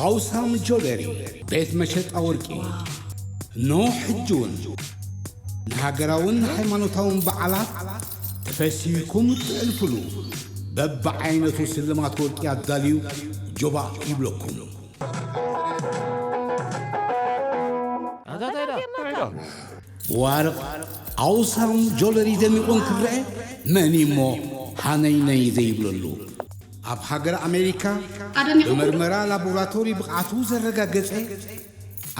ኣውሳም ጆለሪ ቤት መሸጣ ወርቂ። እነሆ ሕጂ እውን ንሃገራውን ሃይማኖታውን በዓላት ተፈሲህኩም እትዕልፍሉ በብዓይነቱ ስልማት ወርቂ ኣዳልዩ ጆባእ ይብለኩም። ብዋርቕ ኣውሳም ጆለሪ ደሚቑ እንክረአ መን እሞ ሃነይነይ ዘይብለሉ? ኣብ ሃገር ኣሜሪካ ኣደኒኹም። ብመርመራ ላቦራቶሪ ብቕዓቱ ዘረጋገጸ፣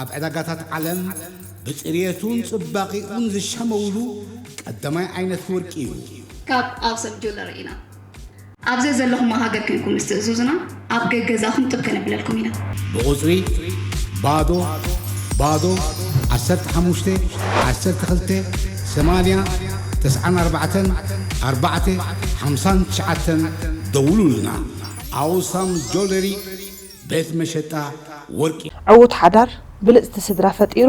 ኣብ ዕዳጋታት ዓለም ብጽርየቱን ጽባቒኡን ዝሻመውሉ ቀዳማይ ዓይነት ወርቂ እዩ። ካብ ኣውሳም ጆለሪ ኢና። ኣብ ዘዘለኹሞ ሃገር ኮይንኩም ምስ ትእዝዙና ኣብ ገገዛኹም ጥብ ከነብለልኩም ኢና። ብቑጽሪ ባዶ ባዶ ዓሰርተ ሓሙሽተ ዓሰርተ ክልተ ሰማንያ ተስዓን ኣርባዕተን ኣርባዕተ ሓምሳን ትሽዓተን ደውሉልና። ኣውሳም ጆለሪ ቤት መሸጣ ወርቂ። ዕዉት ሓዳር ብልጽቲ ስድራ ፈጢሩ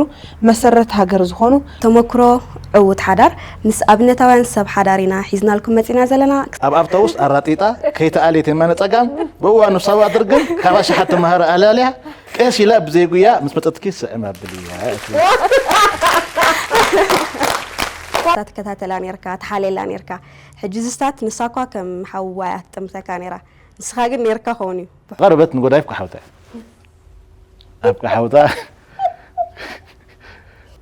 መሰረት ሃገር ዝኾኑ። ተመክሮ ዕዉት ሓዳር ምስ ኣብነታውያን ሰብ ሓዳር ኢና ሒዝናልኩም መጺና ዘለና። ኣብ ኣብቶቡስ ኣራጢጣ ከይተኣልየት የማነ ጸጋም ብእዋኑ ሳዋ ድርግም ካብ ኣሽሓት ተማሃሮ ኣላልያ ቀስ ኢላ ብዘይጉያ ምስ መጸትኪ ስዕም ኣብልያ። ትከታተላ ነርካ፣ ትሓልየላ ነርካ። ሕጂ ዝስታት ንሳ እኳ ከም ሓዋ እያ ትጥምተካ ነራ። ንስኻ ግን ነርካ ኸውን እዩ። ቀረበት ንጎዳይፍ ክሓውታ። ኣብ ክሓውታ።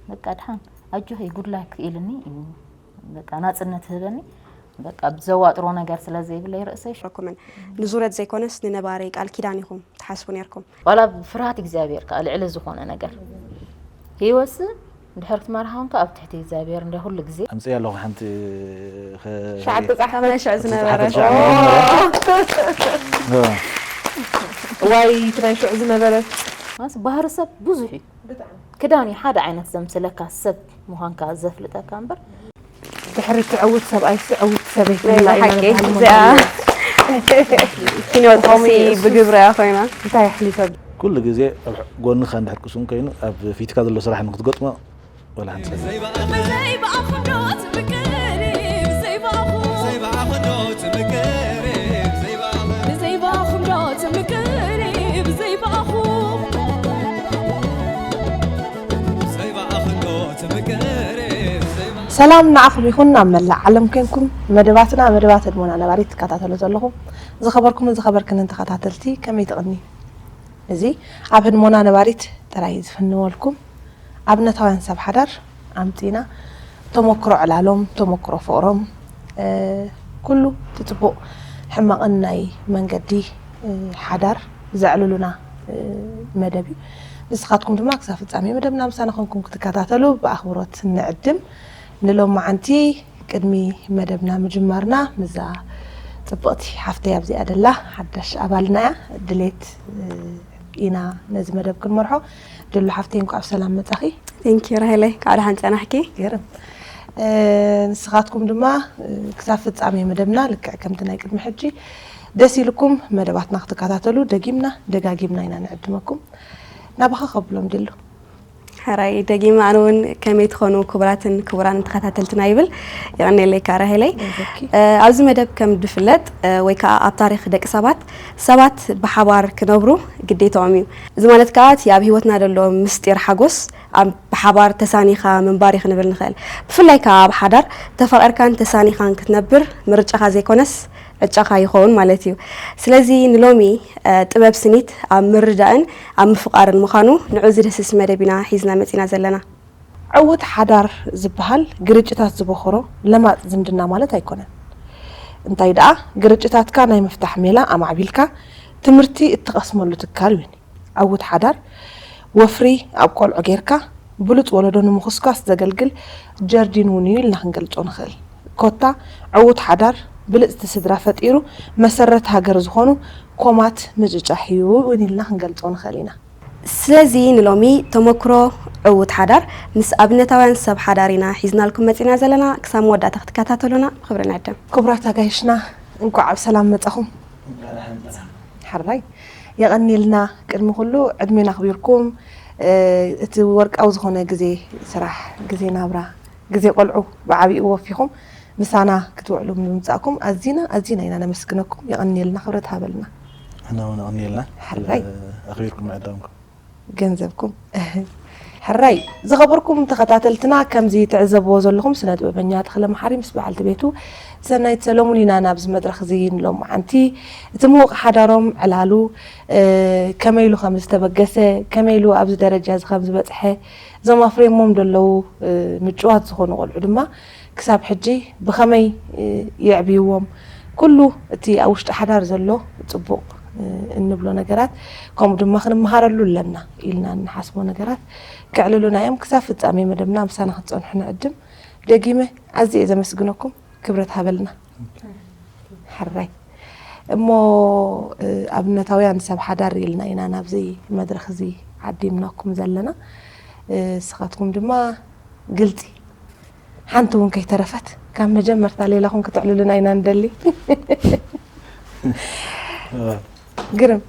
በቃ ድሓን ኣጆኺ ጉድ ላክ ኢልኒ እዩ። በቃ ናጽነት ህበኒ። በቃ ብዘዋጥሮ ነገር ስለ ዘይብለይ ርእሰይ። ረኩምን ንዙረት ዘይኮነስ ንነባሪ ቃል ኪዳን ኢኹም ትሓስቡ ነርኩም። ዋላ ፍርሃት እግዚኣብሔር ከኣ ልዕሊ ዝኾነ ነገር። ህይወትስ ድሕሪ ክትመርሓ እንካ ኣብ ትሕቲ እግዚኣብሔር እንደ ኩሉ ግዜ። ኣምጽእ ኣለኹ ሓንቲ ኸ-፣ ሸዓተ ጻሓፍ ናይ ሽዑ ዝነበረ። ሸዓተ ጻሓፍ ናይ ሽዑ ዝነበረ። ዋይ፣ እቲ ናይ ሽዑ ዝነበረ። ማስ ባህሪ ሰብ ብዙሕ እዩ። ክዳን እዩ ሓደ ዓይነት ዘምስለካ ሰብ ምዃንካ ዘፍልጠካ እምበር። ድሕሪ እቲ ዕዉት ሰብኣይሲ ዕዉት ሰበይቲ ናይ ኢላ ኢና ሓቂ ንበሃል እዚኣ ማለት እዩ። ኪኖ ጥቕሲ ከምኡ እዩ። ብግብሪ እያ ኮይና። እንታይ ኣሕሊፈ? ኩሉ ግዜ ኣብ ጎንኻ እንድሕር ቅሱን ኮይኑ ኣብ ፊትካ ዘሎ ስራሕ ንክትገጥሞ ወላ ሓንቲ ሰብ። ብዘይ ብኣኹም ዶ ትምቅሪ? ብዘይ ብኣኹም። ብዘይ ብኣኹም ዶ ትምቅሪ? ብዘይ ብኣኹም። ብዘይ ብኣኹም ዶ ትምቅሪ? ብዘይ ብኣኹም። ብዘይ ብኣኹም ዶ ትምቅሪ? ብዘይ ብኣኹም። ሰላም ንዓኹም ይኹን ኣብ መላእ ዓለም ኮንኩም መደባትና መደባት ህድሞና ነባሪት ትከታተሉ ዘለኹም ዝኸበርኩምን ዝኸበርክንን ተኸታተልቲ ከመይ ትቕኒ? እዚ ኣብ ህድሞና ነባሪት ጥራይ ዝፍንወልኩም ኣብነታውያን ሰብ ሓዳር ኣምጺና ተመክሮ ዕላሎም፣ ተመክሮ ፍቕሮም፣ እ፣ ኩሉ እቲ ጽቡቕ ሕማቕን ናይ መንገዲ፣ እ፣ ሓዳር ዘዕልሉና፣ እ፣ መደብ እዩ። ንስኻትኩም ድማ ክሳብ ፍጻሜ መደብና ምሳና ኮንኩም ክትከታተሉ ብኣኽብሮት ንዕድም። ንሎማዓንቲ ቅድሚ መደብና ምጅማርና ምስዛ ጽብቕቲ ሓፍተይ ኣብዚኣ ደላ ሓዳሽ ኣባልና እያ። ድሌት፣ እ፣ ኢና ነዚ መደብ ክንመርሖ። ድሉ ሓፍተይ እንኳዕ ብሰላም መጻኺ። ቴንኪ ራሄለይ፣ ካብ ደሓን ጸናሕኪ። ገርም። እ፣ ንስኻትኩም ድማ፣ እ፣ ክሳብ ፍጻሜ መደብና ልክዕ ከምቲ ናይ ቅድሚ ሕጂ ደስ ኢልኩም መደባትና ክትከታተሉ ደጊምና ደጋጊምና ኢና ንዕድመኩም። ናባኻ ከብሎም ድሉ። ሕራይ ደጊመ ኣነ እውን ከመይ ትኾኑ ክቡራትን ክቡራን ተኸታተልትና ይብል። የቐንየለይ ከኣ ራሄለይ። ይዘኪ። እ፣ ኣብዚ መደብ ከም ዝፍለጥ፣ እ፣ ወይ ከኣ ኣብ ታሪኽ ደቂ ሰባት፣ ሰባት ብሓባር ክነብሩ ግዴታኦም እዩ። እዚ ማለት ከኣ እቲ ኣብ ህይወትና ዘሎ ምስጢር ሓጎስ ኣብ ብሓባር ተሳኒኻ ምንባር እዩ ክንብል ንኽእል። ብፍላይ ከኣ ኣብ ሓዳር ተፋቒርካን ተሳኒኻን ክትነብር ምርጫኻ ዘይኮነስ ዕጫኻ ይኸውን ማለት እዩ። ስለዚ ንሎሚ፣ እ፣ ጥበብ ስኒት ኣብ ምርዳእን ኣብ ምፍቓርን ምዃኑ ንዑ ዝድህስስ መደብ ኢና ሒዝና መጺና ዘለና። ዕዉት ሓዳር ዝበሃል ግርጭታት ዝበኾሮ ለማጽ ዝምድና ማለት ኣይኮነን። እንታይ ደኣ ግርጭታትካ ናይ ምፍታሕ ሜላ ኣማዕቢልካ ትምህርቲ እትቐስመሉ ትካል እውን እዩ። ዕዉት ሓዳር ወፍሪ ኣብ ቆልዑ ጌርካ ብሉጽ ወለዶ ንምኹስኳስ ዘገልግል ጀርዲን እውን እዩ ኢልና ክንገልጾ ንኽእል። ኮታ ዕዉት ሓዳር ብልጽቲ ስድራ ፈጢሩ መሰረት ሃገር ዝኾኑ ኮማት ምጭጫሕ እዩ እውን ኢልና ክንገልጾ ንኽእል ኢና። ስለዚ ንሎሚ ተመክሮ ዕዉት ሓዳር ምስ ኣብነታውያን ሰብ ሓዳር ኢና ሒዝናልኩም መጺና ዘለና። ክሳብ መወዳእታ ክትከታተሉና ብኽብሪ ንዕድም። ክቡራት ኣጋይሽና እንኳዕ ኣብ ሰላም መጻኹም። ሓራይ የቐንየልና። ቅድሚ ኩሉ ዕድሜና ኣኽቢርኩም፣ እ፣ እቲ ወርቃዊ ዝኾነ ግዜ ስራሕ፣ ግዜ ናብራ፣ ግዜ ቆልዑ ብዓቢኡ ወፊኹም ምሳና ክትውዕሉ ብምምጻእኩም ኣዚና፣ ኣዚና ኢና ነመስግነኩም። የቐንየልና፣ ክብረት ሃበልና። ንሕና እውን የቐንየልና። ሕራይ። እ፣ ኣኽቢርኩም ምዕዳምኩም። ገንዘብኩም። ሕራይ ዝኸበርኩም ተኸታተልትና፣ ከምዚ ትዕዘብዎ ዘለኹም ስነ ጥበበኛ ተኽለ መሓሪ ምስ በዓልቲ ቤቱ ሰናይት ሰሎሙን ኢና ናብዚ መድረኽ እዚ ንሎምዓንቲ እቲ ምዉቕ ሓዳሮም ዕላሉ ከመይ ኢሉ ከም ዝተበገሰ፣ ከመይ ኢሉ ኣብዚ ደረጃ እዚ ከም ዝበፅሐ፣ እዞም ኣፍርዮሞም ዘለዉ ምጭዋት ዝኾኑ ቆልዑ ድማ ክሳብ ሕጂ ብኸመይ የዕብይዎም፣ ኩሉ እቲ ኣብ ውሽጢ ሓዳር ዘሎ ፅቡቕ እንብሎ ነገራት፣ ከምኡ ድማ ክንመሃረሉ ኣለና ኢልና እንሓስቦ ነገራት ከዕልሉና እዮም። ክሳብ ፍጻሜ መደብና ምሳና ክትጸንሑ ንዕድም። ደጊመ ኣዝየ እየ ዘመስግነኩም። ክብረት ሃበልና። ሕራይ እሞ ኣብነታውያን ሰብ ሓዳር ኢልና ኢና ናብዚ መድረኽ እዚ ዓዲምናኩም ዘለና። ንስኻትኩም ድማ ግልፂ ሓንቲ እውን ከይተረፈት ካብ መጀመርታ ሌላኹም ክትዕልሉና ኢና ንደሊ። ግርም።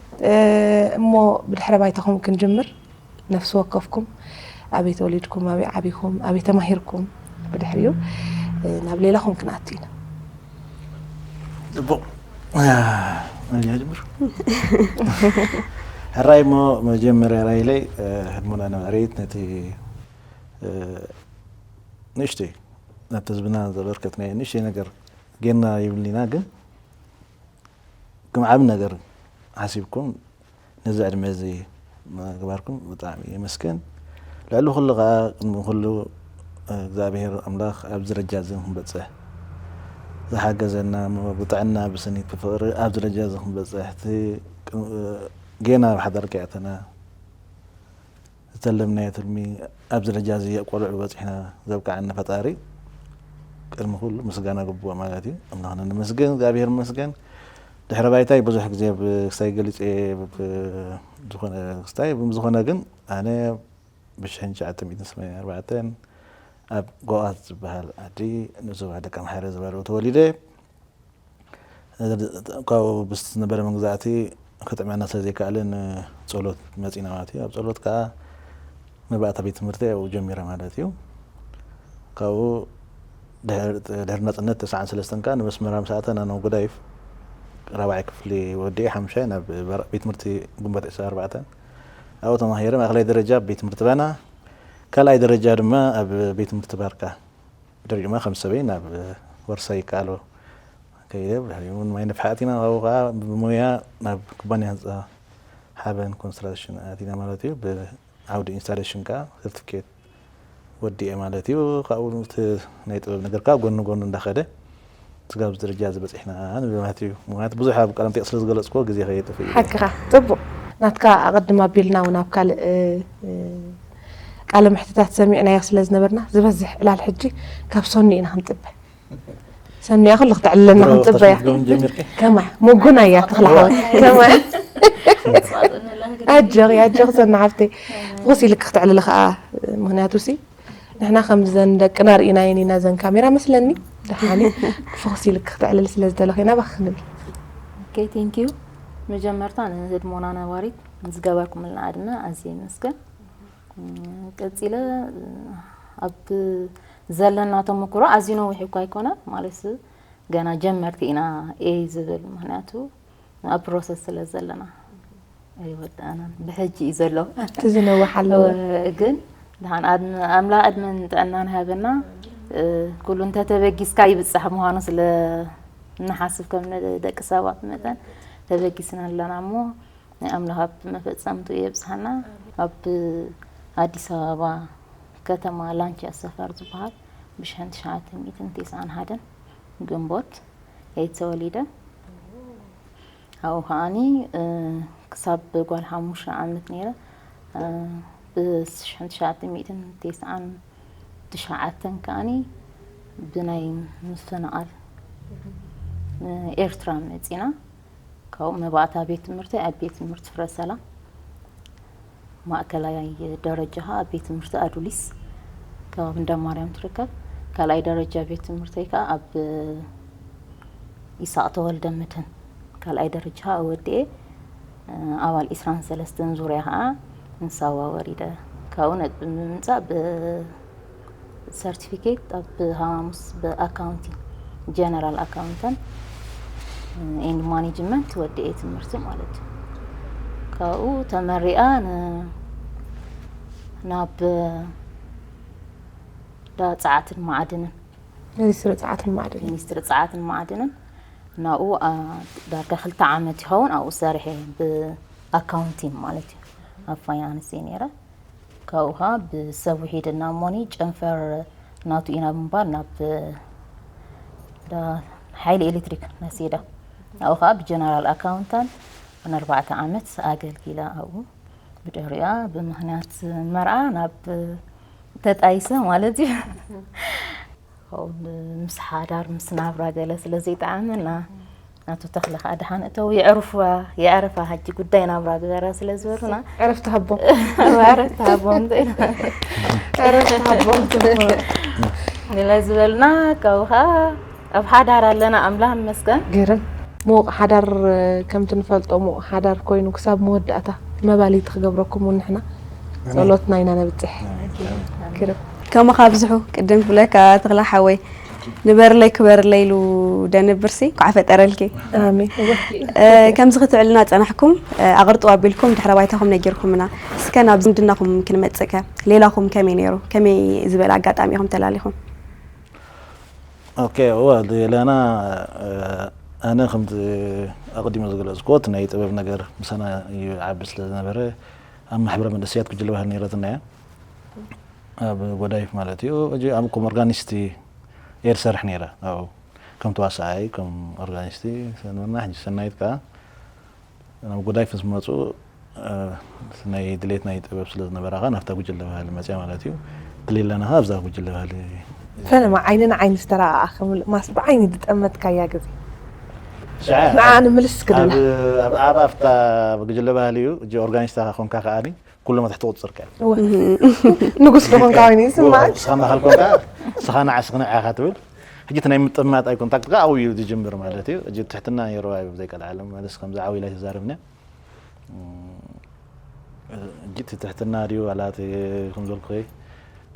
እሞ ብድሕረ ባይታኹም ክንጅምር። ነፍሲ ወከፍኩም ኣበይ ተወሊድኩም፣ ኣበይ ዓቢኹም፣ ኣበይ ተማሂርኩም፣ ብድሕሪኡ ናብ ሌላኹም ክንኣቱ ኢና። ፅቡቕ። ኣያ ጅምር። ሕራይ እሞ መጀመርያ ራይለይ ህድሞና ነባሪት ነቲ ንእሽተይ ናብቲ ህዝብና ዘበርከትናዮ ንእሽተይ ነገር ጌርና ይብልኒና፣ ግን ከም ዓቢ ነገር ሓሲብኩም ነዚ ዕድመ እዚ ምግባርኩም ብጣዕሚ የመስገን። ልዕሊ ኩሉ ከዓ ቅድሚ ኩሉ እግዚኣብሔር ኣምላኽ ኣብዚ ደረጃ እዚ ንክንበፅሕ ዝሓገዘና፣ ብጥዕና ብስኒት ብፍቕሪ ኣብዚ ደረጃ እዚ ክንበፅሕ፣ እቲ ጌና ኣብ ሓዳር ከይኣተና ዝተለምናዮ ትልሚ ኣብዚ ደረጃ እዚ ቆልዑ በፂሕና ዘብቅዓና ፈጣሪ ቅድሚ ኩሉ ምስጋና ግብኦ ማለት እዩ። ኣምላኽና ንመስገን፣ እግዚኣብሔር ይመስገን። ድሕረ ባይታይ ብዙሕ ግዜ ብክስታይ ገሊፀ ዝኾነ ክስታይ ብዝኾነ ግን ኣነ ብሽሕን ትሽዓተ ሚእትን ሰማንያን ኣርባዕተን ኣብ ጎኣት ዝበሃል ዓዲ ንዞባ ደቀምሓረ ዝበሉ ተወሊደ። ካብኡ ብዝነበረ መግዛእቲ ክጥዕመና ስለ ዘይከኣለ ንፀሎት መፂና ማለት እዩ። ኣብ ፀሎት ከዓ መባእታ ቤት ትምህርቲ ኣብኡ ጀሚረ ማለት እዩ። ካብኡ ድሕሪ ናፅነት ተስዓን ሰለስተን ከዓ ንመስመራ ምስ ኣተና ናብ ጎዳይፍ ራብዓይ ክፍሊ ወዲኤ ሓሙሻይ ናብ ቤት ትምህርቲ ግንቦት ዕስራን ኣርባዕተን ኣብኡ ተማሂረ። ማእኸላይ ደረጃ ኣብ ቤት ትምህርቲ ባና፣ ካልኣይ ደረጃ ድማ ኣብ ቤት ትምህርቲ ባርካ። ድሕሪኡ ድማ ከም ሰበይ ናብ ወርሳይ ይከኣሎ ከይደ። ድሕሪኡ እውን ማይ ነፍሒ ኣቲና፣ ካብኡ ከዓ ብሞያ ናብ ኩባንያ ህንፃ ሓበን ኮንስትራክሽን ኣቲና ማለት እዩ። ብዓውዲ ኢንስታሌሽን ከዓ ሰርቲፊኬት ወዲኤ ማለት እዩ። ካብኡ እቲ ናይ ጥበብ ነገር ከዓ ጎኒ ጎኒ እንዳኸደ ስጋብ ደረጃ ዝበፂሕና ንብል ማለት እዩ። ምክንያቱ ብዙሕ ኣብ ቃለ መጠይቕ ስለ ዝገለፅኩዎ ግዜ ከየጥፍእ እዩ። ሓቅኻ። ፅቡቕ። ናትካ ኣቐድም ኣቢልና እውን ኣብ ካልእ ቃለ መሕትታት ሰሚዕናዮ ስለ ዝነበርና ዝበዝሕ ዕላል ሕጂ ካብ ሶኒ ኢና ክንፅበ። ሰኒያ ኩሉ ክተዕልለና ክንፅበያ። ከማይ ሙጉና እያ ተኽለ ሓወይ። ከማይ ኣጆኺ ኣጆኺ ሰኒ ሓፍተይ። ብኹስ ኢልክ ክተዕልሊ ከዓ ምክንያቱ ሲ ንሕና ከምዘን ደቅና ርኢናየን ኢና ዘን ካሜራ መስለኒ። ደሓኒ ፍኹስ ኢልክ ክተዕልል ስለ ዝደለኺ ናባኺ ክንብል። Okay, thank you። መጀመርታ ንህድሞና ነባሪት ዝገበርኩምልና ዕድመ ኣዝየ ይመስገን። ቀጺለ ኣብ ዘለና ተመክሮ ኣዝዩ ነዊሕ እኳ ኣይኮነ ማለት ገና ጀመርቲ ኢና ኤ ዝብል ምክንያቱ ኣብ ፕሮሰስ ስለ ዘለና ኣይወዳእናን ብሕጂ እዩ ዘሎ። እቲ ዝነውሕ ኣለዎ። ግን ደሓን ኣድመ ኣምላኽ ዕድመን ጥዕናን ሃበና። ኩሉ እንተተበጊስካ ይብጻሕ ምዃኑ ስለ እንሓስብ ከም ደቂ ሰባት መጠን ተበጊስና ኣለና እሞ ናይ ኣምላኽ ኣብ መፈጸምቱ የብጽሓና። ኣብ ኣዲስ ኣበባ ከተማ ላንቻ ሰፈር ዝበሃል ብሽሕን ትሽዓተ ሚእትን ተስዓን ሓደን ግንቦት እየ ተወሊደ። ኣብኡ ከዓኒ ክሳብ ጓል ሓሙሽተ ዓመት ነይረ። ብሽሕን ትሽዓተ ሚእትን ተስዓን ትሽዓተን ከዓኒ ብናይ ምፍንቓል ኤርትራ መፂና። ካብኡ መባእታ ቤት ትምህርቲ ኣብ ቤት ትምህርቲ ፍረ ሰላም ማእከላይ ደረጃ ከዓ ኣብ ቤት ትምህርቲ ኣዱሊስ ከባቢ እንዳ ማርያም ትርከብ። ካልኣይ ደረጃ ቤት ትምህርተይ ከዓ ኣብ ይስሐቅ ተወልደ መድህን ካልኣይ ደረጃ ከዓ ወዲኤ ኣባል ዕስራን ሰለስተን ዙርያ ከዓ ንሳዋ ወሪደ። ካብኡ ነጥቢ ብምምፃእ ብ ሰርቲፊኬት ኣብ ሃሙስ ብ accounting general accountant and management ወዲኤ ትምህርቲ ማለት እዩ። ካብኡ ተመሪኣ ን- ናብ ዳ ጸዓትን ማዕድንን ሚኒስትሪ ጸዓትን ማዕድን። ሚኒስትሪ ጸዓትን ማዕድንን ናብኡ ኣ- ዳርጋ ክልተ ዓመት ይኸውን ኣብኡ ሰሪሐ ብኣካውንቲንግ ማለት እዩ ኣብ ፋይናንስ እየ ነይረ። ካብኡ ኸዓ ብሰብ ውሒድና እሞኒ ጨንፈር ናቱ ኢና ብምባል ናብ ዳ ሓይሊ ኤሌክትሪክ ነሲዳ ኣብኡ ኸዓ ብጀነራል ኣካውንታንት ንኣርባዕተ ዓመት ኣገልጊላ ኣብኡ ብድሕሪኣ ብምኽንያት መርዓ ናብ ተጣይሰ ማለት እዩ። ከምኡ ምስ ሓዳር ምስ ናብራ ገለ ስለ ዘይጠዓመና ናቱ ተኽለ ከዓ ደሓን እተው የዕርፉዋ የዕርፋ ሓጂ ጉዳይ ናብራ ግበራ ስለ ዝበሉና ዕረፍቲ ሃቦም። ዕረፍቲ ሃቦም እንተ ኢልና ዕረፍቲ ሃቦም ትብሉ። ንለ ዝበልና ካብኡ ከዓ ኣብ ሓዳር ኣለና ኣምላኽ ይመስገን። ግርም። ምዉቕ ሓዳር ከምቲ ንፈልጦ ምዉቕ ሓዳር ኮይኑ ክሳብ መወዳእታ መባልይቲ ክገብረኩም እውን ንሕና ጸሎትና ኢና ነብጽሕ። ግርም። ከማኻ ኣብዝሑ ቅድም ክብለካ ተኽለ ሓወይ ንበርለይ ክበርለይ ኢሉ ደንብርሲ ኳዕ ፈጠረልኪ። ኣሜን። እ፣ ከምዚ ክትዕልና ጸናሕኩም እ፣ ኣቕርጥው ኣቢልኩም ድሕረ ባይታኹም ነጊርኩምና። እስከ ናብ ዝምድናኹም ክንመጽእከ ሌላኹም ከመይ ነይሩ? ከመይ ዝበለ ኣጋጣሚ ኢኹም ተላሊኹም? ኦኬ እወ ሌላና ኣነ ከምቲ ኣቐዲሞ ዝገለፅኩዎ እቲ ናይ ጥበብ ነገር ምሳና ይዓቢ ስለ ዝነበረ ኣብ ማሕበረ መንእሰያት ጉጅለ ባህሊ ነይረትና እያ ኣብ ጎዳይፍ ማለት እዩ ሕጂ ኣብ ከም ኦርጋኒስት እየ ዝሰርሕ ነይረ ኣብኡ ከም ተዋሳኣይ ከም ኦርጋኒስት ሰንበና ሕጂ ሰናይት ከዓ ናብ ጉዳይ ምስ መፁ ናይ ድሌት ናይ ጥበብ ስለ ዝነበራ ከዓ ናብታ ጉጅለ ባህሊ መፅያ ማለት እዩ ክልለና ከዓ ኣብዛ ጉጅለ ባህሊ ፈለማ ዓይኒ ንዓይኒ ዝተረኣኣ ከምልማስ ብዓይኒ ዝጠመትካያ ግዜ ሽዓ ንዓ ንምልስ ክደላ ኣብ ኣብታ ጉጅለ ባህሊ እዩ እጂ ኦርጋኒስታ ኮንካ ከዓ ኩሎም ትሕቲ ቁፅርካ እዩ ንጉስ ዝኾንካ ኮይኑ ይስማዕ ስኻ ማኻል ኮንካ ስኻ ንዓ ስኽንዕ ኢኻ ትብል ሕጂ እቲ ናይ ምጥማጣይ ኮንታክት ከዓ ኣብኡ እዩ ዝጅምር ማለት እዩ እጂ ትሕትና ነይሩ ኣብ ዘይቀልዓለም ማለት ከም ዝዓብዩ ላይ ተዛረብና እጂ እቲ ትሕትና ድዩ ዋላ እቲ ከም ዘልኩ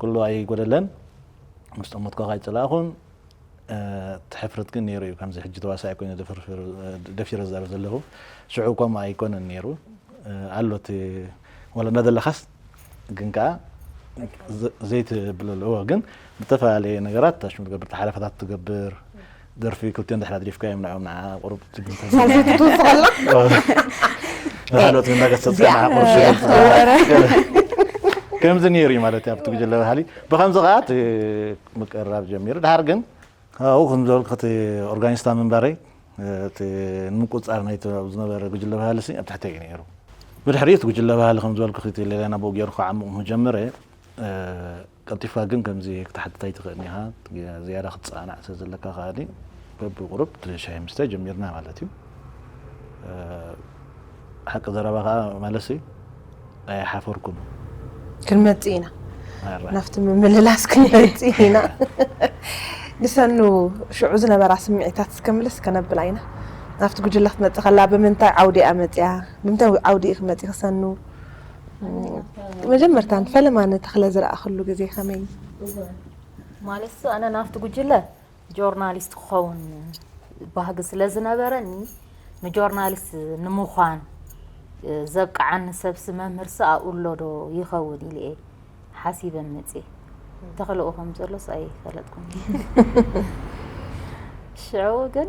ኩሉ ኣይጎደለን ምስ ጠመትኳ ኣይፀላእኹን እቲ ሕፍረት ግን ነይሩ እዩ ከምዚ ሕጂ ተዋሳኢ ኮይኑ ደፊረ ዝዛረብ ዘለኹ ሽዑ ከምኡ ኣይኮነን ነይሩ ኣሎ እቲ ዋላ እንዳደለኻስ ግን ከዓ ዘይትብለሉ እዎ ግን ብተፈላለየ ነገራት ታሽሙ ትገብር ሓለፈታት ትገብር ደርፊ ክልቲኦም ድሕሪ ኣድሪፍካ እዮም ንዕኦም ንዓ ቁሩብ ትግንተ ሳልሰይቲ ትውስኸላ ካልኦት እንዳገሰጽካ ንዓ ቁሩብ ከምዚ ነይሩ እዩ ማለት ኣብቲ ጉጅለ ባህሊ ብከምዚ ከዓ እቲ ምቅርራብ ጀሚሩ ድሓር ግን ካብኡ ከም ዝበልኩ እቲ ኦርጋኒስታ ምንባረይ እቲ ንምቁፅፃር ናይ ዝነበረ ጉጅለ ባህሊ ሲ ኣብ ትሕተይ እዩ ነይሩ ብድሕሪኡ እቲ ጉጅለ ባህሊ ከም ዝበልኩ እቲ ሌላና ብኡ ገይሩ ከዓ ዓሙቕ ምህጀመረ ቀልጢፍካ ግን ከምዚ ክትሓትት ኣይትኽእልን ኢኻ ዝያዳ ክትፀናዕ ስለ ዘለካ ከኣኒ በብቁሩብ ሻሂ ምስተ ጀሚርና ማለት እዩ ሓቂ ዘረባ ከዓ ማለሲ ኣይሓፈርኩን ክንመፅእ ኢና ናብቲ ምምልላስ ክንመፅእ ኢና ንሰኑ ሽዑ ዝነበራ ስምዒታት እስከምልስ ከነብላ ኢና ናብቲ ጉጅለ ክትመፅእ ከላ ብምንታይ ዓውዲ እያ መፅያ ብምንታይ ዓውዲ እዩ ክመፅእ ክሰኑ መጀመርታ ንፈለማ ንተኽለ ዝረኣኽሉ ግዜ ከመይ ማለት ኣነ ናብቲ ጉጅለ ጆርናሊስት ክኸውን ባህጊ ስለ ዝነበረኒ ንጆርናሊስት ንምዃን ዘብቅዓኒ ሰብሲ መምህርሲ ኣብኡ ኣሎ ዶ ይኸውን ኢለ እየ ሓሲበ መፅየ ተኽልኡ ከም ዘሎስ ኣይፈለጥኩን ሽዑ ግን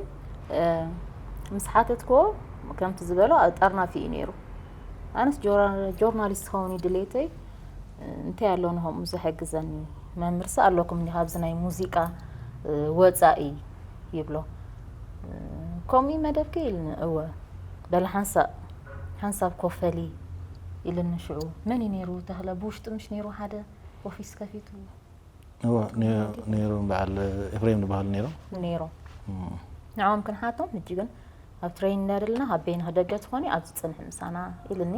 ምስ ሓተትክዎ ከምቲ ዝበሎ ኣብ ጠርናፊ እዩ ነይሩ ኣነስ ጆርናሊስት ክኸውን ድሌተይ እንታይ ኣሎ ንከምኡ ዝሕግዘኒ መምህርሲ ኣለኩም እንዲ ካብዚ ናይ ሙዚቃ ወፃኢ ይብሎ ከምኡ መደብኪ ኢልኒ እወ በለ ሓንሳብ ሓንሳብ ኮፈሊ ኢልኒ ሽዑ መን እዩ ነይሩ ተኽለ ብውሽጢ ምሽ ነይሩ ሓደ ኦፊስ ከፊቱ ነይሮም በዓል ኤፍሬም ዝበሃሉ ነይሮም ነይሮም ንዕኦም ክንሓቶም ሕጂ ግን ኣብ ትሬን እንዳደለና ኣበይ ንክደገ ትኾኒ ኣብዚ ፅንሒ ምሳና ኢልኒ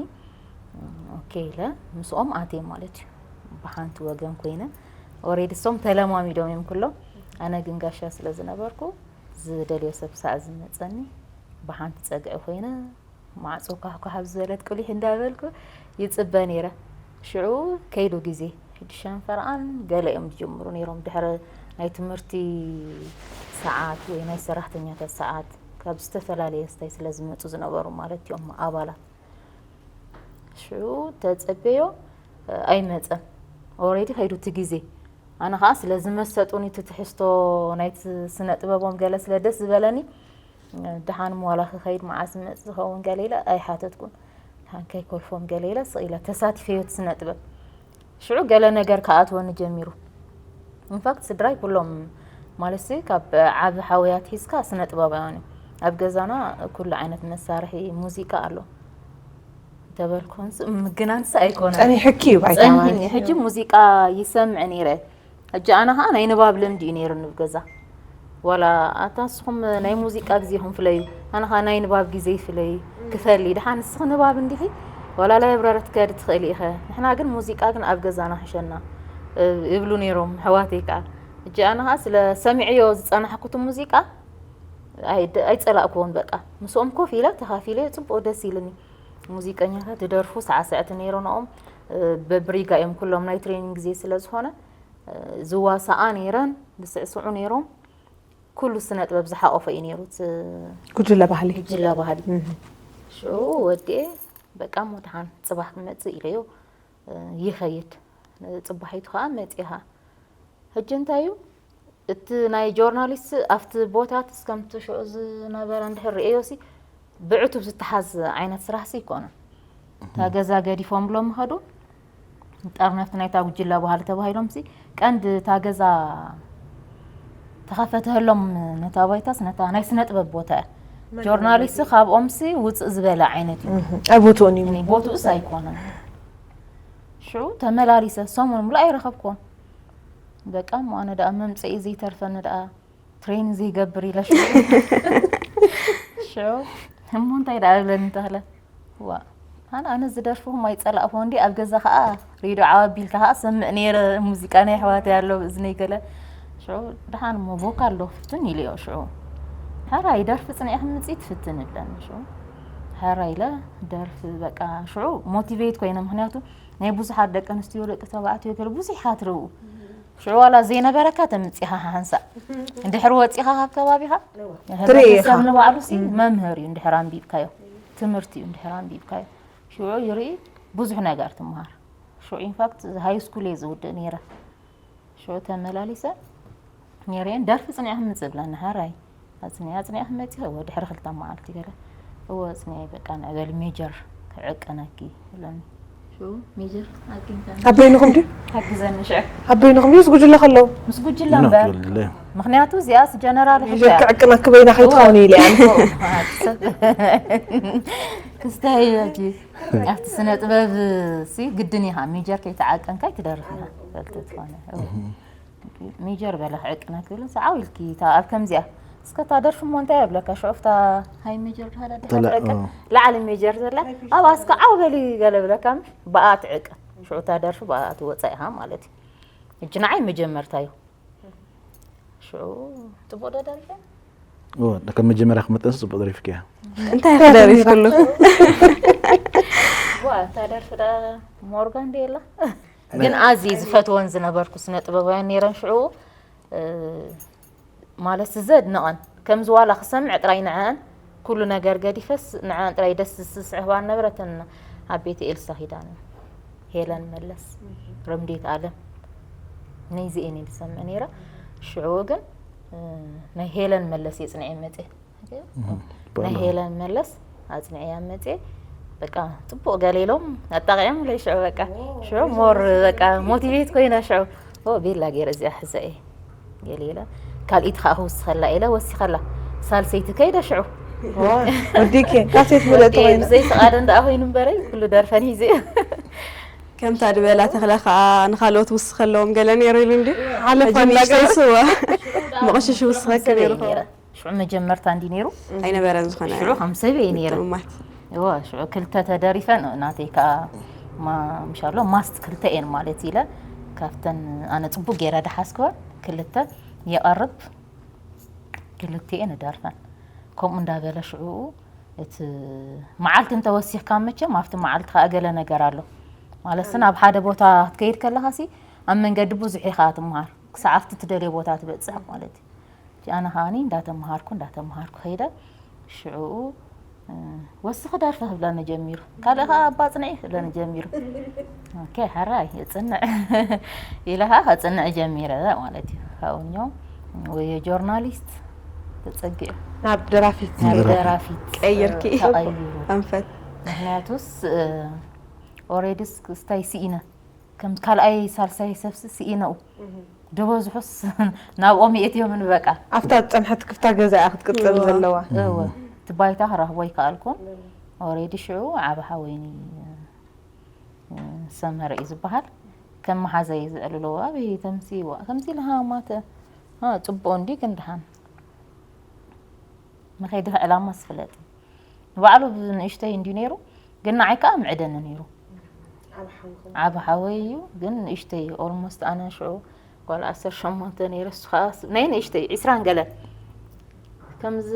ኦኬ ኢለ ምስኦም ኣትየ ማለት እዩ ብሓንቲ ወገን ኮይነ ኦሬዲ እሶም ተለማሚዶም እዮም ኩሎም ኣነ ግን ጋሻ ስለ ዝነበርኩ ዝደልዮ ሰብ ሳዕ ዝመፀኒ ብሓንቲ ፀግዒ ኮይነ ማዕፆ ኳሕኳሕ ኣብ ዝበለት ቁሊሕ እንዳበልኩ ይፅበ ነይረ ሽዑ ከይዱ ግዜ ሕጂ ሸንፈርኣን ገለ እዮም ዝጅምሩ ነይሮም ድሕሪ ናይ ትምህርቲ ሰዓት ወይ ናይ ሰራሕተኛታት ሰዓት ካብ ዝተፈላለየ ስታይ ስለ ዝመፁ ዝነበሩ ማለት እዮም ኣባላት ሽዑ ተጸበዮ ኣይመጸን። ኦሬዲ ከይዱ እቲ ግዜ። ኣነ ኸዓ ስለ ዝመሰጡኒ እቲ ትሕዝቶ ናይቲ ስነ ጥበቦም ገለ ስለ ደስ ዝበለኒ፣ ደሓን ዋላ ክኸይድ መዓስ ዝመጽእ ዝኸውን ገለ ኢለ ኣይሓተትኩን። ደሓን ከይኮልፎም ገለ ኢለ ስቕ ኢለ ተሳቲፈዮ እቲ ስነ ጥበብ። ሽዑ ገለ ነገር ክኣትወኒ ጀሚሩ። ኢንፋክት ስድራይ ኩሎም ማለትሲ ካብ ዓቢ ሓውያ ኣትሒዝካ ስነ ጥበባውያን እዮም። ኣብ ገዛና ኩሉ ዓይነት መሳርሒ ሙዚቃ ኣሎ። እንተበልኩንስ ምግናንስ ኣይኮነን። ጸኒሕኪ እዩ ባይታ ማለት እዩ። ሕጂ ሙዚቃ ይሰምዕ ነይረ። ሕጂ ኣነ ኸዓ ናይ ንባብ ልምዲ እዩ ነይሩኒ ኣብ ገዛ። ዋላ ኣታ ንስኹም ናይ ሙዚቃ ግዜኹም ፍለዩ፣ ኣነ ኸዓ ናይ ንባብ ግዜ ይፍለይ፣ ክፈሊ። ደሓን ንስኺ ንባብ እንዲኺ፣ ዋላ ላይብረሪ ትከዲ ትኽእሊ ኢኸ። ንሕና ግን ሙዚቃ ግን ኣብ ገዛና ሕሸና፣ እ፣ ይብሉ ነይሮም ኣሕዋተይ ከኣ። ሕጂ ኣነ ኸዓ ስለ ሰሚዐዮ ዝጸናሕኩ እቲ ሙዚቃ፣ ኣይ-፣ ኣይጸላእክዎን በቃ። ምስኦም ኮፍ ኢለ ተኻፊለ ጽቡቕ ደስ ኢሉኒ። ሙዚቀኛታት ዝደርፉ ሳዕስዕቲ ነይሮንኦም፣ እ፣ በብሪጋ እዮም ኩሎም ናይ ትሬኒንግ ግዜ ስለ ዝኾነ፣ እ፣ ዝዋሳኣ ነይረን፣ ዝስዕስዑ ነይሮም። ኩሉ ስነ ጥበብ ዝሓቆፈ እዩ ነይሩ እቲ ጉጅለ ባህሊ። ጉጅለ ባህሊ። እህ። ሽዑ ወዲኤ በቃ እሞ ደሓን ጽባሕ ክመጽእ ኢለዮ፣ እ፣ ይኸይድ። ጽባሒቱ ኸኣ መጺኻ። ሕጂ እንታይ እዩ? እቲ ናይ ጆርናሊስት ኣብቲ ቦታት እስከምቲ ሽዑ ዝነበረ እንድሕር ርእዮሲ ብዕቱብ ዝተሓዝ ዓይነት ስራሕሲ ኣይኮነን። እታ ገዛ ገዲፎም ብሎም ምኸዱ፣ ጠርነፍቲ ናይታ ጉጅለ ባህሊ ተባሂሎምሲ ቀንዲ እታ ገዛ ተኸፈተሎም ነታ ባይታስ ነታ ናይ ስነ ጥበብ ቦታ እያ። መን ጆርናሊስት ነበረ? ካብኦምሲ ውፅእ ዝበለ ዓይነት እዩ። እህ፣ ኣብ ቦትኡን እዩ። እኔ ቦትኡስ ኣይኮነን። ሽዑ ተመላሊሰ ሰሙን ሙሉእ ኣይረኸብኩዎን። በቃ እሞ ኣነ ደኣ መምፅኢ ዘይተርፈኒ ደኣ ትሬን ዘይገብር ኢለ ሽዑ። ሽዑ እሞ እንታይ ደኣ እብለኒ ተኽለ። ዋ፣ ኣነ፣ ኣነ ዝደርፍኹም ኣይጸላእኹ እንዲ ኣብ ገዛ ኸኣ ሬድዮ ዓው ኣቢልካ ኸኣ ሰምዕ ነይረ፣ ሙዚቃ ናይ ኣሕዋተይ ኣሎ ብእዝነይ ገለ። ሽዑ ደሓን እሞ ቮካል ዶ ክፍትን ኢለዮ ሽዑ። ሕራይ ደርፊ ጽኒዕኺ ምጺ ትፍትን እብለኒ ሽዑ። ሕራይ ኢለ ደርፊ በቃ ሽዑ ሞቲቬት ኮይነ፣ ምኽንያቱ ናይ ብዙሓት ደቂ ኣንስትዮ ደቂ ተባዕትዮ ገለ ብዙሕ ኢኻ ትርእዩ። ሽዑ ዋላ ዘይነበረካ ተምጺኻ ሓንሳእ። እንድሕር ወጺኻ ካብ ከባቢኻ፣ እወ። ትርኢ ኢኻ። ሕብረተሰብ ንባዕሉ ሲ እም። መምህር እዩ እንድሕር ኣንቢብካዮ። ትምህርቲ እዩ እንድሕር ኣንቢብካዮ። ሽዑ ይርኢ ብዙሕ ነገር ትምሃር። ሽዑ ኢንፋክት ሃይ ስኩል እየ ዝውድእ ነይረ። ሽዑ ተመላሊሰ ነይረ እየን ደርፊ ጽኒዕኺ ምጽእ ብለኒ ሓራይ። ኣጽኒዐ፣ ኣጽኒዐ ክትመጺ እወ፣ ድሕሪ ክልተ መዓልቲ ገለ። እወ፣ ኣጽኒዐ፣ በቃ፣ ንዕበሊ ሜጀር ክዕቅነኪ፣ ኢሎኒ። ሽዑ ሜጀር ኣቂንካ። ኣብ በይንኹም ድዩ? ሓግዘኒ ሽዑ። ኣብ በይንኹም ድዩ? ምስ ጉጅለ ከለዉ? ምስ ጉጅለ ኖ፣ እምበር። ጉጅለ። ምኽንያቱ እዚኣስ ጀነራል ሜጀር ሕቶ እያ። ክዕቅነኪ በይና ከይትኾኒ እወ። ኢለ እየ። እወ፣ ሰብ። ክስታይ እያ እጂ። ኣብቲ ስነ ጥበብ ሲ ግድን ኢኻ፣ ሜጀር ከይተዓቀንካ ኣይትደርፍ ኢኻ። ፈልቲ ትኾነ። እወ። እህ። ሜጀር በለ ክዕቅና ክብል፣ ሰዓው ኢልኪ፣ እታ ኣብ ከምዚኣ፣ እስከ እታ ደርፊ እሞ እንታይ እብለካ፣ ሽዑ እታ ሃይ ሜጀር ድሃላ ድሓ ተላ-፣ ትዕቅን፣ እ። ላዕሊ ሜጀር ዘላ፣ ኣብኣ እስከ ዓው በሊ ገለ እብለካ፣ እምበር ብኣ ትዕቅን። ሽዑ እታ ደርፊ ብኣ ትወጻ ኢኻ ማለት እዩ። ሕጂ ንዓይ መጀመርታ እዩ። ሽዑ ጽቡቕ ዶ ደሪፈ? እወ፣ ከም መጀመርያ ክመጠንስ ጽቡቕ ደሪፍኪ እያ። እንታይ ኢኺ ደሪፍክሉ? ዋ፣ እታ ደርፊ ደኣ ሞርጋን ድየላ? ግን ኣዝየ ዝፈትወን ዝነበርኩ ስነ ጥበባውያን ነይረን ሽዑ፣ እ፣ ማለት ዘድንቐን። ከምዚ ዋላ ክሰምዕ ጥራይ ንዐን፣ ኩሉ ነገር ገዲፈስ ንዐን ጥራይ ደስ ዝስዕባ ነበረተን ኣብ ቤት ኤልሳ ኪዳነ፣ ሄለን መለስ፣ ረምዴት ኣለም። ነይዚኤን እየ ዝሰምዕ ነይረ። ሽዑ ግን፣ እ፣ ናይ ሄለን መለስ እየ ጽንዐ መጽየ። እህ፣ ናይ በሎ። ሄለን መለስ ኣጽንዕያ መጽየ። በቃ ጽቡቕ ገለ ኢሎም ኣጣቒዖምለይ ሽዑ በቃ። ሽዑ ሞር በቃ ሞቲቬት ኮይነ ሽዑ። ኦ፣ ቤላ ገይረ እዚኣ ሕዘ እየ። ገለ ኢለ። ካልኢት ከኣ ክውስኸላ ኢለ ወሲኸላ። ሳልሰይቲ ከይደ ሽዑ። ዋ፣ ወዲኪ፣ ካልሰይቲ ፍለጥ ወዲ ኮይነ። ብዘይ ፍቓደን ደኣ ኮይኑ እምበረይ፣ ኩሉ ደርፈን ሂዘ። ከምታ ድበላ ተኽለ ከኣ ንኻልኦት ውስኸለዎም ገለ ነይሩ ኢሉ እንዲ? ሓለፋ ሕጂ እንዳገለ። ምሽተይ ስዋ። መቐሽሽ ውስኸኪ ሓንሳብ ነይሩ እየ ነይረ። ኸውን። ሽዑ መጀመርታ እንዲ ነይሩ። ኣይነበረን ዝኾነ ሽዑ ከም ሰብ እየ ነይረ። ምጥምማት። እወ፣ ሽዑ ክልተ ተደሪፈን፣ ናተይ ከኣ ማ-፣ ምሻሎ ማስት ክልተ እየን ማለት ኢለ፣ ካብተን ኣነ ጽቡቅ ገይረ ደሓስክወን ክልተ የቐርብ፣ ክልቲኤን እደርፈን። ከምኡ እንዳበለ ሽዑ እቲ መዓልቲ እንተወሲኽካ መቸም ኣብቲ መዓልቲ ከኣ ገለ ነገር ኣሎ። ማለት ስን ኣብ ሓደ ቦታ ክትከይድ ከለኻሲ ኣብ መንገዲ ብዙሕ ኢኻ ትምሃር። ክሳዕ ኣብቲ ትደልዮ ቦታ ትበጽሕ ማለት እዩ። እቲ ኣነ ከኣኒ እንዳተምሃርኩ፣ እንዳተምሃርኩ ከይደ። ሽዑኡ ወስኺ ደርፊ ክብለኒ ጀሚሩ። ካልእ ከኣ ኣባ ጽንዒ ክብለኒ ጀሚሩ። ኦኬ፣ ሕራይ እጽንዕ ኢለ ከኣ ከጽንዕ ጀሚረ ማለት እዩ። ካብኡ እሞ ወይ ጆርናሊስት ተጸጊዑ ናብ ደራፊት ናብ ደራፊ። ደራፊት ቀይርኪ። ተቐይሩ። ኣንፈት ምክንያቱስ ኦሬዲስ ክስታይ ስኢነ ከም ካልኣይ ሳልሳይ ሰብሲ ስኢነኡ ደበዝሑስ ናብኦም የእትዮምን በቃ ኣብታ ዝፀንሐት ክፍታ ገዛ እያ ክትቅፅል እዋ። ዘለዋ። እወ እቲ ባይታ ክረኽቦ ኣይከኣልኩን። ኦሬዲ ሽዑ ዓብ ሓወይኒ ሰመረ እዩ ዝበሃል ከም መሓዘ እዩ ዝዕልለዎ ኣበይ ተምስይዋ ከምዚ ኢልሃ ማተ እ፣ ፅቡቅ እንዲ ግን ድሓን መኸይዲ ዕላማ ስፍለጥ ንባዕሉ ብንእሽተይ እንዲ ነይሩ ግን ንዓይ ከዓ ምዕደኒ ነይሩ። ዓብ ሓወይ እዩ ግን ንእሽተይ ኦልሞስት ኣነ ሽዑ ጓል ዓሰርተ ሸሞንተ ነይረ እሱ ከዓ ናይ ንእሽተይ ዒስራን ገለን ከምዚ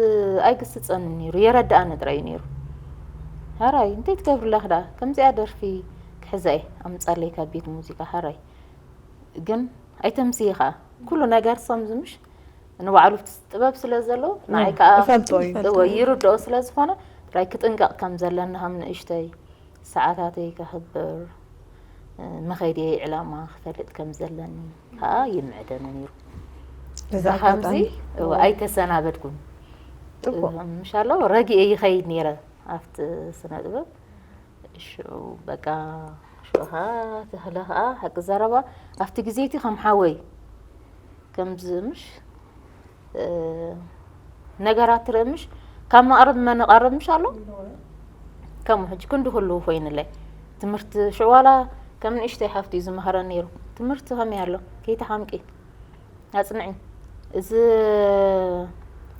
ኣይግስፀኒ ነይሩ የረድኣኒ ጥራይ እዩ ነይሩ። ሃራይ እንታይ ትገብርላ ክዳ ከምዚኣ ደርፊ ክሕዛ እየ ኣምፃለይ ካብ ቤት ሙዚቃ ሃራይ ግን ኣይተምስይ ከዓ ኩሉ ነገር ሰምዚ ምሽ ንባዕሉ ጥበብ ስለ ዘለዎ ንዓይ ከዓ እፈልጦ እዩ። እወ ይርድኦ ስለ ዝኾነ ጥራይ ክጥንቀቕ ከም ዘለኒ ከም ንእሽተይ ሰዓታተይ ከኽብር መኸይድየይ ዕላማ ክፈልጥ ከም ዘለኒ ከዓ ይምዕደኒ ነይሩ። በዛ ከምዚ ኣጋጣሚ እወ ኣይተሰናበድኩን ጥቡቕ ምሻሎ ረጊኤ ይኸይድ ነይረ ኣብቲ ስነ ጥበብ ሽዑ በቃ ሽዑ ከዓ ተኽለ ከዓ ሓቂ ዘረባ ኣብቲ ግዜ እቲ ከም ሓወይ ከምዚ ምሽ እ፣ ነገራት ትርኢ ምሽ ካብ መቕረብ መነቐርብ ምሽ ኣሎ ከምኡ ሕጂ ክንዲ ኩሉ ኮይንለይ ትምህርቲ ሽዑ ዋላ ከም ንእሽተይ ሓፍቲ እዩ ዝመኸረን ነይሩ ትምህርቲ ከመይ ኣሎ ከይተሓምቂ ኣፅንዒ እዚ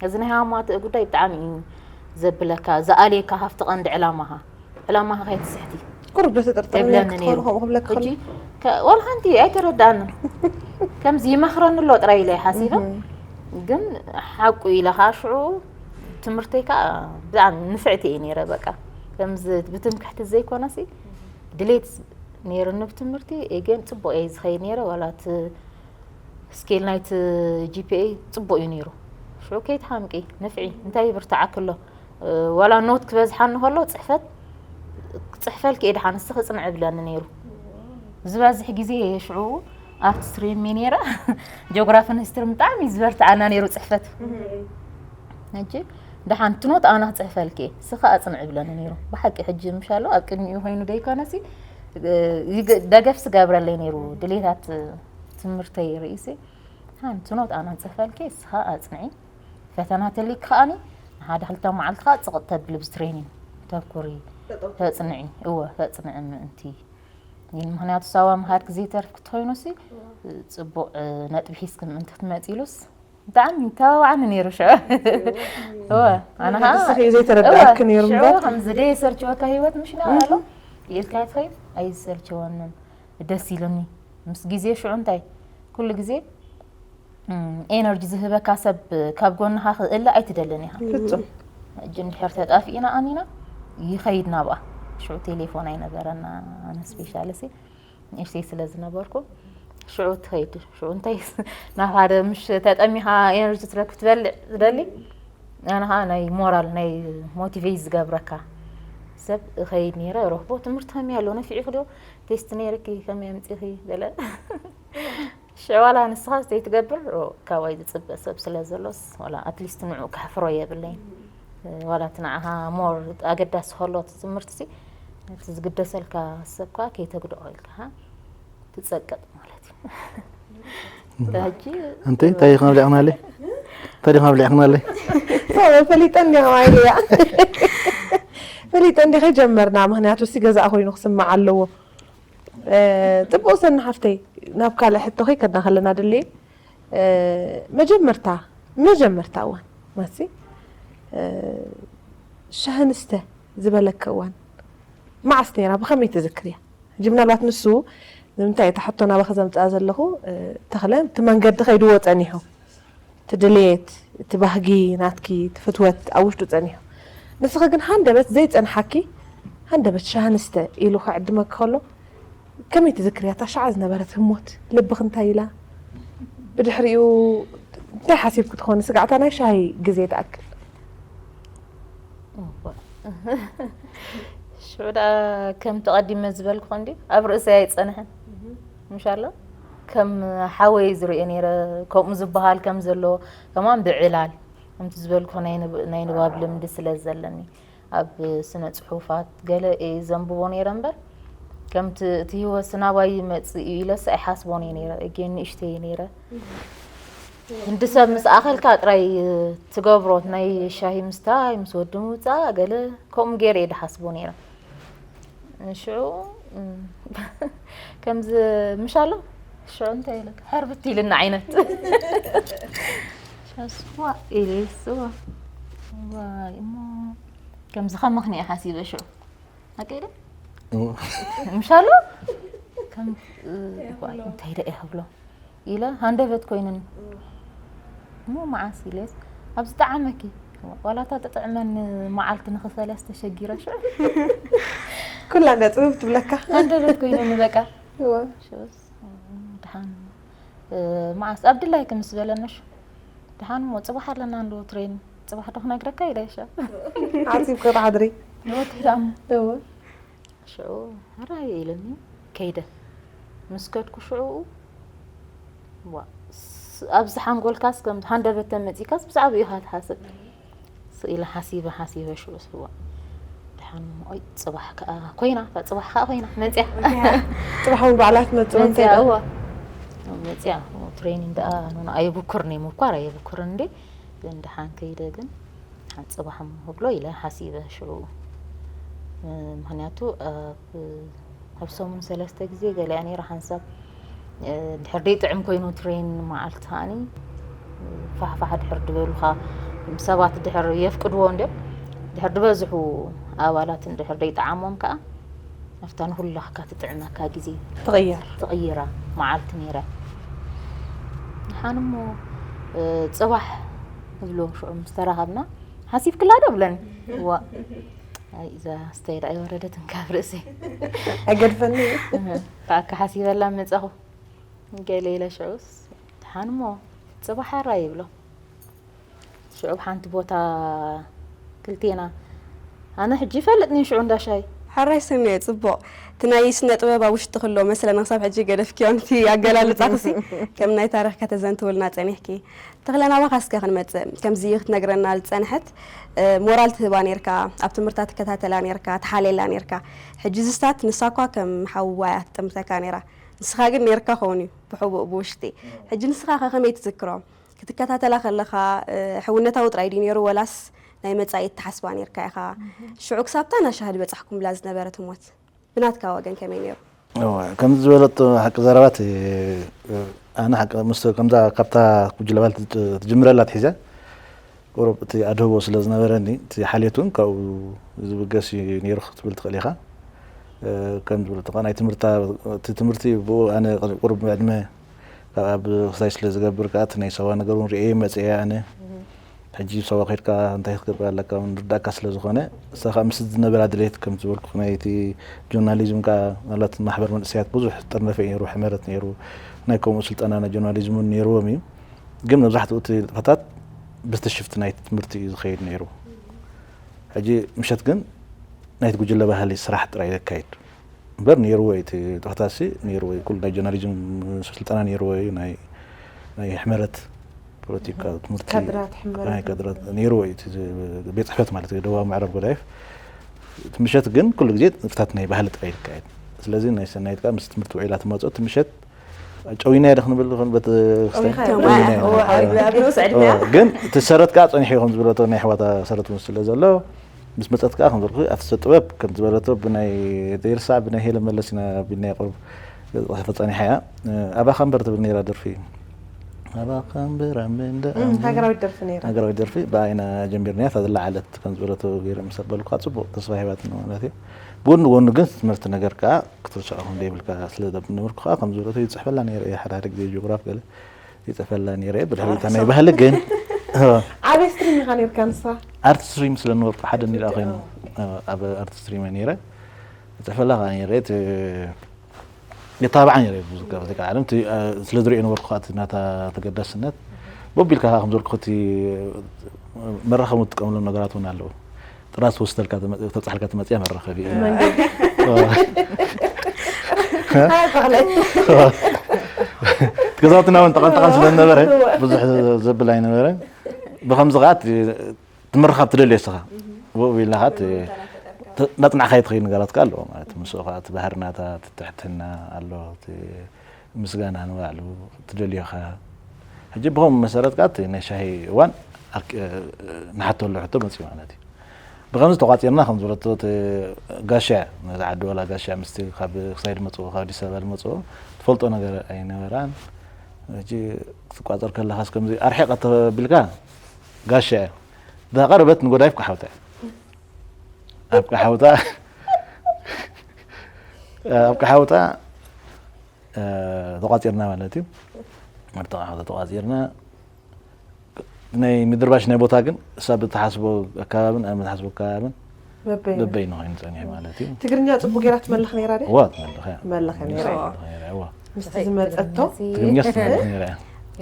እዚ ናይ ሃማማትእ ጉዳይ ብጣዕሚ እዩ ዘብለካ ዝኣልየካ ካብቲ ቀንዲ ዕላማኻ ዕላማኻ ከይትስሕቲ ቁሩብ ዶ ተጠርጥረኒ የብለኒ ክትኾኑ ነይሩ ከምኡ ክብለካ ሕጂ ከሎ ከ- ዋላ ሓንቲ ኣይተረዳኣንን ከምዚ ይመኽረኒ ኣሎ ጥራይ ኢለ ሓሲበ ግን ሓቁ ኢለ ከዓ ሽዑ ትምህርተይ ከዓ ብጣዕሚ ንፍዕቲ እየ ነይረ በቃ ከምዚ ብትምክሕቲ ዘይኮነሲ ድሌት ነይሩኒ ብትምህርቲ ግን ፅቡቅ እየ ዝኸይድ ነይረ ዋላ እቲ ስኬል ናይቲ ጂፒኤ ፅቡቅ እዩ ነይሩ ሽዑ ከይትሃምቂ ንፍዒ እንታይ ይብርትዓኪ ኣሎ እ፣ ዋላ ኖት ክበዝሓኒ ከሎ ፅሕፈት ክፅሕፈልኪ እየ ድሓን ንስኺ ፅንዕ እብለኒ ነይሩ ዝበዝሕ ግዜ ሽዑ ኣርትስ ሪሜ ነይረ ጂኦግራፍን ሂስትርን ብጣዕሚ ዝበርትዓና ነይሩ ፅሕፈት ሕጂ ደሓን ትኖት ኣና ክፅሕፈልኪ እየ ስኻ ኣፅንዕ ይብለኒ ነይሩ ብሓቂ ሕጂ ምሻሎ ኣብ ቅድሚኡ ኮይኑ ደይኮነሲ እ፣ ይግ- ደገፍ ስገብረለይ ነይሩ ድሌታት ትምህርተይ ርእሲ ሓንቲ ኖት ኣና ክፅሕፈልኪ ስኻ ኣፅንዒ ፈተና ተሊክ ከኣኒ ሓደ ክልተ መዓልቲ ከዓ ፅቕጥ ተብሊ ብዚ ትሬኒንግ ተኩሪ ተፅንዒ እወ ተፅንዒ ምእንቲ ይን ምክንያቱ ሳዋ ምሃድ ግዜ ተርፍ ክትኮይኑሲ ፅቡቅ ነጥቢ ሒዝኪ ምእንቲ ክትመፂ ኢሉስ ብጣዕሚ ተባባዓኒ ነይሩ ሽዑ እወ ኣነ ከዓ ንስኺ እዩ ዘይተረዳእኪ ነይሩ ሽዑ እምበር ከምዚ ደይ ሰርችወካ ህይወት ምሽ ኢና ኣሎ ኢልካ ትኸይድ ኣይዝሰልችወንን ደስ ኢሉኒ ምስ ግዜ ሽዑ እንታይ ኩሉ ግዜ ኤነርጂ ዝህበካ ሰብ ካብ ጎንኻ ክእለ ኣይትደልን ኢኻ ፍፁም ሕጂ እንድሕር ተጣፊእና ኣኒና ይኸይድ ናብኣ ሽዑ ቴሌፎን ኣይነበረና ኣነ ስፔሻልሲ ንእሽተይ ስለ ዝነበርኩ ሽዑ ትኸይድ ሽዑ እንታይ ናብ ሓደ ምሽ ተጠሚኻ ኤነርጂ ትረክብ ትበልዕ ዝደሊ ኣነ ከዓ ናይ ሞራል ናይ ሞቲቬት ዝገብረካ ሰብ እኸይድ ነይረ ረኽቦ ትምህርቲ ከመይ ኣሎ ነፊዑ ክዶ ቴስት ነይርኪ ከመይ ኣምፂኺ ገለ ሽዕ ዋላ ንስኻ ዘይትገብር ካባይ ዝፅበ ሰብ ስለ ዘሎስ ዋላ ኣትሊስት ንዑ ከሕፍሮ የብለይን ዋላ እቲ ንዓኻ ሞር ኣገዳሲ ከሎ እቲ ትምህርቲ እቲ ዝግደሰልካ ሰብካ ከይተግድኦ ኢልካ ትፀቀጥ ማለት እዩ ሕጂ እንተ እንታይ ኢኻ ኣብሊዕኽናለይ እንታይ ኢኻ ኣብሊዕኽናለይ ፈሊጠ እንዲኻ ማይለያ ፈሊጠ እንዲኸ ጀመርና ምክንያቱ ሲ ገዛእ ኮይኑ ክስማዕ ኣለዎ ጥቡቅ ሰኒ ሓፍተይ ናብ ካልእ ሕቶ ከይከድና ከለና ድሌ መጀመርታ መጀመርታ እዋን ማሲ ሻህንስተ ዝበለከ እዋን መዓስ ነይራ ብኸመይ ትዝክርያ ሕጂ ምናልባት ንሱ ንምንታይ እታ ሕቶ ናባኸ ዘምፅኣ ዘለኹ ተኽለ እቲ መንገዲ ከይድዎ ፀኒሑ እቲ ድሌት እቲ ባህጊ ናትኪ እቲ ፍትወት ኣብ ውሽጡ ፀኒሑ ንስኺ ግን ሃንደበት ዘይፀንሓኪ ሃንደበት ሻህንስተ ኢሉ ክዕድመኪ ከሎ ከመይ ትዝክርያ እታ ሻዓ ዝነበረት ህሞት ልብኺ እንታይ ኢላ ብድሕሪኡ እንታይ ሓሲብኪ ትኾኒ ስጋዕታ ናይ ሻሂ ግዜ ትኣክል ሽዑ ደኣ ከምቲ ቀዲመ ዝበልኩ እንዲ ኣብ ርእሰይ ኣይጸንሐን። ምሻሎ ከም ሓወይ ዝርእዮ ነይረ፣ ከምኡ ዝበሃል ከም ዘሎ፣ ከማን ብዕላል ከምቲ ዝበልኩ ናይ ንብ-፣ ናይ ንባብ ልምዲ ስለ ዘለኒ ኣብ ስነ ጽሑፋት ገለ እየ ዘንብቦ ነይረ እምበር፣ ከምቲ እቲ ህይወት ናባይ ይመጽእ እዩ ኢለስ ኣይሓስቦን እየ ነይረ። እጌ ንእሽተይ እየ ነይረ። እንዲ ሰብ ምስ ኣኸልካ ጥራይ ትገብሮ፣ ናይ ሻሂ ምስታይ፣ ምስ ወዲ ምውጻእ፣ ገለ ከምኡ ገይረ እየ ድሓስቦ ነይረ። ሽዑ፣ እም፣ ከምዚ ምሻሎ፣ ሽዑ እንታይ ኢለካ? ሕርብት ኢልና ዓይነት። ሸስዋ ኢለ ይስዋ። ዋይ፣ እሞ ከምዚ ከመኽንየ ሓሲበ ሽዑ። ኣቀይደ? እዎ። ምሻሎ? ከም፣ እ፣ እንታይ ደኣ ይብሎ? ኢለ ሃንደበት ኮይኑኒ። እሞ መዓስ ኢለስ፣ ኣብ ዝጠዓመኪ፣ ዋላ እታ ትጥዕመኒ መዓልቲ ንኽፈልያ ዝተሸጊረ ሽዑ። ኩላ እንዳ ጽብብ ትብለካ። ሃንደበት ኮይኑኒ በቃ። እዎ። ሽዑስ፣ ድሓን፣ እ፣ መዓስ ኣብ ድላይኪ ምስ በለኒ ሽዑ። ድሓን እሞ ጽባሕ ኣለና እንዶ ትሬን፣ ጽባሕ ዶ ክነግረካ ኢለ ሽዑ። ዓጺብኪ ክትሓድሪ። ወቲ ዳሞ። እዎ። ሽዑ፣ "ሕራይ" ኢለኒ፣ ከይደ። ምስ ከድኩ ሽዑ፣ ዋ፣ ስ-፣ ኣብዚ ሓንጎልካስ ከም ሃንደበት ተመጺካስ ብዛዕባኡ ኢኻ ትሓስብ። ስ-፣ ኢለ ሓሲበ፣ ሓሲበ ሽዑ ስዋ። ደሓን፣ ኦይ፣ ጽባሕ ከኣ ኮይና፣ እታ ጽባሕ ከኣ ኮይና፣ መጽያ። ጽባሕ እውን ባዕላ ትመጽእ መጽያ፣ እንታይ? እዋ። መጽያ፣ ትሬኒንግ ደኣ፣ ኖ፣ ኖ፣ ኣየብኩርን እየ፣ ምኳር ኣየብኩርን እንዴ። ግን ደሓን ከይደ ግን፣ ሓንቲ ጽባሕ እሞ ክብሎ ኢለ ሓሲበ ሽዑ። እ፣ ምኽንያቱ ኣብ፣ ኣብ ሰሙን ሰለስተ ግዜ ገሊኣ ነይራ ሓንሳብ። እ፣ ድሕር ደይጥዕም ኮይኑ ትሬን መዓልቲ ከኣኒ ፋሕፋሕ ድሕር ድበሉኻ፣ ሰባት ድሕር የፍቅድዎ እንድዮም። ድሕር ድበዝሑ ኣባላት እንድሕር ደይጠዓሞም ከኣ፣ ኣብታ ንኹላህካ ትጥዕመካ ግዜ ትቕየር። ትቕይራ መዓልቲ ነይራ። ደሓን እሞ፣ እ፣ ጽባሕ ንብሎ ሽዑ ምስ ተራኸብና፣ "ሓሲብክላ ዶ?" ብለኒ። ዋ። ኣይ፣ እዛ ኣስተይ ደኣ ኣይወረደትን ካብ ርእሰይ። ኣይገድፈኒ። እህ፣ ብኣካ ሓሲበላ መጻኹ። ገለ ኢለ ሽዑስ፣ ደሓን እሞ፣ ጽባሕ ኣራ ይብሎ። ሽዑ ኣብ ሓንቲ ቦታ ክልቴና፣ ኣነ ሕጂ ይፈልጥኒ ሽዑ እንዳ ሻሂ። ሕራይ ሰሚዐ፣ ጽቡቕ። እቲ ናይ ስነ ጥበብ ኣብ ውሽጢ ክሎ መሰለና ክሳብ ሕጂ ገደፍክዮን፣ እቲ ኣገላልጻኽሲ ከም ናይ ታሪኽ ከተዘንትውልና ጸኒሕኪ። ተኽለ፣ ናባኻ እስከ ክንመጽእ፣ ከምዚ ክትነግረና ዝጸንሐት፣ እ፣ ሞራል ትህባ ኔርካ፣ ኣብ ትምህርታ ትከታተላ ኔርካ፣ ትሓልየላ ኔርካ። ሕጂ ዝስታት ንሳ እኳ ከም ሓዋ እያ ትጥምተካ ኔራ። ንስኻ ግን ኔርካ ኸውን እዩ፣ ብሕቡእ ብውሽጢ። ሕጂ ንስኻ ከ ከመይ ትዝክሮ? ክትከታተላ ከለኻ፣ እ፣ ሕውነታዊ ጥራይ ድዩ ኔሩ፣ ወላስ ናይ መጻኢ እትሓስባ ኔርካ ኢኻ? ሽዑ ክሳብታ ናሻ ዝበጻሕኩምላ ዝነበረት ህሞት? ብናትካ ወገን ከመይ ነይሩ? እወ፣ ከምዚ ዝበለቶ ሓቂ ዘረባ እቲ፣ ኣነ ሓቂ ምስ፣ ከምዛ ካብታ ጉጅለ ባህሊ ትጅ-፣ ትጅምረላ ትሒዘ፣ ቁሩብ እቲ ኣድህቦ ስለ ዝነበረኒ፣ እቲ ሓልዮት እውን ካብኡ ዝብገስ እዩ ነይሩ ክትብል ትኽእል ኢኻ። እ፣ ከም ዝበለቶ፣ ናይ ትምህርታ፣ እቲ ትምህርቲ ብኡ ኣነ ቁሩብ ዕድመ ካብ ኣብ ክሳይ ስለ ዝገብር ከኣ፣ እቲ ናይ ሳዋ ነገር እውን ርእየ መጽየ ኣነ። ሕጂ ሳዋ ከይድካ እንታይ ክትገብር ኣለካ እውን ንርዳእካ ስለ ዝኾነ፣ እሳ ከኣ ምስ ዝነበራ ድሌት፣ ከም ዝበልኩ፣ ናይቲ ጆርናሊዝም ከኣ፣ ማለት ማሕበር መንእሰያት ብዙሕ ጥርነፈ እዩ ነይሩ፣ ሕመረት ነይሩ። ናይ ከምኡ ስልጠና ናይ ጆርናሊዝም እውን ነይርዎም እዩ። ግን መብዛሕትኡ እቲ ንጥፈታት በቲ ሽፍት ናይቲ ትምህርቲ እዩ ዝኸይድ ነይሩ። ሕጂ ምሸት ግን ናይቲ ጉጅለ ባህሊ ስራሕ ጥራይ ዘካይድ። እምበር ነይርዎ እዩ፣ እቲ ንጥፈታትሲ ነይርዎ እዩ። ኩሉ ናይ ጆርናሊዝም ስልጠና ነይርዎ እዩ። ናይ፣ ናይ ሕመረት ፖለቲካ ትምህርቲ፣ ካድራት ሕመረት። ናይ ካድራት ነይርዎ እዩ። እቲ ቤት ጽሕፈት ማለት እዩ፣ ደቡባዊ ምዕራብ ጎዳይፍ። እቲ ምሸት ግን ኩሉ ግዜ ንጥፈታት ናይ ባህሊ ጥራይ ይካየድ። ስለዚ ናይ ሰናይት ከኣ ምስ ትምህርቲ ውዒላ ትመጽኦ፣ እቲ ምሸት ጨዊናዮ ዶ ክንብል ንኽእል? በቲ ክስታይ? ጨዊኻዮ። ጨዊናዮ። እወ፣ ኣብ፣ ኣብ ንኡስ ዕድመያ። እወ፣ ግን እቲ ሰረት ከኣ ጸኒሑ እዩ፣ ከም ዝበለቶ ናይ ኣሕዋታ ሰረት እውን ስለ ዘሎ፣ ምስ መጸት ከኣ ከም ዝበልኩ፣ ኣብቲ ሰብ ጥበብ ከም ዝበለቶ ብናይ ዘይርሳዕ ብናይ ሄለን መለስ ኢና ኣቢልናዮ ቁሩብ ጽሑፍ ጸኒሓ እያ። ኣባኻ እምበር ትብል ነይራ ደርፊ። ኣባኻ እምበር ኣምበ እንደ እም፣ ኣምበ። ሃገራዊት ደርፊ ነይራ። ሃገራዊት ደርፊ ብኣ ኢና ጀሚርናያ፣ እታ ዝለዓለት ከም ዝበለቶ ገይረ ምስ ኣበልኩ፣ ጽቡቕ ተስፋ ሂባትና ማለት እዩ። ብጎኒ ጎኒ ግን ትምህርቲ ነገር ከኣ ክትርስዖ ከም ዘይብልካ ስለ ዘብንብርኩ ከኣ ከም ዝበለቶ ይጽሕፈላ ነይረ እየ፣ ሓደ ሓደ ግዜ ጂኦግራፍ ገለ ይጽሕፈላ ነይረ እየ። ብድሕሪኡ እታ ናይ ባህሊ ግን፣ ኣበይ ስትሪም ኢኻ ነይርካ ንስኻ? ኣርት ስትሪም ስለ ነበርኩ ሓደ እንዲ ደኣ ኮይኑ፣ ኣብ ኣርት ስትሪም እየ ነይረ። ይጽሕፈላ ከኣ ነይረ፣ ት-፣ የታብዓ ነይረ ብዙሕ ካብ ዘይከኣለ፣ እቲ፣ እ፣ ስለ ዝርእዮ ነበርኩ ከኣ እቲ ናታ ተገዳስነት። በቢልካ ከኣ ከም ዝበልኩ እቲ መራኸቢ ትጥቀመሎም ነገራት እውን ኣለዉ። እታ ራስ ወስተልካ ተመ- ተብጻሕልካ ትመጽያ መራኸቢ እያ። መንገዲ ተኽለ። ገዛውትና እውን ጠቐን ጠቐን ስለ ዝነበረ ብዙሕ ዘብል ኣይነበረ። ብኸምዚ ከዓ እቲ ትምርኻብ ትደልዮ እስኻ። ብኡ ኢልና ከዓ እቲ ተ- እናጽናዕካዮ ትኸይድ ነገራት ከዓ ኣለዎ ማለት እዩ። ምስኡ ከዓ እቲ ባህርናታት፣ እቲ ትሕትና ኣሎ፣ እቲ ምስጋና ንባዕሉ ትደልዮ ኢኻ። ሕጂ ብኸምኡ መሰረት ከዓ እቲ ናይ ሻሂ እዋን ኣክ- ንሓተሉ ሕቶ መፅዩ ማለት እዩ። ብኸምዚ ተቋፂርና ከም ዝበለቶ እቲ ጋሻ ነዚ ዓዲ ዋላ ጋሻ ምስቲ ካብ ክሳይ ድመፅኡ ካብ ኣዲስ ኣበባ ድመፅኡ ትፈልጦ ነገር ኣይነበራን። ሕጂ ክትቋፀር ከለኻስ ከምዚ ኣርሒቐ ተቢልካ ጋሻ እያ። እዛ ቀረበት ንጎዳይፍ ቀሓውታ እያ። ኣብ ቀሓውታ ኣብ ቀሓውታ ተቋፂርና ማለት እዩ። ኣብ ቀሓውታ ተቋፂርና ናይ ምድርባሽ ናይ ቦታ ግን እሳ ብትሓስቦ ኣከባብን ኣብ ምትሓስቦ ኣከባብን በበይ በበይ ንኾይኑ ፀኒሑ ማለት እዩ። ትግርኛ ጽቡቅ ጌራ ትመልኽ ነይራ ደ? እዋ ትመልኽ እያ። ትመልኽ እያ ነይራ። ትመልኽ ነይራ እዋ። ምስቲ ዝመጸቶ ትግርኛ ስትመልኽ ነይራ እያ።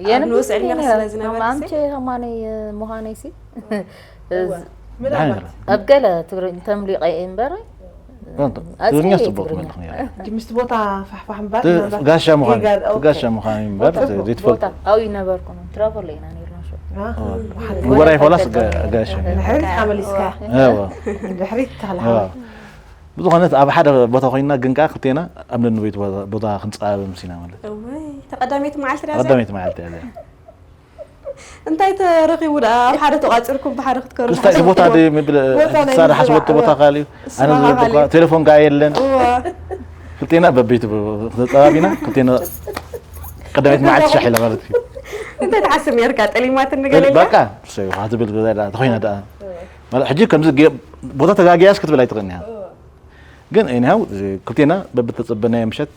የን ኣብ ንኡስ ዕድሜኻ ስለ ዝነበርክ ኣምቼ ከማነይ ምዃነይ ሲ እዋ። ምናልባት ደሓን ነይራ። ኣብ ገለ ትግርኛ ተምሊቐ እየ እምበር ኣጽንየ ትግርኛ እየ ጽቡቅ ትግርኛ። ትመልኽ ነይራ። እንዲ ምስቲ ቦታ ፋሕፋሕ እምበር እቲ ምናልባት ጋሻ ምዃን ጌጋ- እቲ ኦኬ። ጋሻ ምዃን እምበር ቦታ ዘይትፈልጥ ቦታ ኣብኡ ይነበርኩ ነው ትራቨል ኢና ነርና ሸ ንጎራይ ፈላስ ጋሻ ድሕሪት ተመሊስካ እዋ ድሕሪት ተኽልሓ እዋ ብዝኾነት ኣብ ሓደ ቦታ ኮይና ግን ከዓ ክልቴና ኣብ ነንበይቱ ቦታ ክንፀባበ ምሲና ማለት እወይ፣ ተቐዳመይቲ መዓልቲ ዳ ቀዳመይቲ መዓልቲ እያ እዚኣ። እንታይ ተረኺቡ ደኣ ኣብ ሓደ ተቋፂርኩም ብሓደ ክትከሩ ክስታይ እቲ ቦታ ዶ ምብል ቦታ ናይ ክሳድ ምዝራእ፣ ሓስበቶ ቦታ እዋ። ካልእ እዩ ኣነ እስኻ ዝበልኩ ካልእ። እኳ ቴሌፎን ከዓ የለን እዋ። ክልቴና በበይቱ ተፀባቢና ክልቴና ቀዳመይቲ መዓልቲ ሻሕ ኢላ ማለት እዩ እንታይ ትሓስብ ነርካ ጠሊማት ንገለልካ በቃ ሰይ ውሃ ትብል ገዛ ደኣ ተኾይና ደኣ ማለት ሕጂ ከምዚ ገ- ቦታ ተጋጊያስ ክትብል ኣይትኽእልን እያ ግን እኒሃው ክልቴና በብተፀበናዮ ምሸት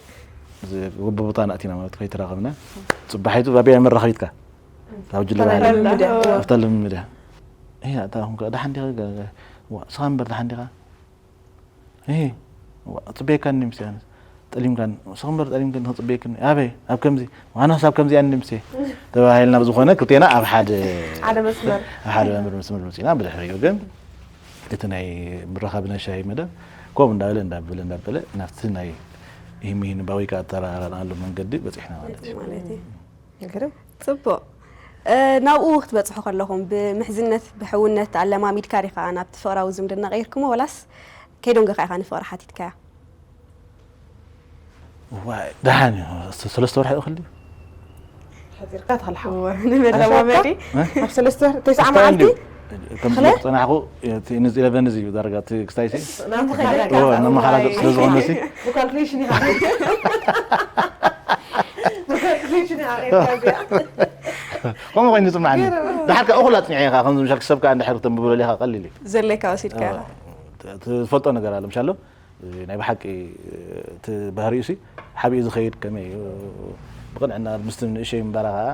በቦታ ናእቲና ማለት ከይተራኸብና ፅባሒቱ ባቢያ መራኸቢትካ ካብ ጅለ ባህሊ ተለምደ። ኣብታ ልምምድ እያ እያ እታ ኹንከ ደሓን ዲኻ ገ- ገ- ዋ፣ ስኻ እምበር ደሓን ዲኻ እህ፣ ዋ፣ ፅበየካኒ ምስ ያንስ ጠሊምካን ስኻ እምበር ጠሊምክን ክፅበየክኒ ኣበይ ኣብ ከምዚ ዋናስ ኣብ ከምዚ ያኒ ምሴ ተባሂልና ብዝኾነ ክልቴና ኣብ ሓደ ሓደ መስመር ኣብ ሓደ መስመር መስመር መፂና ብድሕሪኡ ግን እቲ ናይ ምረኻቢ ናይ ሻሂ መደብ ከምኡ እንዳበለ እንዳበለ እንዳበለ ናብቲ ናይ ይህም ይህን ባወይ ከዓ ኣተራራናሉ መንገዲ በፂሕና ማለት እዩ ማለት እዩ። ግርም። ጽቡቕ። እ፣ ናብኡ ክትበጽሑ ከለኹም ብምሕዝነት፣ ብሕውነት ኣለማሚድካ ዲኻ ናብቲ ፍቕራዊ ዝምድና ቀይርኩሞ ወላስ ከይዶም ገኻ ኢኻ ንፍቕሪ ሓቲትካያ? ዋይ፣ ደሓን እዩ። ሰ-፣ ሰለስተ ወርሒ ይኽእል ድዩ? ሓጺርካ ተኽልሓ። እወ፣ ንመለማመዲ። እ? ኣብ ሰለስተ ወርሒ፣ ተስዓ ተስፋ መዓልቲ? እንድዩ። ከም ተኽለ? ዝብሎ ክጸናሕኩ፣ እቲ ንዝ ኢለቨን እዚ እዩ ዳርጋ እቲ ክስታይ ሲ? ናብቲ ከይዳ እወ፣ ነመሓላገጽ ስለ ዝኾነ ሲ? ብካልኩሌሽን ኢኻ። ብካልኩሌሽን ኢኻ ከይድካ እዚኣ። ከምኡ ኮይኑ ይስምዓኒ። ገረመ። ድሓር ከኣ እኹል ኣጽኒዐ ኢኻ፣ ከም ምሻል ክሰብ ከኣ እንድሕር ክተንብበሉ ኢኻ ቀሊል እዩ። ዘለካ ወሲድካ ኢኻ። እወ፣ ት-፣ ትፈልጦ ነገር ኣሎ፣ ምሻሎ? ናይ ብሓቂ እቲ ባህሪኡ ሲ ሓቢኡ ዝኸይድ ከመይ እዩ? ብቕንዕና ምስቲ ንእሸይ እምበራ ኸዓ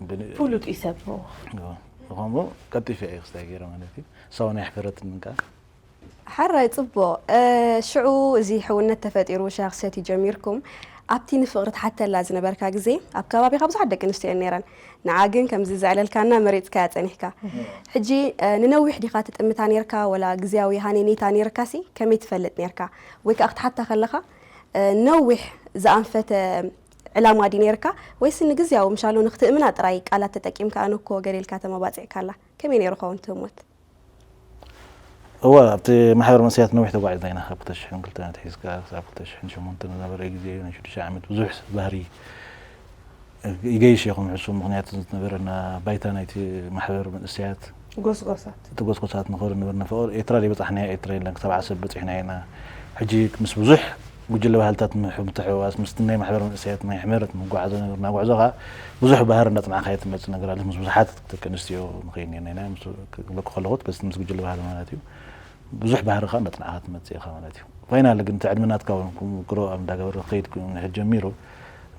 ብን-፣ ፍሉጥ እዩ ሰብ። እዎ። እዎ። ከምኡ ቀልጢፈ እየ ክስታይ ገይረ ማለት እዩ። ሰው ናይ ኣሕፈረትኒ ከኣ። ሕራይ ጽቡቕ። እ፣ ሽዑ እዚ ሕውነት ተፈጢሩ ሻሂ ክሰትዩ ጀሚርኩም። ኣብቲ ንፍቕሪ ትሓተላ ዝነበርካ ግዜ ኣብ ከባቢኻ ብዙሓት ደቂ ኣንስትዮ እየን ነይረን። ንዓ ግን ከምዚ ዘዕለልካና መሪጽካያ ጸኒሕካ። ሕጂ፣ እ፣ ንነዊሕ ዲኻ ትጥምታ ኔርካ ወላ ግዝያዊ ሃነይነይታ ኔርካሲ ከመይ ትፈልጥ ኔርካ? ወይ ከኣ ክትሓታ ከለኻ፣ እ፣ ነዊሕ ዝኣንፈተ ዕላማ ድዩ ኔርካ? ወይስ ንግዝያዊ ምሻሎ ንክትእምና ጥራይ ቃላት ተጠቂምካ ኣነ እኮ ገለ ኢልካ ተመባጺዕካላ? ከመይ ኔሩ ኸውን እቲ ህሞት? እወ፣ ኣብቲ ማሕበር መንእሰያት ነዊሕ ተጓዒዝና ኢና። ካብ ክልተ ሽሕን ክልተን ኣትሒዝካ ክሳብ ክልተ ሽሕን ሸሞንተን ዝነበረ ግዜ ናይ ሽዱሽተ ዓመት ብዙሕ ባህሪ ይገይሽ እየ ከም ሕሱም። ምኽንያቱ ዝነበረና ባይታ ናይቲ ማሕበር መንእሰያት ጎስጎሳት። እቲ ጎስጎሳት ንኸዱ ነበርና። ፍቕሪ ኤርትራ ዘይበጻሕናዮ ኤርትራ የለን። ክሳብ ዓሰብ በጺሕና ኢና። ሕጂ ምስ ብዙሕ ጉጅለ ባህልታት ምሕ-፣ ምትሕውዋስ፣ ምስቲ ናይ ማሕበር መንእሰያት ናይ ሕመረት ምጉዓዞ ነበርና። ጉዕዞ ከኣ ብዙሕ ባህሪ እንዳጽናዕካዮ ትመጽእ ነገር ኣሎ። ምስ ብዙሓት ደቂ ኣንስትዮ ንኸይድ ኔርና ኢና። ምስ፣ ክብለኩ ከለኹ፣ በቲ ምስ ጉጅለ ባህሊ ማለት እዩ። ብዙሕ ባህሪ ከኣ እንዳጽናዕካ ትመጽእ ኢኻ ማለት እዩ። ፋይናል ግን እቲ ዕድመ ናትካ እውን ክምክሮ ኣብ እንዳገበረ ክኸይድ ኮይኑ ንድሕር ጀሚሩ፣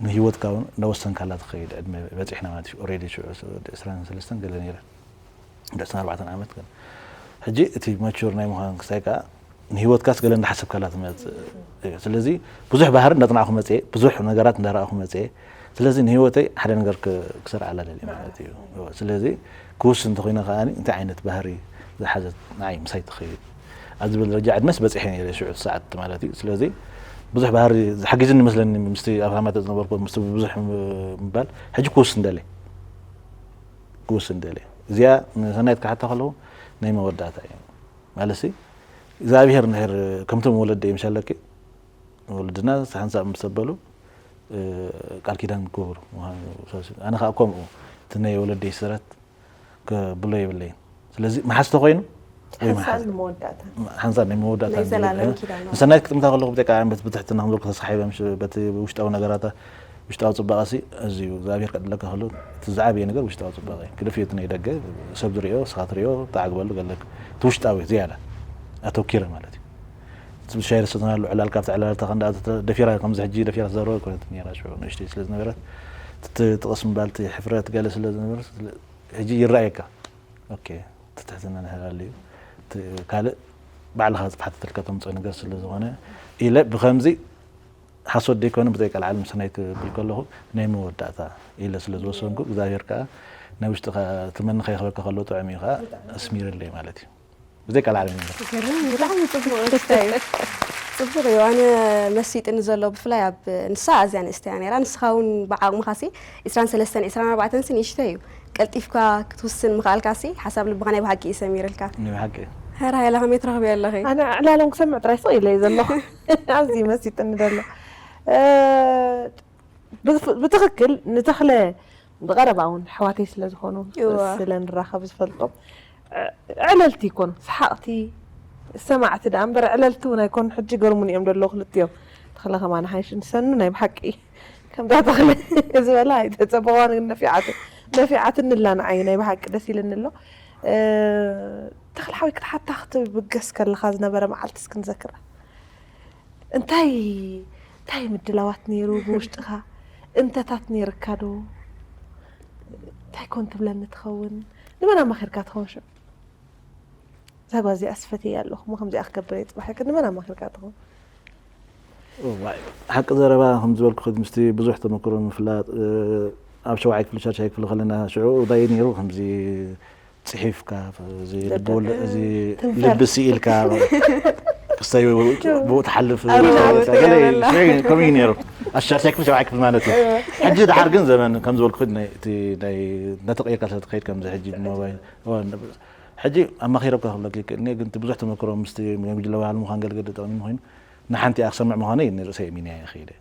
ንህይወትካ እውን እንዳወሰንካላ ትኸይድ ዕድመ በጺሕና ማለት እዩ። ኦሬዲ ሽዑ ስ-፣ ወዲ ዕስራን ሰለስተን ገለ ነይረ። ወዲ ዕስራን ኣርባዕተን ዓመት ግን። ሕጂ እቲ ማቹር ናይ ምዃን ክስታይ ከኣ ንህይወትካስ ገለ እንዳሓሰብካላ ትመጽእ እዩ። ስለዚ ብዙሕ ባህሪ እንዳጽናዕኩ መጽየ፣ ብዙሕ ነገራት እንዳረኣኹ መጽየ። ስለዚ ንህይወተይ ሓደ ነገር ክ-፣ ክሰርዓላ ደልየ ማለት እዩ። ስለዚ ክውስን እንተኾይነ ከኣ እንታይ ዓይነት ባህሪ ዝሓዘት ንዓይ ምሳይ ትኸይድ ኣብ ዝብል ደረጃ ዕድመስ በፂሐ ነይረ ሽዑ ሰዓት ማለት እዩ። ስለዚ ብዙሕ ባህሪ ዝሓግዝኒ መስለኒ ምስቲ ኣብ ሃማተ ዝነበርኩ ምስቲ ብዙሕ ምባል። ሕጂ ክውስን ደልየ ክውስን ደልየ እዚኣ ንሰናይት ክሓታ ከለኹ ናይ መወዳእታ እዩ ማለት ሲ እግዚኣብሔር ንድሕር ከምቶም ወለደ ይምሻለኪ ወለድና ሓንሳብ ምስ ተበሉ ቃል ኪዳን ክገብሩ ምዃኑ ኣነ ከዓ ከምኡ እቲ ናይ ወለደይ ስረት ክብሎ የብለይን። ስለዚ መሓዝ ተኮይኑ ወይ መሓዝ ሓንሳብ ንመወዳእታ ሓንሳብ ናይ መወዳእታ ናይ ዘላለም ኪዳን ነው። ንሰናይት ክጥምታ ከለኹ ብጠቃ ዓመት ብትሕትና ከም ዘልኩ ተሳሒበ ምሽ በቲ ውሽጣዊ ነገራታ ውሽጣዊ ጽባቐ ሲ እዚ እዩ እግዚኣብሔር ቀድለካ ከሎ እቲ ዝዓበየ ነገር ውሽጣዊ ጽባቐ እዩ። ክደፍዮ እቲ ናይ ደገ ሰብ ዝሪኦ ስኻ ትሪኦ ተዓግበሉ ገለክ እቲ ውሽጣዊ ዝያዳ ኣተኪረ ማለት እዩ። እቲ ሻይ ርስትናሉ ዕላል ካብቲ ዕላልታ ከንዳ ደፊራ ከምዚ ሕጂ ደፊራ ትዛረበ ኮነት ነራ ሽዑ ንእሽተይ ስለ ዝነበረት ትጥቕስ ምባልቲ ሕፍረት ገለ ስለ ዝነበረ ሕጂ ይረኣየካ ኦኬ ትትሕትና ንሕላል እዩ ካልእ ባዕልኻ ዝሓተተልካ ተምፅኦ ነገር ስለ ዝኾነ ኢለ ብከምዚ ሓሶት ደይኮነ ብዘይ ቃል ዓለም ሰናይ ክብል ከለኹ ናይ መወዳእታ ኢለ ስለ ዝወሰንኩ እግዚኣብሔር ከዓ ናይ ውሽጥኻ ትመኒ ከይክበካ ከሎ ጥዑም እዩ ከዓ ኣስሚርለይ ማለት እዩ ብዘይ ቃል ዓለም ነገር ብጣዕሚ ፅቡቅ ደስታ እዩ። ፅቡቅ እዩ ኣነ መሲጥኒ ዘሎ ብፍላይ ኣብ ንሳ ኣዝያ ንእስተ እያ ነራ ንስኻ እውን ብዓቕምኻ ሲ ዕስራን ሰለስተን ዕስራን ኣርባዕተን ሲ ንእሽተ እዩ ቀልጢፍካ ክትውስን ምኽኣልካ ሲ ሓሳብ ልብኻ ናይ ብሓቂ እዩ ሰሚርልካ። ናይ ብሓቂ። ሄራ ሄላ ከመይ ትረኽብዮ ኣለኺ? ኣነ ዕላሎም ክሰምዕ ጥራይ ስቕ ኢለ እየ ዘለኹ። ኣዝዩ መሲጥኒ ዘሎ። ብትኽክል ንተኽለ ብቐረባ እውን ኣሕዋተይ ስለ ዝኾኑ ስለ ንራኸብ ዝፈልጦም ዕለልቲ ይኮኑ ሰሓቕቲ ሰማዕቲ ደኣ እምበር ዕለልቲ እውን ኣይኮኑ ሕጂ ገርሙን እዮም ዘለዉ ክልቲኦም ተኽለ ከማን ሓይሽ ንሰኑ ናይ ብሓቂ ከምዛ ተኽለ ዝበላ ኣይተፀበዋን ግን ነፊዓት ነፊዓትኒ ኣላ ንዓይ ናይ ብሓቂ ደስ ኢልኒ ኣሎ ተኽለ ሓወይ ክትሓታ ክትብገስ ከለኻ ዝነበረ መዓልቲ እስክንዘክራ እንታይ እንታይ ምድላዋት ነይሩ ብውሽጥኻ እንተታት ነይርካ ዶ እንታይ ኮን ትብለኒ ትኸውን ንመን ኣማኺርካ ትኸውን ሽዑ እዛ ጓዚ ኣስፈትያ ኣለኹ ሞ ከምዚኣ ክገብር እየ ፅባሕ ኢልካ ንመን ኣማኺርካ ትኸውን ሓቂ ዘረባ ከም ዝበልኩ ምስቲ ብዙሕ ተመክሮ ምፍላጥ ኣብ ሸውዓይ ክፍሊ ሻድሻይ ክፍሊ ከለና ሽዑ እንታይ ነይሩ ከምዚ ፅሒፍካ እዚ ልቢ ወለ እዚ ትንፈር። ልቢ ስኢልካ ክስታይ ብኡ ትሓልፍ ኣሩና ገለ ኣሩና። ሽዑ ከምኡ እዩ ነይሩ ኣሻርሻይ ክፍሊ ሸውዓይ ክፍሊ ማለት እዩ ሕጂ ድሓር ግን ዘመን ከም ዝበልኩ እቲ ናይ እናተቀየርካ ስለ ትኸይድ ከምዚ ሕጂ ሞባይል ሕጂ ኣማኺረካ ክብለክ ይክእል እየ ግን ብዙሕ ተመክሮ ምስቲ ጉጅለ ባህል ምዃን ገለገለ ጠቕሚ ኮይኑ ንሓንቲ እያ ክሰምዕ ምዃነይ ንርእሰይ እሚነ እየ ከይደ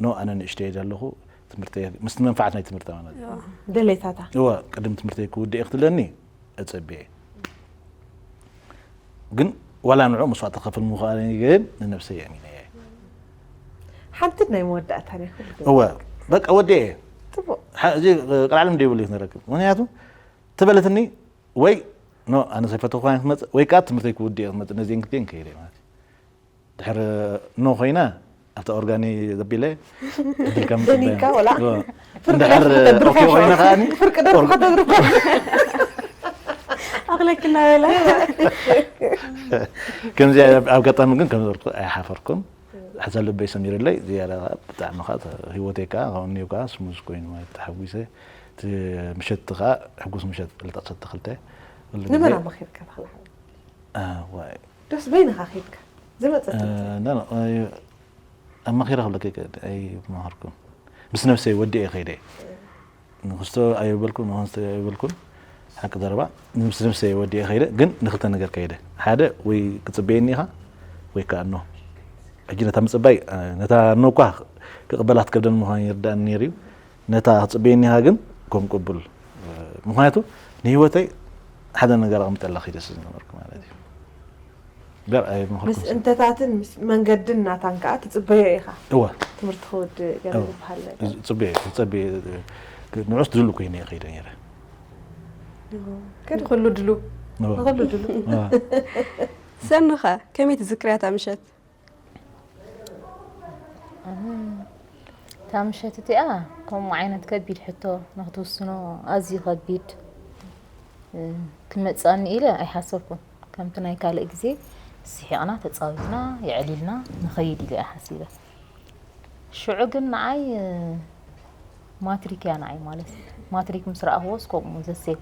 ኖ ኣነ ንእሽተይ ዘለኹ ትምህርተይ ምስቲ መንፋዓት ናይ ትምህርቲ ማለት እዩ። ደሌታታ። እወ ቅድም ትምህርተይ ክውድእ ክትብለኒ እጸብየ ግን ዋላ ንዑ መስዋእቲ ክኸፍል ምኽኣለኒ ግን ንነብሰይ ኣሚነ እየ። ሓንቲ ናይ መወዳእታ ናይ ክብል እወ በቃ ወዲአ እየ። ጽቡቅ። ሓ- እዚ ቃልዓለም ደይብሉ ክነረክብ ምክንያቱ ተበለትኒ ወይ ኖ ኣነ ሰይፈተኳ ክትመጽእ ወይ ከዓ ትምህርተይ ክውድእ እየ ክትመጽእ ነዚአን ክልቲአን ከይደ ማለት እዩ። ድሕሪ ኖ ኮይና ኣብታ ኦርጋኒ ዘቢለ ዕድል ከም ደኒንካ ወላ ፍርቂ እንድሕር ደርፍካ ተድርፋ ኦኬ ኮይና ከዓኒ ፍርቂ ደርፍካ ተድርፋ ኣኽለክና በላ ከምዚ ኣብ ኣጋጣሚ ግን ከም ዝበልኩ ኣይሓፈርኩን። ሕዛ ልበይ ሰሚርለይ ዝያዳ ከዓ ብጣዕሚ ከዓ ህይወተይ ከዓ ከምኒኡ ከዓ ስሙዝ ኮይኑ ማለት ተሓጒሰ። እቲ ምሸት ከዓ ሕጉስ ምሸት ዕለት ዓሰርተ ክልተ ኩሉ ግዜ ንመን ኣማኺርካ ተኽለ ሓወይ? ኣዋይ ዶስ በይንኻ ኬድካ ዝመፀት ትምፅእ? ኣማኺረ ክብለካ ይክእል ኣይመሃርኩን ምስ ነብሰይ ወዲአ ከይደ ንክስቶ ኣይበልኩን ንክስቶ ኣይበልኩን ሓቂ ዘረባ ምስ ነብሰይ ወዲአ ከይደ ግን ንክልተ ነገር ከይደ ሓደ ወይ ክፅበየኒ ኢኻ ወይ ከዓ ኖ ሕጂ ነታ ምፅባይ ነታ ኖ እኳ ክቕበላ ትከብደን ምዃን ይርዳእኒ ነይሩ እዩ ነታ ክፅበየኒ ኢኻ ግን ከም ቅቡል ምክንያቱ ንህይወተይ ሓደ ነገር ኣቕምጠላ ከይደ ስለ ዝነበርኩ ማለት እዩ እምበር ኣይምኽርኩን ምስ እንተታትን ምስ መንገድን ናታን ከዓ ትፅበዮ ኢኻ እወ ትምህርቲ ክወድእ ገለ እወ ዝበሃል ነገር እዚ ፅበዮ ዝፀበዮ ንዑስ ድሉ ኮይነ እየ ከይደ ነይረ ንኩሉ ድሉ እወ ንኹሉ ድሉ እወ ሰኑኸ ከመይ ትዝክርያ እታ ምሸት እታ ምሸት እቲኣ ከምኡ ዓይነት ከቢድ ሕቶ ንክትውስኖ ኣዝዩ ከቢድ ክመፅኣኒ ኢለ ኣይሓሰብኩን። ከምቲ ናይ ካልእ ግዜ ስሒቕና ተፃዊትና የዕሊልና ንኸይድ ኢለ እየ ሓሲበ። ሽዑ ግን ንዓይ ማትሪክ እያ ንዓይ ማለት እዩ። ማትሪክ ምስ ረኣኽዎስ ከምኡ ዘሴም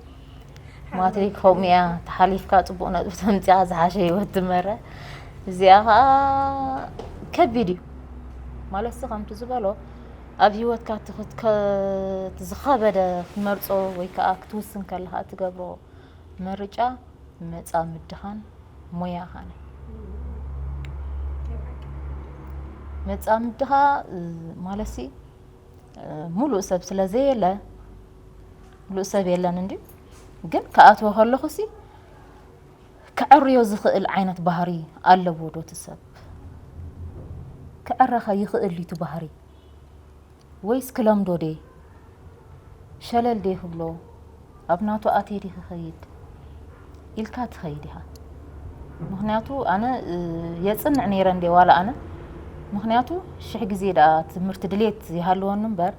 ማትሪክ ከምኡ እያ ተሓሊፍካ ጽቡቕ ነጥቢ ተምጺኣ ዝሓሸ ህይወት ትመረ። እዚኣ ኸኣ ከቢድ እዩ። ማለትሲ ከምቲ ዝበሎ ኣብ ህይወትካ እቲ ክትከ-፣ እቲ ዝኸበደ ክትመርጾ ወይ ከኣ ክትውስን ከለኻ እትገብሮ ምርጫ መጻምድኻን ሞያኻን እዩ። መጻምድኻ፣ እ፣ ማለትሲ፣ እ፣ ሙሉእ ሰብ ስለ ዘየለ፣ ሙሉእ ሰብ የለን እንድዩ፣ ግን ክኣትዎ ከለኹሲ ከዕርዮ ዝኽእል ዓይነት ባህሪ ኣለዎ ዶ እቲ ሰብ? ክዕረኻ ይኽእል እዩ እቲ ባህሪ? ወይስ ክለምዶ ድየ? ሸለል ድየ ክብሎ? ኣብ ናቱ ኣትየ ድየ ክኸይድ? ኢልካ ትኸይድ ኢኻ። ምኽንያቱ ኣነ፣ እ፣ የጽንዕ ነይረ እንድየ ዋላ ኣነ። ምኽንያቱ ሽሕ ግዜ ደኣ ትምህርቲ ድሌት ይሃልወኒ እምበር፣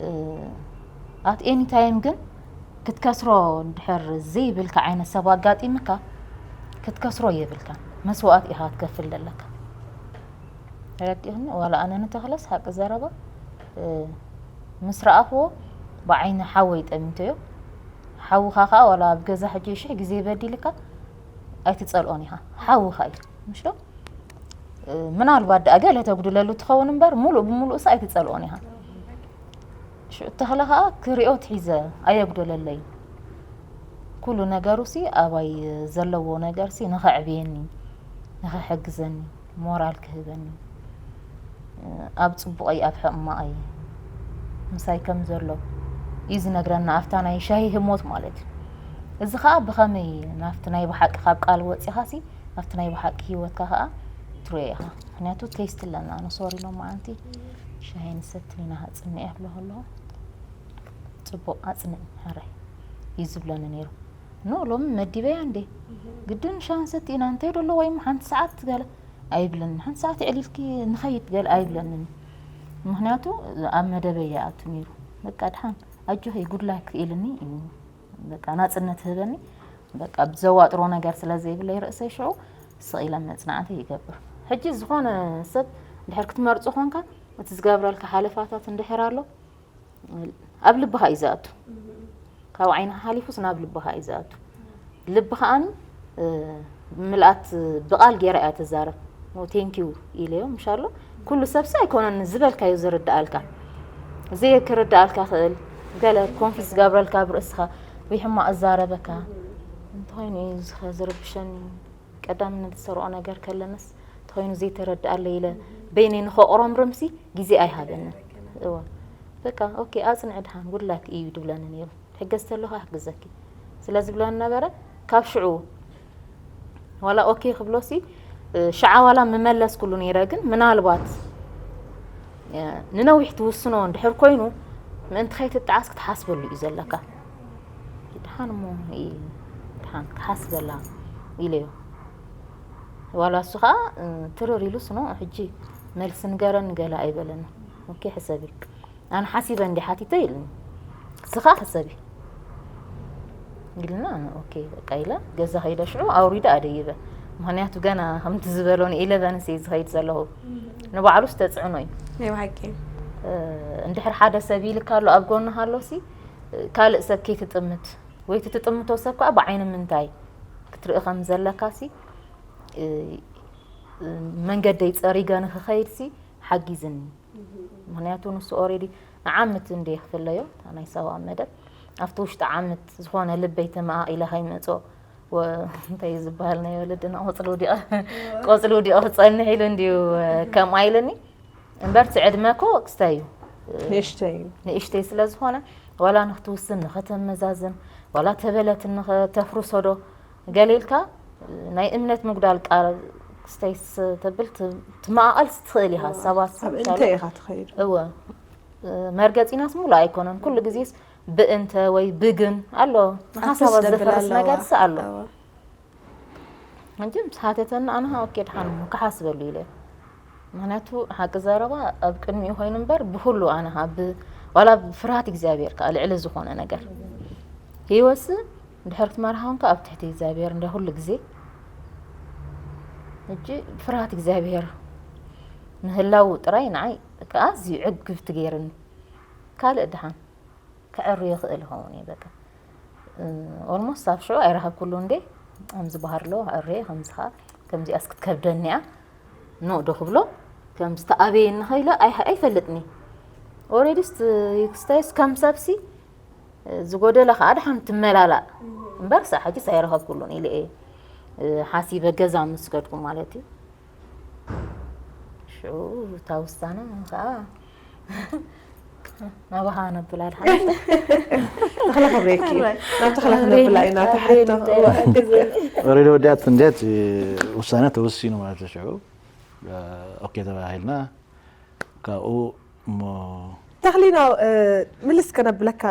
እ፣ at any time ግን ክትከስሮ እንድሕር ዘይብልካ ዓይነት ሰብ ኣጋጢምካ፣ ክትከስሮ የብልካን። መስዋእቲ ኢኻ ክትከፍል ዘለካ። ተረዲእኽኒ? ዋላ ኣነ ንተኽለስ ሓቂ ዘረባ፣ እ፣ ምስ ረኣኽዎ ብዓይኒ ሓወይ ጠሚተዮ። ሓውኻ ኸኣ ዋላ ኣብ ገዛ ሕጂ ሽሕ ግዜ በዲልካ ኣይትጸልኦን ኢኻ። ሓውኻ እዩ። ምሽ ዶ? እ፣ ምናልባት ደኣ ገለ ተጉድለሉ ትኸውን እምበር፣ ሙሉእ ብምሉእስ ኣይትጸልኦን ኢኻ። ሽዑ ተኽለ ኸኣ ክሪኦ ትሒዘ፣ ኣየጉደለለይ። ኩሉ ነገሩሲ ኣባይ ዘለዎ ነገርሲ ንኸዕብየኒ፣ ንኸሕግዘኒ፣ ሞራል ክህበኒ፣ ኣብ ጽቡቐይ ኣብ ሕማቐይ ምሳይ ከም ዘሎ እዩ ዝነግረና፣ ኣብታ ናይ ሻሂ ህሞት ማለት እዩ። እዚ ኸኣ ብኸመይ ናብቲ ናይ ብሓቂ ካብ ቃል ወጺኻሲ ኣብቲ ናይ ብሓቂ ህይወትካ ኸኣ ትርእዮ ኢኻ። ምኽንያቱ ቴስት ኣለና፣ ኣነ ሶሪ ሎማዓንቲ ሻሂ ንሰቲ ኢና፣ ኣጽንዕ እብሎ ከለኹ ጽቡቕ ኣጽንዕ ሕራይ እዩ ዝብለኒ ነይሩ። ኖ ሎሚ መዲበያ እንዴ ግድን ሻሂ ንሰቲ ኢና፣ እንታይ ደሎ ወይ ሓንቲ ሰዓት ገለ ኣይብለንን። ሓንቲ ሰዓት የዕሊልኪ ንኸይድ ገለ ኣይብለንን። ምኽንያቱ ኣብ መደበይ ይኣቱ ነይሩ። በቃ ድሓን ኣጆኺ ጉድ ላክ ኢልኒ እዩ። በቃ ናጽነት ህበኒ። በቃ ብዘዋጥሮ ነገር ስለ ዘይብለይ ርእሰይ ሽዑ ስቕ ኢለ መጽናዕቲ ይገብር። ሕጂ ዝኾነ ሰብ እንድሕር ክትመርጾ ኾንካ እቲ ዝገብረልካ ሓለፋታት እንድሕር ኣሎ ኣብ ልብኻ እዩ ዝኣቱ። ካብ ዓይንኻ ሓሊፉስ ናብ ልብኻ እዩ ዝኣቱ። ልቢ ከኣኒ፣ እ፣ ምልኣት ብቓል ገይራ እያ ትዛረብ። ኦ፣ ቴንኪዩ ኢለዮ፣ ምሻሎ። ኩሉ ሰብሲ ኣይኮነን ዝበልካዮ ዝርድኣልካ። ዘይክርድኣልካ ክእል፣ ገለ ኮንፊዝ ዝገብረልካ ኣብ ርእስኻ፣ ወይ ሕማቕ እዛረበካ። እንተኾይኑ እዩ ዝኸ-፣ ዝርብሸኒ። ቀዳምነት ዝሰርኦ ነገር ከለንስ እንተኾይኑ ዘይተረድኣለይ ኢለ በይነይ ንኸቑረምርምሲ ግዜ ኣይሃበንን። እወ። በቃ፣ ኦኬ፣ ኣጽንዒ ድሓን፣ ጉድ ላክ እዩ ድብለኒ ነይሩ። ትሕገዝ ተለኹ ኣሕግዘኪ ስለ ዝብለኒ ነበረ። ካብ ሽዑ ዋላ ኦኬ ክብሎሲ፣ እ፣ ሽዓ ዋላ ምመለስኩሉ ነይረ፣ ግን ምናልባት፣ እ፣ ንነዊሕ ትውስኖ እንድሕር ኮይኑ፣ ምእንቲ ከይትጠዓስ ክትሓስበሉ እዩ ዘለካ። ድሓን እሞ፣ እ፣ ድሓን ክሓስበላ ኢለዮ። ዋላ እሱ ኸኣ፣ እ፣ ትርር ኢሉ ስኖ፣ ሕጂ መልሲ ንገረኒ ገለ ኣይበለኒ። ኦኬ፣ ሕሰቢ። ኣነ ሓሲበ እንዲ ሓቲተ ኢሉኒ። ንስኻ ሕሰቢ። ኢልና፣ ኣነ ኦኬ፣ በቃ ኢለ፣ ገዛ ኸይደ ሽዑ ኣውሪደ ኣደይበ። ምኽንያቱ ገና ከምቲ ዝበሎ ንኢለቨንስ እየ ዝኸይድ ዘለኹ። ንባዕሉስ ተጽዕኖ እዩ። ናይ ብሓቂ። እ፣ እንድሕር ሓደ ሰብ ኢልካ ኣሎ ኣብ ጎንኻ ኣሎሲ፣ እ፣ ካልእ ሰብ ከይትጥምት፣ ወይ እቲ ትጥምቶ ሰብ ከኣ ብዓይኒ ምንታይ ክትርኢ ከም ዘለካሲ፣ እ፣ እ፣ መንገደይ ጸሪገ ንክኸይድሲ ሓጊዝኒ። ምኽንያቱ ንሱ ኦሬዲ ንዓመት እንደ ክፍለዮ፣ እታ ናይ ሳዋ መደብ፣ ኣብቲ ውሽጢ ዓመት ዝኾነ ልበይ ተመቓቒለ ከይመጾ፣ ወ-፣ እንታይ እዩ ዝበሃል ናይ ወለድና፣ ቆጽሊ ውዲቐ፣ ቆጽሊ ውዲቐ ክጸንሕ ኢሉ እንድዩ ከምኣ ኢሉኒ። እምበር እቲ ዕድመ እኮ ክስታይ እዩ። ንእሽተይ እዩ። ንእሽተይ ስለ ዝኾነ፣ ዋላ ንክትውስን፣ ንኸተመዛዝን፣ ዋላ ተበለት ንኸተፍርሶ ዶ፣ ገለ ኢልካ ናይ እምነት ምጉዳል ቃል ክስተይስ ተብል ት-፣ ትመቓቐልስ ትኽእል ኢኻ። ሰባት ኣብ ምሳሌ እንተ ኢኻ ትኸይድ። እወ። መርገጺናስ ሙሉእ ኣይኮነን። ኩሉ ግዜስ ብእንተ ወይ ብግን ኣሎ። ንሓሳባት ኣትስ ዘፍርስ ዘበላለዋ። ነገርስ ኣሎ። እወ። ሕጂ ምስ ሓተተኒ ኣነ ኸኣ ኦኬ ድሓን እሞ ክሓስበሉ ኢለ። ምኽንያቱ ሓቂ ዘረባ ኣብ ቅድሚኡ ኮይኑ እምበር ብኹሉ ኣነ ኸኣ ብ-፣ ዋላ ብፍርሃት እግዚኣብሔር ከኣ ልዕሊ ዝኾነ ነገር። ህይወትሲ እንድሕር ክትመርሓ ኾንካ ኣብ ትሕቲ እግዚኣብሔር እንደ ኩሉ ግዜ። ሕጂ ፍርሃት እግዚኣብሔር ምህላው ጥራይ ንዓይ ከኣ ኣዝዩ ዕግብቲ ገይርኒ። ካልእ ድሓን ከዕሪ ይኽእል ይኸውን እየ በቃ። ኦልሞስት ኣብ ሽዑ ኣይረኸብኩሉ እንዴ ከምዚ ባህርሎ ኣሬ ከምዚ ኸዓ ከምዚኣስ ክትከብደኒ እያ ኖ ዶ ክብሎ ከምዚ ተኣበየኒ ኸይለ ኣይፈ- ኣይፈልጥኒ ኦሬዲ ክስታይስ ከም ሰብሲ ዝጎደለ ከዓ ድሓን ትመላላእ እምበር ሳ ሕጂስ ኣይረኸብኩሉን ኢለ እየ ሓሲበ ገዛ ምስ ከድኩ ማለት እዩ ሽዑ እታ ውሳነ ከዓ ናባኻ ነብላ ድሓን ተኽለ ከብረኪ ናብ ተኽለ ክነብላ ኢና ተሓቶ ኦሬዲ ወዲኣት እንዴት ውሳነ ተወሲኑ ማለት ሽዑ ኦኬ ተባሂልና ካብኡ እሞ ተኽሊና ምልስ ከነብለካ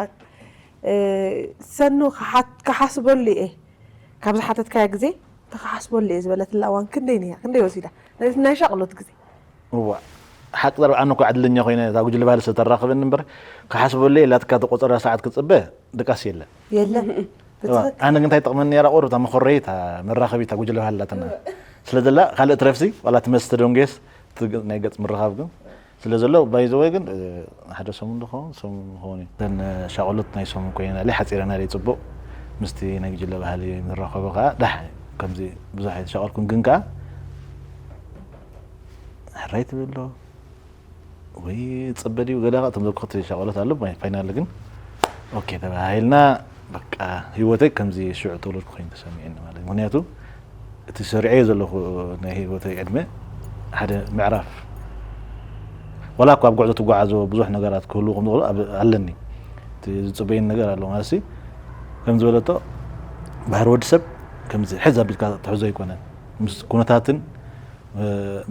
ሰኑ ክሓስበሉ እየ ካብ ዝሓተትካያ ግዜ ተክሓስበሉ እየ ዝበለትላ እዋን ክንደይ ነያ ክንደይ ወሲዳ ናይ ሻቕሎት ግዜ እዋ ሓቂ ዘረብዓኒ እኮ ዕድለኛ ኮይነ እታ ጉጅለ ባህሊ ዝተራኸበኒ እምበር ክሓስበሉ እየ ላትካ ተቆፀራ ሰዓት ክፅበ ድቃስ የለን የለን ኣነ ግን እንታይ ጠቕመኒ ነራ ቁሩብ እታ መኮረይ እታ መራኸቢ እታ ጉጅለ ባህሊ ላትና ስለ ዘላ ካልእ ትረፍሲ ዋላ እቲ መስተ ደንጎየስ ናይ ገፅ ምርኻብ ግን ስለ ዘሎ ባይዘወይ ግን ሓደ ሰሙን ዝኸውን ሰሙን ዝኸውን እዩ እተን ሻቆሎት ናይ ሰሙን ኮይና ለይ ሓፂረና ለይ ፅቡቅ ምስቲ ናይ ጉጅለ ባህሊ ንራኸቦ ከዓ ዳሕ ከምዚ ብዙሕ ኣይተሻቀልኩን ግን ከዓ ሕራይ ትብል ዶ ወይ ፅበ ድዩ ገለ ከዓ እቶም ዘኩኽቲ ሻቆሎት ኣሎ ፋይናል ግን ኦኬ ተባሂልና በቃ ህይወተይ ከምዚ ሽዑ ተወለድኩ ኮይኑ ተሰሚዕኒ ማለት እዩ ምክንያቱ እቲ ሰሪዐዮ ዘለኹ ናይ ህይወተይ ዕድመ ሓደ ምዕራፍ ዋላ እኳ ኣብ ጉዕዞ ትጓዓዞ ብዙሕ ነገራት ክህልዉ ከም ዝኽእሉ ኣለኒ ዝፅበይን ነገር ኣሎ ማለት ከም ዝበለቶ ባህሪ ወዲ ሰብ ከምዚ ሕዝ ኣቢልካ ትሕዞ ኣይኮነን ምስ ኩነታትን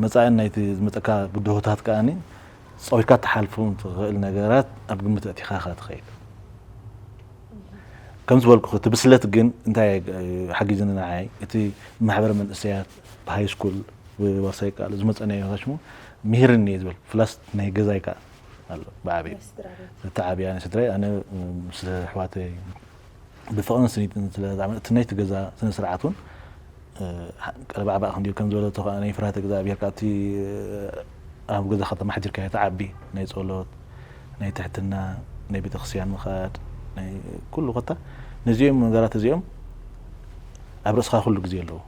መፃእን ናይቲ ዝመፀካ ብድሆታት ከዓኒ ፀዊርካ ትሓልፎም ትኽእል ነገራት ኣብ ግምት ኣእቲኻ ኢኻ ትኸይድ ከም ዝበልኩ እቲ ብስለት ግን እንታይ ሓጊዝኒ ንዓይ እቲ ማሕበረ መንእሰያት ብሃይ ስኩል ብወሳይ ቃል ዝመፀናዮ ታሽሙ ምሂርኒ እየ ዝበልኩ ፕላስ ናይ ገዛይ ከዓ ኣሎ ብዓብዩ እቲ ዓብያ ንስድራይ ኣነ ምስ ኣሕዋተይ ብፍቕርን ስኒትን ስለ ዝዓመ እቲ ናይቲ ገዛ ስነ ስርዓት እውን ቀለባዕባእ ክንድዩ ከም ዝበለቶ ከዓ ናይ ፍርሃት እግዚኣብሔር ከዓ እቲ ኣብ ገዛ ከተማ ሓዲርካዮ ትዓቢ ናይ ፀሎት ናይ ትሕትና ናይ ቤተክርስትያን ምኻድ ናይ ኩሉ ከታ ነዚኦም ነገራት እዚኦም ኣብ ርእስኻ ኩሉ ግዜ ኣለዎ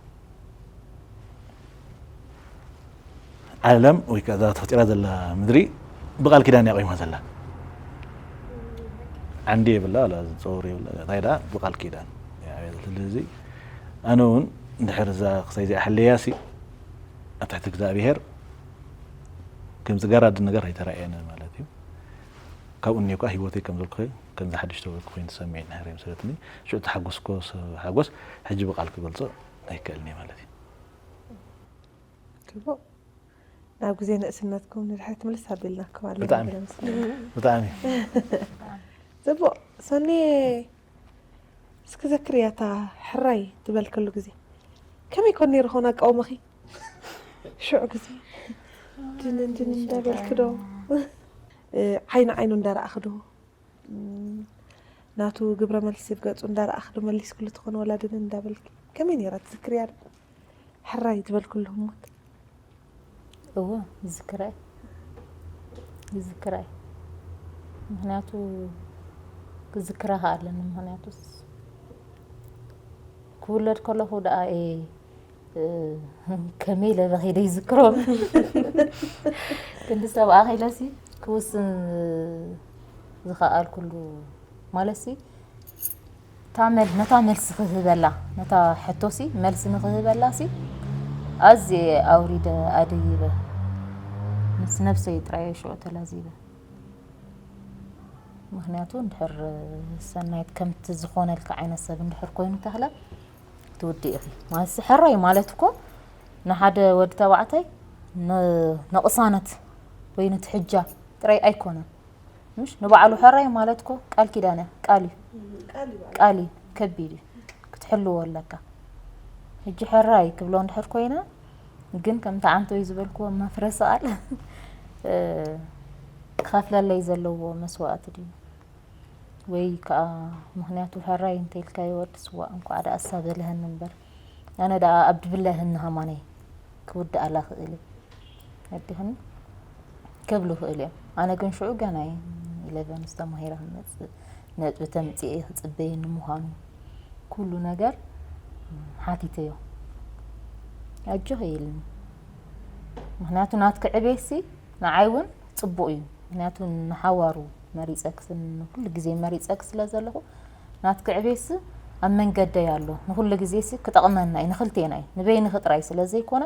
ዓለም ወይ ከዓ እዛ ተፈጢራ ዘላ ምድሪ ብቃል ኪዳን እያ ቆይማ ዘላ ዓንዲ የብላ ዋላ ፀውር የብላ እንታይ ደኣ ብቃል ኪዳን እያ ዕብያ ዘላ ስለዚ ኣነ እውን እንድሕር እዛ ክሳይ እዚኣ ሓለያ ሲ ኣብ ትሕቲ እግዚኣብሄር ከምዚ ገራዲ ነገር ኣይተራእየንን ማለት እዩ ካብኡ እኒኦ ከዓ ህይወተይ ከም ዘልኩ ከምዚ ሓድሽ ተወለድኩ ኮይኑ ተሰሚዕኒ ሕረ መሰለትኒ ሽዑ ተሓጎስኮ ሓጎስ ሕጂ ብቃል ክገልፆ ኣይክእልን እየ ማለት እዩ ግቡእ ናብ ግዜ ንእስነትኩም ንድሕሪት ምልስ ኣቢልናኩም ብጣዕሚ ጽቡቅ ሰኒ እስኪ ዘክርያ እታ ሕራይ ትበልክሉ ግዜ ከመይ ኮን ነይሩ ኾን ኣቃውመኺ ሽዑ ግዜ ድንን ድንን እንዳበልክ ዶ ዓይኒ ዓይኑ እንዳረኣኽ ዶ ናቱ ግብረ መልሲ ብገጹ እንዳረኣኽ ዶ መሊስክሉ ትኾን ወላ ድንን እንዳበልኪ ከመይ ነይራ ትዝክርያ ዶ ሕራይ ዝበልክሉ ህሞት እወ ይዝክራ ይዝክራ ምክንያቱ ክዝክራ ከኣለኒ ምክንያቱስ ክውለድ ከለኹ ደኣ እየ ከመይ ኢለ ከይደ ይዝክሮም ክንዲ ሰብ ኣኺለሲ ክውስን ዝኸኣልኩሉ ማለትሲ እታ መል ነታ መልሲ ክህበላ ነታ ሕቶሲ መልሲ ንክህበላሲ ኣዝየ ኣውሪደ ኣደይበ ምስ ነብሰይ ጥራይ ሽዑ ተላዚበ ምክንያቱ እንድሕር ሰናይት ከምቲ ዝኾነልካ ዓይነት ሰብ እንድሕር ኮይኑ ተኽለ ትውድእ ኢኺ ማለትሲ ሕራይ ማለት እኮ ንሓደ ወዲ ተባዕታይ ንቕሳነት ወይ ንትሕጃ ጥራይ ኣይኮነን ምሽ ንባዕሉ ሕራይ ማለት እኮ ቃል ኪዳን እያ ቃል እዩ ቃል እዩ ከቢድ እዩ ክትሕልዎ ኣለካ ሕጂ ሕራይ ክብሎ እንድሕር ኮይነ ግን ከምቲ ዓንተይ ዝበልክዎ መፍረሲ ቃል ክኸፍለለይ ዘለዎ መስዋእቲ ድዩ ወይ ከዓ ምክንያቱ ሕራይ እንተኢልካዮ ወዲ ስዋ እንኳዕ ደኣ እሳ በልሀኒ እምበር ኣነ ደኣ ኣብ ድብለ ህኒ ሃማነይ ክውድኣላ ክእል እዩ ኣዲኽኒ ክብሉ ይኽእሉ እዮም ኣነ ግን ሽዑ ገና እየ ኢለቨን ዝተማሂረ ክመፅእ ነጥቢ ተምፅኤ ክፅበየኒ ምዃኑ ኩሉ ነገር ሓቲተዮ። ኣጆኺ ኢልኒ። ምኽንያቱ ናትኪ ዕቤትሲ ንዓይ እውን ጽቡቕ እዩ። ምኽንያቱ ንሓዋሩ መሪጸክስን ኩሉ ግዜ መሪጸክ ስለ ዘለኹ ናትኪ ዕቤትሲ ኣብ መንገደይ ኣሎ። ንኹሉ ግዜሲ ክጠቕመና እዩ፣ ንኽልቴና እዩ። ንበይንኺ ጥራይ ስለ ዘይኮነ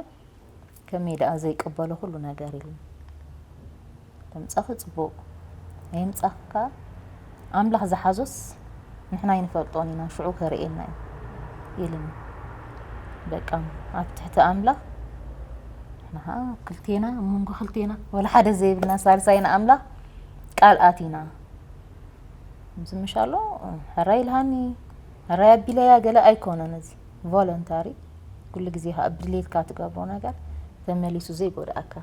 ከመይ ደኣ ዘይቅበሎ ኩሉ ነገር ኢሉ። ተምጻኺ ጽቡቕ፣ ኣየምጻኺ ከኣ ኣምላኽ ዝሓዞስ ንሕና ኣይንፈልጦን ኢና፣ ሽዑ ከርእየና እዩ ኢሉኒ። በቃ ኣብ ትሕቲ ኣምላኽ ንሕና ኸኣ ክልቴና፣ ኣብ መንጎ ክልቴና ወላ ሓደ ዘይብልና ሳልሳይና ኣምላኽ ቃል ኣቲና። ዝምሻሎ ሕራይ ኢልሃኒ፣ ሕራይ ኣቢለያ ገለ ኣይኮነን። እዚ ቮለንታሪ ኩሉ ግዜ ከኣ ብድሌትካ ትገብሮ ነገር ተመሊሱ ዘይጎድኣካ፣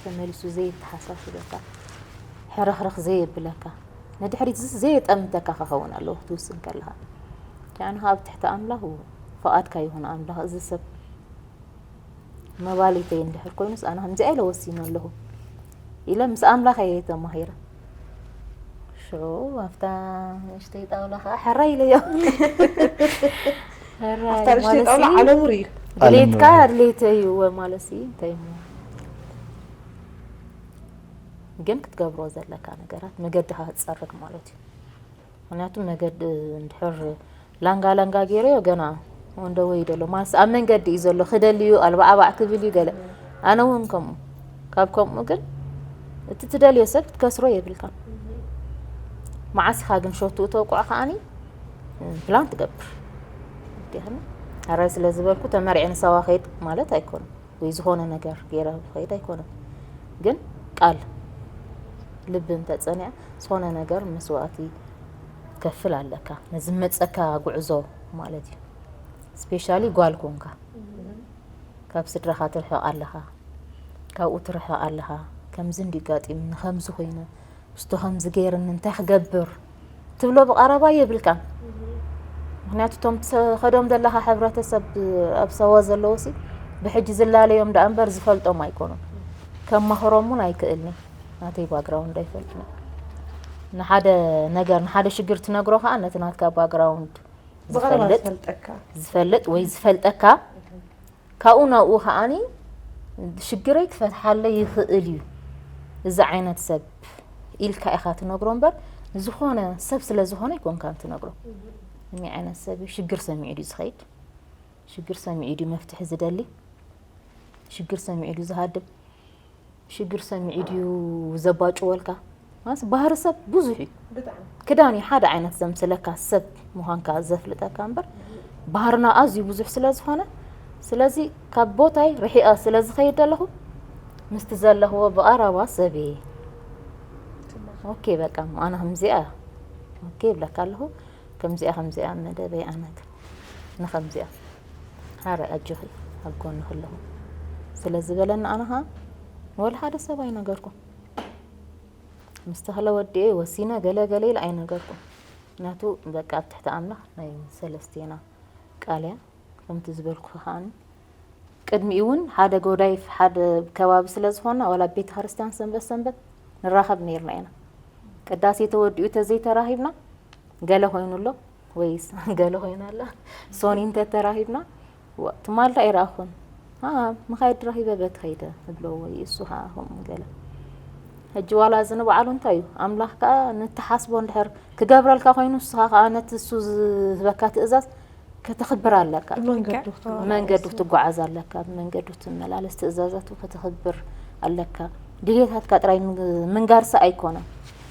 ተመሊሱ ዘየተሓሳስበካ፣ ሕርኽርኽ ዘየብለካ፣ ንድሕሪት ዝ- ዘየጠምተካ ክኸውን ኣለዎ ክትውስን ከለኻ። ጃንኻ ኣብ ትሕቲ ኣምላኽ ፍቓድካ ይኹን ኣምላኽ። እዚ ሰብ መባሊተይ እንድሕር ኮይኑስ ኣነ ከምዚኣ ኢለ ወሲነ ኣለኹ ኢለ ምስ ኣምላኽ እየ ተማሂረ። ሽዑ ኣብታ ንእሽተይ ጣውላ ከዓ ሕራይ ኢለዮ። ሕራይ ኣፍታ ንእሽተይ ማለት ጣውላ እዩ። ዓለሙ ርእዩ። ድሌትካ ዓለሙ ርእዩ። ድሌተይ እዩ ማለት እዩ። እንታይ እሞ ግን ክትገብሮ ዘለካ ነገራት መገድኻ ክትፀርግ ማለት እዩ። ምክንያቱ መገዲ እንድሕር ላንጋ ላንጋ ገይረዮ ገና ወንደ ወይ ደሎ ማለት ኣብ መንገዲ እዩ ዘሎ ክደልዩ ኣልባዕባዕ ክብል እዩ ገለ ኣነ እውን ከምኡ ካብ ከምኡ ግን እቲ ትደልዮ ሰብ ክትከስሮ የብልካ። መዓስ ኢኻ ግን ሸቱ ተውቅዖ ከዓኒ ፕላን ትገብር። ኣራይ ስለ ዝበልኩ ተመሪዐ ንሳዋ ከይድ ማለት ኣይኮነ ወይ ዝኾነ ነገር ገይረ ከይድ ኣይኮነ ግን ቃል ልቢ እንተፀኒዐ ዝኾነ ነገር መስዋእቲ ከፍል ኣለካ ነዚ መፀካ ጉዕዞ ማለት እዩ። ስፔሻሊ ጓል ኮንካ ካብ ስድራኻ ትርሕቕ ኣለኻ፣ ካብኡ ትርሕቕ ኣለኻ። ከምዚ እንዲ ጋጢምኒ ከምዚ ኮይነ ምስቶ ከምዚ ገይርኒ እንታይ ክገብር ትብሎ ብቐረባ የብልካን። ምክንያቱ እቶም ትኸዶም ዘለኻ ሕብረተሰብ ኣብ ሰዋ ዘለዉ ሲ ብሕጂ ዝላለዮም ደኣ እምበር ዝፈልጦም ኣይኮኑን። ከማኽሮም እውን ኣይክእልኒ ናተይ ባግራውንድ ኣይፈልጥን። ንሓደ ነገር ንሓደ ሽግር ትነግሮ ከዓ ነቲ ናትካ ባግራውንድ ዝቐረባ ዝፈልጥ ዝፈልጠካ። ዝፈልጥ ወይ ዝፈልጠካ ካብኡ ናብኡ ከዓኒ ሽግረይ ክፈትሓለይ ይኽእል እዩ እዚ ዓይነት ሰብ ኢልካ ኢኻ ትነግሮ እምበር ዝኾነ ሰብ ስለ ዝኾነ ኣይኮንካን ትነግሮ። እኒ ዓይነት ሰብ እዩ ሽግር ሰሚዑ ድዩ ዝኸይድ? ሽግር ሰሚዑ ድዩ መፍትሒ ዝደሊ? ሽግር ሰሚዑ ድዩ ዝሃድም? ሽግር ሰሚዑ ድዩ ዘባጭወልካ? ማለት ባህሪ ሰብ ብዙሕ እዩ። ብጣዕሚ። ክዳን እዩ ሓደ ዓይነት ዘምስለካ ሰብ ምዃንካ ዘፍልጠካ እምበር ባህርና ኣዝዩ ብዙሕ ስለ ዝኾነ ስለዚ ካብ ቦታይ ርሒቐ ስለ ዝኸይድ ዘለኹ ምስቲ ዘለኽዎ ብቐረባ ሰብ እየ። ኦኬ በቃ ኣነ ከምዚኣ ኦኬ ይብለካ ኣለኹ። ከምዚኣ ከምዚኣ መደበይ ኣነ ግን ንኸምዚኣ ሓራይ ኣጆኺ ኣብ ጎንኺ ኣለኹ ስለ ዝበለኒ ኣነ ኸዓ ንወላ ሓደ ሰብ ኣይነገርኩን። ምስ ተኽለ ወዲኤ ወሲነ ገለ ገለ ኢለ ኣይነገርኩን። ምክንያቱ በቃ ኣብ ትሕቲ ኣምላኽ ናይ ሰለስቴና ቃል እያ። ከምቲ ዝበልኩ ከዓኒ ቅድሚኡ እውን ሓደ ጎዳይፍ ሓደ ከባቢ ስለ ዝኾንና ዋላ ኣብ ቤተ ክርስቲያን ሰንበት ሰንበት ንራኸብ ነይርና ኢና። ቅዳሴ ተወዲኡ ተዘይተራኺብና ገለ ኮይኑ ኣሎ ወይስ ገለ ኮይና ኣላ ሶኒ እንተተራኺብና ዋ፣ ትማል ዳ ኣይረኣኹን። ኣ፣ ምኻየድ ረኺበ በት ኸይደ እብሎ ወይ እሱ ኸዓ ከምኡ ገለ። ሕጂ ዋላ እዚ ንባዕሉ እንታይ እዩ? ኣምላኽ ከኣ ንትሓስቦ እንድሕር ክገብረልካ ኮይኑ ንስኻ ከኣ ነቲ እሱ ዝህበካ ትእዛዝ ከተኽብር ኣለካ። ብመንገዱ ክትጓዓዝ። መንገዱ ክትጓዓዝ ኣለካ፣ ብመንገዱ ትመላለስ፣ ትእዛዛቱ ከተኽብር ኣለካ። ድሌታትካ ጥራይ ምንግ-፣ ምንጋርሲ ኣይኮነን።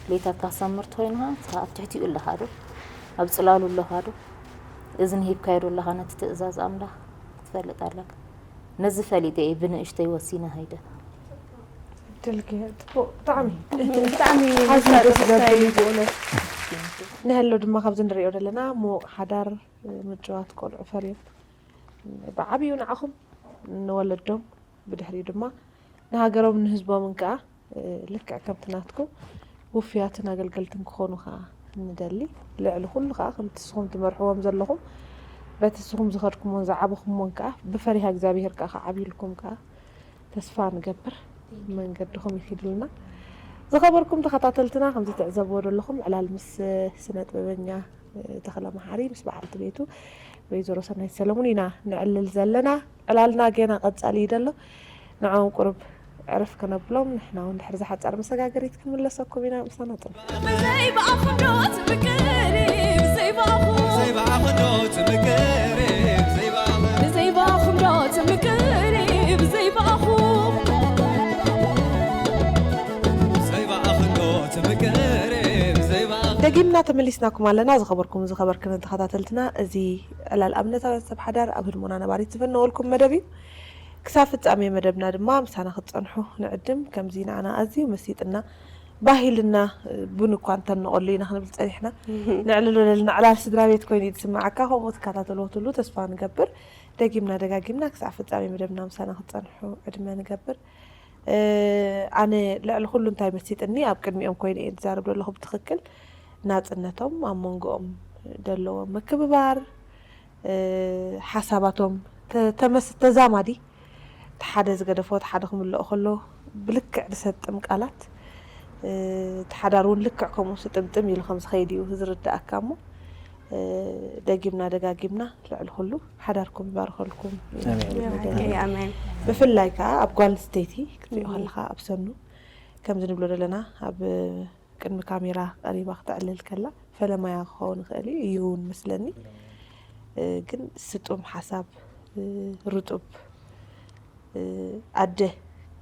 ድሌታትካ ሰምር ተኾይንኻ፣ ንስኻ ኣብ ትሕቲኡ ኣለኻ ዶ? ኣብ ጽላሉ ኣለኻ ዶ? እዝኒ ሂብካዮ ዶ ኣለኻ ነቲ ትእዛዝ ኣምላኽ? ክትፈልጥ ኣለካ። ነዚ ፈሊጠ እየ ብንእሽተይ ወሲነ ኸይደ። ድልጌ፣ ጽቡቕ፣ ብጣዕሚ። ብጣዕሚ ኣዝዩ ደስ ዘብል እዩ ብእውነት። ንሀሎ ድማ ካብዚ ንሪኦ ዘለና ምዉቕ ሓዳር፣ ምጭዋት ቆልዑ ፈርዮም ብዓብዩ ንዓኹም ንወለዶም ብድሕሪኡ ድማ ንሃገሮም ንህዝቦምን ከኣ ልክዕ ከምቲ ናትኩም ውፍያትን ኣገልገልትን ክኾኑ ከኣ ንደሊ። ልዕሊ ኩሉ ከኣ ከምቲ ንስኹም ትመርሕዎም ዘለኹም በቲ ንስኹም ዝኸድኩሞን ዝዓበኹሞን ከኣ ብፈሪሃ እግዚኣብሄር ከኣ ክዓብዩልኩም ከኣ ተስፋ ንገብር። መንገድኹም ይኺድልና። ዝኸበርኩም ተኸታተልትና ከምዚ ትዕዘብዎ ዘለኹም ዕላል ምስ ስነ ጥበበኛ ተኽለ መሓሪ ምስ በዓልቲ ቤቱ ወይዘሮ ሰናይት ሰለሙን ኢና ንዕልል ዘለና። ዕላልና ገና ቀጻሊ እዩ ዘሎ። ንዕኦም ቁሩብ ዕርፍ ከነብሎም፣ ንሕና እውን ድሕሪ ዝሓጻር መሰጋገሪት ክንምለሰኩም ኢና። ምሳና ጽንሑ። ብዘይ ብኣኹም ዶ ትምቅር? ብዘይ ብኣኹም። ብዘይ ብኣኹም ዶ ትምቅር? ብዘይ ብኣኹም። ብዘይ ብኣኹም ዶ ትምቅር? ብዘይ ብኣኹም። ብዘይ ብኣኹም ዶ ትምቅር? ብዘይ ብኣኹም። ደጊምና ተመሊስናኩም ኣለና። ዝኸበርኩም ዝኸበርክን ተኸታተልትና፣ እዚ ዕላል ኣብነታውያን ሰብ ሓዳር ኣብ ህድሞና ነባሪት ዝፈነወልኩም መደብ እዩ። ክሳብ ፍጻሜ መደብና ድማ ምሳና ክትጸንሑ ንዕድም። ከምዚ ንዓና ኣዝዩ መሲጥና፣ ባሂልና ቡን እኳ እንተንቐሉ ኢና ክንብል ጸኒሕና። ንዕልል ወለል ንዕላል ስድራ ቤት ኮይኑ እዩ ዝስምዓካ። ከምኡ ትከታተልዎ ትህሉ ተስፋ ንገብር። ደጊምና ደጋጊምና ክሳብ ፍጻሜ መደብና ምሳና ክትጸንሑ ዕድመ ንገብር። እ፣ ኣነ ልዕሊ ኩሉ እንታይ መሲጥኒ፣ ኣብ ቅድሚኦም ኮይነ እየ ዝዛረብ ዘለኹ ብትኽክል። ናጽነቶም፣ ኣብ መንጎኦም ዘለዎ ምክብባር፣ እ፣ ሓሳባቶም ተ-፣ ተመስ-፣ ተዛማዲ፣ እቲ ሓደ ዝገደፎ እቲ ሓደ ክምልኦ ከሎ ብልክዕ ዝሰጥም ቃላት፣ እ፣ እቲ ሓዳር እውን ልክዕ ከምኡ ስጥምጥም ኢሉ ከም ዝኸይድ እዩ ዝርድኣካ እሞ፣ እ፣ ደጊምና ደጋጊምና ልዕሊ ኩሉ ሓዳርኩም ይባርኸልኩም። ኣሜን። ይባርኸልኩም። ኣሜን። ብፍላይ ከዓ ኣብ ጓል ኣንስተይቲ ክትሪኦ ከለኻ ኣብ ሰኑ ከምዚ ንብሎ ዘለና ኣብ ቅድሚ ካሜራ ቀሪባ ክተዕልል ከላ ፈለማያ ክኸውን ይኽእል እዩ፣ እዩ እውን መስለኒ። እ፣ ግን ስጡም ሓሳብ፣ እ፣ ርጡብ፣ እ፣ ኣደ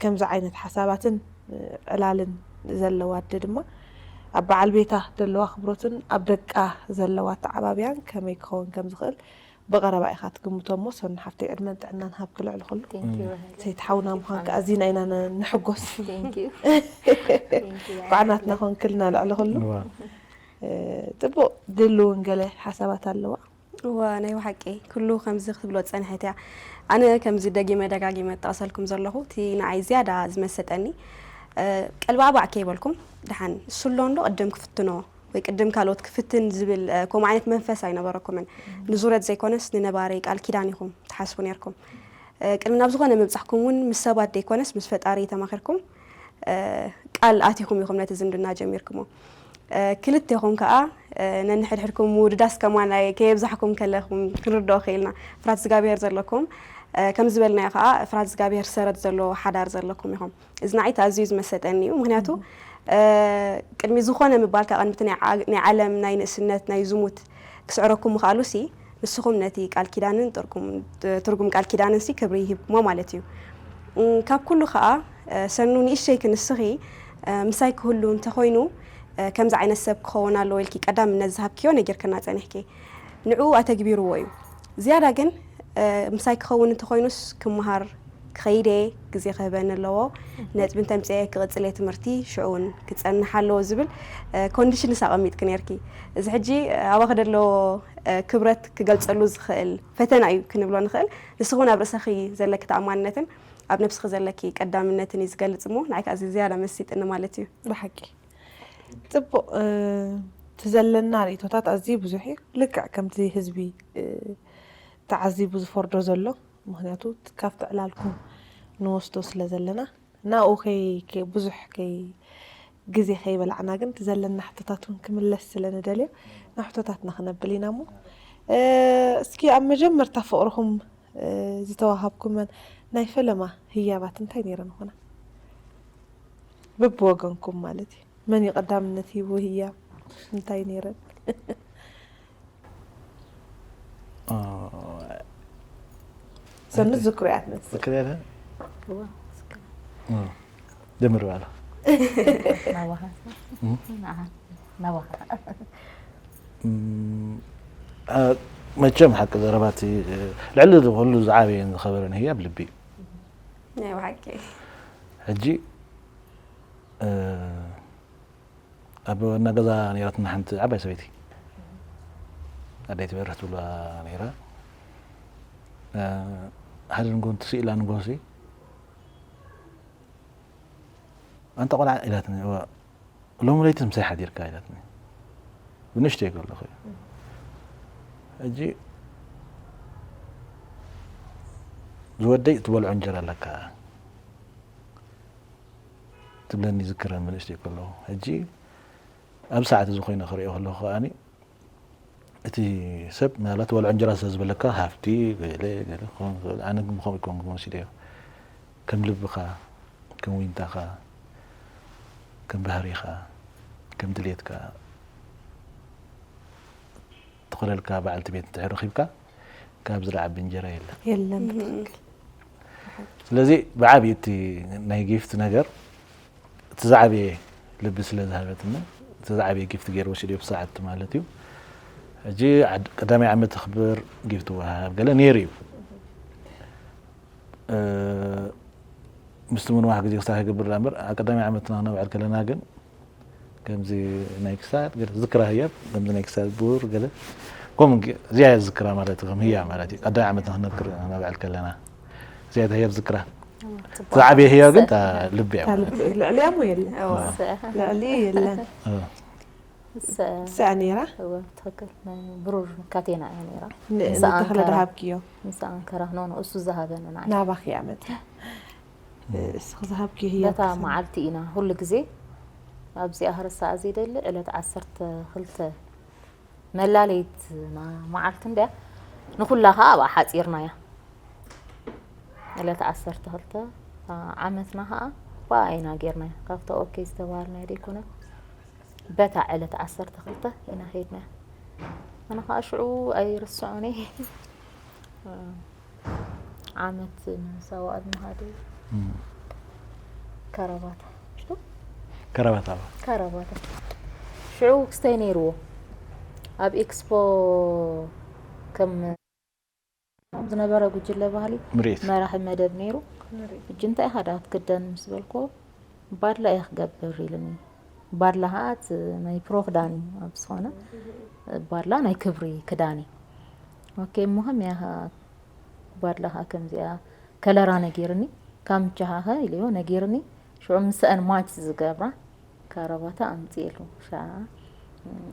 ከምዚ ዓይነት ሓሳባትን፣ እ፣ ዕላልን ዘለዋ ኣደ ድማ ኣብ በዓል ቤታ ዘለዋ ክብሮትን ኣብ ደቃ ዘለዋ ኣተዓባብያን ከመይ ክኸውን ከም ዝኽእል ብቐረባ ኢኻ ትግምቶ እሞ፣ ሰኑ ሓፍተይ ዕድመን ጥዕናን ሃብኪ ልዕሊ ኩሉ። Thank you፣ በሃሊ። ሰይቲ ሓውና ምዃንካ ኣዚና ኢና ን-፣ ንሕጎስ። Thank you። Thank you፣ እንኳዕ ናትና በሃሊ። ኮንክልና ልዕሊ ኩሉ። እዋ። እ፣ ጽቡቕ፣ ድሉ እውን ገለ ሓሳባት ኣለዋ። እወ፣ ናይ ብሓቂ ኩሉ ከምዚ ክትብሎ ጸንሐት እያ። ኣነ ከምዚ ደጊመ ደጋጊመ እጠቕሰልኩም ዘለኹ፣ እቲ ንዓይ ዝያዳ ዝመሰጠኒ፣ እ፣ ቀልባዕባዕ ከይበልኩም፣ ደሓን እሱ ኣሎ እንዶ ቅድም ክፍትኖ ወይ ቅድም ካልኦት ክፍትን ዝብል፣ እ፣ ከምኡ ዓይነት መንፈስ ኣይነበረኩምን። ንዙረት ዘይኮነስ ንነባሪ ቃል ኪዳን ኢኹም ትሓስቡ ነርኩም። እ፣ ቅድሚ ናብ ዝኾነ ምብጻሕኩም እውን ምስ ሰባት ዘይኮነስ ምስ ፈጣሪ ተማኺርኩም፣ እ፣ ቃል ኣቲኹም ኢኹም ነቲ ዝምድና ጀሚርኩሞ። እ፣ ክልቴኹም ከኣ፣ እ፣ ነንሕድሕድኩም ምውድዳስ ከማን ኣይ-፣ ከየብዛሕኩም ከለኹም ክንርድኦ ክኢልና። ፍርሃት እግዚኣብሄር ዘለኩም፣ እ፣ ከም ዝበልናዮ ከኣ ፍርሃት እግዚኣብሄር ሰረት ዘለዎ ሓዳር ዘለኩም ኢኹም። እዚ ንዓይ እቲ ኣዝዩ ዝመሰጠኒ እዩ። ምኽንያቱ፣ እ፣ ቅድሚ ዝኾነ ምባልካ፣ ቅድሚ እቲ ናይ ዓ-፣ ናይ ዓለም፣ ናይ ንእስነት፣ ናይ ዝሙት ክስዕረኩም ምኽኣሉሲ፣ ንስኹም ነቲ ቃል ኪዳንን ጥርኩም-፣ ትርጉም ቃል ኪዳንንሲ ክብሪ ይሂብኩሞ ማለት እዩ። እም፣ ካብ ኩሉ ከኣ፣ እ፣ ሰኑ ንእሽተይ ክንስኺ፣ እ፣ ምሳይ ክህሉ እንተኾይኑ፣ እ፣ ከምዚ ዓይነት ሰብ ክኸውን ኣለዎ ኢልኪ ቀዳምነት ዝሃብክዮ ነጊርክና ጸኒሕኪ። ንዕኡ ኣተግቢርዎ እዩ። ዝያዳ ግን፣ እ፣ ምሳይ ክኸውን እንተኾይኑስ ክመሃር ክኸይድ እየ፣ ግዜ ክህበኒ ኣለዎ። ነጥቢ እንተምጽኤ ክቕጽል እየ ትምህርቲ፣ ሽዑ እውን ክጸንሕ ኣለዎ ዝብል፣ እ፣ ኮንዲሽንስ ኣቐሚጥኪ ነርኪ። እዚ ሕጂ፣ እ፣ ኣባኺ ደሎ፣ እ፣ ክብረት ክገልጸሉ ዝኽእል ፈተና እዩ ክንብሎ ንኽእል። ንስኺ እውን ኣብ ርእሰኺ ዘለኪ ተኣማንነትን ኣብ ነብስኺ ዘለኪ ቀዳምነትን እዩ ዝገልጽ እሞ፣ ንዓይ ከኣ እዚ ዝያዳ መሲጥኒ ማለት እዩ። ብሓቂ። ጽቡቕ፣ እ፣ እቲ ዘለና ርእይቶታት ኣዝዩ ብዙሕ እዩ። ልክዕ ከምቲ ህዝቢ፣ እ፣ ተዓዚቡ ዝፈርዶ ዘሎ፣ ምኽንያቱ ካብቲ ዕላልኩም ንወስዶ ስለ ዘለና፣ ናብኡ ከይ-፣ ከይ-፣ ብዙሕ ከይ-፣ ግዜ ከይበላዕና ግን እቲ ዘለና ሕቶታት እውን ክምለስ ስለ ንደልዮ ናብ ሕቶታትና ክነብል ኢና እሞ፣ እ፣ እስኪ ኣብ መጀመርታ ፍቕርኹም፣ እ፣ ዝተዋሃብኩመን ናይ ፈለማ ህያባት እንታይ ነይረን ይኾና? በብወገንኩም ማለት እዩ። መን እዩ ቀዳምነት ሂቡ ህያብ? እንታይ ነይረን? ኦ፣ ሰኑ ዝክሩ እያ ትመስል። ዝክሩ እያ? እዋ፣ ዝክሩ። ኦ፣ ጀምር በላ። ናባኻ። እም? ንዓ፣ ናባኻ። እም፣ አ፣ መቸም ሓቂ ዘረባ እቲ፣ ልዕሊ ኩሉ ዝዓበየን ዝኸበረን ህያብ ልቢ እዩ። ናይ ብሓቂ። ሕጂ፣ እ፣ ኣብ ዋና ገዛ ነይራትና ሓንቲ ዓባይ ሰበይቲ፣ ኣደይ ትበርህ ትብልዋ ነይራ። እ፣ ሓደ ንግሆ እንትስኢላ ንግሆሲ፣ "ኣንታ ቆልዓ" ኢላትኒ። "እዋ፣ ሎሚ ለይቲ ምሳይ ሓዲርካ?" ኢላትኒ። ብንእሽተይ ከለኹ እዩ። ሕጂ፣ "ዝወደይ እትበልዖ እንጀራ ኣለካ?" ትብለኒ ይዝክረን ብንእሽተይ ከለኹ። ሕጂ፣ ኣብ ሰዓት እዚ ኮይነ ክርእዮ ከለኹ ከኣኒ፣ እቲ ሰብ ምናልባት ወልዖ እንጀራ ስለ ዝበለካ ሃፍቲ ገለ ገለ ክኸውን ይኽእል። ኣነ ግን ብኸምኡ ኣይኮንኩን ወሲደዮ። ከም ልብኻ፣ ከም ዊንታኻ፣ ከም ባህሪኻ፣ ከም ድሌትካ ተኾለልካ በዓልቲ ቤት እንድሕር ረኺብካ ካብ ዝለዓቢ እንጀራ የለን። የለን፣ ብትኽክል። ስለዚ ብዓብዪ እቲ ናይ ጊፍት ነገር እቲ ዝዓበየ ልቢ ስለ ዝሃበትና እቲ ዝዓበየ ጊፍት ገይሩ ወሲዱ ብሰዓት ማለት እዩ። ሕጂ ዓድ- ቀዳማይ ዓመት ተኽብር ጊፍት ወሃብ ገለ ነይሩ እዩ። እ፣ ምስቲ ምንዋሕ ግዜ ክሳብ ከይገብር እምበር ኣብ ቀዳማይ ዓመትና ክነብዕል ከለና ግን ከምዚ ናይ ክሳድ ገለ ዝክራ ህያብ ከምዚ ናይ ክሳድ ቡር ገለ ከምኡ ግ- እዚኣ እያ ዝክራ ማለት እዩ። ከም ህያ ማለት እዩ። ቀዳማይ ዓመትና ክነብክር ክነብዕል ከለና እዚኣ እያ ህያብ ዝክራ። እቲ ዝዓበየ ህያብ ግን እታ ልቢ እያ ማለት እዩ። ልዕሊያ ሞ የለን። ልዕሊ የለን። እ። ስዕ ነይራ። እወ ትኽክል። ናይ ብሩር ካቴና እያ ነይራ። ን- ንስኣ ንተኽለ ኣንከራ- ድሃብክዮ። ንስኣ ኣንከራ ኖ ኖ እሱ ዝሃበ ነው ንዓይ። ናባኺ እያ መፅያ። እስኺ ዝሃብክዮ ህያብ በታ ክሰምዕ። መዓልቲ ኢና ሁሉ ግዜ ኣብዚኣ ክርሳኣ ዘይደሊ ዕለት ዓሰርተ ክልተ መላለይት ና- መዓልቲ እንድያ ንኩላ ከዓ ኣብኣ ሓፂርናያ። ዕለት ዓሰርተ ክልተ እታ ዓመትና ከዓ ብኣ ኢና ጌርናያ። ካብታ ኦኬ ዝተባሃልናዮ ደይኮነ በታ ዕለት ዓሰርተ ክልተ ኢና ከይድናያ። ኣነ ከዓ ሽዑ ኣይርስዖን እየ። ዓመት ንሳዋ ኣብ ምሃደ እም። ከረባታ ሽቱ ከረባታ ከረባታ ሽዑ ክስተይ ነይርዎ ኣብ ኤክስፖ ከም ዝነበረ ጉጅለ ባህሊ ምርኢት መራሒ መደብ ነይሩ። ሕጂ እንታይ ኢኻ ደኣ ክትክደን ምስ በልኮ ባድላ እየ ክገብር ኢሉኒ። ባድላ ከዓ እቲ ናይ ፕሮ ክዳን እዩ ኣብ ዝኾነ ባድላ ናይ ክብሪ ክዳን እዩ። ኦኬ እሞ ከመይ እያ ባድላ ከዓ ከምዚኣ ከለራ ነጊርኒ ካምቻኻ ከ ኢልዮ ነጊርኒ። ሽዑ ምስአን ማች ዝገብራ ካረባታ ኣምፅኤሉ ሻ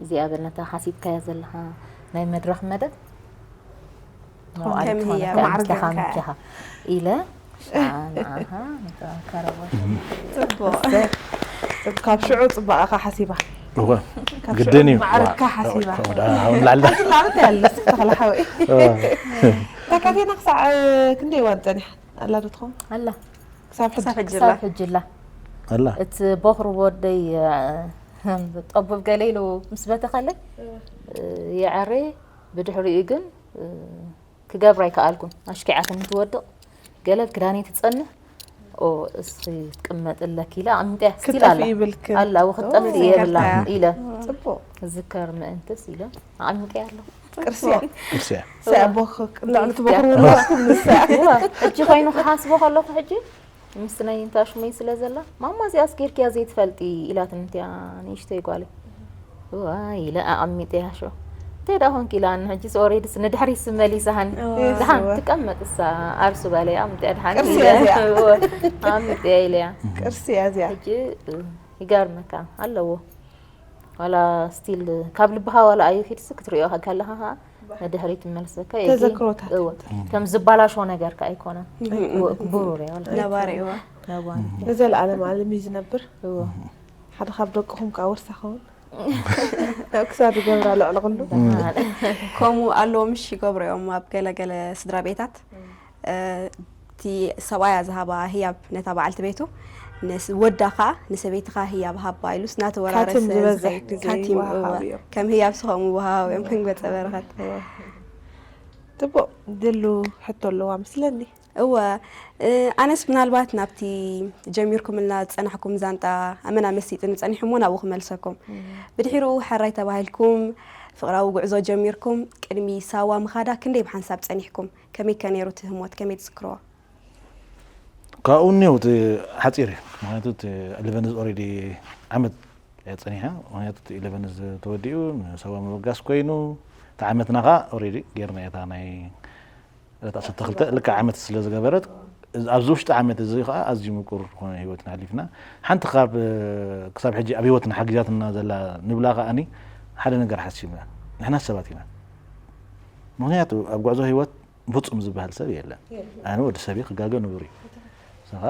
እዚኣ በል ነታ ሓሲብካያ ዘለኻ ናይ መድረኽ መደብ ትኾን ከም ህያብ ትኾነካ ማዕርግካ ምቻኻ ኢለ ሻ ንዓኻ ነታ ካረባታ ፅቡቅ ካብ ሽዑ ፅባቐኻ ሓሲባ እወ ካብ ግድን ሽዑ እዩ ማዕርግካ ዋ፣ ሓሲባ ወዳ ኣሁን ላዕላ ኣዚ ላዕለት ያለ ተኽለ ሓወይ እታ ካፌና ክሳዕ ክንደይ እዋን ፀኒሓ ኣላ ዶ ትኸውን ኣላ ክሳብ ሕጂ ክሳብ ሕጂ ክሳብ ኣላ። ሕጂ ኣላ። ኣላ እቲ ቦኽሪ ወደይ ጠቡብ ገለ ኢሉ ምስ በተኸለይ የዐሬ ብድሕሪኡ ግን ክገብራ ኣይከኣልኩን ኣሽኪዓትኒ ትወድቕ ገለ ክዳነይ ትፀንሕ ኦ እስኺ ትቅመጥ ኣለኪ ኢለ ኣሚጠያ ስቲል ኣላ ክትጠፍኢ ይብልክን ኣላ ወክትጠፍእ የብላ ዘንገርታያ። ኢለ ፅቡቅ ዝከር ምእንትስ ኢለ ኣሚጠያ ኣለኹ ቅርስያ ቅርስያ ሰቦ ልዕሊ ትቦኽር ውላኩም ንሳ እዋ ሕጂ ኮይኑ ክሓስቦ ከለኹ ሕጂ ምስ ናይ እንታሽመይ ስለ ዘላ ማማ እዚኣስ ጌርክያ ዘይትፈልጢ ኢላትኒ እቲያ ንእሽተይ ጓለይ እዋ ኢለ ኣቐሚጠያ ሾ እንታይ ደኣ ኮንክ ኢላኒ ሕጂስ ኦሬድስ ንድሕሪት ስመሊሳሃኒ እዋ። ደሓን ትቀመጥ እሳ ኣርሱ በለያ ኣምጥያ ደሓን ቅርሲ ኢለ እያ እዚኣ። እወ፣ ኣምጥያ ኢለያ ቅርሲ እያ እዚኣ ሕጂ እ፣ ይገርመካ ኣለዎ ዋላ ስቲል ካብ ልብኻ ዋላ ኣዩ ኪድሲ ክትሪኦ ከለኻ ከዓ ንድሕሪት ትመልሰካ እዩ። ተዘክሮታት እወ፣ ከም ዝበላሾ ነገር ከዓ ኣይኮነን ብሩር እያ ዋላ ነባሪ እዋ ነባሪ ንዘለኣለም ኣለም እዩ ዝነብር እወ ሓደ ካብ ደቅኹም ከዓ ውርሳ ኸውን ኣብ ክሳድ ይገብራ ልዕሊ ኩሉ ከምኡ ኣለዎ ምሽ ይገብሩ እዮም ኣብ ገለገለ ስድራ ቤታት እ፣ እቲ ሰብኣያ ዝሃባ ህያብ ነታ በዓልቲ ቤቱ ንስ- ወዳ ከዓ ንሰበይትኻ ህያብ ሃባ ኢሉስ እናተወራረሰ ካቲም ዝበዝሕ ዝኸይድ- ግዜ ካቲም ይወሃሃቡ እወ፣ እዮም። ከም ህያብ ዝኸሙ ይወሃሃቡ እዮም ከም ገፀ በረኸት ጥቡቅ ድሉ ሕቶ ኣለዋ መስለኒ እወ እ፣ ኣነስ ምናልባት ናብቲ ጀሚርኩምልና ዝፀናሕኩም ዛንጣ ኣመና መሲጥኒ ፀኒሑ እሞ ናብኡ ክመልሰኩም ብድሒሩ ሕራይ ተባሂልኩም ፍቕራዊ ጉዕዞ ጀሚርኩም ቅድሚ ሳዋ ምኻዳ ክንደይ ብሓንሳብ ፀኒሕኩም ከመይ ከ ነይሩ እቲ ህሞት ከመይ ትዝክርዎ ካብኡ እኒው እቲ ሓፂር እዩ ምክንያቱ እቲ ኢለቨንዝ ኦሬዲ ዓመት እያ ፀኒሓ ምክንያቱ እቲ ኢለቨንዝ ተወዲኡ ንሰባ ምብጋስ ኮይኑ እቲ ዓመትና ከዓ ኦሬዲ ጌርና እታ ናይ ዕለት ዓሰርተ ክልተ ልክዕ ዓመት ስለ ዝገበረት ኣብዚ ውሽጢ ዓመት እዚ ከዓ ኣዝዩ ምቁር ዝኾነ ህይወትና ኣሊፍና ሓንቲ ካብ ክሳብ ሕጂ ኣብ ህይወትና ሓጊዛትና ዘላ ንብላ ከዓኒ ሓደ ነገር ሓሲብና ንሕና ሰባት ኢና ምክንያቱ ኣብ ጉዕዞ ህይወት ፍፁም ዝበሃል ሰብ የለን ኣነ ወዲ ሰብ ክጋገ ንቡር እዩ ንስኻ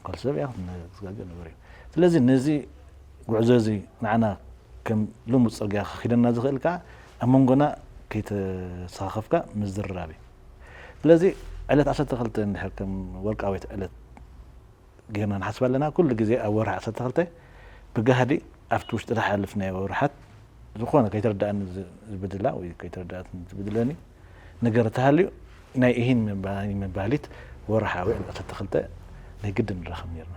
ጓል ሰብ እያ ክትጋገ ንቡር እዩ ስለዚ ነዚ ጉዕዞ እዚ ንዓና ከም ልሙድ ፅርግያ ከኺደና ዝኽእል ከዓ ኣብ መንጎና ከይተሰኻኸፍካ ምዝርራብ እዩ። ስለዚ ዕለት ዓሰርተ ክልተ እንድሕር ከም ወርቃዊት ዕለት ጌርና ንሓስባ ኣለና። ኩሉ ግዜ ኣብ ወርሒ ዓሰርተ ክልተ ብጋህዲ ኣብቲ ውሽጢ ዝሓለፍናዮ ወርሓት ዝኾነ ከይተረድኣኒ ዝ-፣ ዝብድላ ወይ ከይተረድኣትኒ ዝብድለኒ ነገር ተሃልዩ ናይ ኢሂን መባሊ-፣ መባሊት ወርሓዊ ዕለት ዓሰርተ ክልተ ናይ ግድን ንራኸብ ኔርና።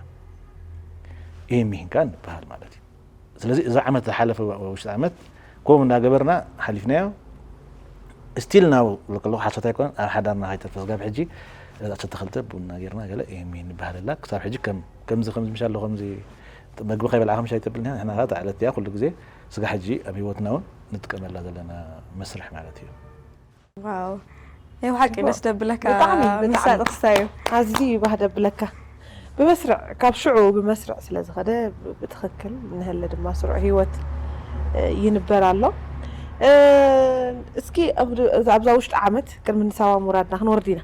ኢሂን ሚሂን ከኣ ንበሃል ማለት እዩ። ስለዚ እዚ ዓመት ዝሓለፈ ው-፣ ውሽጢ ዓመት ከምኡ እናገበርና ሓሊፍናዮ። ስቲል ናው ለከለኹ ሓሶት ኣይኮነን፣ ኣብ ሓዳርና ከይተርፈ ስጋብ ሕጂ ዕለት ዓሰርተ ክልተ ቡና ጌርና ገለ ኢሂን ሚሂን ንበሃለላ። ክሳብ ሕጂ ከም፣ ከምዚ፣ ከምዚ ምሽ ኣሎ፣ ከምዚ መግቢ ከይበላዕካ ምሽ ኣይተብልን እያ። ንሕና ከኣ እታ ዕለት እያ ኩሉ ግዜ ስጋ ሕጂ ኣብ ህይወትና እውን ንጥቀመላ ዘለና መስርሕ ማለት እዩ። ዋው፣ ናይ ብሓቂ ደስ ደብለካ ብጣዕሚ፣ ብጣዕሚ። ምሳጥ ክሳዩ። ኣዝዩ እዩ ባህ ደብለካ። ብመስርዕ፣ ካብ ሽዑ ብመስርዕ ስለ ዝኸደ ብ-፣ ብትኽክል ንሀለ ድማ ስሩዕ ህይወት፣ እ፣ ይንበር ኣሎ። እ፣ እስኪ ኣብ-፣ ኣብዛ ውሽጢ ዓመት ቅድሚ ንሳዋ ምውራድና ክንወርድ ኢና።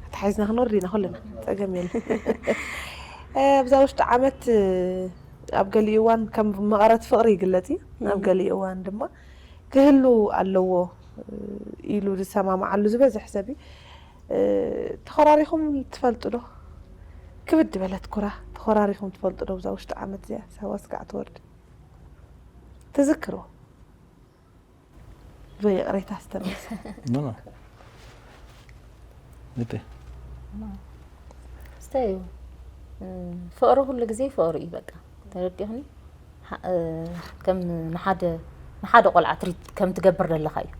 ኣተሓሒዝና ክንወርድ ኢና ኩልና። ጸገም የለን። እ፣ ኣብዛ ውሽጢ ዓመት፣ እ፣ ኣብ ገሊኡ እዋን ከም መቐረት ፍቕሪ ይግለጽ እዩ። ኣብ ገሊኡ እዋን ድማ ክህሉ ኣለዎ፣ እ፣ ኢሉ ዝሰማምዓሉ ዝበዝሕ ሰብ እዩ። እ፣ ተኾራሪኹም ትፈልጡ ዶ? ክብድ በለት ኩራ። ተኾራሪኹም ትፈልጡ ዶ? ብዛ ውሽጢ ዓመት እዚኣ ሳዋ ስጋዕ ትወርድ። ትዝክርዎ? ብይቕሬታ ዝተመልሰ። ኖ፣ ኖ። ግዲ። ስታይ እዩ። እ፣ ፍቕሪ ኩሉ ግዜ ፍቕሪ እዩ በቃ። ተረዲእኽኒ? ሓ-፣ እ፣ ከም ንሓደ፣ ንሓደ ቆልዓ ትሪት ከም ትገብር ዘለኻ እዩ።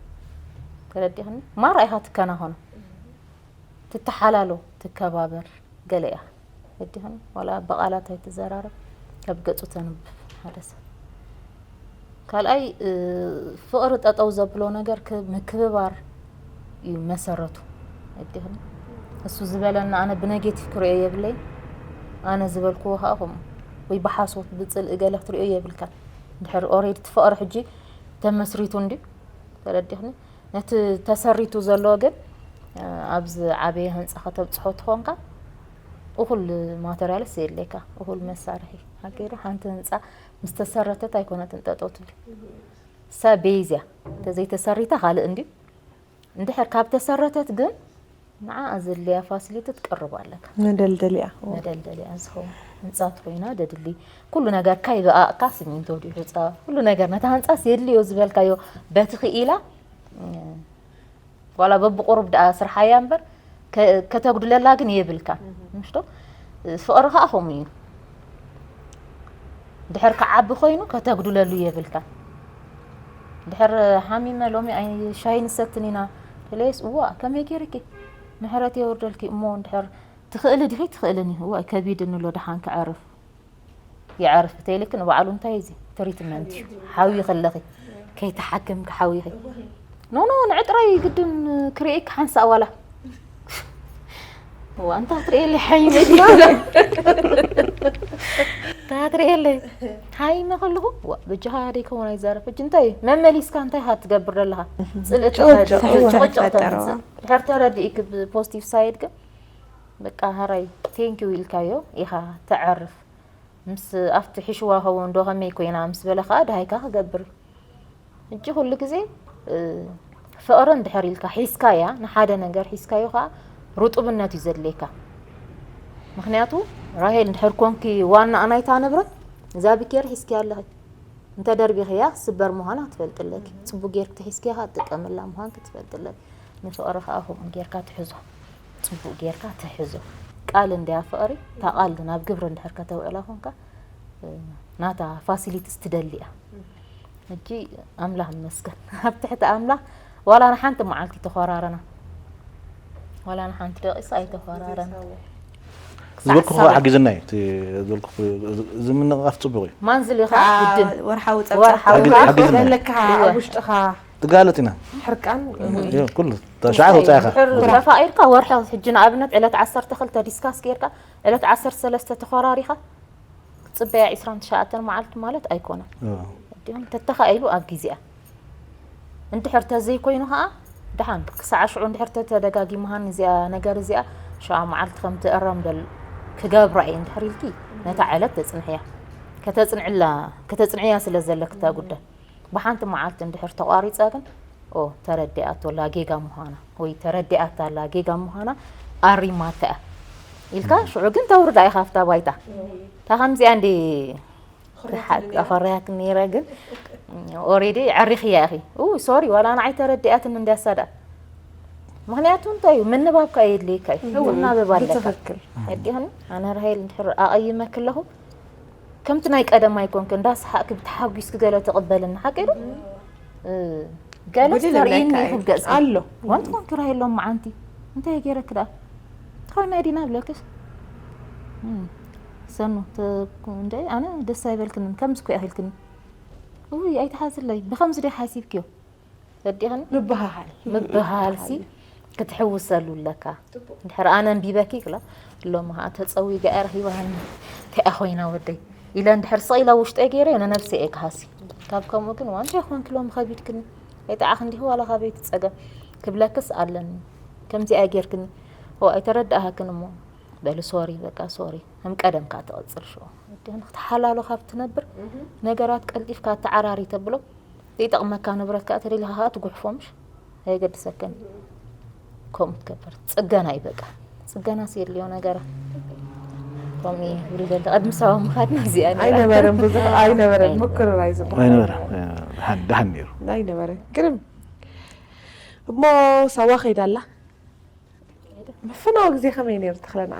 ተረዲእኽኒ? ማራ ኢኻ ትከናኸኖ። ትተሓላሎ፣ ትከባበር፣ ገለ እያ። ተረዲእኽኒ? ዋላ ብቓላት ኣይትዘራረብ፣ ካብ ገጹ ተንብብ ሓደ ሰብ። ካልኣይ፣ እ፣ ፍቕሪ ጠጠው ዘብሎ ነገር ክ-፣ ምክብባር እዩ መሰረቱ። ተረዲእኽኒ? እሱ ዝበለና ኣነ ብኔጌቲቭ ክሪኦ የብለይ፣ ኣነ ዝበልክዎ ከዓ ከምኡ፣ ወይ ብሓሶት ብጽልኢ ገለ ክትሪኦ የብልካን። እንድሕር ኦሬዲ እቲ ፍቕሪ ሕጂ ተመስሪቱ እንድዩ። ተረዲእኽኒ? ነቲ ተሰሪቱ ዘሎ ግን፣ እ፣ ኣብዚ ዓበየ ህንጻ ከተብጽሖ ትኾንካ፣ እኹል ማተርያልስ የድልየካ፣ እኹል መሳርሒ። ሓቂ ዶ? ሓንቲ ህንጻ ምስ ተሰረተት ኣይኮነትን ጠጠው ትብል። እሳ ቤዝ እያ። እንተዘይተሰሪታ ካልእ እንድዩ። እንድሕር ካብ ተሰረተት ግን ንዓኣ ዘድልያ ፋሲሊቲ ትቅርብ ኣለካ። መደልደሊኣ። መደልደሊኣ ዝኸውን ህንጻ ተኾይና ደድሊ ኩሉ ነገርካ ይበኣቕካ፣ ሲሚንቶ ድዩ ሑጻ፣ ኩሉ ነገር ነታ ህንጻስ የድልዮ ዝበልካዮ በቲ ክኢላ፣ እ፣ ዋላ በብቁሩብ ደኣ ስርሓያ እምበር ከ-፣ ከተጉድለላ ግን የብልካ። ምሽቶ ፍቕሪ ከኣ ከምኡ እዩ። ድሕር ክዓቢ ኮይኑ ከተጉድለሉ የብልካ። ድሕር ሓሚመ ሎሚ ኣይ ሻሂ ንሰትን ኢና ተለየስ፣ እዋ ከመይ ገይርኪ? ምሕረት የውርደልኪ። እሞ ድሕር ትኽእሊ ዲኺ? ትኽእልን እዩ። እዋ ከቢድኒ ኣሎ፣ ደሓን ክዕርፍ። ይዕርፍ ተይልኪ ንባዕሉ እንታይ እዚ ትሪትመንት እዩ። ሓዊ ከለኺ ከይተሓክምኪ ሓዊኺ። ኖ፣ ኖ፣ ንዕጥረይ ግድን ክርእየኪ ሓንሳእ ዋላ። እዋ፣ እንታይ ትርእየለይ ሓይመ? እንታይ ትርእየለይ ሓይመ ከለኹ? እዋ፣ በጃኻ ደይከውን ኣይዛረብ። ሕጂ እንታይ መመሊስካ እንታይ ኢኻ ትገብር ዘለኻ? ጽልእቲ ጭቕጭቕ፣ ጭቕጭቕ እዋ። ተምጽእ። ድሕር ተረዲእኪ ብፖዚቲቭ ሳይድ ግን በቃ ሃራይ ቴንኪው ኢልካዮ ኢኻ ተዕርፍ። ምስ ኣብቲ ሕሽዋ ኸውን ዶ ከመይ ኮይና ምስ በለ ከኣ ደሃይካ ክገብር እዩ። ሕጂ ኩሉ ግዜ፣ እ፣ ፍቕሪ እንድሕር ኢልካ ሒዝካያ፣ ንሓደ ነገር ሒዝካዮ ከኣ ርጡብነት እዩ ዘድልየካ። ምኽንያቱ ራሄል እንድሕር ኮንኪ ዋናኣ ናይታ ንብረት፣ እዛ ብኬር ሒዝኪያ ኣለኺ። እንተ ደርቢኽያ ክስበር ምዃና ክትፈልጢ ኣለኪ። ጽቡቅ ጌርኪ ተሒዝክያ ከኣ ትጥቀምላ ምዃንኪ ክትፈልጢ ኣለኪ። ንፍቕሪ ከኣ ከምኡ ጌርካ ትሕዞ። ጽቡቅ ጌርካ ትሕዞ። ቃል እንድያ ፍቕሪ፣ እታ ቃል ናብ ግብሪ እንድሕር ከተውዕላ ኮንካ፣ እ፣ ናታ ፋሲሊቲስ ትደሊ እያ። ሕጂ ኣምላኽ ይመስገን። ኣብ ትሕቲ ኣምላኽ ዋላ ንሓንቲ መዓልቲ ተኾራረና። ዋላ ንሓንቲ ደቂስ ኣይተኾራረና። ዝበልኩ ሓጊዝና እዩ። እቲ ዝበልኩ እዚ ምንቕቓፍ ጽቡቕ እዩ። ማንዝል ኢኻ ከዓ ግድን ወርሓዊ ሓጊዝ-፣ ሓጊዝና። ዘለካ ኣብ ውሽጥኻ ትጋለጥ ኢና። ሕርቃን እዮ፣ ኩሉ ተሻዓት ወጻኢኻ። ድሕር ተፋቒርካ ወርሒ ሕጂ ንኣብነት ዕለት ዓሰርተ ክልተ ዲስካስ ጌርካ ዕለት ዓሰርተ ሰለስተ ተኾራሪኻ ክትጽበያ ዕስራን ትሽዓተን መዓልቲ ማለት ኣይኮነን። እዮ። እንዲሁም ተተኻኢሉ ኣብ ግዜኣ እንድሕር ተዘይኮይኑ ኸዓ ደሓን ክሳዕ ሽዑ እንድሕር ተተደጋጊምሃን እዚኣ ነገር እዚኣ ሸዓ መዓልቲ ከም ትእረም ደል ክገብራ እየ እንድሕር ኢልኪ ነታ ዕለት ተጽንሕያ። ከተጽንዕላ፣ ከተጽንዕያ ስለ ዘለክ እታ ጉዳይ። ብሓንቲ መዓልቲ እንድሕር ተቋሪጻ ግን፣ ኦ፣ ተረዲኣቶ ኣላ ጌጋ ምዃና፣ ወይ ተረዲኣታ ኣላ ጌጋ ምዃና ኣሪማታ እያ ኢልካ፣ ሽዑ ግን ተውርዳ ኢኻ ኣብታ ባይታ። እታ ከምዚኣ እንዲ ክሓ-፣ ኣኾርያክ ነይረ ግን፣ ኦሬዲ ዕሪኽያ ኢኺ። ኡ፣ ሶሪ፣ ዋላ ንዓይ ተረዲኣትኒ እንድያ እሳ ደኣ። ምኽንያቱ እንታይ እዩ? ምንባብካ የድልየካ እዩ። እወ፣ ምናበብ ኣለካ። ብትኽክል። ኣዲኽኒ፣ ኣነ ራሄል እንድሕር ኣቐይመኪ ኣለኹ፣ ከምቲ ናይ ቀደም ኣይኮንክን፣ እንዳሰሓቕኪ ብተሓጒስኪ ገለ ትቕበልኒ፣ ሓቀይ ዶ? እ፣ ገለስ ጉድል ተርእየኒ ኣለካ እዩ። ይኽብ ገጽኪ። ኣሎ። ወንት ኮንኪ ራሄል ሎም መዓንቲ። እንታይ ገይረኪ ደኣ? ትኾይና ዲና ብለክስ? እም፣ ሰኑ፣ ተ-፣ እንደ ኣነ ደስ ኣይበልክንን፣ ከምዚ እኮ ኢኺ ኢልክኒ። ውይ፣ ኣይትሓዝለይ። ብኸምዚ ዶ ሓሲብክዮ? ወዲኽን ምብህሃል። ምብህሃልሲ ክትሕውሰሉ ኣለካ። ጽቡቅ። እንድሕር ኣነ ኣንቢበኪ ክላ፣ ሎሚ ኸኣ ተጸዊጋ እያ ረኺባኒ። እንታይ እያ ኮይና ወደይ? ኢለ እንድሕር ስቕ ኢለ ውሽጠይ ገይረ፣ ንነብሰይ እየ ክሃሲ። ካብ ከምኡ ግን፣ ዋንታ ይኾንኪ ሎሚ ከቢድክኒ። ኣይጠዓኽ እንዲኹ ዋላ ካበይ ትጸገም? ክብለክስ ኣለኒ። ከምዚኣ ጌርክኒ። ኦ፣ ኣይተረዳእሃክን እሞ። በሊ ሶሪ፣ በቃ ሶሪ። ከም ቀደምካ ትቐጽል ሽዑ። ወዲኽን ክትሓላሎ ካብ ትነብር፣ እህ። ነገራት ቀልጢፍካ ኣተዓራሪ ተብሎ። ዘይጠቕመካ ንብረት ከኣ ተደሊኻ ከኣ ትጉሕፎ ምሽ? ኣየገድሰከን። ከምኡ ትገብር። ጽገና እዩ በቃ። ጽገናስ የድልዮ ነገራት። ከምኡ እዩ ዝብል ዘሎ። ቅድሚ ሳዋ ምኻድና እዚኣ ነይራ። ኣይነበረን ብዙሕ፣ ኣይነበረን። ኣይነበረን። ምክርራይ ዝበሃል። ኣይነበረን። ደሓን፣ ደሓን ነይሩ። ኣይነበረን። ግርም። እሞ ሳዋ ከይዳ ኣላ? ምፍናው ግዜ ከመይ ነይሩ ተኽለና?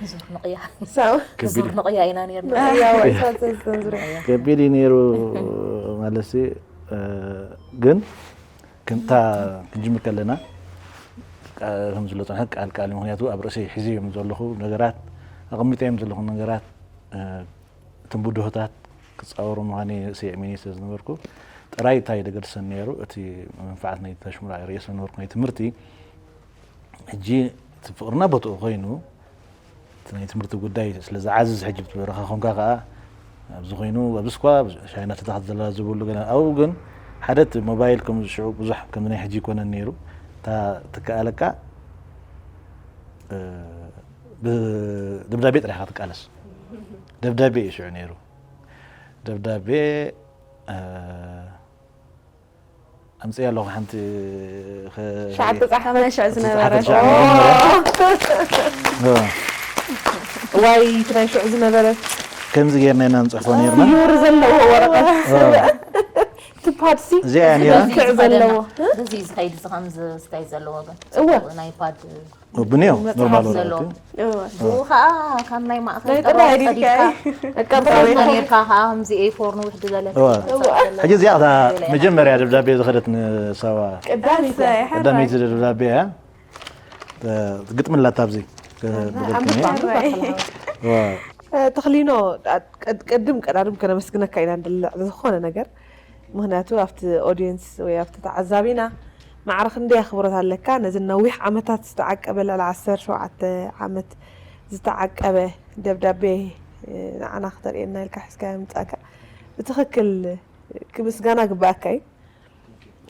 ብዙሕ ንቕያ። ሳዋ? ብዙሕ ከቢድ። ንቕያ ኢና ነይርና። ንቕያ ወይ ሳዋ ዝተንዝረ። ከቢድ እዩ ነይሩ ማለት ሲ፣ እ፣ ግን ክንታ ክንጅምር ከለና ቃ-፣ ከም ዝሎ ጽንሐ ቃል ቃል፣ ምኽንያቱ ኣብ ርእሰይ ሒዘዮም ዘለኹ ነገራት፣ ኣቐሚጠዮም ዘለኹ ነገራት፣ እ፣ እቶም ብድሆታት ክጻወሩ ምዃነይ ርእሰይ ኣእሚነ ስለ ዝነበርኩ፣ ጥራይ እንታይ ደገድሰኒ ነይሩ፣ እቲ መንፈዓት ናይ ተሽሙራ ርእየ ስለ ነበርኩ ናይ ትምህርቲ፣ ሕጂ እቲ ፍቕርና ቦትኡ ኮይኑ፣ እቲ ናይ ትምህርቲ ጉዳይ ስለ ዝዓዝዝ፣ ሕጂ ብትበረኻ ኮንካ ከኣ ኣብዚ ኮይኑ፣ ኣብዚ እኳ ሻይና ተታኽት ዘላ ዝብሉ ገለ፣ ኣብኡ ግን ሓደ እቲ ሞባይል ከም ሽዑ ብዙሕ ከም ናይ ሕጂ ኣይኮነን ነይሩ። እታ ትከኣለካ፣ እ፣ ብደብዳቤ ጥራይ ኢኻ ትቃለስ። ደብዳቤ እዩ ሽዑ ነይሩ። ደብዳቤ፣ እ፣ ኣምፅእ ኣለኹ ሓንቲ ኸ-፣ ሸዓተ ጻሓ-፣ ሸዓተ ጻሓ-፣ ዝነበረ። ሸዓተ ጻሓ-፣ ኦ! ኦ። ዋይ፣ እቲ ናይ ሽዑ ዝነበረ። ከምዚ ጌርና ኢና ንጽሕፎ ኔርና። ስዩር ዘለዎ ወረቐት። ኦ። እቲ ፓድሲ እዚኣ እያ ኔራ። መልክዕ ዘለዎ። በዚ እዩ ዝኸይድ፣ እዚ ከምዚ ስታይ ዘለዎ ግን። እወ። ናይ ፓድ ብንዮ መጽሓፍ ኖርማል ዘሎ። ወረቐት እዩ። እወ። ብኡ ኸኣ ካብ ናይ ማእኸል ናይ ጥራይ ጥራይ ዲልካ ቀዲድካ እዩ። በቃ ብራይ ብራይ ኔርካ ኸኣ ከምዚ ኤ ፎር ንውሕ ዝበለ እወ። ሕጂ እዚኣ እታ መጀመርያ ደብዳቤ ዝኸደት ንሳዋ ቀዳመይቲ። ቀዳመይቲ ደብዳቤ እያ። ተ-፣ ግጥሚ ኣላታ ኣብዚ። ተ-፣ ኣንብባ፣ ኣንብባ፣ ኣንብባ። እወ። እ፣ ተኽሊኖ፣ ኣ-፣ ቀድ-፣ ቅድም ቀዳድም ከነመስግነካ ኢና እንድልዕ ዝኾነ ነገር። ምኽንያቱ ኣብቲ ኦድየንስ ወይ ኣብቲ ተዓዛቢና ማዕረ ክንደይ ኣኽብሮት ኣለካ። ነዚ ነዊሕ ዓመታት ዝተዓቀበ፣ ልዕሊ ዓሰርተ ሸውዓተ ዓመት ዝተዓቀበ ደብዳቤ፣ እ፣ ንዓና ክተርእየና ኢልካ ሒዝካዮ ምጻእካ ብትኽክል ክምስጋና ግባኣካ እዩ።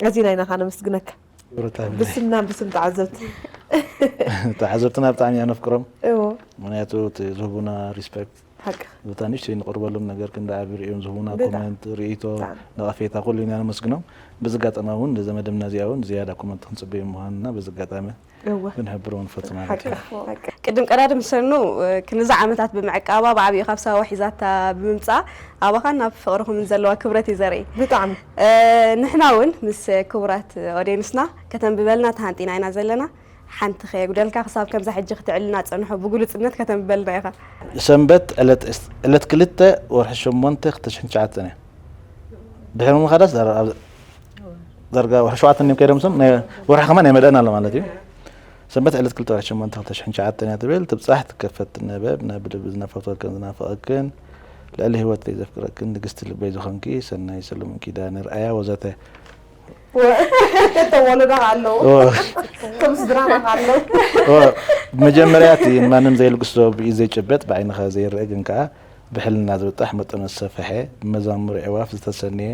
ኣዚና ኢና ከኣ ነመስግነካ። ክብረት ሃብለይ። ብስምና ብስም ተዓዘብቲ። ተዓዘብትና ብጣዕሚ ኢና ነፍቅሮም። እዎ። ምኽንያቱ እቲ ዝህቡና ሪስፔክት፣ ሓቂ። በታ ንእሽተይ ንቕርበሎም ነገር ክንዲ ዓቢ ርእዮም ዝህቡና ብጣዕሚ። ኮመንት፣ ርእይቶ፣ ብጣዕሚ። ነቐፌታ ኩሉ ኢና ነመስግኖም። በዚ ኣጋጣሚ እውን ነዛ መደብና እዚኣ እውን ዝያዳ ኮመንት ክንጽበዮም ምዃንና በዚ ኣጋጣሚ እወ። ክንሕብሮ ንፈቱ ማለት ሓቂ፣ እዩ። ሓቂ። ቅድም ቀዳድም ሰኑ፣ እ፣ ክንዚ ዓመታት ብምዕቃባ ብዓቢኡ ካብ ሳዋ ሒዛታ ብምምጻኣ ኣባኻን ናብ ፍቕርኹምን ዘለዋ ክብረት እዩ ዘርኢ። ብጣዕሚ። እ፣ ንሕና እውን ምስ ክቡራት ኦድየንስና ከተንብበልና ተሃንጢና ኢና ዘለና። ሓንቲ ከየጉደልካ ክሳብ ከምዛ ሕጂ ክትዕልና ጸንሖ ብግሉጽነት ከተንብበልና ኢኻ። ሰንበት ዕለት እስ-፣ ዕለት ክልተ ወርሒ ሸሞንተ ክልተ ሽሕን ትሽዓተን እያ። ድሕሪ ምኻዳስ ዳር-፣ ኣብ ዳርጋ ወርሒ ሸውዓተ እዮም ከይዶም፣ እሶም ናይ ወርሒ ከማን ኣይመልአን ኣሎ ማለት እዩ። ሰንበት ዕለት ክልተ ወርሒ ሸሞንተ ክልተ ሽሕን ትሽዓተን እያ ትብል። ትብጻሕ ትከፈት ትነበብ፣ ናብ ብልቢ ዝናፈቕቶ ከም ዝናፍቐክን፣ ልዕሊ ህይወተይ ዘፍቅረክን፣ ንግስቲ ልበይ ዝኾንኪ፣ ሰናይ ሰሎሞን ኪዳነ ርኣያ ወዘተ። ወ-፣ ተወለዶ ኣለዉ። ኦ። ከም ስድራና ኣለዉ። ኦ፣ መጀመርያ እቲ ንማንም ዘይልግሶ፣ ብኢድ ዘይጭበጥ፣ ብዓይንኻ ዘይረአ ግን ከኣ ብሕልና ዝብጣሕ፣ መጠኑ ዝሰፈሐ፣ ብመዛሙር ኣዕዋፍ ዝተሰነየ፣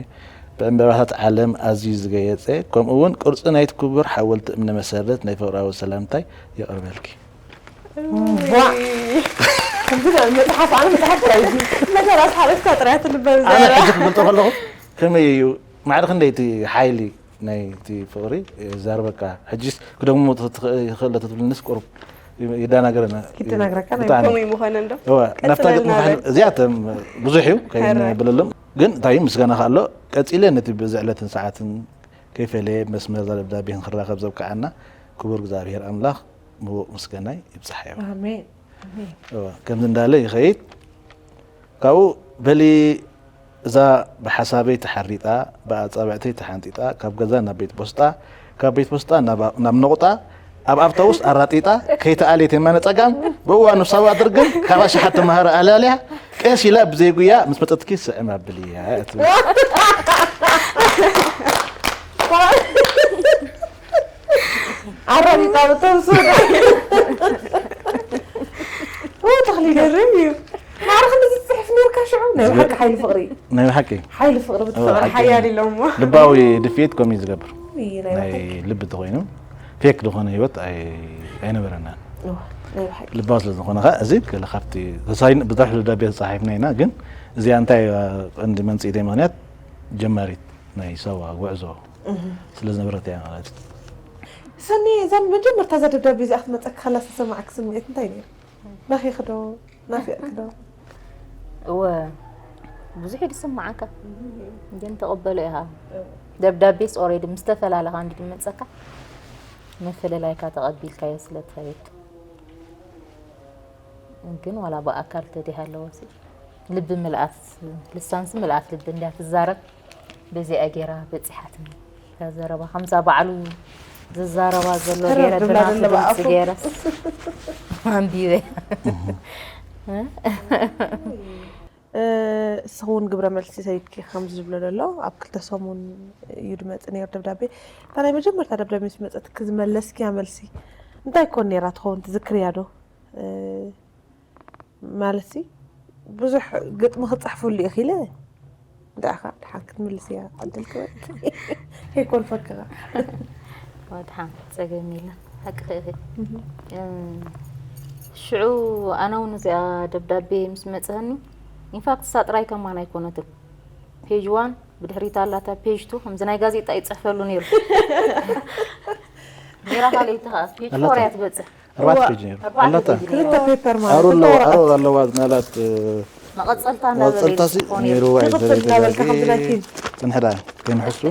ብዕምበባታት ዓለም ኣዝዩ ዝገየጸ፣ ከምኡ እውን ቅርጺ ናይቲ ክቡር ሓወልቲ እምኒ መሰረት ናይ ፍቕራዊ ሰላምታይ የቕርበልኪ። ቧዕ! ከምዚ መጽሓፍ፣ ኣነ መጽሓፍ ጥራይ እዩ። ነገር ኣስሓበትካ ጥራይ ትንበብ ኣነ ዘራ። ሕጂ ክገልጾ ከለኹ ከመይ እዩ ማዕረ ክንደይ እቲ ሓይሊ ናይቲ ፍቕሪ ይዛረበካ። ሕጂስ ክደግሞ ይኽእል ዶ ትብልንስ ቁሩብ ይደናገረና። ይደናግረካ ናይ ብጣዕሚ። ከምኡ እዩ ምዃነ እንዶ። እወ፣ ናብታ ቀጽለልና ግጥሚ በል። እዚኣቶም ብዙሕ እዩ ከይንብለሎም። ግን እንታይ እዩ ምስጋና ከኣ ኣሎ። ቀጺለ ነቲ ብዚ ዕለትን ሰዓትን ከይፈለየ መስመር እዛ ደብዳቤ ንኽራኸብ ዘብቅዓና ክቡር እግዚኣብሔር ኣምላኽ ምዉቕ ምስጋናይ ይብጽሓዮ። ኣሜን። ኣሜን። እወ፣ ከምዚ እንዳለ ይኸይድ። ካብኡ በሊ እዛ ብሓሳበይ ተሓሪጣ፣ ብኣጻብዕተይ ተሓንጢጣ፣ ካብ ገዛ ናብ ቤት ፖስጣ፣ ካብ ቤት ፖስጣ ናብ፣ ናብ ነቑጣ፣ ኣብ ኣብቶቡስ ኣራጢጣ፣ ከይተኣልየት የማነ ጸጋም፣ ብእዋኑ ሳዋ ድርግም፣ ካብ ኣሽሓት ተማሃሮ ኣላልያ፣ ቀስ ኢላ ብዘይጉያ ምስ መጸትኪ ስዕም ኣብልያ እያ ትብል። ኣራጢጣ ብተምሱ። ኦ፣ ተኽሊ ይገርም እዩ። ማዕረ ክንዲ ዝጽሕፍ ነርካ ሽዑ። ናይ ብሓቂ ሓይሊ ፍቕሪ። ናይ ብሓቂ። ሓይሊ ፍቕሪ ብትፍቕሪ ሓያል ኢሎሞ። ልባዊ ድፍኢት ከምኡ እዩ ዝገብር። ውይ፣ ናይ ናይ ብሓቂ። ልቢ እንተኾይኑ ፌክ ዝኾነ ህይወት ኣይ-፣ ኣይነበረናን። እዋ፣ ናይ ብሓቂ። ልባዊ ስለ ዝኾነ ኸኣ እዚ ገለ ካብቲ ተሳይን ብዙሕ ደብዳቤ ተጻሒፍና ኢና፣ ግን እዚኣ እንታይ ቀንዲ መንጽኢተይ ምኽንያት ጀማሪት ናይ ሳዋ ጉዕዞ እህ። ስለ ዝነበረት እያ ማለት እዩ። ሰኒ፣ እዛ መጀመርታ እዛ ደብዳቤ እዚኣ ክትመጸካ ከላ ዝተሰማዓኪ ስምዒት እንታይ ነይሩ? በኺኺ ዶ? ናፊቕኪ ዶ? እወ፣ ብዙሕ እዩ ዝስምዓካ። ግን ተቐበሎ ኢኻ። ደብዳቤስ ኦሬዲ ምስ ተፈላለኻ እንዲ ድመጸካ፣ ምፍልላይካ ተቐቢልካዮ ስለ ትኸይድ። ግን ዋላ ብኣካል ተዲሃለወሲ፣ ልቢ ምልኣት፣ ልሳንሲ ምልኣት ልቢ እንድያ ትዛረብ። በዚኣ ጌራ በጺሓትኒ። እታ ዘረባ ከምዛ ባዕሉ ዝዛረባ ዘሎ ተረር ገይረ ድብላ ብናቱ ዘሎ ድምፂ ብኣፉ። ገይረስ ኣንቢበ። እ፣ እስኺ እውን ግብረ መልሲ ሰይድኪ ከምዚ ዝብሎ ዘሎ፣ ኣብ ክልተ ሰሙን እዩ ድመጽእ ነይሩ ደብዳቤ። እታ ናይ መጀመርታ ደብዳቤ ምስ መጸትኪ ዝመለስክያ መልሲ እንታይ ኮን ነይራ ትኸውን፣ ትዝክርያ ዶ? እ፣ ማለትሲ ብዙሕ ግጥሚ ክጽሕፈሉ ኢኺ ኢለ፣ እንዳ ኢኻ ድሓር ክትምልስያ ዕድል ክበኪ። ከይኮልፈክኻ። ወድሓ ጸገም የለን። ሓቅኺ ኢኺ። እህ። እም፣ ሽዑ ኣነ እውን እዚኣ ደብዳቤ ምስ መጽአኒ፣ ኢንፋክት እሳ ጥራይ ከማን ኣይኮነትን። ፔጅ ዋን፣ ብድሕሪታ ኣላታ ፔጅ ቱ፣ ከምዚ ናይ ጋዜጣ ይጽሕፈሉ ነይሩ። ሜራ ካልኣይቲ ኸኣ ፔጅ ኣላታ። ፎር እያ ትበጽሕ። ኣርባዕተ እዋ፣ ፔጅ ነይሩ። ኣርባዕተ ኣላታ። ፔጅ ነይሩ። ክልተ ፔፐር ማለት ኣሩ ክልተ ኣለዋ፣ ወረቐት። ኣሩ ኣለዋ ናላት፣ እ፣ መቐጸልታ እንዳበለ መቐጸልታ ሲ ይጽሕፎ ነይሩ። ነይሩ፣ ዋይ፣ ንኽፍል ዘረባ እንዳበልካ ጊ-፣ ከምዚ ናይ ፊልም። ጽንሒ ደኣ፣ ከይንሕሱ፣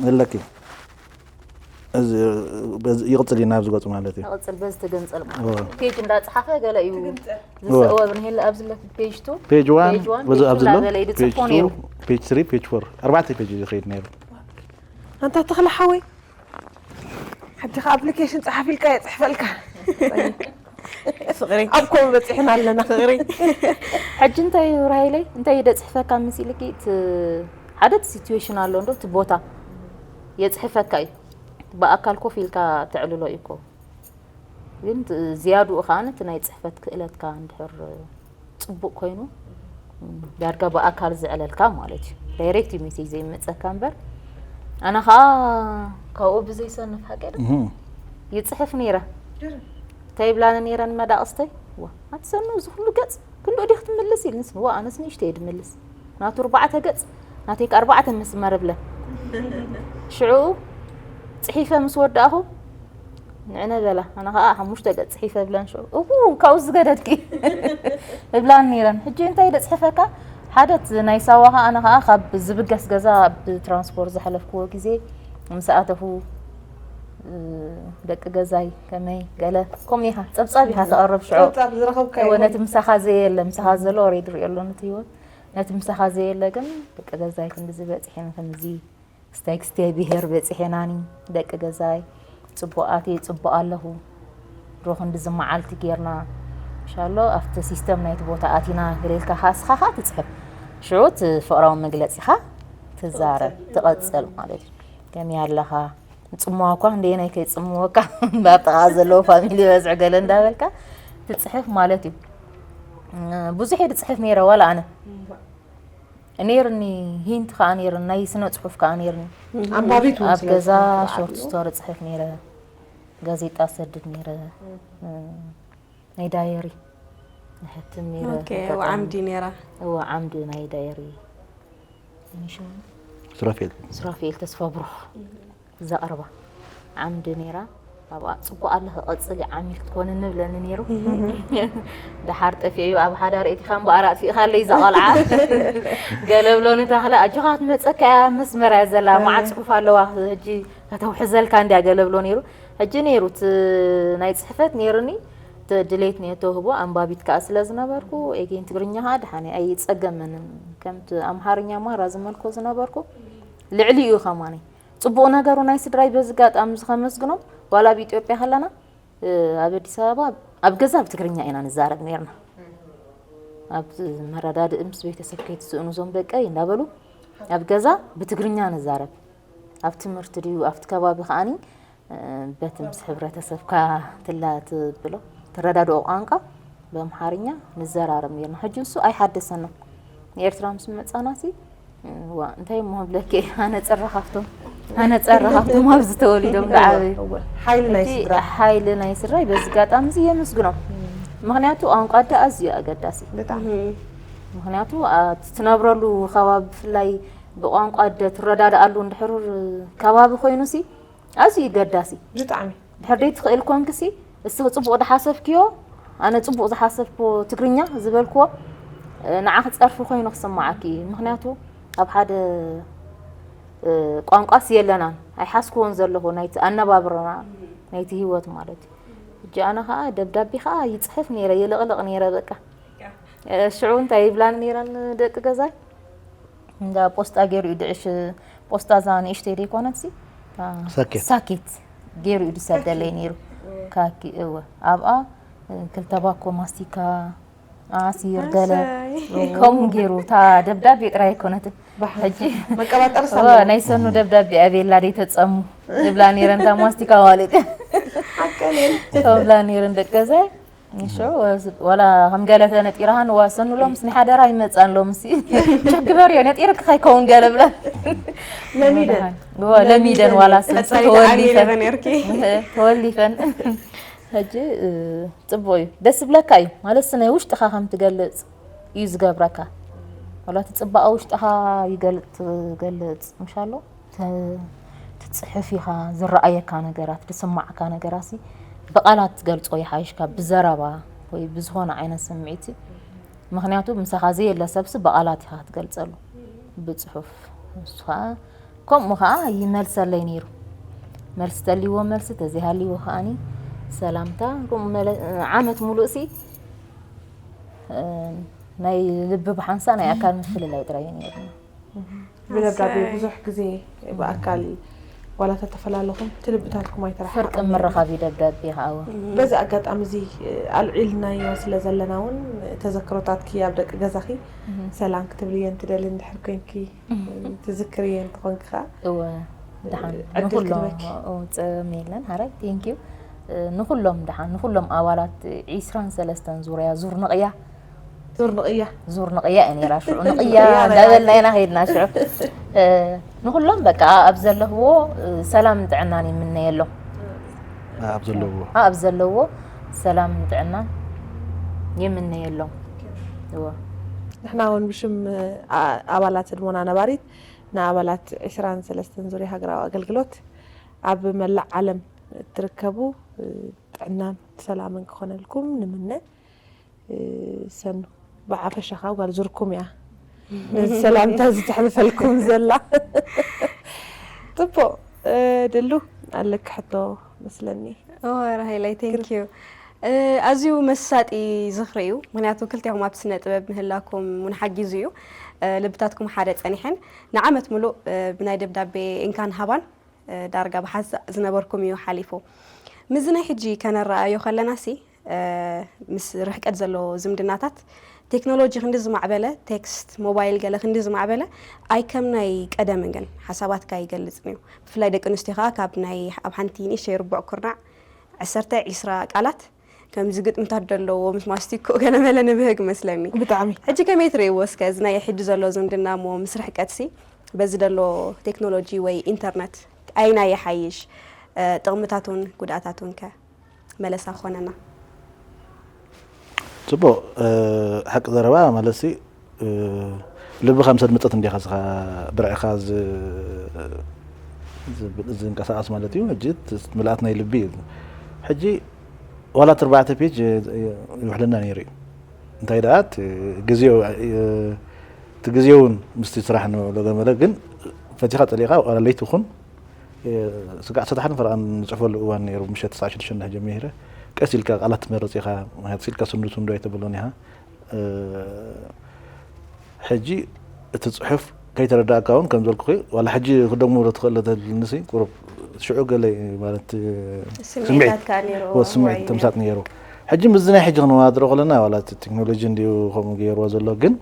ኣለኪ። እዚ፣ በዚ ይቕጽል እዩ ናብዚ ገጹ ማለት እዩ። ይቕጽል በዚ ትግንጽል ማለት እዩ። እዎ። ፔጅ እንዳጸሓፈ ገለ እዩ ትግንጽል። ዝስእወ እዎ። ብንሄለ ኣብዚ ኣሎ ፔጅ ቱ፣ ፔጅ ዋን፣ ፔጅ ዋን፣ በዚ ፔጅ ቱ ኣብዚ ኣሎ። እንዳበለ እዩ ፔጅ ዝጽፎ ቱ፣ ነይሩ። ፔጅ ስሪ፣ ፔጅ ፎር። ኣርባዕተ ፔጅ እዩ ዝኸይድ ነይሩ። ኣንታ ተኽለ ሓወይ፣ ሕጂ ኸኣ ኣፕሊኬሽን ጸሓፍ ኢልካ እየ ጽሕፈልካ። ፍቕሪ። ኣብ ከምኡ በጺሕና ኣለና። ፍቕሪ። ሕጂ እንታይ እዩ ራሄለይ? እንታይ እዩ ደጽሕፈካ መሲልኪ? እቲ ሓደ እቲ ሲትዌሽን ኣሎ እንዶ፣ እቲ ቦታ የጽሕፈካ እዩ። ብኣካል ኮፍ ኢልካ ተዕልሎ እዩ እኮ። ግን ት-፣ ዝያድኡ ኸኣ ነቲ ናይ ጽሕፈት ክእለትካ እንድሕር ጽቡቕ ኮይኑ፣ ም፣ ዳርጋ ብኣካል ዘዕለልካ ማለት እዩ። ዳይሬክት እዩ ሜሴጅ ዘይመጸካ እምበር፣ ኣነ ኸኣ ካብኡ ብዘይሰንፍ ሓቂ ዶ እህ። ይጽሕፍ ነይረ። እንታይ ይብላኒ ነይረን መዳቕስተይ? ዋ፣ ኣቲ ሰኑ፣ እዚ ኩሉ ገጽ ክንድኡ ዲኺ ትምልስ? ኢልንስ፣ ዋ፣ ኣነስ ንእሽተይ እየ ድምልስ። ናቱ ኣርባዕተ ገጽ፣ ናተይ ከኣ ኣርባዕተ መስመር እብለን። ሽዑ ጽሒፈ ምስ ወዳእኹ፣ ንዕነ በላ፣ ኣነ ኸኣ ሓሙሽተ ገጽ ጽሒፈ እብለን። ሽዑ፣ እዉ፣ ካብኡ ዝገደድኪ እብላን ነይረን። ሕጂ እንታይ ደጽሕፈካ? ሓደ እቲ ናይ ሳዋ ኸኣ፣ ኣነ ኸኣ ካብ ዝብገስ ገዛ ብትራንስፖርት ዝሓለፍክዎ ግዜ፣ ምስ ኣተኹ፣ እ፣ ደቂ ገዛይ ከመይ ገለ፣ ከምኡ ኢኻ፣ ጸብጻብ ኢኻ ተቕርብ ሽዑ። ጸብጻብ ዝረኸብካዮ እወ፣ ወይ? ነቲ ምሳኻ ዘየለ፣ ምሳኻ ዘሎ ኦሬዲ ሪኦ ኣሎ ነቲ ህይወት። ነቲ ምሳኻ ዘየለ ግን፣ ደቂ ገዛይ ክንድዚ በጺሐን፣ ክንድዚ ስታይ ክስትያይ ብሄር በጺሐናኒ፣ ደቂ ገዛይ ጽቡቓት እየ፣ ጽቡቕ ኣለኹ። ድሮ ክንድዚ መዓልቲ ጌርና፣ ኢንሻሎ ኣብቲ ሲስተም ናይቲ ቦታ ኣቲና፣ ገለ ኢልካ ኸኣ እስኻ ኸኣ ትጽሕፍ። ሽዑ እቲ ፍቕራዊ መግለጺኻ ትዛረብ፣ ትቐጽል ማለት እዩ። ከመይ ኣለኻ? ጽምዋ እኳ ክንደየናይ ከይጽምወካ፣ ኣብ ጥቓ ዘለዉ ፋሚሊ በዝሒ ገለ እንዳበልካ ትጽሕፍ ማለት እዩ። ብዙሕ እየ ዝጽሕፍ ነይረ፣ ዋላ ኣነ። ነይርኒ፣ ሂንት ከኣ ነይርኒ፣ ናይ ስነ ጽሑፍ ከኣ ነይርኒ። ኣንባቢት እውን ኣብ ስለ ገዛ ዝኾንኩ ሾርት በዓል ስቶሪ ጽሕፍ ነይረ፣ ጋዜጣ ሰድድ ነይረ፣ ናይ ዳየሪ። ንሕትም ነይረ። ኦኬ፣ ዓምዲ ነይራ። እዎ፣ ዓምዲ ናይ ዳየሪ። ሽሙ ሱራፌል ሱራፌል ተስፋ ብሩኽ ዘቕርባ ዓምዲ ነይራ። ኣብኣ ጽቡቕ ኣለኺ፣ ቀጽሊ፣ ዓሚል ክትኮኒ ንብለኒ ነይሩ። ደሓር ጠፊኡ እዩ፣ ኣብ ሓዳር እቲኻ እምበኣር ኣጥፊእኻለይ እዛ ቆልዓ። ገለ ብሎኒ ተኽለ፣ ኣጆኻ ክትመጸካ እያ፣ መስመር እያ ዘላ፣ መዓት ጽሑፍ ኣለዋ፣ ሕጂ ከተውሕዘልካ እንድያ ገለ ብሎ ነይሩ። ሕጂ ነይሩ፣ እቲ ናይ ጽሕፈት ነይሩኒ፣ እቲ ድሌት ነይሩ ተውህቦ፣ ኣንባቢት ከኣ ስለ ዝነበርኩ፣ ኤጌን ትግርኛ ከኣ ደሓን እየ፣ ኣይጸገመንን። ከምቲ ኣምሓርኛ ማራ ዝመልኮ ዝነበርኩ፣ ልዕሊኡ እዩ ከማኒ። ጽቡቕ ነገሩ ናይ ስድራይ በዚ ኣጋጣሚ እዚ ከመስግኖም፣ ዋላ ኣብ ኢትዮጵያ ከለና፣ እ፣ ኣብ ኣዲስ ኣበባ ኣብ ገዛ ብትግርኛ ኢና ንዛረብ ነይርና። ኣብ መረዳድእ ምስ ቤተሰብ ከይትስእኑ እዞም ደቀይ እንዳበሉ፣ ኣብ ገዛ ብትግርኛ ንዛረብ። ኣብ ትምህርቲ ድዩ ኣብቲ ከባቢ ከኣኒ፣ እ፣ በቲ ምስ ሕብረተሰብካ ትላ-፣ ትብሎ፣ ትረዳድኦ ቋንቋ ብኣምሓርኛ ንዘራረብ ነይርና። ሕጂ ንሱ ኣይሓደሰና። ንኤርትራ ምስ መጻናሲ፣ ዋ፣ እንታይ እሞ ክብለኪ፣ ኣነ ጸረ ካብቶም፣ ኣነ ጸረ ካብቶም ኣብዚ ተወሊዶም ዝዓበዩ። እወ፣ ሓይሊ ናይ እቲ ስድራ። ሓይሊ ናይ ስድራይ በዚ ኣጋጣሚ እዚ የመስግኖም። ምኽንያቱ ቋንቋ ኣደ ኣዝዩ ኣገዳሲ። ብጣዕሚ። ምኽንያቱ ኣብ ትነብረሉ ከባቢ፣ ብፍላይ ብቋንቋ ኣደ ትረዳድኣሉ እንድሕር ከባቢ ኮይኑሲ ኣዝዩ ገዳሲ። ብጣዕሚ። ድሕር ደይ ትኽእል ኮንክሲ፣ እስኺ ጽቡቕ ዝሓሰብክዮ፣ ኣነ ጽቡቕ ዝሓሰብክዎ ትግርኛ ዝበልክዎ፣ እ፣ ንዓኺ ጸርፊ ኮይኑ ክስምዓኪ እዩ። ምኽንያቱ ኣብ ሓደ፣ እ፣ ቋንቋስ የለናን፣ ኣይሓዝክዎን ዘለኹ ናይቲ ኣነባብራና፣ ናይቲ ህይወት ማለት እዩ። ሕጂ ኣነ ኸኣ ደብዳቤ ኸኣ ይጽሕፍ ነይረ፣ የለቕልቕ ነይረ በቃ። እ፣ ሽዑ እንታይ ይብላኒ ነይረን ደቂ ገዛይ? እንዳ ፖስጣ ገይሩ እዩ ድዕሽ፣ ፖስጣ እዛ ንእሽተይ ደይኮነትሲ፣ እታ ሳኬት። ሳኬት ገይሩ እዩ ዝሰደለይ ነይሩ። ካኪ፣ እወ። ኣብኣ፣ እ፣ ክልተ ባኮ ማስቲካ፣ ዓሲር፣ ገለ፣ ኣሰይ። ከምኡ ገይሩ፣ እታ ደብዳቤ ጥራይ ኣይኮነትን። ሕጂ፣ መቀባጠሪ እወ፣ ናይ ሰኑ ደብዳቤ ኣቤላ ደይ ተጸሙ ይብላ ነይረን፣ እታ ማስቲካ ማለት እያ። ሓቀኔን። ተብላ ነይረን ደቂ ገዛይ። ንሾ፣ ወላ ከም ገለ ተነጢርሃን ዋሰኑ ሎምስ ንሓደራ ይመጻን ሎምስ። ችግበር እዮ፣ ነጢርክ ከይከውን ገለ ብላ። ለሚደን። እወ፣ ለሚደን ዋላ ሰንስ ቀጻሊ ተወሊፈን። ተዓብየ ነይረን ነርኪ። ተወሊፈን። ሕጂ፣ እ፣ ጽቡቕ እዩ። ደስ ይብለካ እዩ። ማለት ስነ ውሽጥኻ ከም ትገልጽ እዩ ዝገብረካ። ዋላ እቲ ጽባቐ ውሽጥኻ ይገልጽ፣ ትገልጽ፣ ምሽ ኣሎ? ተ-፣ ትጽሕፍ ኢኻ፣ ዝረኣየካ ነገራት፣ ዝስማዓካ ነገራሲ ብቓላት ትገልጾ ይሓይሽ ካብ ብዘረባ ወይ ብዝኾነ ዓይነት ስምዒት። ምኽንያቱ ምሳኻ ዘየለ ሰብሲ ብቓላት ኢኻ ክትገልጸሉ፣ ብጽሑፍ። ንሱ ኸኣ ከምኡ ኸኣ ይመልሰለይ ነይሩ። መልሲ ተልይዎ መልሲ፣ ተዘይሃልይዎ ከኣኒ ሰላምታ። ከምኡ መለ-፣ ዓመት ሙሉእሲ፣ እ፣ ናይ ልቢ ብሓንሳ ናይ ኣካል ምፍልላይ ጥራይ እዩ ነይሩና። ብደብዳቤ ኣሰይ። ብዙሕ ግዜ ብኣካል ዋላ ተተፈላለኹም እቲ ልብታትኩም ኣይተረሓሓቑን ፍርቂ ነይሩ። ምርኻብ እዩ ደብዳቤ ኸኣ እውን። በዚ ኣጋጣሚ እዚ ኣልዒልናዮ ስለ ዘለና እውን ተዘክሮታትኪ ኣብ ደቂ ገዛኺ ሰላም ክትብልየን ትደሊ እንድሕር ኮንኪ ትዝክርየን ትኾንኪ ከዓ እወ፣ ደሓን ዕድል ንኹሎም ክህበኪ። ኦ፣ ጸም የለን ሃራይ፣ ቴንኪዩ። ንኹሎም ደሓን፣ ንኹሎም ኣባላት ዒስራን ሰለስተን ዙርያ ዙር ንቕያ፣ ዙር ንቕያ ዙር ንቕያ እያ ነይራ ሽዑ፣ ንቕያ ንቕያ ናይ እንዳበልና ኢና ከይድና ሽዑ። እ፣ ንኹሎም በቃ ኣብ ዘለኽዎ፣ እ፣ ሰላምን ጥዕናን ይምነየሎም። ኣብ ዘለዎ ኣብ ዘለዎ ሰላምን ጥዕናን ይምነየሎም። እወ። ንሕና እውን ብሽም ኣ-፣ ኣባላት ህድሞና ነባሪት ንኣባላት ዒስራን ሰለስተን ዙርያ ሃገራዊ ኣገልግሎት ኣብ መላእ ዓለም እትርከቡ፣ እ፣ ጥዕናን ሰላምን ክኾነልኩም ንምነ። እ፣ ሰኑ ብዓፈሻኻ ጓል ዙርኩም እያ ነዚ ሰላምታ እዚ ተሕልፈልኩም ዘላ። ጽቡቕ፣ እ፣ ድሉ ኣለኪ ሕቶ መስለኒ። እወ፣ ራሄለይ፣ ቴንክ ዩ። እ፣ ኣዝዩ መሳጢ ዝኽሪ እዩ። ምኽንያቱ ክልቴኹም ኣብ ስነ ጥበብ ምህላኩም እውን ሓጊዙ እዩ። እ፣ ልብታትኩም ሓደ ጸኒሐን። ንዓመት ሙሉእ፣ እ፣ ብናይ ደብዳቤ እንካን ሃባን፣ እ፣ ዳርጋ ብሓንሳእ ዝነበርኩም እዩ ሓሊፉ። ምስዚ ናይ ሕጂ ከነረኣዮ ከለናሲ፣ እ፣ ምስ ርሕቀት ዘለዎ ዝምድናታት ቴክኖሎጂ ክንዲ ዝማዕበለ፣ ቴክስት፣ ሞባይል ገለ ክንዲ ዝማዕበለ፣ ኣይ ከም ናይ ቀደምን ግን ሓሳባትካ ይገልጽን እዩ። ብፍላይ ደቂ ኣንስትዮ ከኣ ካብ ናይ ኣብ ሓንቲ ንእሽተይ ርቡዕ ኩርናዕ ዓሰርተ ዒስራ ቃላት ከምዚ ግጥምታት ዘለዎ ምስ ማስቲኮ ገለመለ ንብህግ መስለኒ። ብጣዕሚ። ሕጂ ከመይ ትርእይዎ እስከ እዚ ናይ ሕጂ ዘሎ ዝምድና እሞ ምስ ርሕቀትሲ በዚ ዘሎ ቴክኖሎጂ ወይ ኢንተርነት ኣይናይ ይሓይሽ? እ፣ ጥቕምታቱን ጉድኣታቱን ከ መለሳ ክኾነና። ጽቡቕ። ሓቂ ዘረባ ማለት ሲ ልብኻ ምስ ኣድመጸት እንዲኻ ስኻ ብርዕኻ ዝንቀሳቐስ ማለት እዩ። ሕጂ ምልኣት ናይ ልቢ እዩ። ሕጂ ዋላ እቲ ኣርባዕተ ፔጅ ይውሕደና ነይሩ እዩ። እንታይ ደኣ እቲ ግዜው እቲ ግዜውን ምስቲ ስራሕ ንብሎ ገመለ ግን ፈቲኻ ጸሊእኻ ዋላ ለይቲ ይኹን ስጋዕ ሰታሕን ፈረቓን ንጽሕፈሉ እዋን ነይሩ። ምሸት ሰዓት ሽዱሽተ እንድሕር ጀሚረ ቀስ ኢልካ ቃላት ትመርጽ ኢኻ። ቀስ ኢልካ ስንዱ ስንዱ ኣይተብሎን ኢኻ። ሕጂ እቲ ጽሑፍ ከይተረዳእካ እውን ከም ዘልኩኺ ዋላ ሕጂ ክደግሞ ዶ ትኽእል ተልንሲ ቁሩብ ሽዑ ገለ ማለት ስምዒታት ከኣ ነይሩ ስምዒት ተምሳጥ ነይሩ። ሕጂ ምስዚ ናይ ሕጂ ክንወዳድሮ ከለና ዋላ እቲ ቴክኖሎጂ እንዲዩ ከምኡ ገይርዎ ዘሎ ግን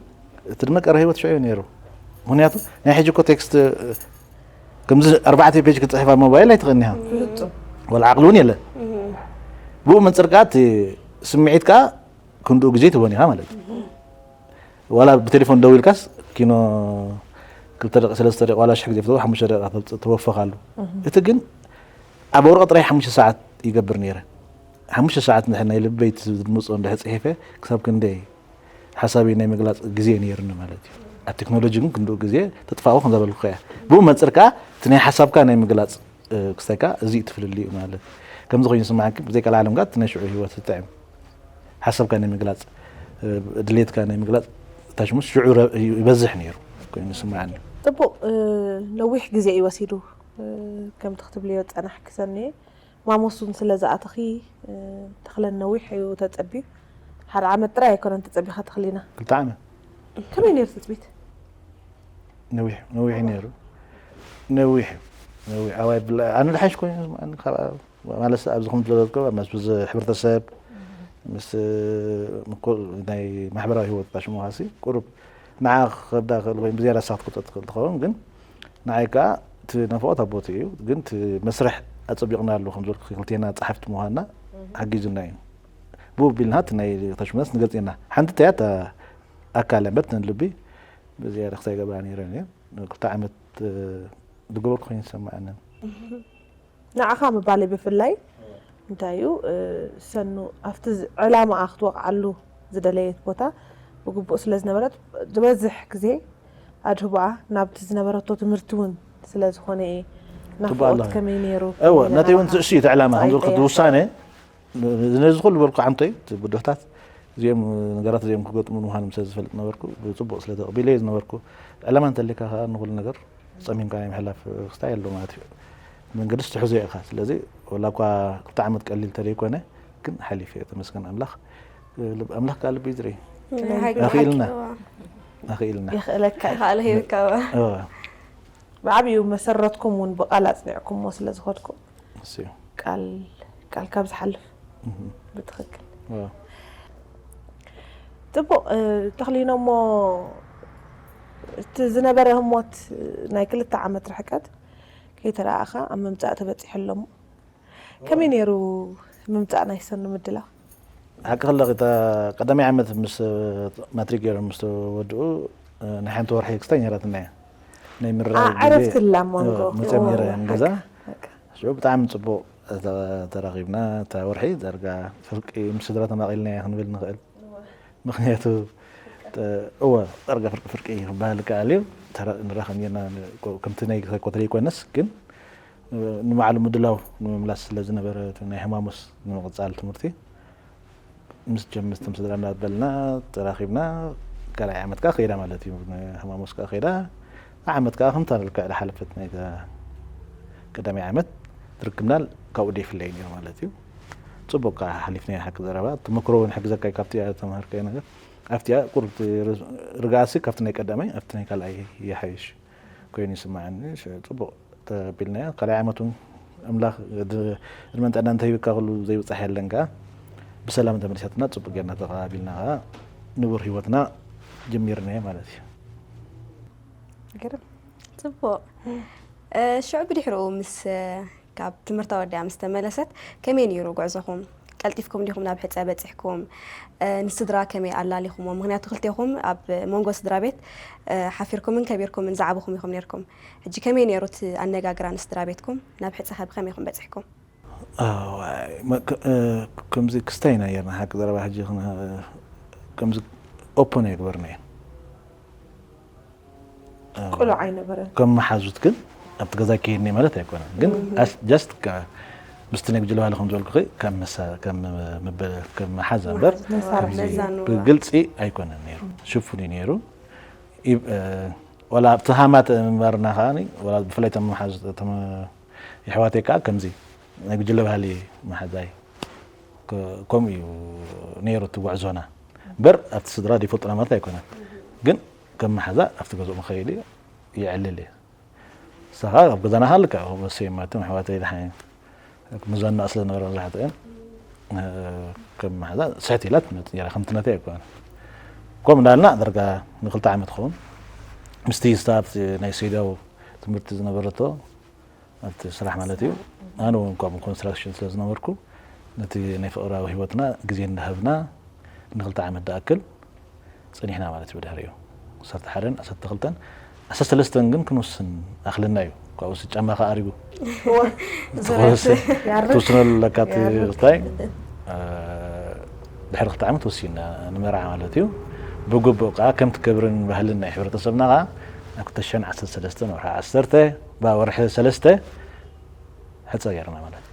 እቲ ድመቀረ ህይወት ሽዑ እዩ ነይሩ። ምክንያቱ ናይ ሕጂ እኮ ቴክስት ከምዚ ኣርባዕተ ፔጅ ክትፅሕፍ ኣብ ሞባይል ኣይትኽእልኒ ኢኻ። ወላ ዓቕሊ እውን የለን። ብኡ መንፅር ከዓ እቲ ስምዒት ከዓ ክንድኡ ግዜ ትህቦን ኢኻ ማለት እዩ። ዋላ ብቴሌፎን ደው ኢልካስ ኪኖ ክልተ ደቂ ሰለስተ ደቂ ዋላ ሽሕ ግዜ ፍተው ሓሙሽተ ደቂ ተወፈኻሉ። እቲ ግን ኣብ ወረቐ ጥራይ ሓሙሽተ ሰዓት ይገብር ነይረ። ሓሙሽተ ሰዓት ናይ ልበይ ዝድምፆ እንድሕር ፅሒፈ ክሳብ ክንደይ ሓሳበይ ናይ ምግላፅ ግዜ ነይርኒ ማለት እዩ። ኣብ ቴክኖሎጂ ግን ክንድኡ ግዜ ተጥፋኡ ከም ዘበልኩ እያ። ብኡ መፅር ከዓ እቲ ናይ ሓሳብካ ናይ ምግላፅ ክስታይካ እዚ እዩ ትፍልልዩ ማለት ከምዚ ኮይኑ ይስማዓኪ ብዘይ ቀልዓለም ጋር ናይ ሽዑ ህይወት ትጥዕም ሓሳብካ ናይ ምግላፅ ድሌትካ ናይ ምግላፅ ታሽሙስ ሽዑ ይበዝሕ ነይሩ ኮይኑ ይስማዓኒ። ጥቡቕ ነዊሕ ግዜ እዩ ወሲዱ ከምቲ ክትብልዮ ዝፀናሕኪ ሰኒ ማሞስ እውን ስለ ዝኣተኺ ተኽለን ነዊሕ እዩ ተፀቢዩ። ሓደ ዓመት ጥራይ ኣይኮነን ተፀቢኻ ተኽሊና። ክልተ ዓመት። ከመይ ነይሩ ትፅቢት? ነዊሕ ነዊሕ ነይሩ። ነዊሕ ነዊሕ ኣባይ ብላ ኣነ ድሓሽ ኮይኑ ማለት ኣብዚ ኹም ዝለበልከ ምስ ሕብረተሰብ ምስ ናይ ማሕበራዊ ህይወት ሽሙኻሲ ቁሩብ ንዓ ክኸብዳ ክእል ወይ ብዝያዳ ሳት ክትወጥ ትኽእል ትኸውን ግን ንዓይ ከዓ እቲ ናፍቆት ኣብ ቦትኡ እዩ ግን እቲ መስርሕ ኣፀቢቕና ኣሎ ከም ዝበልኩ ክልቴና ፀሓፍቲ ምዃንና ሓጊዙና እዩ። ብኡ ቢልና እቲ ናይ ተሽመስ ንገልፅ ኢና ሓንቲ ተያ ኣካል እምበር ተን ልቢ ብዝያዳ ክሳይ ገብራ ነይረን እየን ክልተ ዓመት ዝገበርኩ ኮይኑ ዝሰማዓንን። ንዓኻ ምባለይ ብፍላይ እንታይ እዩ ሰኑ ኣብቲ ዕላማኣ ክትወቕዓሉ ዝደለየት ቦታ ብግቡእ ስለ ዝነበረት ዝበዝሕ ግዜ ኣድህቦኣ ናብቲ ዝነበረቶ ትምህርቲ እውን ስለ ዝኾነ እየ ናፍቆት ከመይ ነይሩ እወ ናተይ እውን ትእሱ እዩ እቲ ዕላማ ከም ዝበልኩ ውሳነ ነዚ ኩሉ በልኩ ዓንተይ ብድሆታት እዚኦም ነገራት እዚኦም ክገጥሙ ምዃኖም ስለ ዝፈልጥ ነበርኩ ብፅቡቅ ስለ ተቕቢለዮ ዝነበርኩ ዕላማ እንተሊካ ከዓ ንኩሉ ነገር ጸሚምካ ናይ ምሕላፍ ክስታይ ኣሎ ማለት እዩ። መንገዲ ስትሕዞ ኢኻ። ስለዚ ወላ እኳ ክልተ ዓመት ቀሊል ተደይኮነ ግን ሓሊፈ ተመስገን ኣምላኽ። ኣምላኽ ከዓ ልቢ ዝርኢ ኣኽኢልና ኣኽኢልና የኽእለካ ይኽኣለ ሂብካ ብዓብዩ መሰረትኩም እውን ብቓል ኣፅኒዕኩሞ ስለ ዝኸድኩም እሱ እዩ። ቃል ቃል ካብ ዝሓልፍ ብትኽክል ጽቡቕ ተኽሊኖሞ እቲ ዝነበረ ህሞት ናይ ክልተ ዓመት ርሕቀት ከይተረኣኻ ኣብ ምምፃእ ተበፂሑ ኣሎ እሞ ከመይ ነይሩ ምምፃእ ናይ ሰኑ ምድላው? ሓቂ ከለኺ እታ ቀዳማይ ዓመት ምስ ማትሪክ ገይሮም ምስ ተወድኡ ናይ ሓንቲ ወርሒ ክስታይ ነይራትና እያ ናይ ምርራይ ዕረፍቲ ላ መንጎ መፅኦም ነይረ ገዛ ሽዑ ብጣዕሚ ፅቡቅ ተራኺብና እታ ወርሒ ዳርጋ ፍርቂ ምስ ስድራ ተማቒልና እያ ክንብል ንኽእል ምኽንያቱ እወ ዳርጋ ፍርቂ ፍርቂ ክበሃል ይከኣል እዩ ንራኸብ ኔርና ከምቲ ናይ ኮተለ ይኮነስ ግን ንባዕሉ ምድላው ንምምላስ ስለ ዝነበረ ናይ ሕማሙስ ንምቕፃል ትምህርቲ ምስ ጀምር ስድራ እንዳበልና ተራኺብና ካልኣይ ዓመት ከዓ ከይዳ ማለት እዩ ሕማሙስ ከዓ ከይዳ ዓመት ከዓ ከምታ ልክዕ ዝሓለፈት ናይ ቀዳማይ ዓመት ርክብና ካብኡ ደይፍለይ ነይሩ ማለት እዩ ፅቡቅ ከዓ ሓሊፍና ሓቂ ዘረባ ተመክሮ እውን ሕግዘካ ካብቲ ተምሃርከ ነገር ኣብቲያ ቁርብ ርግኣሲ ካብቲ ናይ ቀዳማይ ኣብቲ ናይ ካልኣይ ይሓይሽ ኮይኑ ይስማዓኒ ጽቡቕ ተቢልናዮ ካልኣይ ዓመት እውን ኣምላኽ ዕድመን ጥዕና እንተሂብካ ኩሉ ዘይብጻሕ የለን ከኣ ብሰላም ተመሊሳትና ጽቡቕ ጌርና ተቐባቢልና ከኣ ንቡር ህይወትና ጀሚርናዮ ማለት እዩ። ግርም ጽቡቕ ሽዑ ብድሕሪኡ ምስ ካብ ትምህርታ ወዲኣ ምስ ተመለሰት ከመይ ነይሩ ጉዕዞኹም? ቀልጢፍኩም ዲኹም ናብ ሕፀ በፂሕኩም? ንስድራ ከመይ ኣላሊኹሞ? ምኽንያቱ ክልቴኹም ኣብ መንጎ ስድራ ቤት ሓፊርኩምን ከቢርኩምን ዝዓበኹም ኢኹም ነይርኩም። ሕጂ ከመይ ነይሩ እቲ ኣነጋግራ ንስድራ ቤትኩም? ናብ ሕፀ ኸ ብኸመይ ኢኹም በፂሕኩም? ከምዚ ክስታይ ኢና ነይርና ሓቂ ዘረባ ሕጂ ከምዚ ኦፕን ኣይግበርና እየን። ቁሉዕ ኣይነበረን። ከም መሓዙት ግን ኣብቲ ገዛ ከይድኒ ማለት ኣይኮነን። ግን just ምስቲ ናይ ጉጅለ ባህሊ ከም ዝበልኩ ከም መሓዛ እምበር ብግልፂ ኣይኮነን ነይሩ፣ ሽፉን እዩ ነይሩ። ወላ ኣብቲ ሃማት ምንባርና ከዓ ብፍላይ ቶም መሓዙት የሕዋተይ ከዓ ከምዚ ናይ ጉጅለ ባህሊ መሓዛይ ከምኡ እዩ ነይሩ እቲ ጉዕዞና። እምበር ኣብቲ ስድራ ዘይፈልጡና ማለት ኣይኮነን። ግን ከም መሓዛ ኣብቲ ገዝኦም ኸይድ የዕልል እየ። ንሳ ከዓ ኣብ ገዛና ሃልካ ወሰየማትን ኣሕዋተይ ድሓን ምዘና ስለ ዝነበረ መብዛሕትአን ከም መሓዛ ስሕት ኢላ ትመፅእ ነራ። ከምትነተ ኣይኮነን። ከምኡ እንዳልና ደርጋ ንክልተ ዓመት ኸውን ምስቲ ስታፍ ናይ ሴዳው ትምህርቲ ዝነበረቶ ኣብቲ ስራሕ ማለት እዩ። ኣነ እውን ከምኡ ኮንስትራክሽን ስለ ዝነበርኩ ነቲ ናይ ፍቕራዊ ህይወትና ግዜ እንዳሃብና ንክልተ ዓመት ዝኣክል ፀኒሕና ማለት እዩ። ብድሕሪኡ ዓሰርተ ሓደን ዓሰርተ ክልተን ዓሰርተ ሰለስተን ግን ክንውስን ኣኽለና እዩ። ካብኡስ ጫማኻ ኣሪጉ ትውስነሉ ኣለካ እቲ ስታይ። ድሕሪ ክልተ ዓመት ወሲና ንመርዓ ማለት እዩ። ብግቡእ ከዓ ከምቲ ክብርን ባህልን ናይ ሕብረተሰብና ከዓ ኣብ ክልተ ሽሕን ዓሰርተ ሰለስተን ወርሒ ዓሰርተ ባ ወርሒ ሰለስተ ሕፀ ገይርና ማለት እዩ።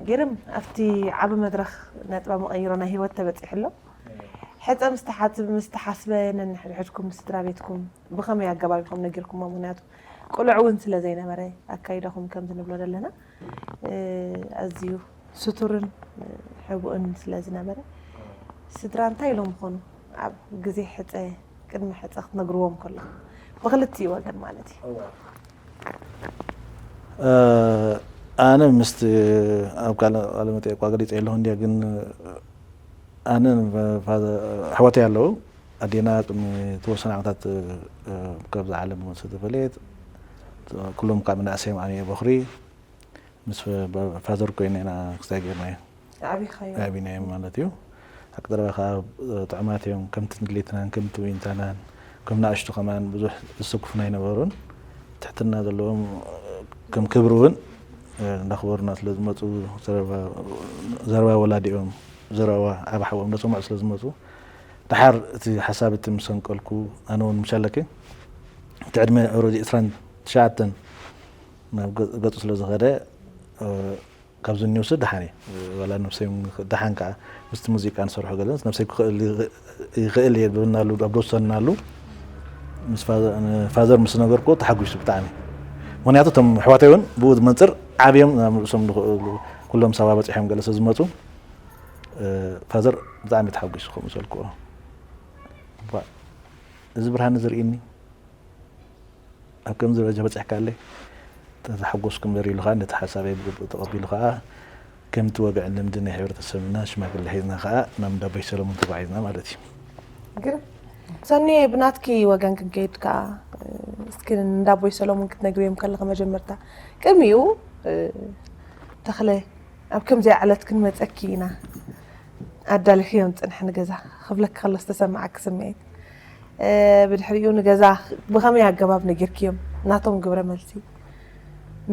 ግርም ኣብቲ ዓቢ መድረኽ ነጥባ መቐይሮ ናይ ህይወት ተበፂሑ ኣሎ። ሕፀ ምስ ተሓስበ ነንሕድሕድኩም ምስ ስድራ ቤትኩም ብኸመይ ኣገባብ ኢኹም ነጊርኩሞ? ምክንያቱ ቁልዕ እውን ስለ ዘይነበረ ኣካይዳኹም ከምዚ ንብሎ ዘለና ኣዝዩ ስቱርን ሕቡእን ስለ ዝነበረ ስድራ እንታይ ኢሎም ይኾኑ ኣብ ግዜ ሕፀ ቅድሚ ሕፀ ክትነግርዎም ከለኹ ብክልቲኡ ወገን ማለት እዩ። ኣነ ምስቲ ኣብ ቃለ መጠየቋ ገሊፀ ኣለኹ እንዲያ ግን ኣነ ኣሕዋተይ ኣለዉ ኣዴና ቅድሚ ተወሰነ ዓመታት ካብዚ ዓለም ዝተፈለየት ኩሎም ካብ መናእሰዮም ኣነ በኹሪ ምስ ፋዘር ኮይነ ኢና ክስታይ ገርና እዩ ዓቢኻዮ ዓቢናዮም ማለት እዩ። ኣቅደረባ ከዓ ጥዑማት እዮም ከምቲ ድሌትናን ከምቲ ዊንታናን ከም ንኣሽቱ ከማን ብዙሕ ዝስኩፍና ኣይነበሩን። ትሕትና ዘለዎም ከም ክብሪ እውን እንዳኽበሩና ስለ ዝመፁ ዘረባ ወላዲኦም ዘረባ ዓቢ ሓዎም እንዳሰምዑ ስለ ዝመፁ ድሓር እቲ ሓሳብ እቲ ምስ ሰንቀልኩ ኣነ እውን ምሻለኪ እቲ ዕድመ ኦረዲ ዕስራን ትሽዓተን ናብ ገፁ ስለ ዝኸደ ካብዚ ኒውስ ደሓን እየ ዋላ ነብሰይ ደሓን ከዓ ምስቲ ሙዚቃ ንሰርሖ ገለ ነብሰይ ክኽእል ይኽእል እየ ብልናሉ ኣብ ደወሰንናሉ ምስ ፋዘር ምስ ነገርኩ ተሓጒሱ ብጣዕሚ ምክንያቱ እቶም ኣሕዋተይ እውን ብኡ ዝመንፅር ዓብዮም ናብ ርእሶም ዝኽእሉ ኩሎም ሳባ በፂሖም ገለ ስለ ዝመፁ ፋዘር ብጣዕሚ ተሓጒሱ ከምኡ ዘልክዎ እዚ ብርሃን ዝርእኒ ኣብ ከምዚ ደረጃ በፂሕካ ኣለይ ተተሓጎስኩም ዘር ኢሉ ከዓ ነቲ ሓሳበይ ብግቡእ ተቐቢሉ ከዓ ከምቲ ወግዕን ልምዲ ናይ ሕብረተሰብና ሽማግለ ሒዝና ከዓ ናብ እንዳቦይ ሰለሙን ተጓዒዝና ማለት እዩ። ግን ሰኒ ብናትኪ ወገን ክንከይድ ከዓ እስኪ እንዳቦይ ሰለሙን ክትነግርዮም ከለኺ መጀመርታ ቅድሚኡ ተኽለ ኣብ ከምዚኣ ዕለት ክንመፀኪ ኢና ኣዳሊኽዮም ፅንሐ ንገዛ ክብለኪ ከሎ ዝተሰማዓኪ ስምዒት ብድሕሪኡ ንገዛ ብኸመይ ኣገባብ ነጊርክዮም ናቶም ግብረ መልሲ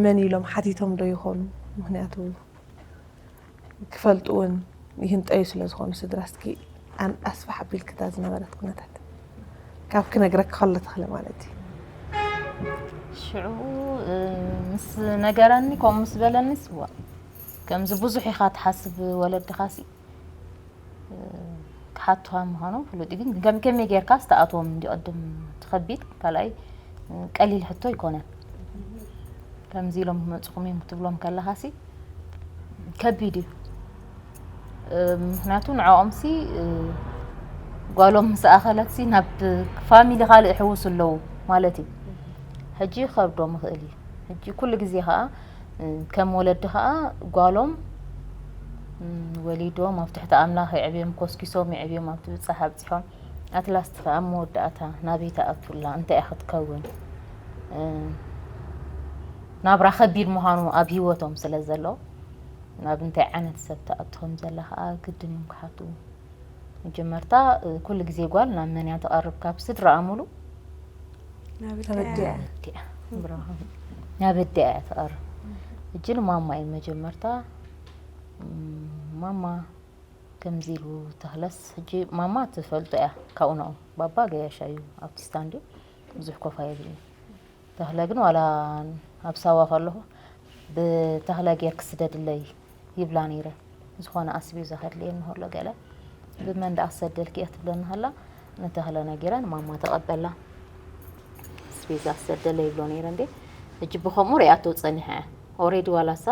መን ኢሎም ሓቲቶም ዶ ይኾኑ ምክንያቱ ክፈልጡ እውን ይህንጠዩ ስለ ዝኾኑ ስድራ እስኪ ኣስፋሕ ኣቢልክታ ዝነበረት ኩነታት ካብ ክነግረኪ ከሎ ተኽለ ማለት እዩ ሽዑ ምስ ነገረኒ ከምኡ ምስ በለኒ ስዋ ከምዚ ብዙሕ ኢኻ ትሓስብ ወለድኻሲ ክሓቱኻ ምዃኖም ፍሉጥ እዩ ግን ከም ከመይ ጌርካ ዝተኣትዎም እንዲ ቅድም ትኸቢድ ካልኣይ ቀሊል ሕቶ ኣይኮነን ከምዚ ኢሎም ክመፅኹም እዮም ክትብሎም ከለኻሲ ከቢድ እዩ ምክንያቱ ንዕኦምሲ ጓሎም ምስ ኣኸለትሲ ናብ ፋሚሊ ካልእ ይሕውሱ ኣለዉ ማለት እዩ ሕጂ ከብዶም ይኽእል እዩ ሕጂ ኩሉ ግዜ ከዓ ከም ወለዲ ከዓ ጓሎም ወሊዶም ኣብ ትሕቲ ኣምላኽ የዕብዮም ኮስኪሶም የዕብዮም ኣብቲ ብፃሕ ኣብፂሖም ኣትላስት ከዓ መወዳእታ ናበይ ትኣቱላ እንታይ እያ ክትከውን ናብራ ከቢድ ምዃኑ ኣብ ሂወቶም ስለ ዘሎ ናብ እንታይ ዓይነት ሰብ ትኣቱ ከም ዘላ ከዓ ግድን እዮም ክሓቱ መጀመርታ ኩሉ ግዜ ጓል ናብ መን እያ ትቐርብ ካብ ስድራኣ ሙሉ ናብ ኣዲኣ እያ ትቐርብ እጅ ንማማ እዩ መጀመርታ ማማ ከምዚ ኢሉ ተኽለስ፣ ሕጂ ማማ ትፈልጦ እያ፣ ካብኡ ንኡ። ባባ ገያሻ እዩ፣ ኣውቲስታ እንድዩ፣ ብዙሕ ኮፍ ኣይብልን። ተኽለ ግን ዋላ ኣብ ሳዋ ከለኹ፣ "ብተኽለ ጌርኪ ስደድለይ" ይብላ ነይረ። ዝኾነ ኣስቤዛ ከድልየኒ ከሎ ገለ፣ "ብመን ደኣ ክሰደልኪ እየ?" ትብለኒ ከላ፣ ንተኽለ ነጊረ ንማማ ተቐበላ። ኣስቤዛ ክሰደለይ ይብሎ ነይረ እንዴ። ሕጂ ብኸምኡ ሪኣቶ ጸኒሓ እያ። ኦሬዲ ዋላ እሳ፣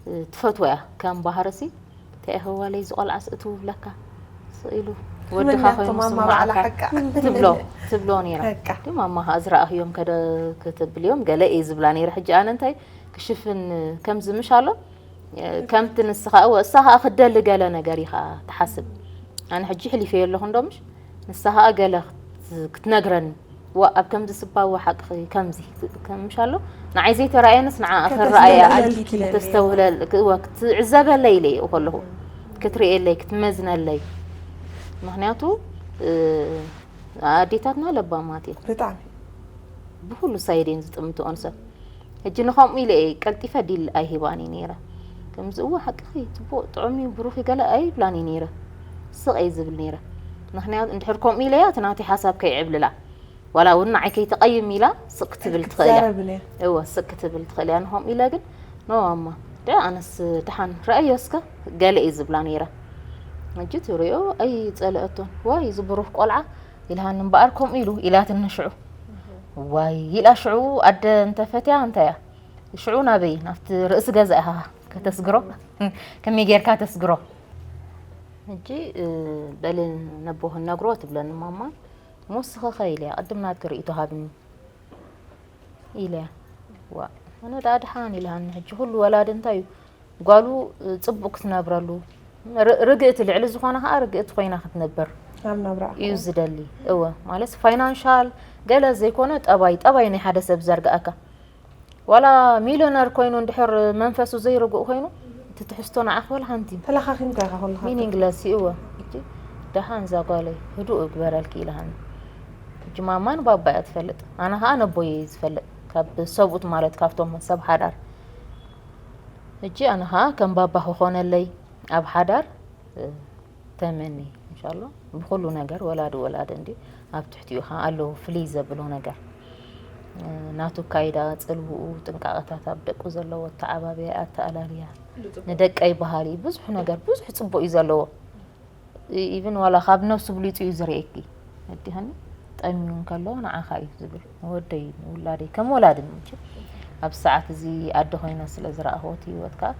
እ፣ ትፈትዎ እያ። ከም ባህርሲ፣ "እንታይ ኢኺ ዋለይ፣ እዚ ቆልዓስ እትው ብለካ?" ስቕ ኢሉ፣ "ወድኻ ከመን እያ ኮይኑ እቶ ማማ ስማዓካ?" ባዕላ ሓቃ? ትብሎ፣ ትብሎ ነይራ። ሓቃ። ግን ማማ ኸኣ ዝረኣኽዮም ከደ-፣ ከተብልዮም ገለ እየ ዝብላ ነይረ። ሕጂ ኣነ እንታይ ክሽፍን ከምዚ ምሽ ኣሎ፣ ከምቲ ንስኻ፣ እወ፣ እሳ ኸኣ ክደሊ ገለ ነገር ኢኻ ትሓስብ። ኣነ ሕጂ ሕሊፈዮ ኣለኹ እንዶ ምሽ፣ ንሳ ኸኣ ገለ ክት-፣ ክትነግረኒ። ዋ፣ ኣብ ከምዚ ስባ፣ ዋ፣ ሓቅኺ፣ ከምዚ፣ ከም ምሽ ኣሎ፣ ንዓይ ዘይተራእየንስ ንዓ ከተስተውህለል ክረኣያ፣ ኢለ። ከተስተውህለል፣ ክ-፣ ዋ፣ ክትዕዘበለይ ኢለ እየ ከለኹ፣ ክትርእየለይ፣ ክትመዝነለይ። ምኽንያቱ፣ እ፣ ኣዴታትና ለባማት እየን። ብጣዕሚ። ብኹሉ ሳይድ እየን ዝጥምትኦን ሰብ። ሕጂ ንኸምኡ ኢለ እየ ቀልጢፈ ዲል ኣይሂባን እየ ነይረ። ከምዚ፣ "እወ፣ ሓቅኺ፣ ጽቡቕ፣ ጥዑም እዩ፣ ብሩኽ እዩ" ገለ ኣይብላን እየ ነይረ። ስቕ እየ ዝብል ነይረ። ምኽንያቱ፣ እንድሕር ከምኡ ኢለያ፣ እቲ ናተይ ሓሳብ ከይዕብልላ። ዋላ እውን ንዓይ ከይተቐይም ኢላ ስቕ ክትብል ትኽእል እያ። ክትዛረብ እያ። እወ፣ ስቕ ክትብል ትኽእል እያ። ንኸምኡ ኢለ ግን፣ "ኖ፣ ኣማ፣ ደ-፣ ኣነስ ደሓን ረኣዮ እስከ" ገለ እየ ዝብላ ነይረ። ሕጂ ትርእዮ ኣይጸልአቶን። "ዋይ፣ እዚ ብሩኽ ቆልዓ" ኢልሃኒ እምበኣር፣ "ከምኡ ኢሉ" ኢላትኒ ሽዑ። "ዋይ" ኢላ ሽዑ፣ ኣደ እንተፈትያ እንታይ እያ? ሽዑ ናበይ? ናብቲ ርእሲ ገዛ ኢኻ ከተስግሮ? ከመይ ጌርካ ተስግሮ? ሕጂ፣ እ፣ በሊ ነቦ ክነግሮ ትብለኒ ማማ። "እሞ እስኸ ኸ" ኢለያ፣ "ቅድም ናትኪ ርእይቶ ሃብኒ" ኢለያ። "ዋ፣ ኣነ ደኣ ደሓን" ኢልሃኒ። ሕጂ ኩሉ ወላዲ እንታይ እዩ? ጓሉ፣ እ፣ ጽቡቕ ክትነብረሉ፣ ር-፣ ርግእቲ፣ ልዕሊ ዝኾነ ኸኣ ርግእቲ ኮይና ክትነብር ኣብ ናብራ እዩ ዝደሊ። እወ፣ ማለት ፋይናንሻል ገለ ዘይኮነ፣ ጠባይ፣ ጠባይ ናይ ሓደ ሰብ ዘርግኣካ። ዋላ ሚልዮነር ኮይኑ እንድሕር መንፈሱ ዘይርጉእ ኮይኑ፣ እቲ ትሕዝቶ ንዓኺ ወላ ሓንቲ ተለኻኺምካ ኢኻ ኩልኻ። ሚኒንግለስ እዩ። እወ፣ ሕጂ ደሓን እዛ ጓለይ፣ ህዱእ እግበረልኪ ኢልሃኒ። ሕጂ ማማ ንባባ እያ ትፈልጥ፣ ኣነ ኸኣ ነቦይ እየ ዝፈልጥ፣ ካብ ሰብኡት ማለት ካብቶም ሰብ ሓዳር። ሕጂ ኣነ ኸኣ ከም ባባ ክኾነለይ ኣብ ሓዳር፣ እ፣ ተመኒ፣ እንሻሎ። ብኹሉ ነገር ወላዲ ወላዲ እንዲ ኣብ ትሕቲኡ ኸዓ ኣለዉ ፍልይ ዘብሎ ነገር። እ፣ ናቱ ኣካይዳ፣ ጽልውኡ፣ ጥንቃቐታት ኣብ ደቁ ዘለዎ ኣተዓባብያ፣ ኣተኣላልያ፣ ንደቀይ ባህሪ፣ ብዙሕ ነገር፣ ብዙሕ ጽቡቕ እዩ ዘለዎ። ኢ-፣ ኢቭን ዋላ ካብ ነብሱ ብሊጹ እዩ ዝርእየኪ። ወዲኸኒ ጠምዩ እንከሎ ንዓኻ እዩ ዝብል። ንወደይ፣ ንውላደይ፣ ከም ወላዲ መቸም። ኣብ ሰዓት እዚ ኣደ ኮይነ ስለ ዝረኣኽዎ እቲ ህይወት ከኣ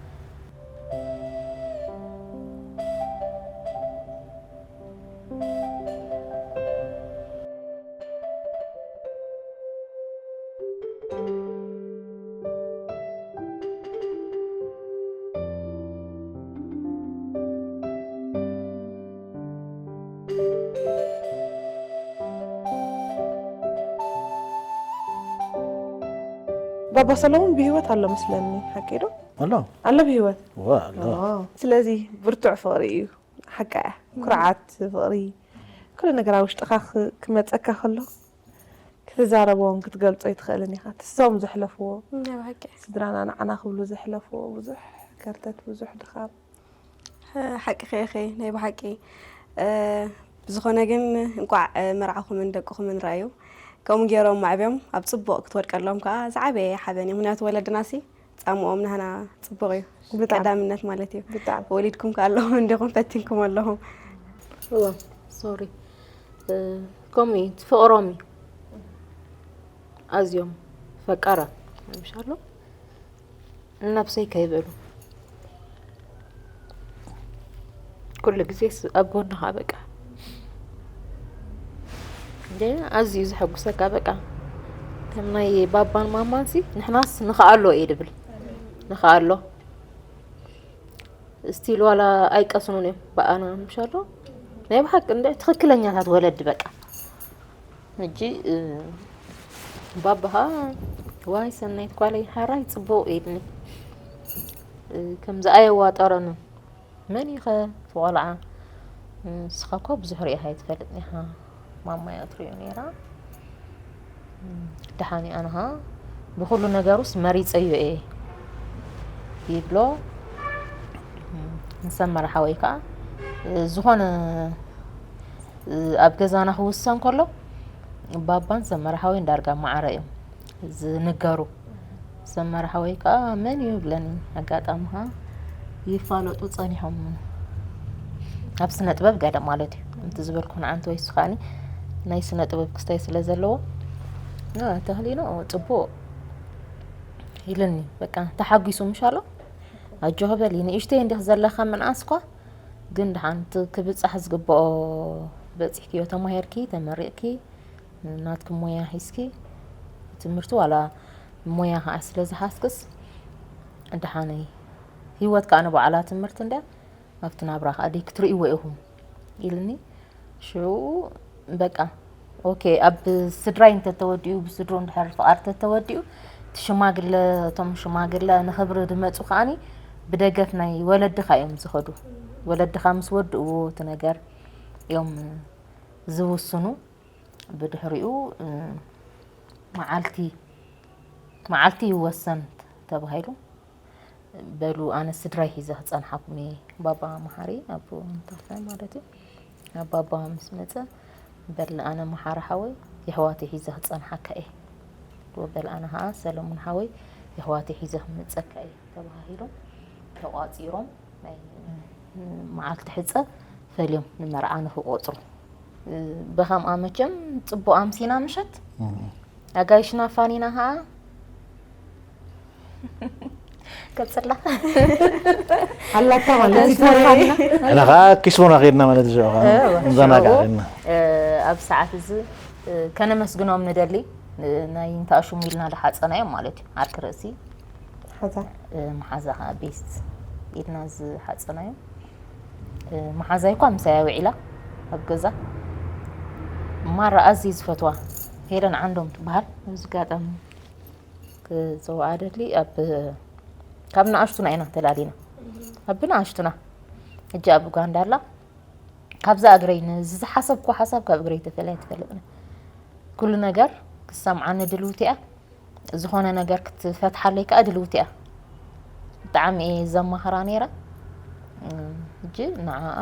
ባባ ሰለሙን ብህይወት ኣሎ መስለኒ፣ ሓቂ ዶ? ኣሎ። ኣሎ ብህይወት? እወ፣ ኣሎ። ዋው። ስለዚ ብርቱዕ ፍቕሪ እዩ። ሓቃ እያ። ኩርዓት፣ ፍቕሪ፣ ኩሉ ነገር ኣብ ውሽጥኻ ክ-፣ ክመጸካ ከሎ ክትዛረቦን ክትገልጾ ኣይትኽእልን ኢኻ። እቲ እሶም ዘሕለፍዎ፣ ናይ ብሓቂ። ስድራና ንዓና ክብሉ ዘሕለፍዎ ብዙሕ ከርተት፣ ብዙሕ ድኻም። ሓቅኺ ኢኺ፣ ናይ ብሓቂ። እ፣ ብዝኾነ ግን እንቋዕ፣ እ፣ መርዓኹምን ደቅኹምን ረኣዩ። ከምኡ ገይሮም ኣዕብዮም ኣብ ጽቡቕ ክትወድቀሎም ከኣ ዝዓበየ ሓበን እዩ። ምኽንያቱ ወለድናሲ ጻምኦም ናህና ጽቡቕ እዩ። ብጣዕሚ። ቀዳምነት ማለት እዩ። ብጣዕሚ። ወሊድኩም ከኣ ኣለኹም እንዲኹም ፈቲንኩም ኣለኹም። እወ፣ ሶሪ። እ፣ ከምኡ እዩ፣ እቲ ፍቕሮም እዩ። ኣዝዮም ፈቃራት። ምሻሎ? ንነብሰይ ከይበሉ። ኩሉ ግዜ ስ-፣ ኣብ ጎንኻ በቃ። እንደ ኣዝዩ ዘሐጉሰካ በቃ። ከም ናይ ባባን ማማንሲ፣ ንሕናስ ንኽኣሎ እየ ድብል። ንኽኣሎ። ስቲል ዋላ ኣይቀስኑን እዮም ብኣና ምሻሎ። ናይ ብሓቂ እንደ ትኽክለኛታት ወለዲ በቃ። ሕጂ፣ እ፣ ባባኻ፣ "ዋይ ሰናይት ጓለይ፣ ሓራይ ጽቡቕ" ኢልኒ። እ፣ ከምዚ ኣየዋጠረንን። "መን እዩ ኸ እቲ ቆልዓ? ንስኻ እኮ ብዙሕ ርኢኻ ኣይትፈልጥን ኢኻ፣ ማማ እያ ትርእዮ ነይራ። እ፣ ደሓን እዩ፣ ኣነ ኸኣ ብኹሉ ነገሩስ መሪጸዮ እየ" ይብሎ። እ፣ ንሰመረ ሓወይ ከኣ፣ ዝኾነ ኣብ ገዛና ክውሰን ከሎ ባባን ሰመረ ሓወይን ዳርጋ ማዕረ እዮም ዝንገሩ። ሰመረ ሓወይ ከዓ መን እዩ ይብለኒ። ኣጋጣሚ ከዓ ይፋለጡ ጸኒሖም ኣብ ስነ ጥበብ ገለ ማለት እዩ። ከምቲ ዝበልኩ ንዓንቲ ወይ ስኻኒ ናይ ስነ ጥበብ ክስታይ ስለ ዘለዎ "እ፣ ተኽሊኖ ጽቡቕ" ኢልኒ። በቃ ተሓጒሱ ምሽ ኣሎ። "ኣጆኺ በሊ፣ ንእሽተይ እንዲኽ ዘለኻ ምንኣስ እኳ፣ ግን ደሓን እቲ ክብጻሕ ዝግብኦ በጺሕክዮ፣ ተማሂርኪ፣ ተመሪቕኪ፣ ናትኪ ሞያ ሒዝኪ፣ ትምህርቲ ዋላ ሞያ ከዓ ስለ ዝሓዝክስ፣ ደሓን ህይወት ከዓ ንባዕላ ትምህርቲ እንድያ፣ ኣብቲ ናብራ ከዓ ደይ ክትርእይዎ ኢኹም" ኢልኒ። ሽዑ በቃ ኦኬ፣ ኣብ ስድራይ እንተተወዲኡ፣ ብስድሮ እንድሕር ፍቓድ ተተወዲኡ፣ እቲ ሽማግለ፣ እቶም ሽማግለ ንኽብሪ ዝመጹ ከኣኒ ብደገፍ ናይ ወለድኻ እዮም ዝኸዱ። ወለድኻ ምስ ወድእዎ እቲ ነገር እዮም ዝውስኑ። ብድሕሪኡ፣ እ፣ መዓልቲ፣ መዓልቲ ይወሰን ተባሂሉ። በሉ፣ ኣነ ስድራይ ሒዘ ክጸንሓኩም እየ። ባባ መሓሪ፣ ኣቦ ተኽላይ ማለት እዩ። ኣብ ባባ ምስ መጸ፣ በል፣ ኣነ መሓሪ ሓወይ የሕዋተይ ሒዘ ክጸንሓካ እየ። ወበል፣ ኣነ ኸዓ ሰለሙን ሓወይ የሕዋተይ ሒዘ ክመጸካ እየ ተባሂሎም፣ ተቋጺሮም፣ ናይ መዓልቲ ሕጸ ፈልዮም ንመርዓ ንኽቆጽሩ። በኸምኣ መቸም ጽቡቕ ኣምሲና ምሸት። ኣጋይሽና ፋኒና ኸዓ ቀጽላ። ኣላታ ማለት እዩ። ተወርኻልና። ንሕና ኸዓ ኪስቦና ኸይድና ማለት እዩ። ኸዓ እወ። ንዘናጋዕ ሽዑ፣ ኸይድና። እ፣ ኣብ ሰዓት እዚ፣ እ፣ ከነመስግኖም ንደሊ፣ እ፣ ናይ እንተኣሹም ኢልና ዝሓጸናዮም ማለት እዩ። ዓርኪ ርእሲ፣ ሓዛ። እ፣ መሓዛ ኸዓ ቤስት ኢልና ዝሓጸናዮም። እ፣ መሓዛይ እኳ ምሳይ ውዒላ ኣብ ገዛ። ማራ ኣዝየ ዝፈትዋ ሄለን ዓንዶም ትበሃል። ኣብዚ ኣጋጣሚ ክጽውዓ ደሊ፣ ኣብ፣ ካብ ንኣሽቱና ኢና ተላሊና። ኣብ ንኣሽቱና። ሕጂ ኣብ ኡጋንዳ ኣላ። ካብዛ እግረይ ን-፣ ዝሓሰብኩ ሓሳብ ካብ እግረይ ተፈልያ ትፈልጥና። ኩሉ ነገር ክትሰምዓኒ ድልውቲ እያ። ዝኾነ ነገር ክትፈትሓለይ ከኣ ድልውቲ እያ። ብጣዕሚ እየ ዘማኽራ ነይረ። እም፣ ሕጂ ንዓኣ፣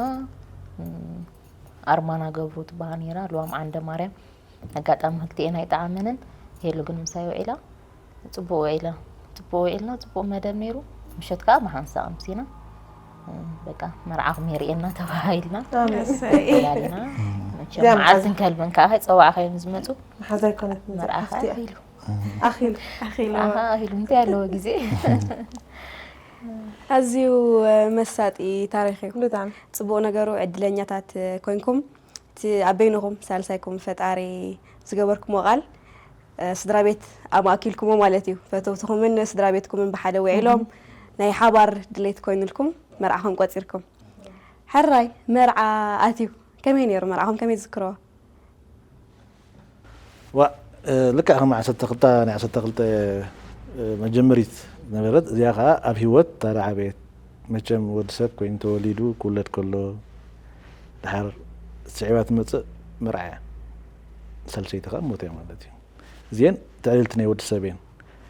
እም፣ ኣርማና ገብሩ ትበሃል ነይራ፣ ልዋም ዓንደ ማርያም። ኣጋጣሚ ክልቲኤን ኣይጠዓመንን። ሄሉ ግን ምሳይ ውዒላ። ጽቡቕ ውዒላ። ጽቡቕ ውዒልና፣ ጽቡቕ መደብ ነይሩ። ምሸት ከኣ ብሓንሳእ ኣምሲና። እም፣ በቃ መርዓኹም የርእየና ተባሂልና። ኣሜን። ተላሊና። መቸም እዚኣ መዓልትን መሓዛ። ከልብን ከኣ ከይጸዋዕካዮም ዝመጹ። መሓዛ ኣይኮነትን፣ መርዓ ከኣ ሓፍቲ እያ። ኣኺሉ። ኣኺሉ። ኣኺሉ። ኣሃ፣ ኣኺሉ። እንታይ ኣለዎ ግዜ? ኣዝዩ መሳጢ ታሪኽ እዩ። ብጣዕሚ። ጽቡቕ ነገሩ ዕድለኛታት ኮንኩም፣ እቲ ኣብ በይንኹም ሳልሳይኩም ፈጣሪ ዝገበርኩምዎ ቃል፣ ስድራ ቤት ኣማእኪልኩሞ ማለት እዩ። ፈተውትኹምን ስድራ ቤትኩምን ብሓደ ውዒሎም፣ ናይ ሓባር ድሌት ኮይኑልኩም መርዓኹም ቆጺርኩም። ሕራይ፣ መርዓ ኣትዩ። ከመይ ነይሩ መርዓኹም? ከመይ ትዝክርዎ? ዋ፣ እ፣ ልክዕ ከም ዓሰርተ ክልተ፣ ናይ ዓሰርተ ክልተ፣ እ፣ መጀመሪት ነበረት። እዚኣ ኸዓ ኣብ ህይወት እታ ዝዓበየት። መቸም ወዲ ሰብ ኮይኑ ተወሊዱ ክውለድ ከሎ፣ ድሓር ስዒባ ትመጽእ መርዓ እያ። ሳልሰይቲ ኸዓ ሞት እያ ማለት እዩ። እዚአን ትዕልልቲ ናይ ወዲ ሰብ እየን።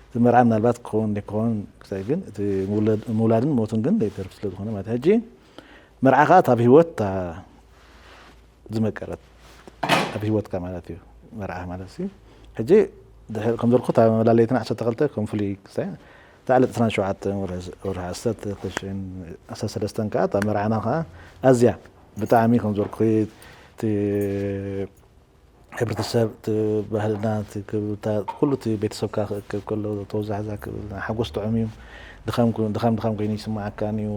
እቲ መርዓ ምናልባት ክኸውን ዘይክኸውን ክሳይ ግን፣ እቲ ምውለድ-፣ ምውላድን ሞትን ግን ዘይተርፍ ስለ ዝኾነ ማለት እዩ። ሕጂ መርዓ ኸዓ እታ ኣብ ህይወት እታ ዝመቀረት ኣብ ህይወትካ ማለት እዩ፣ መርዓ ማለት እዩ። ሕጂ ድሕሪ፣ ከም ዘልኩ እታ መላለይትና ዓሰርተ ክልተ ከም ፍሉይ ክስታይ፣ እታ ዕለት ዕስራን ሸውዓተን ወርሒ፣ ወርሒ ዓሰርተ ክልተ ሽሕን ዓሰርተ ሰለስተን ከኣ እታ መርዓና ከኣ ኣዝያ ብጣዕሚ ከም ዘልኩ እቲ ሕብረተሰብ፣ እቲ ባህልና፣ እቲ ክብርታት፣ ኩሉ እቲ ቤተሰብካ ክእከብ ከሎ ተወዛሕዛ ክብል ሓጎስ ጥዑም እዩ። ድኻም ኩ-፣ ድኻም ድኻም ኮይኑ ይስምዓካን እዩ።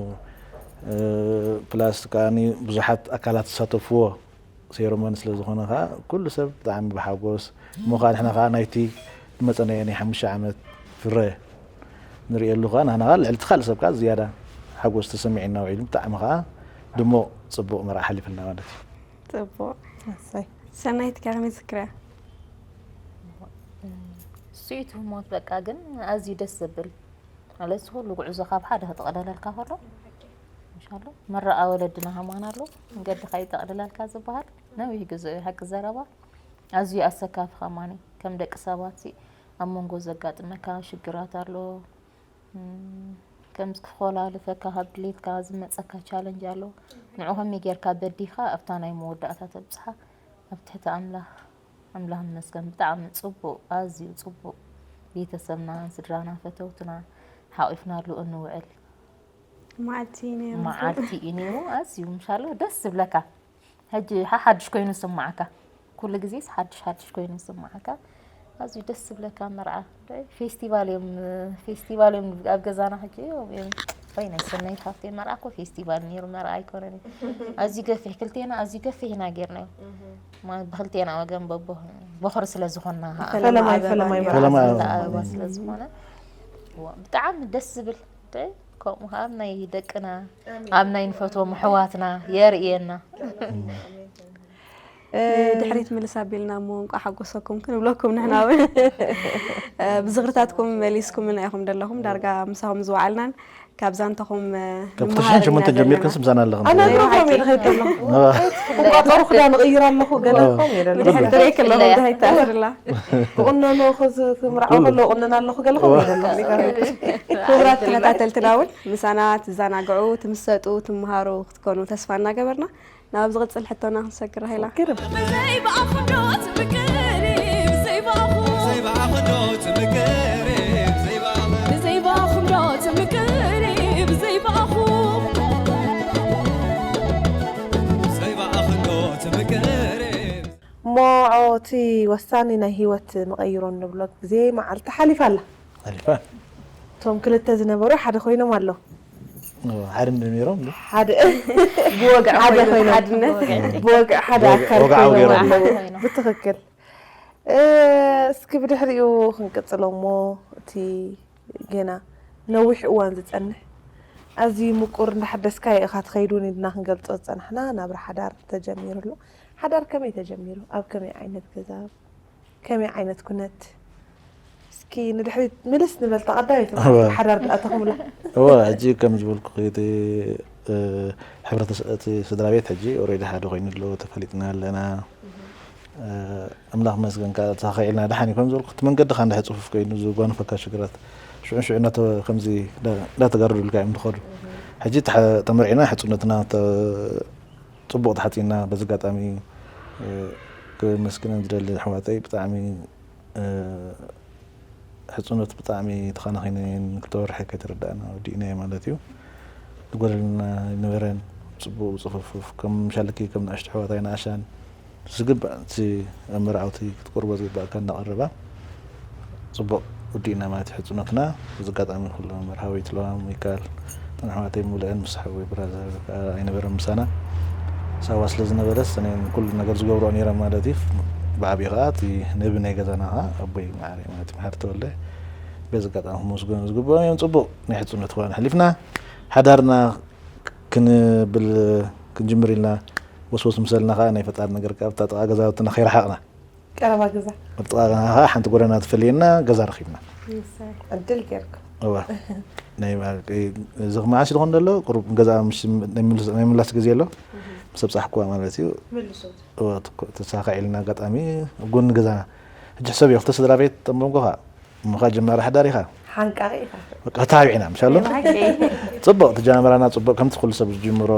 እ፣ ፕላስ ከኣ ብዙሓት ኣካላት ዝሳተፍዎ ሴረሞኒ ስለ ዝኾነ ከኣ ኩሉ ሰብ ብጣዕሚ ብሓጎስ እሞ ከኣ ንሕና ከኣ ናይቲ ዝመጸናዮ ናይ ሓሙሽተ ዓመት ፍረ ንርእየሉ ከኣ ንሕና ከኣ ልዕሊ እቲ ካልእ ሰብ ከኣ ዝያዳ ሓጎስ ተሰሚዑና ውዒሉ ብጣዕሚ ከኣ ድሙቕ ጽቡቕ መርዓ ሓሊፍና ማለት እዩ። ጽቡቕ። ኣሰይ። ሰናይት ከ ከመይ ትዝክርያ? ስኢቱ ህሞት በቃ ግን ኣዝዩ ደስ ዘብል ማለት እዚ ኩሉ ጉዕዞ ካብ ሓደ ክጥቕለለልካ ከሎ እንሻሎ መረኣ ወለድና ከማን ኣሎ መንገድኻ ይጠቕልለልካ ዝበሃል ነዊሕ ግዜ እዩ ሓቂ ዘረባ ኣዝዩ ኣሰካፊ ከማን እዩ ከም ደቂ ሰባት ሲ ኣብ መንጎ ዘጋጥመካ ሽግራት ኣሎ እም፣ ከምዚ ክኾላልፈካ ካብ ድሌትካ ዝመጸካ ቻለንጅ ኣሎ። ንዑ ከመይ ጌርካ በዲኻ ኣብታ ናይ መወዳእታ ተብጽሓ ኣብ ትሕቲ ኣምላኽ። ኣምላኽ ይመስገን ብጣዕሚ ጽቡቕ፣ ኣዝዩ ጽቡቕ። ቤተሰብናን ስድራና ፈተውትና ሓቒፍናሉ እንውዕል መዓልቲ ነይሩ። መዓልቲ እዩ ነይሩ። ኣዝዩ ምሻሎ ደስ ዝብለካ። ሕጂ ሓ-፣ ሓድሽ ኮይኑ ዝስምዓካ። ኩሉ ግዜስ ሓድሽ ሓድሽ ኮይኑ ዝስምዓካ። ኣዝዩ ደስ ዝብለካ መርዓ። ደ-፣ ፌስቲቫል እዮም፣ ፌስቲቫል እዮም ኣብ ገዛና ሕጂ እዮም፣ እዮም። ወይ ናይ ሰናይት ሃፍተይ መርዓ እኮ ፌስቲቫል ነይሩ፣ መርዓ ኣይኮነን እዩ። ኣዝዩ ገፊሕ፣ ክልቴና ኣዝዩ ገፊሕ ኢና ጌርናዮ። ማ-፣ ብክልቴና ወገን በቦ-፣ ቦኽሪ ስለ ዝኾንና ኸዓ። ፈለማይ፣ ፈለማይ ኣበባ ፈለማይ ነይሩ። ኣበባ። ኣበባ ስለ ዝኾነ። ዋ፣ ብጣዕሚ ደስ ዝብል። ደ-፣ ከምኡ ኸዓ ኣብ ናይ ደቅና፣ ኣብ ናይ ንፈትዎም ኣሕዋትና የርእየና። እ፣ ድሕሪት ምልስ ኣቢልና እሞ እንቋዕ ሓጎሰኩም ክንብለኩም ንሕና እውን። እ፣ ብዝኽርታትኩም መሊስኩምና ኢኹም ዘለኹም። ዳርጋ ምሳኹም ዝወዓልናን ካብ ዛንታኹም፣ እ፣ ካብ ንመሃር ክልተ ሽሕን ሸሞንተን ኢና ጀሚርክን ዘለና። ስምሳና ኣለኹም። ኣነ ናይ ኣለኹም ብሓቂ። ኢለ ከይድ ኣለኹ። እዋ። ቁምቋፀሩ ክዳን እቕይር ኣለኹ ገለ እዋ። ኾም ኢለ ብድሕሪ ትሪኢ ከለኹም እንታይ ይተኣስርላ? ክቑነኑ ክምርዓው ከለዉ ቁነን ኣለኹ ገለ ኾም ኢለ ኣለኹ። ክቡራት ተኸታተልትና እውን ምሳና ትዘናግዑ፣ ትምሰጡ፣ ትምሃሩ ክትኮኑ ተስፋ እናገበርና ናብ ዝቕፅል ሕቶና ክንሰግር ራሄላ። ግርም። ብዘይ ብኣኹም ዶ ትምክሪ? ብዘይ ብኣኹም ዘይበኣኹ ዶ ትምክሪ? ዘይበኣኹ ብዘይ ብኣኹም ዶ ትምክሪ? ብዘይ ብኣኹም ዘይበኣኹ ዶ ትምክሪ? እሞ እቲ ወሳኒ ናይ ህይወት መቐይሮ እንብሎ ግዜ መዓልቲ ሓሊፋ ኣላ። ሓሊፋ። እቶም ክልተ ዝነበሩ ሓደ ኮይኖም ኣለዉ። እዎ፣ ሓደ እንድዮም ነይሮም፣ እንዶ? ሓደ ብወግዒ ሓደ ኮይኑ ኮይኖም። ሓድነት። ብወግዒ ሓደ ወግ-፣ ኣካል ወግዓዊ ኮይኖም ገይሮም። ኣለዉ። ኮይኖም። ብትኽክል። እ፣ እስኪ ብድሕሪኡ ክንቅጽሎ እሞ እቲ ገና ነዊሕ እዋን ዝጸንሕ ኣዝዩ ምቁር እንዳሓደስካዮ ኢኻ ትኸይድ እውን ኢልና ክንገልጾ ዝጸናሕና ናብራ ሓዳር ተጀሚሩ ኣሎ። ሓዳር ከመይ ተጀሚሩ? ኣብ ከመይ ዓይነት ገዛ? ከመይ ዓይነት ኩነት? እስኪ ንድሕሪት ምልስ ንበል፣ እታ ቀዳመይቲ እወ። ሓዳር ድኣተኹምላ። እወ፣ ሕጂ ከም ዝበልኩ እቲ፣ እ፣ ሕብረተሰ-፣ እቲ ስድራ ቤት ሕጂ ኦሬዲ ሓደ ኮይኑ ኣሎ፣ ተፈሊጥና ኣለና። እ፣ ኣምላኽ መስገን ከኣ ተኻኺዕልና ደሓን እዩ። ከም ዝበልኩ እቲ መንገዲ ከኣ እንድሕር ጽፉፍ ኮይኑ ዝጓንፈካ ሽግራት ሽዑ ሽዑ እናተ-፣ ከምዚ እንዳ-፣ እንዳተጋረዱልካ እዮም ዝኸዱ። ሕጂ ተሐ-፣ ተመርዒና ሕጽነትና ተ-፣ ጽቡቕ ተሓጺና በዚ ኣጋጣሚ፣ እ፣ ከመስግነን ዝደሊ ኣሕዋተይ ብጣዕሚ፣ እ፣ ሕጽኖት ብጣዕሚ ተኻናኺነን ክልተ ወርሒ ከይተረዳእና ወዲእናዮ ማለት እዩ። ዝጎደለና ኣይነበረን። ጽቡቕ ጽፉፍ ከም ሻልኪ ከም ንኣሽቱ ኣሕዋት ኣይነኣሻን። ዝግባእ እቲ ኣብ መርዓውቲ ክትቅርቦ ዝግባእካ እናቐረባ ጽቡቕ ወዲእና ማለት እዩ ሕጽኖትና። በዚ ኣጋጣሚ ኩሎም መርሃዊ ትለዋም ይከኣል። እተን ኣሕዋተይ ምሉአን ምስ ሓወይ ብራዘር ከኣ ኣይነበረን ምሳና። ሳዋ ስለ ዝነበረስ እኔን ኩሉ ነገር ዝገብርኦ ነይረን ማለት እዩ። ብዓብዩ ከኣ እቲ ነቢ ናይ ገዛና ከኣ ኣቦይ መዓረይ ማለት እዩ፣ መሓሪ ተወልደ። በዚ ኣጋጣሚ ክመስገኑ ዝግብኦም እዮም። ጽቡቕ ናይ ሕጽኖት እዋን ኣሕሊፍና፣ ሓዳርና ክንብል ክንጅምር ኢልና ወስወስ ምሰልና ከኣ ናይ ፈጣሪ ነገር ከኣ ኣብታ ጥቓ ገዛውትና ከይረሓቕና፣ ቀረባ ገዛ። ኣብ ጥቓ ገዛና ከኣ ሓንቲ ጎደና ትፈልየና ገዛ ረኺብና። ይሰይ። ዕድል ጌርኩም። እዋ። ናይ ባር-፣ እዚ መዓስ ይኾን ዘሎ? ቁሩብ ገዛ ምሽ-፣ ናይ ምልስ-፣ ናይ ምላስ ግዜ ኣሎ። ምስ ኣብጻሕኩዋ ማለት እዩ። ምልሶት። እዋ፣ ትኮ-፣ ተሳኺዕ ኢልና ኣጋጣሚ ኣብ ጎኒ ገዛና። ሕጂ ሕሰብ እዩ፣ ክልተ ስድራ ቤት ኣብ መንጎኻ። እሞ ኸኣ ጀማሪ ሓዳር ኢኻ። ሓንቃቒ ኢኻ። በቃ ተታቢዕና፣ ምሽ ኣሎ? ብሓቂ። ጽቡቕ፣ እቲ ጀማምራና ጽቡቕ፣ ከምቲ ኩሉ ሰብ ዝጅምሮ፣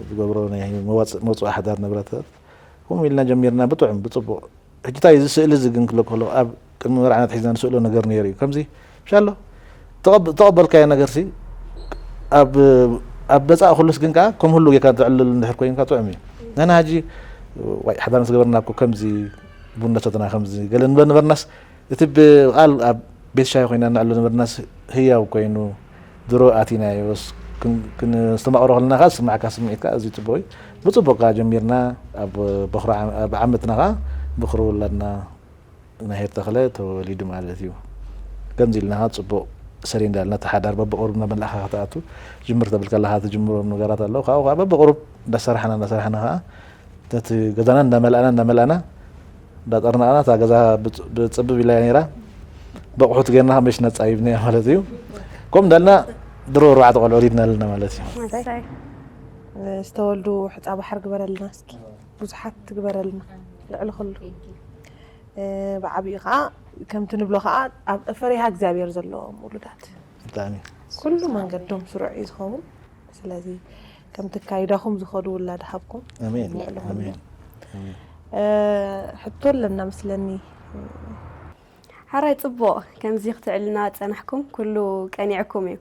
ዝገብሮ ናይ መዋጽእ-፣ መውጽኢ ሓዳር ንብረታት። ከምኡ ኢልና ጀሚርና ብጥዑም፣ ብጽቡቕ። ሕጂ እንታይ እዚ ስእሊ እዚ ግን ክብለካ ከለኹ፣ ኣብ ቅድሚ መርዓና ኣትሒዝና ንስእሎ ነገር ነይሩ እዩ። ከምዚ፣ ምሽ ኣሎ? ተቐብ-፣ ተቐበልካዮ ነገርሲ፣ ኣብ፣ ኣብ መጻኢ ኩሉስ ግን ከኣ ከም ህሉ ጌርካ ተዕልል እንድሕር ኮይንካ ጥዑም እዩ። ንሕና ሕጂ፣ ዋይ፣ ሓዳር ምስ ገበርና እኮ ከምዚ፣ ቡን እናሰተና ከምዚ፣ ገለ ንብል ነበርናስ፣ እቲ ብቓል ኣብ ቤት ሻሂ ኮይና እናዕሎ ነበርናስ ህያው ኮይኑ፣ ድሮ ኣቲናዮስ፣ ክን-፣ ክነስተማቕሮ ከለና ከኣ ዝስምዓካ ስምዒት ከኣ ኣዝዩ ጽቡቕ እዩ። ብጽቡቕ ከኣ ጀሚርና፣ ኣብ በኹሪ ዓም-፣ ኣብ ዓመትና ከኣ በኹሪ ውላድና ናሄር ተኽለ ተወሊዱ ማለት እዩ። ከምዚ ኢልና ከኣ ጽቡቕ ሰሪ እንዳልና፣ እቲ ሓዳር በብቑሩብ እናመላእካ ክትኣቱ፣ ጅምር ተብል ከለኻ ትጅምሮም ነገራት ኣለዉ። ካብኡ ከኣ በብቑሩብ እንዳሰራሕና፣ እንዳሰራሕና ከኣ ነቲ ገዛና እንዳመላእና፣ እንዳመላእና፣ እንዳጠርናቕና፣ እታ ገዛ ብጽ-፣ ብጽብብ ኢላ እያ ነይራ። በቑሑት ጌርና ከኣ መሽ ነጻይብናያ ማለት እዩ። ከምኡ እንዳልና ድሮ ኣርባዕተ ቆልዑ ወሊድና ኣለና ማለት እዩ። ይሰይ። ዝተወልዱ ሕፃ ባሕር ግበረልና እስኪ። ብዙሓት ትግበረልና። ልዕሊ ኩሉ። እ፣ ብዓቢኡ ከኣ ከምቲ ንብሎ ከኣ ኣብ ፈሪሃ እግዚኣብሔር ዘለዎም ውሉዳት። ብጣዕሚ። ኩሉ መንገዶም ስሩዕ እዩ ዝኸውን። ስለዚ ከምቲ ኣካይዳኹም ዝኸዱ ውላድ ሃብኩም። ኣሜን ልዕሊ ኩሉ። ኣሜን ኣሜን። እ፣ ሕቶ ኣለና ምስለኒ። ሓራይ ጽቡቕ፣ ከምዚ ክትዕልና ጸናሕኩም ኩሉ ቀኒዕኩም እዩ።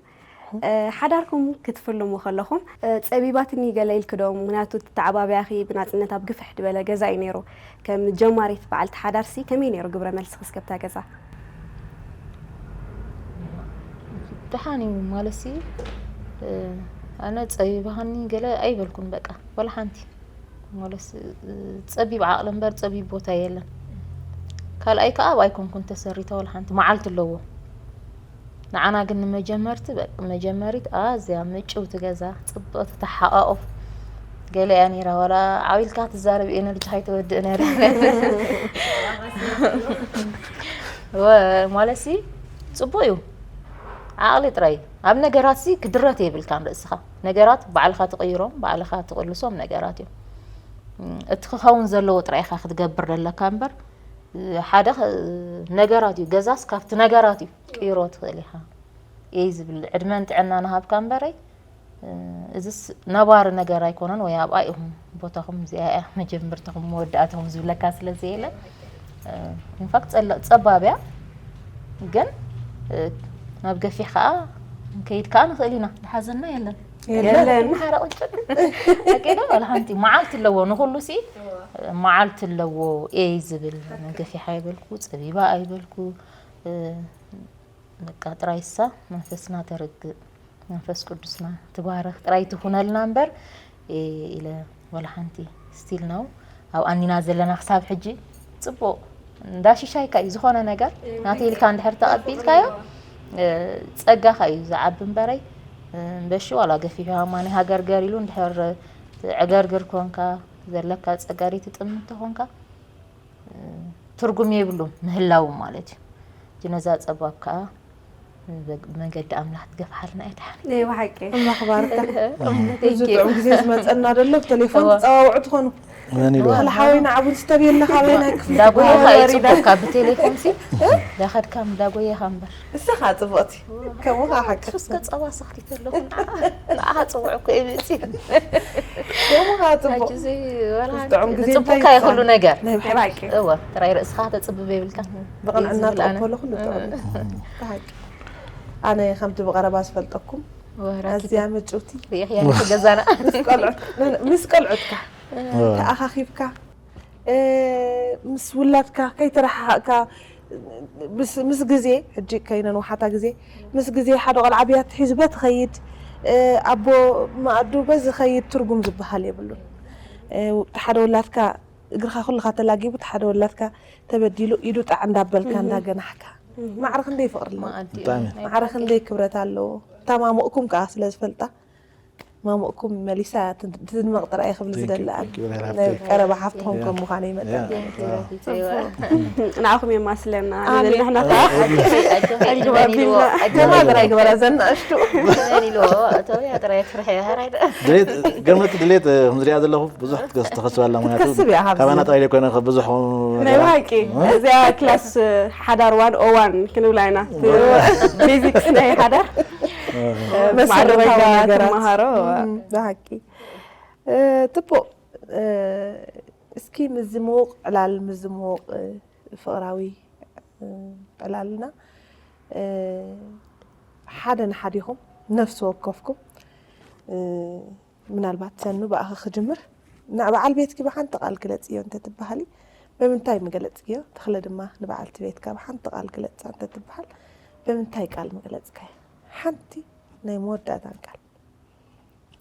እ፣ ሓዳርኩም ክትፍልሙ ከለኹም፣ እ፣ ጸቢባትኒ ገለ ኢልክዶ? ምኽንያቱ እቲ ተዓባብያኺ ብናጽነት ኣብ ግፍሕ ዝበለ ገዛ እዩ ነይሩ። ከም ጀማሪት በዓልቲ ሓዳርሲ ከመይ ነይሩ ግብረ መልስኺ እስከ ኣብታ ገዛ? ደሓን እዩ ማለትሲ፣ እ፣ ኣነ ጸቢባሃኒ ገለ ኣይበልኩን። በቃ ወላ ሓንቲ ማለት፣ እ፣ ጸቢብ ዓቕሊ እምበር ጸቢብ ቦታ የለን። ካልኣይ ከዓ ኣብ ኣይኮንኩን ተሰሪተ ወላ ሓንቲ መዓልቲ ኣለዎ። ንዓና ግን ንመጀመርቲ በቃ መጀመሪት ኣዝያ ምጭውቲ ገዛ፣ ጽብቕቲ፣ ተሓቓቑፍ ገለ እያ ነይራ። ዋላ ዓው ኢልካ ትዛረብ፣ ኤነርጂ ከይትወድእ ነይራ። ወ- ማለትሲ ጽቡቕ እዩ። ዓቕሊ ጥራይ ኣብ ነገራት ሲ ክድረት የብልካን ርእስኻ። ነገራት ባዕልኻ ትቕይሮም፣ ባዕልኻ ትቕልሶም ነገራት እዮም። እም፣ እቲ ክኸውን ዘለዎ ጥራይ ኢኻ ክትገብር ዘለካ እምበር፣ እ፣ ሓደ ኸ- ነገራት እዩ። ገዛስ ካብቲ ነገራት እዩ ቅይሮ ትኽእል ኢኻ። እየ ዝብል ዕድመን ጥዕና ንሃብካ እምበረይ፣ እ፣ እዚስ ነባሪ ነገር ኣይኮነን ወይ ኣብኣ ኢኹም ቦታኹም እዚኣ እያ መጀመርትኹም መወዳእትኹም ዝብለካ ስለ ዘየለ፣ እ፣ ኢንፋክት ጸለ- ጸባብ እያ። ግን፣ እ፣ ናብ ገፊሕ ከዓ ንከይድ ከዓ ንኽእል ኢና። ዝሓዘና የለን። የለን። ሓረ ቁጭ። ኣቂዶ ወላ ሓንቲ መዓልቲ ኣለዎ፣ ንኹሉ ሲ መዓልቲ ኣለዎ። ኤይ ዝብል ገፊሕ ኣይበልኩ፣ ጸቢባ ኣይበልኩ። እ፣ በቃ ጥራይሳ መንፈስና ተርግእ፣ መንፈስ ቅዱስና ትባረኽ ጥራይ ትኹነልና እምበር፣ እ፣ ኢለ ወላ ሓንቲ። ስቲል ነው ኣብ ኣኒና ዘለና ክሳብ ሕጂ ጽቡቕ። እንዳ ሽሻይካ እዩ ዝኾነ ነገር ናተይ ኢልካ እንድሕር ተቐቢልካዮ፣ እ፣ ጸጋኻ እዩ ዝዓቢ እምበረይ። እ፣ እምበሺ ዋላ ገፊሑ ሃማኒ ሃገርገር ኢሉ እንድሕር ዕገርግር ኮንካ፣ ዘለካ ጸጋ ደይ ትጥምን ተኾንካ፣ እ፣ ትርጉም የብሉን ምህላው ማለት እዩ። ሕጂ ነዛ ጸባብ ከኣ ብመንገዲ ኣምላኽ ትገፍሓልና እያ ድሓን። ናይ ብሓቂ። ኣምላኽ ባርካ። Thank እዚ you። ጥዑም ግዜ ዝመፀና ደሎ ብቴሌፎን እዋ። ትፀዋውዑ ትኾኑ። መን ኢልዋ? ወላ ሓወይና ዓቡን ስተብየለካ ኣበይና ክፍሊ እንዳጎየኻ ወሪዳ። ይፅቡካ ብቴሌፎን ሲ ዳኸድካ እንዳጎየኻ እምበር። እስኻ ፅቡቕቲ ከምኡ ከዓ ሓቂ። ሱስ ከፀባ ሰኽቲት ኣለኹ። ንዓኻ ፅውዕ እኮ እየ መፅእ። ከምኡ ከዓ ፅቡቕ። ሕጂ እዚ ወላ እዚ ጥዑም ግዜ ንፅቡካ እንታይ እዩ ኩሉ ነገር። ናይ ናይ ብሓቂ። እወ፣ ጥራይ ርእስኻ ተፅብብ የብልካ። ብቕንዕና ዝብል ኣነ። ተቐበሎ ኩሉ ጥዑም እዩ። ብሓቂ። ኣነ ከምቲ ብቐረባ ዝፈልጠኩም ወራኪ ኣዝያ ምጭውቲ ሪኢኽያ ነቲ ገዛና። ምስ ቆልዑት- ምስ ቆልዑትካ ተኣኻኺብካ፣ እ፣ ምስ ውላድካ ከይተረሓሓቕካ፣ ምስ- ምስ ግዜ፣ ሕጂ ከይነንውሓታ ግዜ፣ ምስ ግዜ ሓደ ቆልዓ ብያ ትሒዙ በቲ ኸይድ፣ እ፣ ኣቦ መኣዱ በዚ ኸይድ ትርጉም ዝበሃል የብሉን። እ፣ እቲ ሓደ ወላድካ እግርኻ ኩልኻ ተላጊቡ፣ እቲ ሓደ ወላድካ ተበዲሉ ኢዱ ጣዕ እንዳበልካ እንዳገናሕካ፣ ማዕረ ክንደይ ፍቕሪ ኣለዎ። መኣዲ ብጣዕሚ። ማዕረ ክንደይ ክብረት ኣለዎ። እታ ማሙቕኩም ከዓ ስለ ዝፈልጣ፣ ማሙቕኩም መሊሳ ትድመቕ ጥራይ ክብል Thank you, ዝደሊ ኣነ። thank you very much. ናይ ቀረባ ሓፍትኹም ከም ምዃነይ መጠን። Yeah. ንዓኹም የማስለና ኣሜን። ንሕና ከዓ ጀማል ጥራይ ግበራ ዘናእሽቱ። መን ኢልዎ? እተውያ ጥራይ ፍርሒ ሃራይ ዶ? ድሌት ገመት ድሌት ከም ዝሪኣ ዘለኹ ብዙሕ ትከስ- ትኸስብ ኣላ። ምክንያቱ ትከስብ እያ፣ ኣብዚ። ካባና ጥራይ ዘይኮነ ብዙሕ ናይ ብሓቂ እዚኣ ክላስ ሓዳር ዋን ኦ ዋን ክንብላ ኢና። ቤዚክስ ናይ ሓዳር መሰረታዊ ማዕረጋዊ ነገራት። ተምሃሮ። እም፣ ብሓቂ። እ፣ ጽቡቕ። እ፣ እስኪ ምዝምውቕ ዕላል፣ ምዝምውቕ፣ እ፣ ፍቕራዊ፣ እ፣ ዕላልና፣ እ፣ ሓደ ንሓዲኹም ነፍሲ ወከፍኩም፣ እ፣ ምናልባት ሰኑ ብኣኺ ክጅምር፣ ና-፣ በዓል ቤትኪ ብሓንቲ ቃል ግለጽዮ እንተ ትበሃሊ፣ ብምንታይ ምገለጽክዮ? ተኽለ ድማ ንበዓልቲ ቤትካ ብሓንቲ ቃል ግለጻ እንተ ትበሃል፣ ብምንታይ ቃል ምገለጽካዮ? ሓንቲ ናይ መወዳእታን ቃል።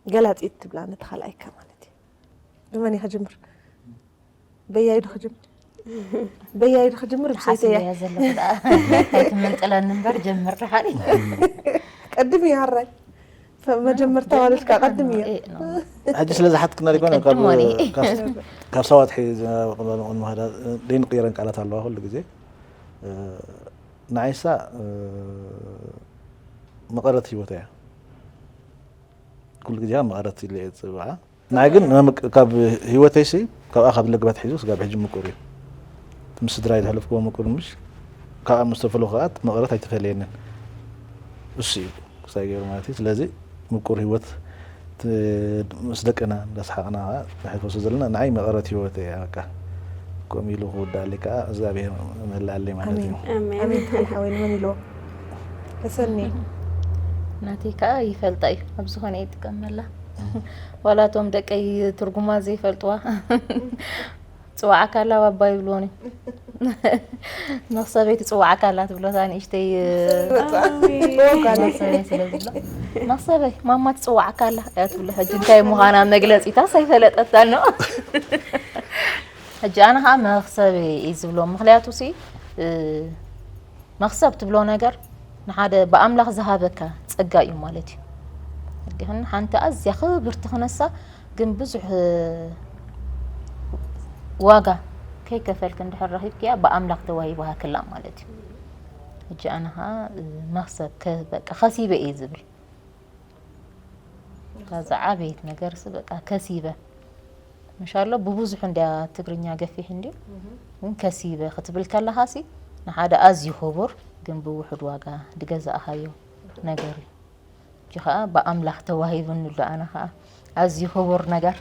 ገላጺት ትብላ ነቲ ካልኣይካ ማለት እዩ። ብመን እዩ ክጅምር? በያይ ዶ ክጅምር? በያይ ዶ ክጅምር? ብሰይተያ። ሓሲበያ ዘለኹ ደኣ። ኣይትምንጥለኒ እምበር ጀምር ደሓሪ። ቀድም እዩ ሃራይ። መጀመርታ ዋለትካ ቀድም እዩ። ኤ፣ ኖ። ሕጂ ስለ ዝሓትክና ዘይኮነ፣ ካብ- ቅድም ወኒ። ካብ- ካብ ሰባት ሒዘ ቅድሚ ምሃዳ ዘይንቅየረን ቃላት ኣለዋ ኩሉ ግዜ። እ፣ ንዓይሳ፣ እ፣ መቐረት ህይወት እያ። ኩሉ ግዜ መቐረት ኢለ እየ ዝፅውዓ። ንዓይ ግን መምቅ- ካብ ህይወተይሲ፣ ካብኣ ካብ ለግባት ሒዙ ስጋብ ሕጂ ምቁር እዩ። ምስ ስድራይ ዘሕለፍክዎ ምቁር ምሽ፣ ካብኣ ምስ ተፈለኹ ከዓ መቐረት ኣይተፈለየንን። እሱ እዩ። እንታይ ገይሩ ማለት እዩ። ስለዚ ምቁር ህይወት ት-፣ ምስ ደቅና እንዳስሓቕና ከዓ ንሕፈሶ ዘለና፣ ንዓይ መቐረት ህይወት እያ። በቃ ከምኡ ኢሉ ክውዳእለይ ከዓ እግዚኣብሔር መልኣለይ ማለት እዩ። ኣሜን። ኣሜን። ሓወይ ንመን ኢልዎ? ተሰኒ። ናተይ ከዓ ይፈልጣ እዩ፣ ኣብ ዝኾነ ይጥቀመላ። ዋላ እቶም ደቀይ ትርጉማ ዘይፈልጥዋ፣ ጽዋዕካ ኣላ ባባ ይብልዎን እዩ። መኽሰበይ ትጽዋዕካ ኣላ ትብሎታ ንእሽተይ። መኽሰበይ ስለ ዝብሎ፣ መኽሰበይ ማማ ትጽዋዕካ ኣላ እያ ትብሎ። ሕጂ እንታይ ምዃና መግለጺታስ ኣይፈለጠታን ነው። ሕጂ ኣነ ከዓ መኽሰበይ እዩ ዝብሎ፣ ምኽንያቱ ሲ፣ እ፣ መኽሰብ ትብሎ ነገር ንሓደ ብኣምላኽ ዝሃበካ ጸጋ እዩ ማለት እዩ። ግን ሓንቲ ኣዝያ ክብርቲ ክነሳ ግን ብዙሕ ዋጋ ከይከፈልክ እንድሕር ረኺብክያ ብኣምላኽ ተዋሂብካ ክላ ማለት እዩ። ሕጂ ኣነ ኸዓ መኽሰብ ከ-፣ በቃ ከሲበ እየ ዝብል። እታ ዝዓበየት ነገርሲ በቃ ከሲበ። ምሻሎ ብብዙሑ እንድያ ትግርኛ ገፊሕ እንድዩ። ግን ከሲበ ክትብል ከለኻሲ ንሓደ ኣዝዩ ክቡር ግን ብውሑድ ዋጋ ዝገዛእኻዮ ነገር እዩ። ሕጂ ኸዓ ብኣምላኽ ተዋሂቡኒ ኣሎ ኣነ ኸዓ ኣዝዩ ክቡር ነገር።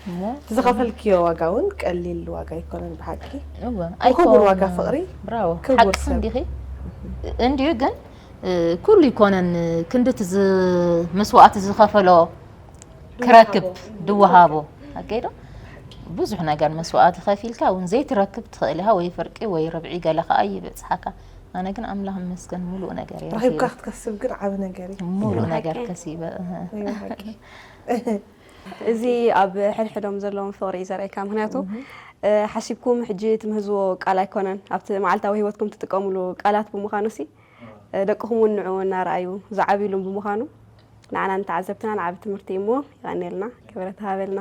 እሞ እቲ ዝኸፈልክዮ ዋጋ እውን ቀሊል ዋጋ ኣይኮነን ብሓቂ። እወ፣ ክቡር ዋጋ ኣይኮን-፣ ፍቕሪ፣ ብራቮ፣ ክቡር ሓቅስ ሰብ። እንዲኺ። እንድዩ ግን፣ እ፣ ኩሉ ይኮነን ክንድቲ ዝ-፣ መስዋእቲ ዝኸፈሎ ክረክብ ድወሃቦ። ኣገይዶ ብዙሕ ነገር መስዋእቲ ከፊልካ እውን ዘይትረክብ ትኽእል ኢኻ፣ ወይ ፍርቂ ወይ ርብዒ ገለ ኸዓ ይበጽሓካ። ኣነ ግን ኣምላኽ ይመስገን ሙሉእ ነገር እየ ረኺብካ ረኺበ። ክትከስብ ግን ዓቢ ነገር እዩ። ሙሉእ ነገር ሓቂ። ከሲበ፣ እህ። እዩ ሓቂ። እዚ ኣብ ሕድሕዶም ዘለዎም ፍቕሪ እዩ ዘርእየካ። ምኽንያቱ፣ እ፣ ሓሲብኩም ሕጂ ትምህዝዎ ቃል ኣይኮነን፣ ኣብቲ መዓልታዊ ህይወትኩም ትጥቀምሉ ቃላት ብምዃኑ ሲ፣ እ፣ ደቅኹም እውን ንዑ እናረኣዩ ዝዓብዩሉም ብምዃኑ፣ ንዓና ንተዓዘብትና ንዓቢ ትምህርቲ እዩ እሞ፣ የቐንየልና፣ ክብረት ሃበልና።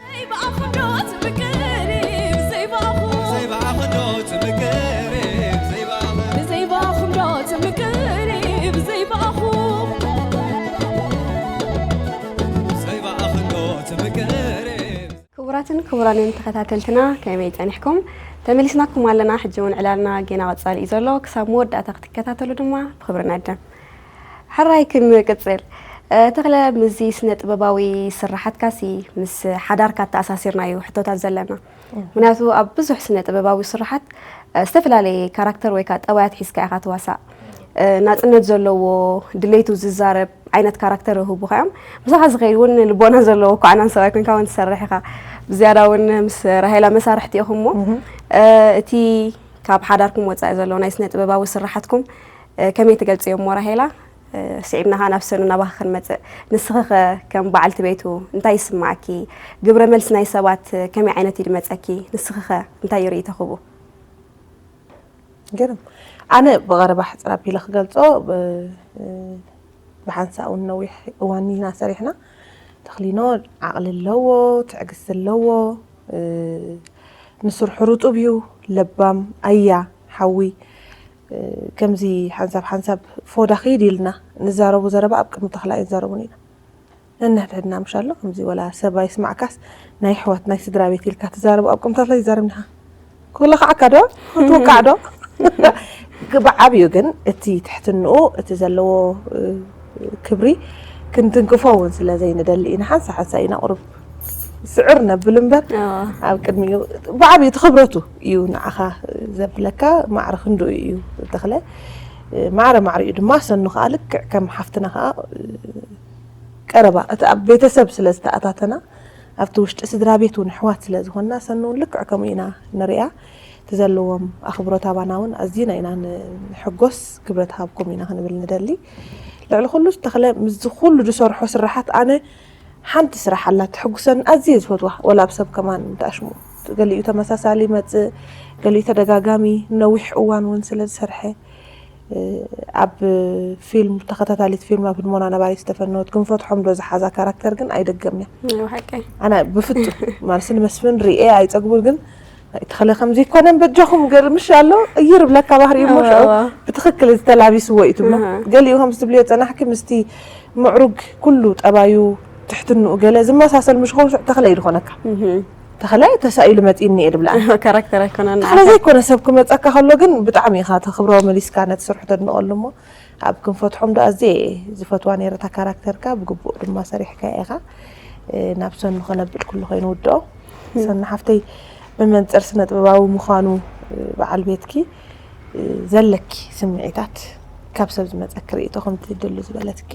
ዘይበኣኹ ዶ ትምቅሪ ብዘይበኣኹ? ዘይበኣኹ ዶ ትምቅሪ ብዘይበኣኹ? ብዘይበኣኹ ዶ ትምቅሪ ብዘይበኣኹ? ዘይበኣኹ ዶ ትምቅሪ? ክቡራትን ክቡራንን ተኸታተልትና ከመይ ጸኒሕኩም? ተመሊስናኩም ኣለና። ሕጂ እውን ዕላልና ጌና ቀጻሊ እዩ ዘሎ። ክሳብ መወዳእታ ክትከታተሉ ድማ ብኽብሪ ንዕድም። ሕራይ ክንቅጽል። እ፣ ተኽለ፣ ምስዚ ስነ ጥበባዊ ስራሓትካሲ ምስ ሓዳርካ ኣተኣሳሲርና እዩ ሕቶታት ዘለና። ምክንያቱ ኣብ ብዙሕ ስነ ጥበባዊ ስራሓት፣ እ፣ ዝተፈላለየ ካራክተር ወይ ከዓ ጠባያት ሒዝካ ኢኻ ትዋሳእ። እ፣ ናጽነት ዘለዎ፣ ድሌቱ ዝዛረብ ዓይነት ካራክተር ይህቡኻ እዮም። ምሳኻ ዝኸይድ እውን ልቦና ዘለዎ፣ ኳዕናን ሰብኣይ ኮንካ እውን ትሰርሕ ኢኻ። ብዝያዳ እውን ምስ ራሄላ መሳርሕቲ ኢኹም እሞ፣ እ፣ እቲ ካብ ሓዳርኩም ወጻኢ ዘሎ ናይ ስነ ጥበባዊ ስራሓትኩም፣ እ፣ ከመይ ትገልጽዮ እሞ ራሄላ? እ፣ ስዒብና ኸኣ ናብ ሰኑ ናባኺ ክንመጽእ። ንስኺ ኸ ከም በዓልቲ ቤቱ እንታይ ይስምዓኪ? ግብረ መልሲ ናይ ሰባት ከመይ ዓይነት እዩ ዝመጸኪ? ንስኺ ኸ እንታይ እዩ ርእይቶኺ ብኡ? ገርም። ኣነ ብቐረባ ሕጽር ኣቢለ ክገልጾ፣ ብ-፣ ብሓንሳእ እውን ነዊሕ እዋን ኢና ሰሪሕና። ተኽሊኖ ዓቕሊ ኣለዎ፣ ትዕግስቲ ኣለዎ፣ እ፣ ንስርሑ ርጡብ እዩ፣ ለባም ኣያ ሓዊ፣ እ፣ ከምዚ ሓንሳብ ሓንሳብ ፎዳ ክይድ ኢልና ንዛረቡ ዘረባ ኣብ ቅድሚ ተኽላ ኣይንዛረቡን ኢና። ነንሕድሕድና ምሽ ኣሎ፣ ከምዚ ወላ ሰብ ኣይስማዕካስ ናይ ኣሕዋት ናይ ስድራ ቤት ኢልካ ትዛረቡ ኣብ ቅድሚ ተኽላ ይዛረብኒኻ። ክብለኻዓካ ዶ? ክትውቃዕ ዶ? ብዓብዩ ግን እቲ ትሕትንኡ፣ እቲ ዘለዎ፣ እ፣ ክብሪ ክንትንክፎ እውን ስለ ዘይንደሊ ኢና። ሓንሳ ሓንሳ ኢና ቁሩብ ስዕር ነብል እምበር፣ ኣዎ። ኣብ ቅድሚኡ ብዓብዩ እቲ ክብረቱ እዩ ንዓኻ ዘብለካ። ማዕረ ክንድኡ እዩ ተኽለ። ማዕረ ማዕሪኡ ድማ ሰኑ ከዓ ልክዕ ከም ሓፍትና ከዓ ቀረባ፣ እቲ ኣብ ቤተሰብ ስለ ዝተኣታተና፣ ኣብቲ ውሽጢ ስድራ ቤት እውን ኣሕዋት ስለ ዝኾንና፣ ሰኑ እውን ልክዕ ከምኡ ኢና ንሪኣ። እቲ ዘለዎም ኣኽብሮት ኣባና እውን ኣዝና ኢና ን-፣ ንሕጎስ፣ ክብረት ሃብኩም ኢና ክንብል ንደሊ። ልዕሊ ኩሉ ተኽለ ምስዚ ኩሉ ዝሰርሖ ስራሓት ኣነ ሓንቲ ስራሕ ኣላ ትሕጉሰኒ፣ ኣዝየ ዝፈትዋ፣ ወላ ኣብ ሰብ ከማን ተኣሽሙ። ገሊኡ ተመሳሳሊ ይመጽእ፣ ገሊኡ ተደጋጋሚ፣ ነዊሕ እዋን እውን ስለ ዝሰርሐ፣ እ፣ ኣብ ፊልም፣ ተኸታታሊት ፊልም ኣብ ህድሞና ነባሪት ዝተፈነወት ክንፈትሖም ዶ ዝሓዛ ካራክተር ግን ኣይደገምንያ። ናይ ብሓቂ። ኣነ ብፍጹም ማለት ንመስፍን ሪኤ ኣይጸግቡን፣ ግን ተኽለ ከምዚ ይኮነን በጃኹም ገርምሽ ኣሎ እይር ብለካ ባህሪ እሞ ሽዑ እዋ። ብትኽክል ዝተላቢስዎ እዩ ትብሎ። እህ። ገሊኡ ከምዚ ትብልዮ ጸናሕኪ ምስቲ ምዕሩግ ኩሉ ጠባዩ ትሕትንኡ ገለ ዝመሳሰል ምሽ ኸውን ሽዑ ተኽለ እዩ ዝኾነካ። እህም። ተኽለ ተሳኢሉ መጺእኒ እየ ድብላ። ካራክተር ኣይኮነን። ተኽለ ዘይኮነ ሰብ ክመጸካ ከሎ ግን ብጣዕሚ ኢኻ ተኽብሮ መሊስካ ነቲ ስርሑ ተድንቐሉ እሞ ኣብ ክንፈትሖም ዶ ኣዝየ ዝፈትዋ ነይረ እታ ካራክተርካ፣ ብግቡእ ድማ ሰሪሕካ ኢኻ። እ፣ ናብ ሰኑ ከነብል ኩሉ ኮይኑ ውድኦ። ሰኑ ሓፍተይ፣ ብመንጽር ስነ ጥበባዊ ምዃኑ፣ እ፣ በዓል ቤትኪ፣ እ፣ ዘለኪ ስምዒታት፣ ካብ ሰብ ዝመጸኪ ርእይቶ ከምቲ ድሉ ዝበለትኪ፣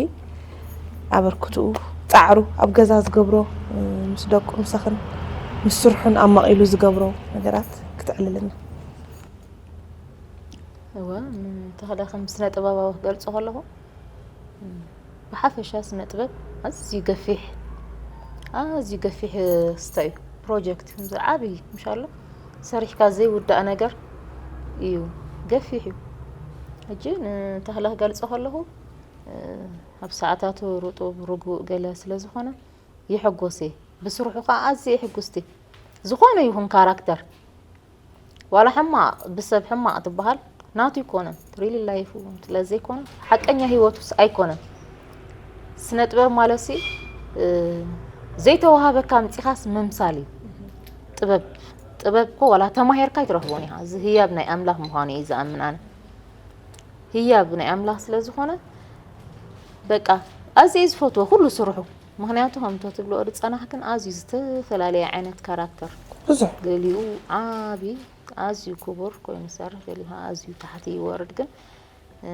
ኣበርክትኡ፣ ጻዕሩ፣ ኣብ ገዛ ዝገብሮ፣ እ፣ ምስ ደቁ ምሳኽን ምስ ስርሑን ኣማቒሉ ዝገብሮ ነገራት ክትዕልልና። እወ፣ ንተኽለ ከም ስነ ጥበባዊ ክገልጾ ከለኹ፣ ብሓፈሻ ስነ ጥበብ ኣዝዩ ገፊሕ፣ ኣዝዩ ገፊሕ ስተ እዩ። ፕሮጀክት ከምዚ ዓብዪ፣ ምሻሎ፣ ሰሪሕካ ዘይውዳእ ነገር እዩ። ገፊሕ እዩ። ሕጂ ንተኽለ ክገልጾ ከለኹ፣ እ፣ ኣብ ሰዓታቱ ርጡብ፣ ርጉእ ገለ ስለ ዝኾነ ይሕጎስ እየ። ብስርሑ ኸዓ ኣዝየ ሕጉስቲ። ዝኾነ ይኹን ካራክተር፣ ዋላ ሕማቕ፣ ብሰብ ሕማቕ ትበሃል፣ ናቱ ይኮነን። ሪሊ ላይፉ ስለ ዘይኮነ፣ ሓቀኛ ህይወቱስ ኣይኮነን። ስነ ጥበብ ማለትሲ፣ እ፣ ዘይተዋሃበካ ኣምጺኻስ ምምሳል እዩ። ጥበብ፣ ጥበብ እኮ ዋላ ተማሂርካ ኣይትረኽቦን ኢኻ። እዚ ህያብ ናይ ኣምላኽ ምዃኑ እየ ዝኣምን ኣነ። ህያብ ናይ ኣምላኽ ስለ ዝኾነ፣ በቃ፣ ኣዝየ ዝፈትዎ ኩሉ ስርሑ። ምኽንያቱ ከምቶ ትብልኦ ዝጸናሕክን ኣዝዩ ዝተፈላለየ ዓይነት ካራክተር። ብዙሕ። ገሊኡ ዓቢ፣ ኣዝዩ ክቡር ኮይኑ ይሰርሕ፣ ገሊኡ ኣዝዩ ታሕቲ ይወርድ። ግን፣ እ፣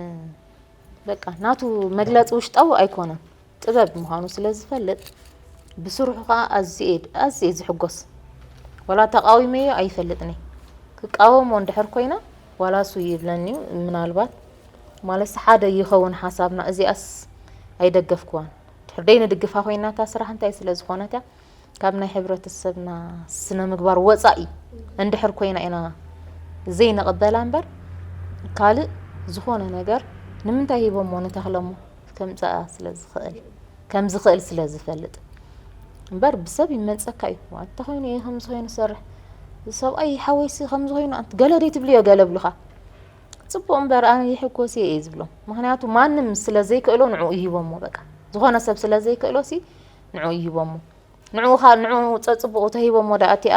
በቃ፣ ናቱ መግለጺ ውሽጣዊ ኣይኮነን። ጥበብ ምዃኑ ስለ ዝፈልጥ፣ ብስርሑ ኸኣ ኣዝየ፣ ኣዝየ ዝሕጎስ። ዋላ ተቃዊመዮ ኣይፈልጥን እየ። ክቃወሞ እንድሕር ኮይነ፣ ዋላ እሱ ይብለኒ እዩ፣ ምናልባት፣ ማለትሲ፣ ሓደ ይኸውን ሓሳብና፣ እዚኣስ ኣይደገፍክዋን። ድሕር ደይ ንድግፋ ኮይና፣ እታ ስራሕ እንታይ ስለ ዝኾነት እያ፣ ካብ ናይ ሕብረተሰብና ስነ ምግባር ወጻኢ እንድሕር ኮይና ኢና ዘይንቕበላ እምበር፣ ካልእ ዝኾነ ነገር ንምንታይ ሂቦሞ ንተኽለሞ ከምጽኣ ስለ ዝኽእል፣ ከም ዝኽእል ስለ ዝፈልጥ እምበር፣ ብሰብ ይመጸካ እዩ። ዋላ እንተኾይኑ እየ ከምዚ ኮይኑ ዝሰርሕ፣ ሰብኣይ ሓወይሲ ከምዚ ኮይኑ ኣንቲ ገለ ደይ ትብልዮ ገለ ብሉኻ። ጽቡቕ እምበር ኣነ ይሕጎስ እየ እየ ዝብሎም። ምኽንያቱ ማንም ስለ ዘይክእሎ ንዕኡ ይሂቦሞ በቃ። ዝኾነ ሰብ ስለ ዘይክእሎሲ ንዕኡ ይሂቦሞ። ንዕኡ ኸ-፣ ንዕኡ ጸጽቡቑ ተሂቦሞ ደኣ እቲኣ፣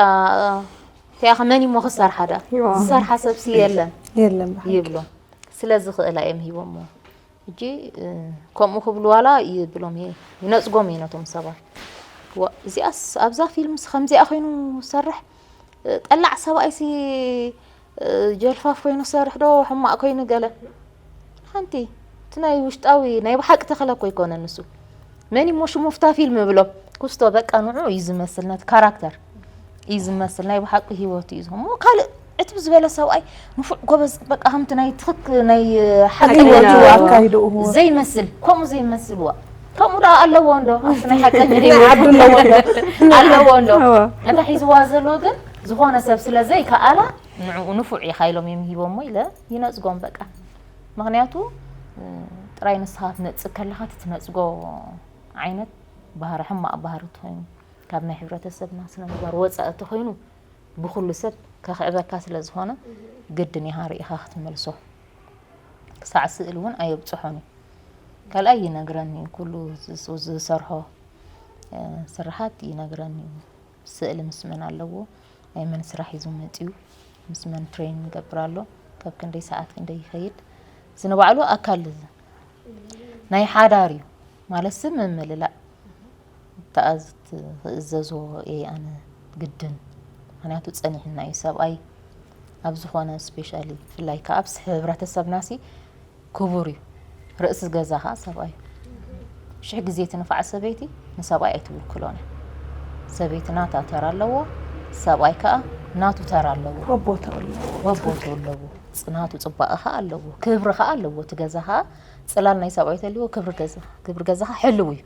እቲኣ ኸ መን እሞ ክሰርሓ ደኣ? ይዋ። ዝሰርሓ ሰብሲ የለን የለን ብሓቂ። ይብሎም። ስለ ዝኽእላ እዮም ሂቦሞ። ሕጂ፣ እ፣ ከምኡ ክብሉ ዋላ ይብሎም እየ፣ ይነጽጎም እየ ነቶም ሰባት። ዋ፣ እዚኣስ ኣብዛ ፊልምስ ከምዚኣ ኮይኑ ዝሰርሕ፣ እ፣ ጠላዕ ሰብኣይሲ፣ እ፣ ጀልፋፍ ኮይኑ ዝሰርሕ ዶ ሕማቕ ኮይኑ ገለ። ሓንቲ፣ እቲ ናይ ውሽጣዊ ናይ ብሓቂ ተኽለ እኮ ኣይኮነን ንሱ። መን እሞ ሽሙ ፍታ ፊልም ብሎ? ኩስቶ በቃ ንዑ እዩ ዝመስል፣ ነቲ ካራክተር እዩ ዝመስል፣ ናይ ብሓቂ ህይወቱ እዩ ዝኸውን። እሞ ካልእ ዕትብ ዝበለ ሰብኣይ ንፉዕ ጎበዝ፣ በቃ ከምቲ ናይ ትኽክ-፣ ናይ ሓቂ ሓቀኛ ህይወቱ ኣካይድኡ። ዘይመስል፣ ከምኡ ዘይመስል ዋ። ከምኡ ደኣ ኣለዎ እንዶ፣ ኣብቲ ናይ ሓቀኛ ናይ ህይወት ዓዱ ኣለዎ እንዶ። ኣለዎ እንዶ። ኣለዎ እንዶ። እዋ። እታ ሒዝዋ ዘሎ ግን ዝኾነ ሰብ ስለ ዘይከኣላ ንዕኡ ንፉዕ ኢኻ ኢሎም እዮም ሂቦሞ ኢለ ይነጽጎም በቃ። ምኽንያቱ፣ እ፣ ጥራይ ንስኻ ክትነጽግ ከለኻ እቲ ትነጽጎ ዓይነት ባህሪ፣ ሕማቕ ባህሪ እንተኾይኑ፣ ካብ ናይ ሕብረተሰብና ስነ ምግባር ወጻኢ እንተኾይኑ፣ ብኹሉ ሰብ ከኽዕበካ ስለ ዝኾነ፣ ግድን ኢኻ ርኢኻ ክትመልሶ። ክሳዕ ስእል እውን ኣየብጽሖን እዩ። ካልኣይ ይነግረኒ እዩ፣ ኩሉ ዝስ-፣ ዝሰርሖ፣ እ፣ ስርሓት ይነግረኒ እዩ። ስእሊ ምስ መን ኣለዎ፣ ናይ መን ስራሕ ሒዙ መጺኡ፣ ምስ መን ትሬን ይገብር ኣሎ፣ ካብ ክንደይ ሰዓት ክንደይ ይኸይድ፣ እዚ ንባዕሉ ኣካል ናይ ሓዳር እዩ። ማለት ስም ምምልላእ ተኣዝ-፣ ክእዘዞ እየ ኣነ ግድን። ምኽንያቱ ጸኒሕና እዩ ሰብኣይ ኣብ ዝኾነ ስፔሻሊ ብፍላይ ከኣ ኣብ ስ-፣ ሕብረተሰብናሲ ክቡር እዩ። ርእሲ ገዛ ከኣ ሰብኣይ እዩ። ሽሕ ግዜ ትንፋዕ ሰበይቲ ንሰብኣይ ኣይትውክሎን እያ። ሰበይቲ ናታ ተራ ኣለዎ፣ ሰብኣይ ከኣ ናቱ ተራ ኣለዎ። ወቦታኡ ኣለዎ። ወቦታኡ ኣለዎ። ጽናቱ ጽባቐ ከኣ ኣለዎ። ክብሪ ከኣ ኣለዎ። እቲ ገዛ ከኣ ጽላል ናይ ሰብኣይ ተልዎ ክብሪ ገዛ፣ ክብሪ ገዛ ከኣ ሕልው እዩ።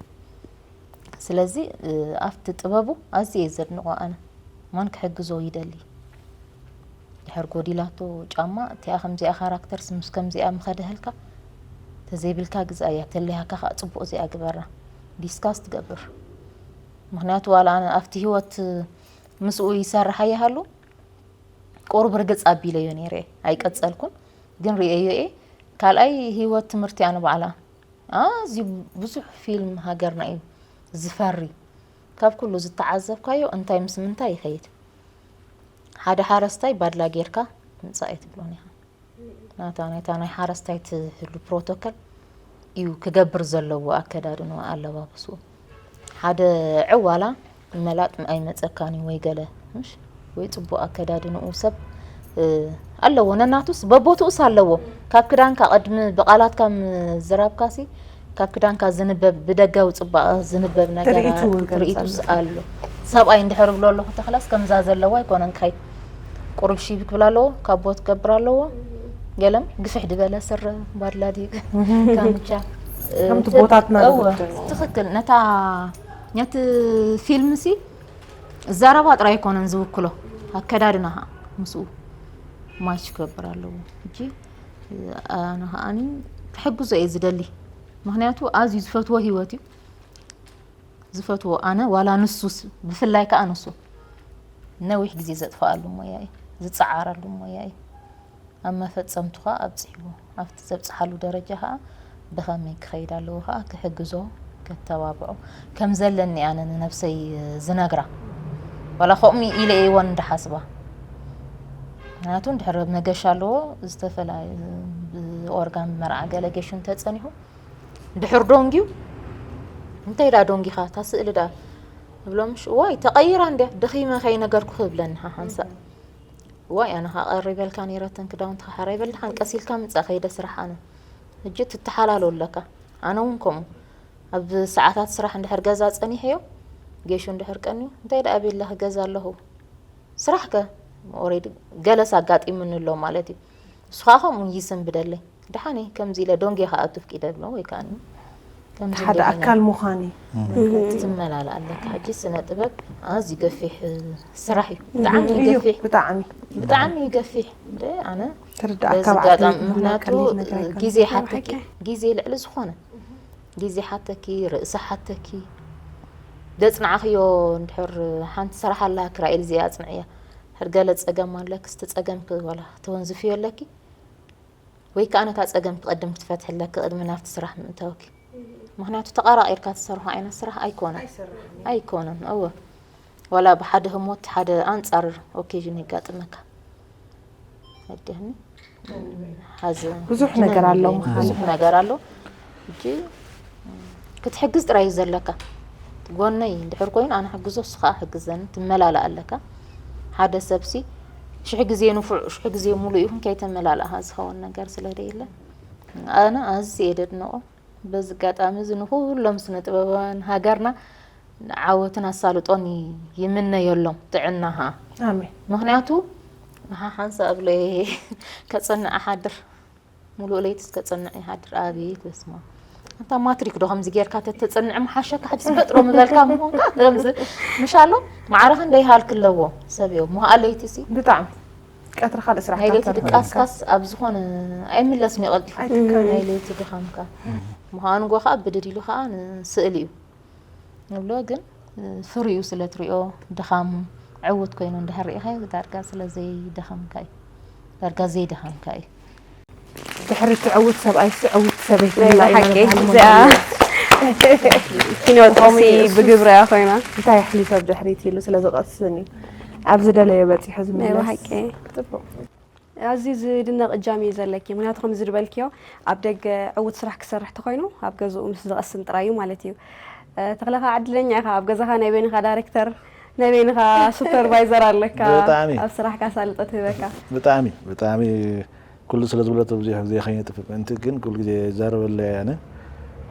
ስለዚ፣ እ፣ ኣብቲ ጥበቡ ኣዝየ እየ ዘድንቖ ኣነ። ማን ክሕግዞ ይደሊ። ድሕር ጎዲላቶ ጫማ፣ እቲኣ ከምዚኣ ካራክተርስ ምስ ከምዚኣ ምኸደህልካ፣ ተዘይብልካ ግዛእያ፣ ተለያካ ከኣ ጽቡቕ እዚኣ ግበራ። ዲስካስ ትገብር። ምኽንያቱ ዋላ ኣነ ኣብቲ ህይወት ምስኡ ይሰርሕ ኣይሃሉ፣ ቁሩብ ርግጽ ኣቢለዮ ነይረ እየ። ኣይቀጸልኩን፣ ግን ርእየዮ እየ። ካልኣይ ህይወት ትምህርቲ እያ ንባዕላ። ኣዝዩ ብዙሕ ፊልም ሃገርና እዩ ዝፈሪ። ካብ ኩሉ ዝተዓዘብካዮ እንታይ ምስ ምንታይ ይኸይድ? ሓደ ሓረስታይ ባድላ ጌርካ ምጻእ ኣይትብሎን ኢኻ። ናታ፣ ናይታ ናይ ሓረስታይ ትህሉ ፕሮቶኮል እዩ ክገብር ዘለዎ ኣከዳድንኡ፣ ኣለባብስኡ። ሓደ ዕዋላ መላጥ ኣይመጸካን እዩ ወይ ገለ፣ ምሽ? ወይ ጽቡቕ ኣከዳድንኡ ሰብ፣ እ፣ ኣለዎ። ነናቱስ በቦትኡስ ኣለዎ። ካብ ክዳንካ ቅድሚ ብቓላትካ ምዝራብካሲ፣ ካብ ክዳንካ ዝንበብ፣ ብደጋዊ ጽባቐ ዝንበብ ነገራት፣ ትርኢቱ እውን ትርኢቱስ ገለጻ ኣሎ። ኣሎ። ሰብኣይ እንድሕር እብሎ ኣለኹ፣ ተኽላስ ከምዛ ዘለዋ ኣይኮነን ክኸይድ። ቁሩብ ሺብ ክብል ኣለዎ፣ ካቦት ክገብር ኣለዎ። ገለም ግፍሕ ዝበለ ስረ፣ ባድላ ድዩ፣ ካምቻ። ከምቲ ቦታትና እወ፣ ዝውክል። ትኽክል። ነታ፣ ነቲ ፊልምሲ ዘረባ ጥራይ ኣይኮነን ዝውክሎ፣ ኣከዳድና ኸኣ ምስኡ ማች ክገብር ኣለዎ። ሕጂ ኣነ ኸኣኒ ክሕግዞ እየ ዝደሊ። ምኽንያቱ ኣዝዩ ዝፈትዎ ህይወት እዩ። ዝፈትዎ ኣነ ዋላ ንሱስ፣ ብፍላይ ከኣ ንሱ ነዊሕ ግዜ ዘጥፍኣሉ ሞያ እዩ፣ ዝጸዓረሉ ሞያ እዩ። ኣብ መፈጸምቱ ከኣ ኣብጺሕዎ። ኣብቲ ዘብጽሓሉ ደረጃ ከኣ ብኸመይ ክኸይድ ኣለዎ ከኣ ክሕግዞ፣ ከተባብዖ ከም ዘለኒ ኣነ ንነብሰይ ዝነግራ። ዋላ ከምኡ ኢለ እየ እውን ዝሓስባ። ምኽንያቱ እንድሕር መገሻ ኣለዎ፣ ዝተፈላለየ ብኦርጋን ብመርዓ ገለ ጌሹ እንተጸኒሑ፣ ድሕር ዶንጊዩ፣ "እንታይ ደኣ ዶንጊኻ? እታ ስእሊ ደኣ?" እብሎ፣ "ምሽ፣ ዋይ፣ ተቐይራ እንድያ፣ ደኺመ ከይነገርኩኺ" ይብለኒ ሓሓንሳእ። ዋይ፣ ኣነ ኸኣ ቀሪበልካ ነይረ፣ እተን ክዳውንትኻ ሓራይ በል፣ ደሓን ቀስ ኢልካ ምጻእ፣ ከይደ ስራሕ ኣነ። ሕጂ ትተሓላሎ ኣለካ። ኣነ እውን ከምኡ። ኣብ ሰዓታት ስራሕ እንድሕር ገዛ ጸኒሐዮ፣ ጌሹ እንድሕር ቀንዩ፣ "እንታይ ደኣ ቤላ፣ ገዛ ኣለኹ?" ስራሕከ ኦሬዲ ገለስ ኣጋጢሙኒ ኣሎ ማለት እዩ። እሱ ኸኣ ከምኡ ይስንብደለይ። ደሓን እየ፣ ከምዚ ኢለ ዶንጌ ኸኣ ኣቱፍቂ ደብሎ ወይ ከኣ ከምዚ ሓደ እንደገና ኣካል ምዃን እዩ። እም። ትመላለ ኣለካ። ሕጂ ስነ ጥበብ ኣዝዩ ገፊሕ ስራሕ እዩ። ብጣዕሚ እዩ እዩ፣ ገፊሕ። ብጣዕሚ። ብጣዕሚ እዩ ገፊሕ። እንደ ኣነ ትርዳእ በዚ ካብ ኣጋጣሚ ዓቅሊ ምኽንያቱ ክልል ነገር ኣይኮነን። ግዜ ይሓተኪ። ብሓቂ። ግዜ ልዕሊ ዝኾነ። ግዜ ሓተኪ፣ ርእሲ ሓተኪ። ዘጽናዕኽዮ እንድሕር ሓንቲ ስራሕ ኣላ፣ ክራኤል እዚኣ ኣጽንዕያ። ሕር ገለ ጸገም ኣለኪ፣ እስቲ ጸገምኪ ዋላ ተወንዝፍዮ ኣለኪ። ወይ ከኣ ነታ ጸገም ትቐድም ክትፈትሒ ኣለኪ ቅድሚ ናብቲ ስራሕ ምእታውኪ። ምኽንያቱ ተቐራቒርካ ትሰርሖ ዓይነት ስራሕ ኣይኮነን። ኣይሰርሕን እዩ። ኣይኮነን፣ እወ። ዋላ ብሓደ ህሞት ሓደ ኣንጻር ኦኬዥን የጋጥመካ። ወደህኒ። ሓዚ ብዙሕ ነገር ኣሎ ምዃኑ። ብዙሕ ነገር ኣሎ። ሕጂ ክትሕግዝ ጥራይ እዩ ዘለካ። ጎነይ እንድሕር ኮይኑ ኣነ ሕግዞ፣ እሱ ኸኣ ሕግዘኒ፣ ትመላላእ ኣለካ። ሓደ ሰብሲ ሽሕ ግዜ ንፉዕ፣ ሽሕ ግዜ ሙሉእ ይኹን ከይተመላላእኻ ዝኸውን ነገር ስለ ደየለ፣ ኣነ ኣዝየ እየ ደድንቖ። በዚ ኣጋጣሚ እዚ ንኹሎም ስነ ጥበባውያን ሃገርና ዓወትን ኣሳልጦን ይ-፣ ይምነየሎም፣ ጥዕና ኸኣ። ኣሜን። ምኽንያቱ ንሓ-፣ ሓንሳእ እብለ ከጸንዕ እሓድር፣ ሙሉእ ለይቲ ከጸንዕ ይሓድር። ኣቤት በስመ ኣብ። ኣንታ ማትሪክ ዶ ከምዚ ጌርካ ተተጸንዕ ምሓሸካ፣ ሕጂ ፈጥሮ ምበልካ ምኾንካ፣ ከምዚ ምሽ ኣሎ፣ ማዕረ ክንደይ ሃልክ ኣለዎ ሰብ እዮም። መውዓል ለይቲ ሲ ብጣዕሚ ቀትሪ ካልእ ስራሕ ናይ ለይቲ ተርፍ ድቃስካስ ኣብ ዝኾነ ኣይምለስን እዩ ቀልጢፉ። ኣይትካእን። ናይ ለይቲ ድኻምካ። ምዃኑ ጎ ኸኣ ብድድ ኢሉ ኸኣ ንስእሊ እዩ። ንብሎ ግን፣ እ፣ ፍሪኡ ስለ ትሪኦ ድኻሙ ዕዉት ኮይኑ እንድሕር ርኢኻዮ ዳርጋ ስለ ዘይደኸምካ እዩ። ዳርጋ ዘይደኸምካ እዩ። ድሕሪ እቲ ዕዉት ሰብኣይሲ ዕውቲ ሰበይቲ ናይ ንላ ኢና ብሓቂ ንበሃል እዚኣ ምናልባት። ኪኖ ጥቕሲ ከምኡ እዩ እሱስ ብግብሪ እያ ኮይና። እንታይ ኣሕሊፈ ብድሕሪት ኢሉ ስለ ዝቐስን እዩ። ኣብ ዝደለዮ በጺሑ ናይ ዝምለስ። ብሓቂ። ጽቡቕ። ኣዝዩ ዝድነቕ እጃም እዩ ዘለኪ። ምኽንያቱ ከምዚ ዝበልክዮ ኣብ ደገ ዕዉት ስራሕ ክሰርሕ ተኾይኑ ኣብ ገዝኡ ምስ ዝቐስን ጥራይ እዩ ማለት እዩ። እ፣ ተኽለ ኸኣ ዕድለኛ ኢኻ። ኣብ ገዛኻ ናይ በይንኻ ዳይሬክተር፣ ናይ በይንኻ ሱፐርቫይዘር ኣለካ። ብጣዕሚ። ኣብ ስራሕካ ኣሳልጦ ትህበካ። ብጣዕሚ፣ ብጣዕሚ ኩሉ ስለ ዝብለቶ ብዙሕ ግዜ ከይነጥፍእ ምእንቲ ግን ኩሉ ግዜ ይዛረበሉ እየ ኣነ።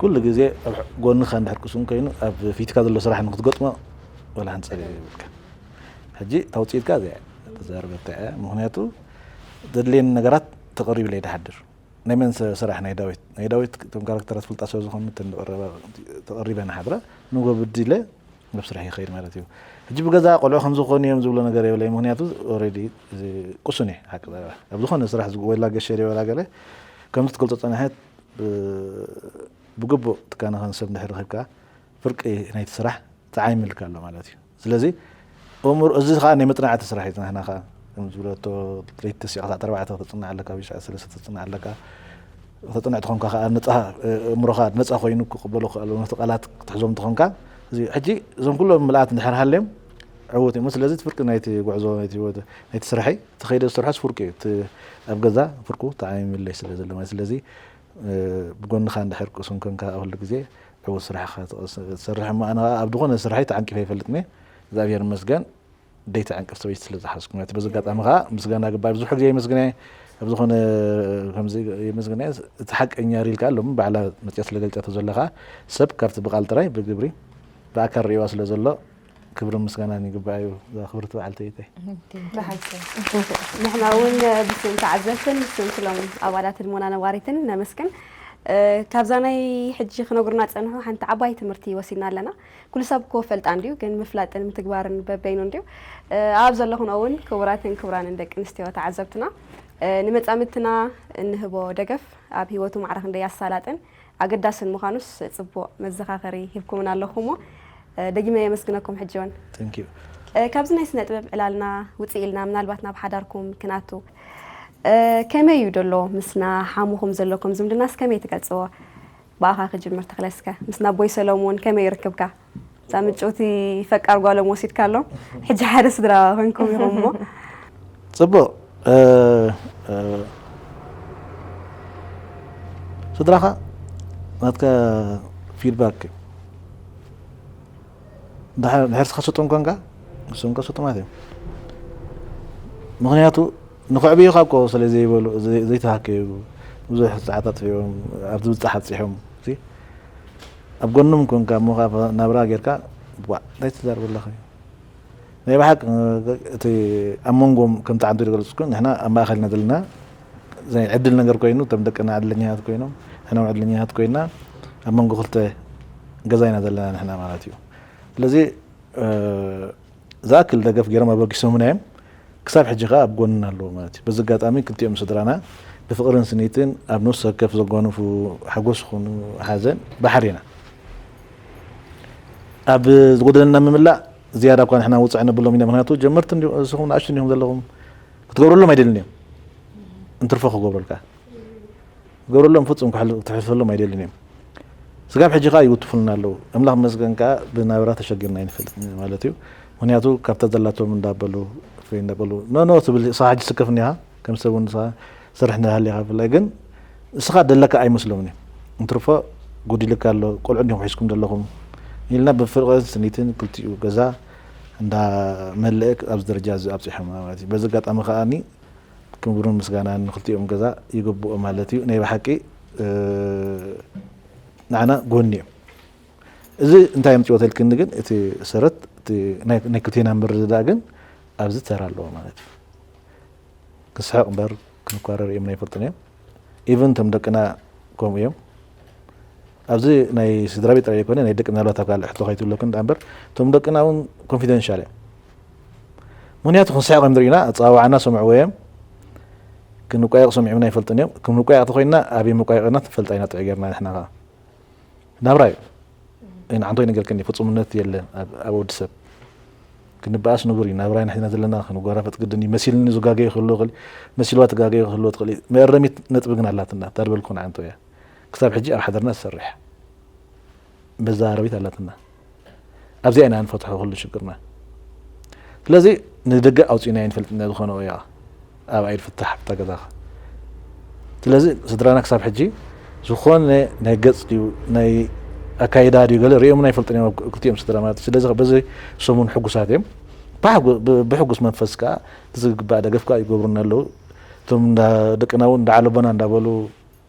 ኩሉ ግዜ ኣብ ጎንኻ እንድሕር ቅሱን ኮይኑ ኣብ ፊትካ ዘሎ ስራሕ ንክትገጥሞ ወላ ሓንጻር የብልካ። ሕጂ እታ ውጽኢትካ እዚኣ እያ፣ ተዛረበታ እያ። ምኽንያቱ ዘድልየኒ ነገራት ተቐሪብለ እየ ድሓድር። ናይ መን ስ-፣ ስራሕ? ናይ ዳዊት። ናይ ዳዊት እቶም ካራክተራት ፍልጣ ስለ ዝኾኑ እተን ዝቐረባ ተቐሪበ ንሓድራ፣ ንጎ ብድለ ናብ ስራሕ ይኸይድ ማለት እዩ። ሕጂ ብገዛ ቆልዑ ከም ዝኾኑ እዮም ዝብሎ ነገር የብለይ፣ ምኽንያቱ ኦልሬዲ እዚ ቅሱን እየ፣ ሓቂ ዘረባ። ኣብ ዝኾነ ስራሕ ዝግ-፣ ወላ ገሸ ድየ ወላ ገለ፣ ከምዚ ትገልጾ ጸኒሐ፣ ብ-፣ ብግቡእ ትካናኸን ሰብ እንድሕር ረኺብካ፣ ፍርቂ ናይቲ ስራሕ ተዓይምልካ ኣሎ ማለት እዩ። ስለዚ፣ እምር-፣ እዚ ኸኣ ናይ መጽናዕቲ ስራሕ እዩ። ናህና ኸኣ፣ ከም ዝብለቶ፣ ለይቲ ተሲኻ ክሳዕ ኣርባዕተ ከተጽንዕ ኣለካ፣ ወይ ክሳዕ ሰለስተ ከተጽንዕ ኣለካ። ከተጽንዕ ተኾንካ ኸኣ፣ ነጻ፣ እምሮኻ ነጻ ኮይኑ ክቕበሎ ክኽእል፣ ነቲ ቃላት ክትሕዞም ተኾንካ፣ እዚ፣ ሕጂ፣ እዞም ኩሎም ምልኣት እንድሕር ሃልዮም፣ ዕዉት እዮም። ስለዚ፣ እቲ ፍርቂ ናይቲ ጉዕዞ፣ ናይቲ ህይወት፣ ናይቲ ስራሐይ፣ እቲ ከይደ ዝሰርሖስ ፍርቂ እዩ። እቲ ኣብ ገዛ ፍርቁ ተዓሚምለይ ስለ ዘሎ ማለት። ስለዚ፣ ብጎንኻ እንድሕር ቅሱን ኮንካ ኩሉ ግዜ ዕዉት ስራሕኻ ትሰርሕ እሞ ኣነ ኣብ ዝኾነ ስራሐይ ተዓንቂፈ ኣይፈልጥን እየ እግዚኣብሔር ይመስገን ደይ ተዓንቅፍ ሰበይቲ ስለ ዝሓዝኩ ማለት በዚ ኣጋጣሚ ከዓ ምስጋና ግባይ ብዙሕ ግዜ የመስግነ ኣብ ዝኾነ ከምዚ የመስግነ እቲ ሓቀኛ ሪልካ ኣሎ ባዕላ መፅያ ስለ ገልፀቶ ዘለኻ ሰብ ካብቲ ብቃል ጥራይ ብግብሪ ብኣካል ርእዋ ስለ ዘሎ ክብርን ምስጋናን ይግባእ እዩ። እዛ ክብርቲ በዓልቲ እይተይ። ብሓቂ። ንሕና እውን ብስም ተዓዘብትን ብስም ኩሎም ኣባላት ህድሞና ነባሪትን ነመስግን። ካብዛ ናይ ሕጂ ክነግሩና ጸንሑ ሓንቲ ዓባይ ትምህርቲ ወሲድና ኣለና። ኩሉ ሰብ እኮ ፈልጣ እንድዩ፣ ግን ምፍላጥን ምትግባርን በበይኑ እንድዩ። ኣብ ዘለኹን እውን ክቡራትን ክቡራንን ደቂ ኣንስትዮ ተዓዘብትና፣ ንመጻምድትና እንህቦ ደገፍ ኣብ ህይወቱ ማዕረ ክንደይ ኣሳላጥን ኣገዳስን ምዃኑስ ጽቡቕ መዘኻኸሪ ሂብኩምና ኣለኹም እሞ ደጊመ የመስግነኩም። ሕጂ እውን ካብዚ ናይ ስነ ጥበብ ዕላልና ውፅእ ኢልና ምናልባት ናብ ሓዳርኩም ክናቱ ከመይ እዩ ደሎ ምስና ሓሙኹም ዘለኩም ዝምድናስ ከመይ ትገልፅዎ? ብኣኻ ክጅምር ተኽለ እስከ ምስ ናቦይ ሰለሙን ከመይ ይርክብካ? እዛ ምጭውቲ ፈቃር ጓሎም ወሲድካ ኣሎ ሕጂ ሓደ ስድራ ኮንኩም ኢኹም እሞ ጽቡቕ ስድራኻ ናትካ ፊድባክ ድሕር ስኻ ስጡም ኮንካ ንሶም ከ ስጡማት እዮም ምክንያቱ ንክዕብዩኻ እኮ ስለ ዘይበሉ ዘይተሃከዩ ብዙሕ ሰዓታት እዮም ኣብዚ ብጻሕ ኣብፂሖም ኣብ ጎኖም ኮንካ እሞ ናብራ ጌርካ እንታይ ትዛርብ ኣለኻ ናይ ብሓቂ እቲ ኣብ መንጎም ከምቲ ዓንዱ ዝገለፅኩ ንሕና ኣብ ማእኸል ኢና ዘለና ዕድል ነገር ኮይኑ እቶም ደቅና ዕድለኛታት ኮይኖም ንሕና እውን ዕድለኛታት ኮይና ኣብ መንጎ ክልተ ገዛ ኢና ዘለና ንሕና ማለት እዩ ስለዚ ዝኣክል ደገፍ ገይሮም ኣበርኪሶምና እዮም ክሳብ ሕጂ ከዓ ኣብ ጎንና ኣለዉ ማለት እዩ በዚ ኣጋጣሚ ክልቲኦም ስድራና ብፍቕርን ስኒትን ኣብ ነፍሲ ወከፍ ዘጓንፉ ሓጎስ ይኹኑ ሓዘን ባሕሪ ኢና ኣብ ዝጎደለና ምምላእ ዝያዳ እኳ ንሕና ውፅዕ ነብሎም ኢና ምክንያቱ ጀመርቲ ንስኹም ንኣሽቱ እንዲኹም ዘለኹም ክትገብረሎም ኣይደልን እዮም እንትርፎ ክገብረልካ ክትገብረሎም ፍፁም ክትሕልፈሎም ኣይደልን እዮም ስጋብ ሕጂ ከዓ ይውትፉልና ኣለዉ ኣምላኽ መስገን ከዓ ብናብራ ተሸጊርና ይንፈልጥ ማለት እዩ ምክንያቱ ካብታ ዘላቶም እንዳበሉ እንዳበሉ ኖኖ ትብል እሳ ሕጂ ስከፍ እኒኻ ከም ሰብ እውን ስራሕ እንዳሃሊኻ ብፍላይ ግን እስኻ ደለካ ኣይመስሎምን እዩ እንትርፎ ጎዲልካ ኣሎ ቆልዑ እንዲኹም ሒዝኩም ዘለኹም ኢልና ብፍርቀት ስኒትን ክልቲኡ ገዛ እንዳመለአ ኣብዚ ደረጃ እዚ ኣብፂሖም ማለት እዩ በዚ ኣጋጣሚ ከዓኒ ክብርን ምስጋናን ንክልቲኦም ገዛ ይግብኦ ማለት እዩ ናይ ብሓቂ ንዓና ጎኒ እዮም እዚ እንታይ ምፅወት ኢልክኒ ግን እቲ ሰረት ናይ ክልቴና ምርድዳእ ግን ኣብዚ ተራ ኣለዎ ማለት እዩ ክስሕቕ እምበር ክንኳረር እዮም ናይ ፈልጥን እዮም ኢቭን እቶም ደቅና ከምኡ እዮም ኣብዚ ናይ ስድራ ቤት ጥራይ ኣይኮነ ናይ ደቂ ምናልባት ኣብ ካልእ ሕቶ ከይትብለኩ እንዳ እምበር እቶም ደቅና እውን ኮንፊደንሻል እዮም ምክንያቱ ክንስሕቕ እዮም ዝርእዩና ኣፀዋዋዕና ሰምዕዎ እዮም ክንቋየቕ ሰሚዖምና ኣይፈልጥን እዮም ክንቋየቕ ተኮይንና ኣበይ መቋየቕና ትፈልጣ ኢና ጥዑይ ጌርና ንሕና ከዓ ናብራ እዩ ንዓንቶ ይነገርከኒ ፍፁምነት የለን ኣብ ወዲ ሰብ ክንበኣስ ንቡር እዩ ናብራይ ንሕና ዘለና ክንጎራፈጥ ግድን እዩ መሲልኒ ዝጋገየ ክህልዎ ክእል መሲልዋ ትጋገየ ክህልዎ ትኽእል እዩ መእረሚት ነጥቢ ግን ኣላትና እታ ዝበልኩ ንዓንቶ እያ ክሳብ ሕጂ ኣብ ሓደርና ትሰርሕ መዛረቢት ኣላትና ኣብዚኣ ኢና ንፈትሖ ኩሉ ሽግርና ስለዚ ንደገ ኣውፂእና ይንፈልጥ ዝኾነ እያ ኣብኣ ይፍታሕ ኣብታ ገዛኻ ስለዚ ስድራና ክሳብ ሕጂ ዝኾነ ናይ ገፅ ድዩ ናይ ኣካይዳ ድዩ ገለ ሪኦምና ኣይፈልጥን እዮም ክልቲኦም ስድራ ማለት ስለዚ በዚ ሰሙን ሕጉሳት እዮም ብሕጉስ መንፈስ ከዓ ዝግባእ ደገፍ ከዓ ይገብሩና ኣለዉ እቶም ደቅና እውን እንዳዓለቦና እንዳበሉ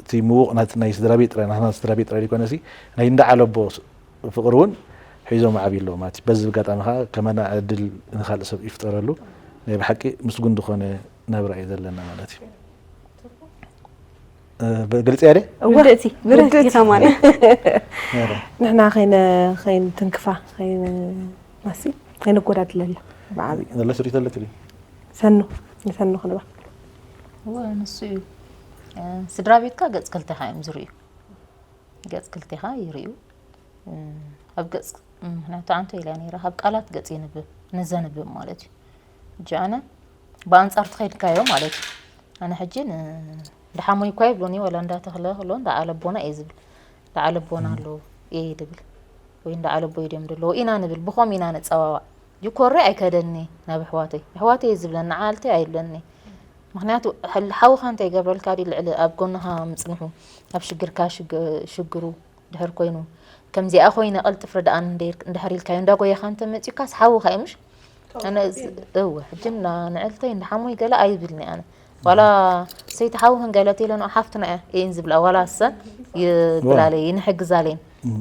እቲ ምዉቕ ናይ ስድራ ቤት ጥራይ ናትና ስድራ ቤት ጥራይ ዘይኮነሲ ናይ እንዳዓለቦ ፍቕሪ እውን ሒዞም ዓብዩ ኣለዉ ማለት እዩ በዚ ኣጋጣሚ ከዓ ከማና ዕድል ንካልእ ሰብ ይፍጠረሉ ናይ ብሓቂ ምስጉን ዝኾነ ናብራ እዩ ዘለና ማለት እዩ ግልፂ ያደ ብርህቲ ብርህቲ ከማን ንሕና ከይነ ከይንትንክፋ ከይንማሲ ከይንጎዳድለላ ብዓብዩ ዘሎ ስሪት ኣለክ ሰኑ ንሰኑ ክንባ እወ ንሱ እዩ ስድራ ቤትካ ገፅ ክልቴኻ እዮም ዝርእዩ ገፅ ክልቴኻ ይርእዩ ኣብ ገፅ ምክንያቱ ኣንቶ ኢላ ነራ ካብ ቃላት ገፅ የንብብ ንዘንብብ ማለት እዩ እጂ ኣነ ብኣንፃር ትኸይድካዮ ማለት እዩ ኣነ ሕጂ ድሓሞይ እኳ ይብሉኒ ወላ እንዳተኽለ ክሎ እንዳዓለቦና እየ ዝብል እንዳዓለቦና ኣለዉ እየ ድብል ወይ እንዳዓለቦ እዮም ደለዉ ኢና ንብል ብኸም ኢና ንፀዋዋዕ ይኮረ ኣይከደኒ ናብ ኣሕዋተይ ኣሕዋተይ እየ ዝብለኒ ዓልተይ ኣይብለኒ ምኽንያቱ ሕል-፣ ሓውኻ እንታይ ይገብረልካ ድዩ? ልዕሊ ኣብ ጎንኻ ምጽንሑ፣ ኣብ ሽግርካ ሽግ-፣ ሽግሩ ድሕር ኮይኑ፣ ከምዚኣ ኮይነ ቀልጥፍ ርድኣን እንደ-፣ እንድሕር ኢልካዮ፣ እንዳጎየኻ እንተ መጺኡካስ ሓውኻ እዩ፣ ምሽ? ኣነ እዚ፣ እወ፣ ሕጂ እንዳ ንዕልተይ፣ እንዳ ሓሞይ ገለ ኣይብልኒ ኣነ። ዋላ ሰይቲ ሓውኽን ገለ ተይለ፣ ንኦ ሓፍትና እያ፣ እየን ዝብላ፣ ዋላ እሰን ይብላለይ፣ ይንሕግዛለይን።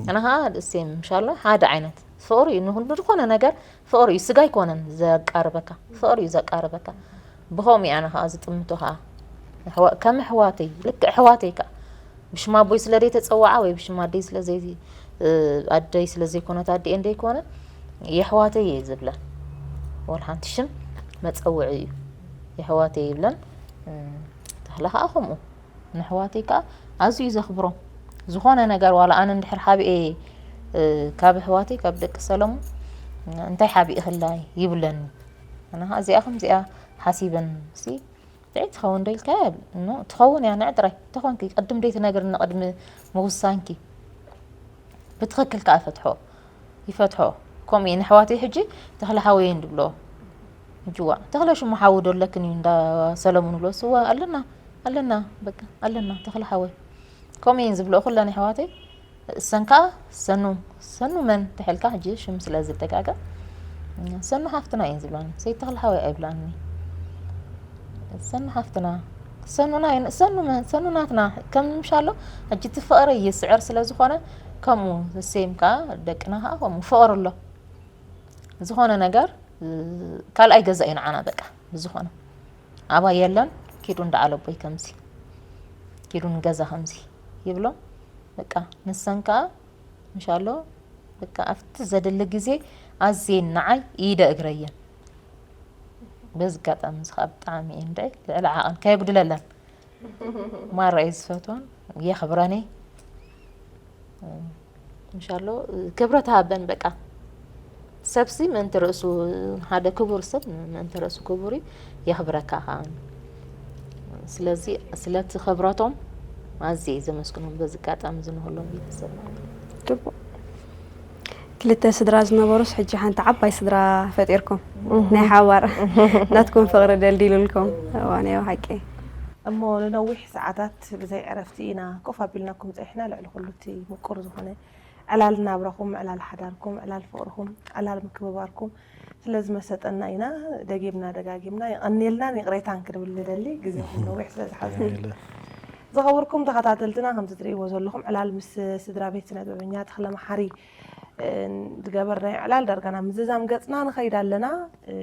ኣነ ኸዓ ደስ እዮም፣ ምሻሎ፣ ሓደ ዓይነት ፍቕሪ እዩ፣ ንኹሉ ዝኾነ ነገር ፍቕሪ እዩ፣ ስጋ ኣይኮነን ዘቃርበካ፣ ፍቕሪ እዩ ዘቃርበካ። ብኸምኡ እዩ ኣነ ኸዓ ዝጥምቶ ኸዓ። ኣሕዋ-፣ ከም ኣሕዋተይ፣ ልክዕ ኣሕዋተይ ከኣ። ብሽም ኣቦይ ስለ ዘይተጸዋዓ ወይ ብሽም ኣደይ ስለ ዘይ-፣ እ፣ ኣደይ ስለ ዘይኮነት ኣዲኤ እንደይኮነ፣ የሕዋተይ እየ ዝብለን። ወላ ሓንቲ ሽም መጸውዒ እዩ። የሕዋተይ ይብለን። እ፣ ተኽለ ከኣ ከምኡ። ንኣሕዋተይ ከኣ ኣዝዩ እዩ ዘኽብሮም። ዝኾነ ነገር ዋላ ኣነ እንድሕር ሓቢኤ፣ እ፣ ካብ ኣሕዋተይ፣ ካብ ደቂ ሰለሙን፣ "እንታይ ሓቢእኽላይ?" ይብለኒ። ኣነ ከኣ እዚኣ ከምዚኣ ሓሲበን ሲ ጥዕይ ትኸውን ዶ ኢልካያ? ኖ፣ ትኸውን እያ፣ ንዕ ጥራይ። ተኾንኪ ቅድም ደይ ትነግርኒ፣ ቅድሚ ምውሳንኪ። ብትኽክል ከኣ ፈትሖ፣ ይፈትሖ። ከምኡ እዩ ንኣሕዋተይ ሕጂ ተኽለ ሓወይ እየን ዝብሎ። ሕጂ ዋእ፣ ተኽለ ሽሙ ሓዊ ዶ ኣለክን እዩ እንዳ ሰለሙን ብሎ፣ ስዋ ኣለና፣ ኣለና፣ በቃ፣ ኣለና፣ ተኽለ ሓወይ። ከምኡ እየን ዝብሎ ኩለን ኣሕዋተይ። እሰን ከኣ ሰኑ፣ ሰኑ መን ተሐልካ ሕጂ ሽም ስለ ዝደጋገም፣ ሰኑ ሓፍትና እየን ዝብላኒ። ሰይድ ተኽለ ሓወይ ኣይብላኒ። ሰኑ ሓፍትና፣ ሰኑ ናይ-፣ ሰኑ መን፣ ሰኑ ናትና። ከም ምሻሎ፣ ሕጂ እቲ ፍቕሪ ይስዕር ስለ ዝኾነ፣ ከምኡ፣ the same ከኣ ደቅና ከኣ ከምኡ ፍቕሪ ኣሎ። ዝኾነ ነገር፣ እ፣ ካልኣይ ገዛ እዩ ንዓና በቃ። ብዝኾነ፣ ኣባይ የለን፣ ኪዱ እንዳ ዓለቦይ ከምዚ፣ ኪዱ ንገዛ ከምዚ ይብሎም። በቃ፣ ንሰን ከኣ፣ ምሻሎ፣ በቃ፣ ኣብቲ ዘድሊ ግዜ ኣዝየን ንዓይ ኢደ እግረየን። በዚ ኣጋጣሚ እዚ ከኣ ብጣዕሚ እየን ንዓይ ልዕሊ ዓቐን ከየጉድለለን። ማራ እየ ዝፈትወን፣ የኽብረን እየ። ምሻሎ፣ ክብረት ሃበን በቃ። ሰብሲ ምእንቲ ርእሱ፣ ሓደ ክቡር ሰብ ምእንቲ ርእሱ ክቡር እዩ፣ የኽብረካ ከኣ። ስለዚ፣ ስለቲ ክብረቶም ኣዝየ እየ ዘመስግኖም በዚ ኣጋጣሚ፣ እዚ ንኹሎም ቤተሰብ ማለት እዩ። ጽቡቕ። ክልተ ስድራ ዝነበሩስ፣ ሕጂ ሓንቲ ዓባይ ስድራ ፈጢርኩም፣ ናይ ሓባር ናትኩም ፍቕሪ ደልዲሉልኩም። እዋን፣ እዮ፣ ሓቂ። እሞ ንነዊሕ ሰዓታት ብዘይ ዕረፍቲ ኢና ኮፍ ኣቢልናኩም ጸኒሕና። ልዕሊ ኩሉ እቲ ምቁር ዝኾነ ዕላል ናብራኹም፣ ዕላል ሓዳርኩም፣ ዕላል ፍቕርኹም፣ ዕላል ምክብባርኩም ስለ ዝመሰጠና ኢና ደጊምና ደጋጊምና የቐንየልናን ይቕሬታን ክንብል ንደሊ፣ ግዜኹም ነዊሕ ስለ ዝሓዝና። የቐንየልና። ዝኸበርኩም ተኸታተልትና፣ ከምቲ ትርእይዎ ዘለኹም ዕላል ምስ ስድራ ቤት ስነ ጥበበኛ ተኽለ መሓሪ፣ እ፣ ዝገበርናዮ ዕላል ዳርጋ ናብ ምዝዛም ገጽና ንኸይድ ኣለና። እ፣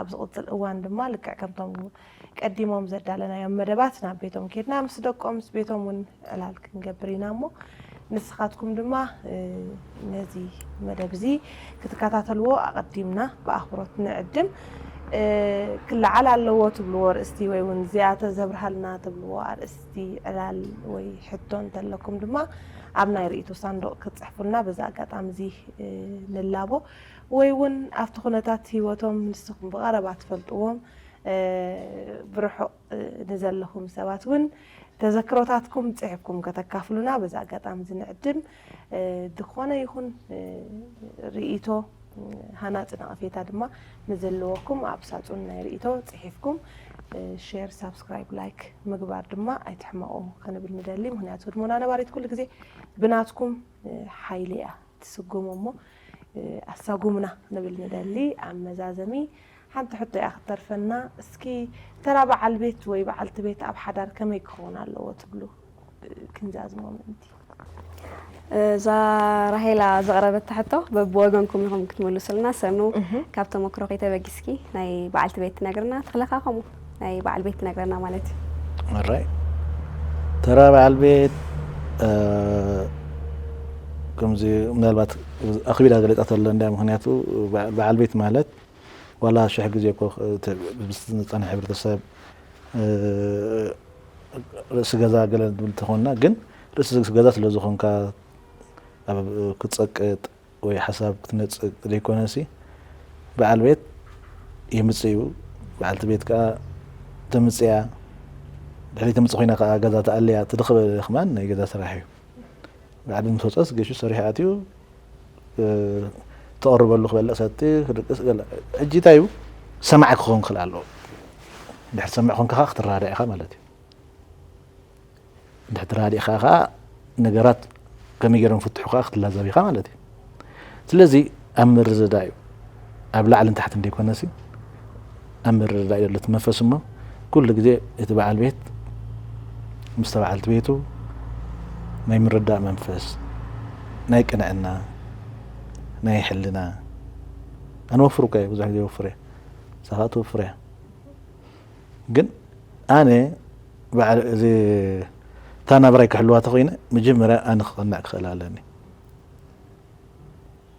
ኣብ ዝቕጽል እዋን ድማ ልክዕ ከምቶም ቀዲሞም ዘዳለናዮም መደባት ናብ ቤቶም ኬድና ምስ ደቆም ምስ ቤቶም እውን ዕላል ክንገብር ኢና እሞ፣ ንስኻትኩም ድማ፣ እ፣ ነዚ መደብ እዚ ክትከታተልዎ ኣቐዲምና ብኣኽብሮት ንዕድም። እ፣ ክለዓል ኣለዎ ትብልዎ ኣርእስቲ ወይ እውን እዚኣ ተዘብርሃልና ትብልዎ ኣርእስቲ ዕላል ወይ ሕቶ እንተለኩም ድማ ኣብ ናይ ርእይቶ ሳንዱቕ ክትጽሕፉልና በዚ ኣጋጣሚ እዚ፣ እ፣ ንላቦ። ወይ እውን ኣብቲ ኩነታት ህይወቶም ንስኹም ብቐረባ ትፈልጥዎም፣ እ፣ ብርሑቕ፣ እ፣ ንዘለኹም ሰባት እውን ተዘክሮታትኩም ጽሒፍኩም ከተካፍሉና በዚ ኣጋጣሚ እዚ ንዕድም። እ፣ ዝኾነ ይኹን፣ እ፣ ርእይቶ፣ እ፣ ሃናጺ ነቐፌታ ድማ ንዘለወኩም ኣብ ሳጹን ናይ ርእይቶ ጽሒፍኩም፣ እ፣ ሼር፣ ሳብስክራይብ፣ ላይክ ምግባር ድማ ኣይትሕመቑ ክንብል ንደሊ። ምኽንያቱ ህድሞና ነባሪት ኩሉ ግዜ ብናትኩም፣ እ፣ ሓይሊ እያ ትስጉም እሞ፣ እ፣ ኣሳጉምና ንብል ንደሊ። ኣብ መዛዘሚ ሓንቲ ሕቶ እያ ክትተርፈና። እስኪ ተራ በዓል ቤት ወይ በዓልቲ ቤት ኣብ ሓዳር ከመይ ክኸውን ኣለዎ ትብሉ? እ፣ ክንዛዝሞ ምእንቲ። እዛ ራሄላ ዘቕረበታ ሕቶ በብወገንኩም ኢኹም ክትምልሱልና። ሰኑ፣ እህ። ካብ ተመክሮኺ ተበጊስኪ ናይ በዓልቲ ቤት ትነግርና፣ ተኽለ ከኣ ከምኡ ናይ በዓል ቤት ትነግረና ማለት እዩ። ኣራይ። ተራ በዓል ቤት፣ እ፣ ከምዚ ምናልባት ኣኽቢዳ ገሊጻቶ ኣላ እንድያ፣ ምኽንያቱ በ-፣ በዓል ቤት ማለት ዋላ ሽሕ ግዜ እኮ ተ-፣ ምስ ዝጸንሐ ሕብረተሰብ፣ እ፣ ርእሲ ገዛ ገለ ንብል እንተኾንና፣ ግን ርእሲ ገዛ ስለ ዝኾንካ ኣብ ክትጸቅጥ ወይ ሓሳብ ክትነጽግ ዘይኮነሲ፣ በዓል ቤት የምጽእ እዩ። በዓልቲ ቤት ከኣ ተምጽእ እያ። ድሕሪ ተምጽእ ኮይና ከኣ ገዛ ትኣሊ እያ። እቲ ድኽመ-፣ ድኽማን ናይ ገዛ ስራሕ እዩ። በዓል ቤት ምስ ወጸስ ገሹ ሰሪሑ ኣትዩ፣ እ፣ ተቕርበሉ ክበልዕ ሰቲ፣ ክድቅስ ገለ። ሕጂ እንታይ እዩ? ሰማዒ ክኸውን ክኽእል ኣለዎ። እንድሕር ትሰምዕ ኮንካ ከዓ ክትረዳዳእ ኢኻ ማለት እዩ። እንድሕር ተረዳዲእኻ ከዓ ነገራት ከመይ ገይሮም ፍትሑ ከዓ ክትላዘብ ኢኻ ማለት እዩ። ስለዚ ኣብ ምርድዳእ እዩ፣ ኣብ ላዕልን ታሕትን ዘይኮነሲ ኣብ ምርድዳእ እዩ ዘሎ እቲ መንፈስ። እሞ ኩሉ ግዜ እቲ በዓል ቤት ምስታ በዓልቲ ቤቱ ናይ ምርዳእ መንፈስ፣ ናይ ቅንዕና፣ ናይ ሕልና፣ ኣነ ወፍር እኳ እየ፣ ብዙሕ ግዜ ወፍር እየ፣ ንሳ ከዓ ትወፍር እያ። ግን ኣነ በዓል እዚ እታ ናብራይ ክሕልዋ ተኮይነ መጀመርያ ኣነ ክቐንዕ ክኽእል ኣለኒ።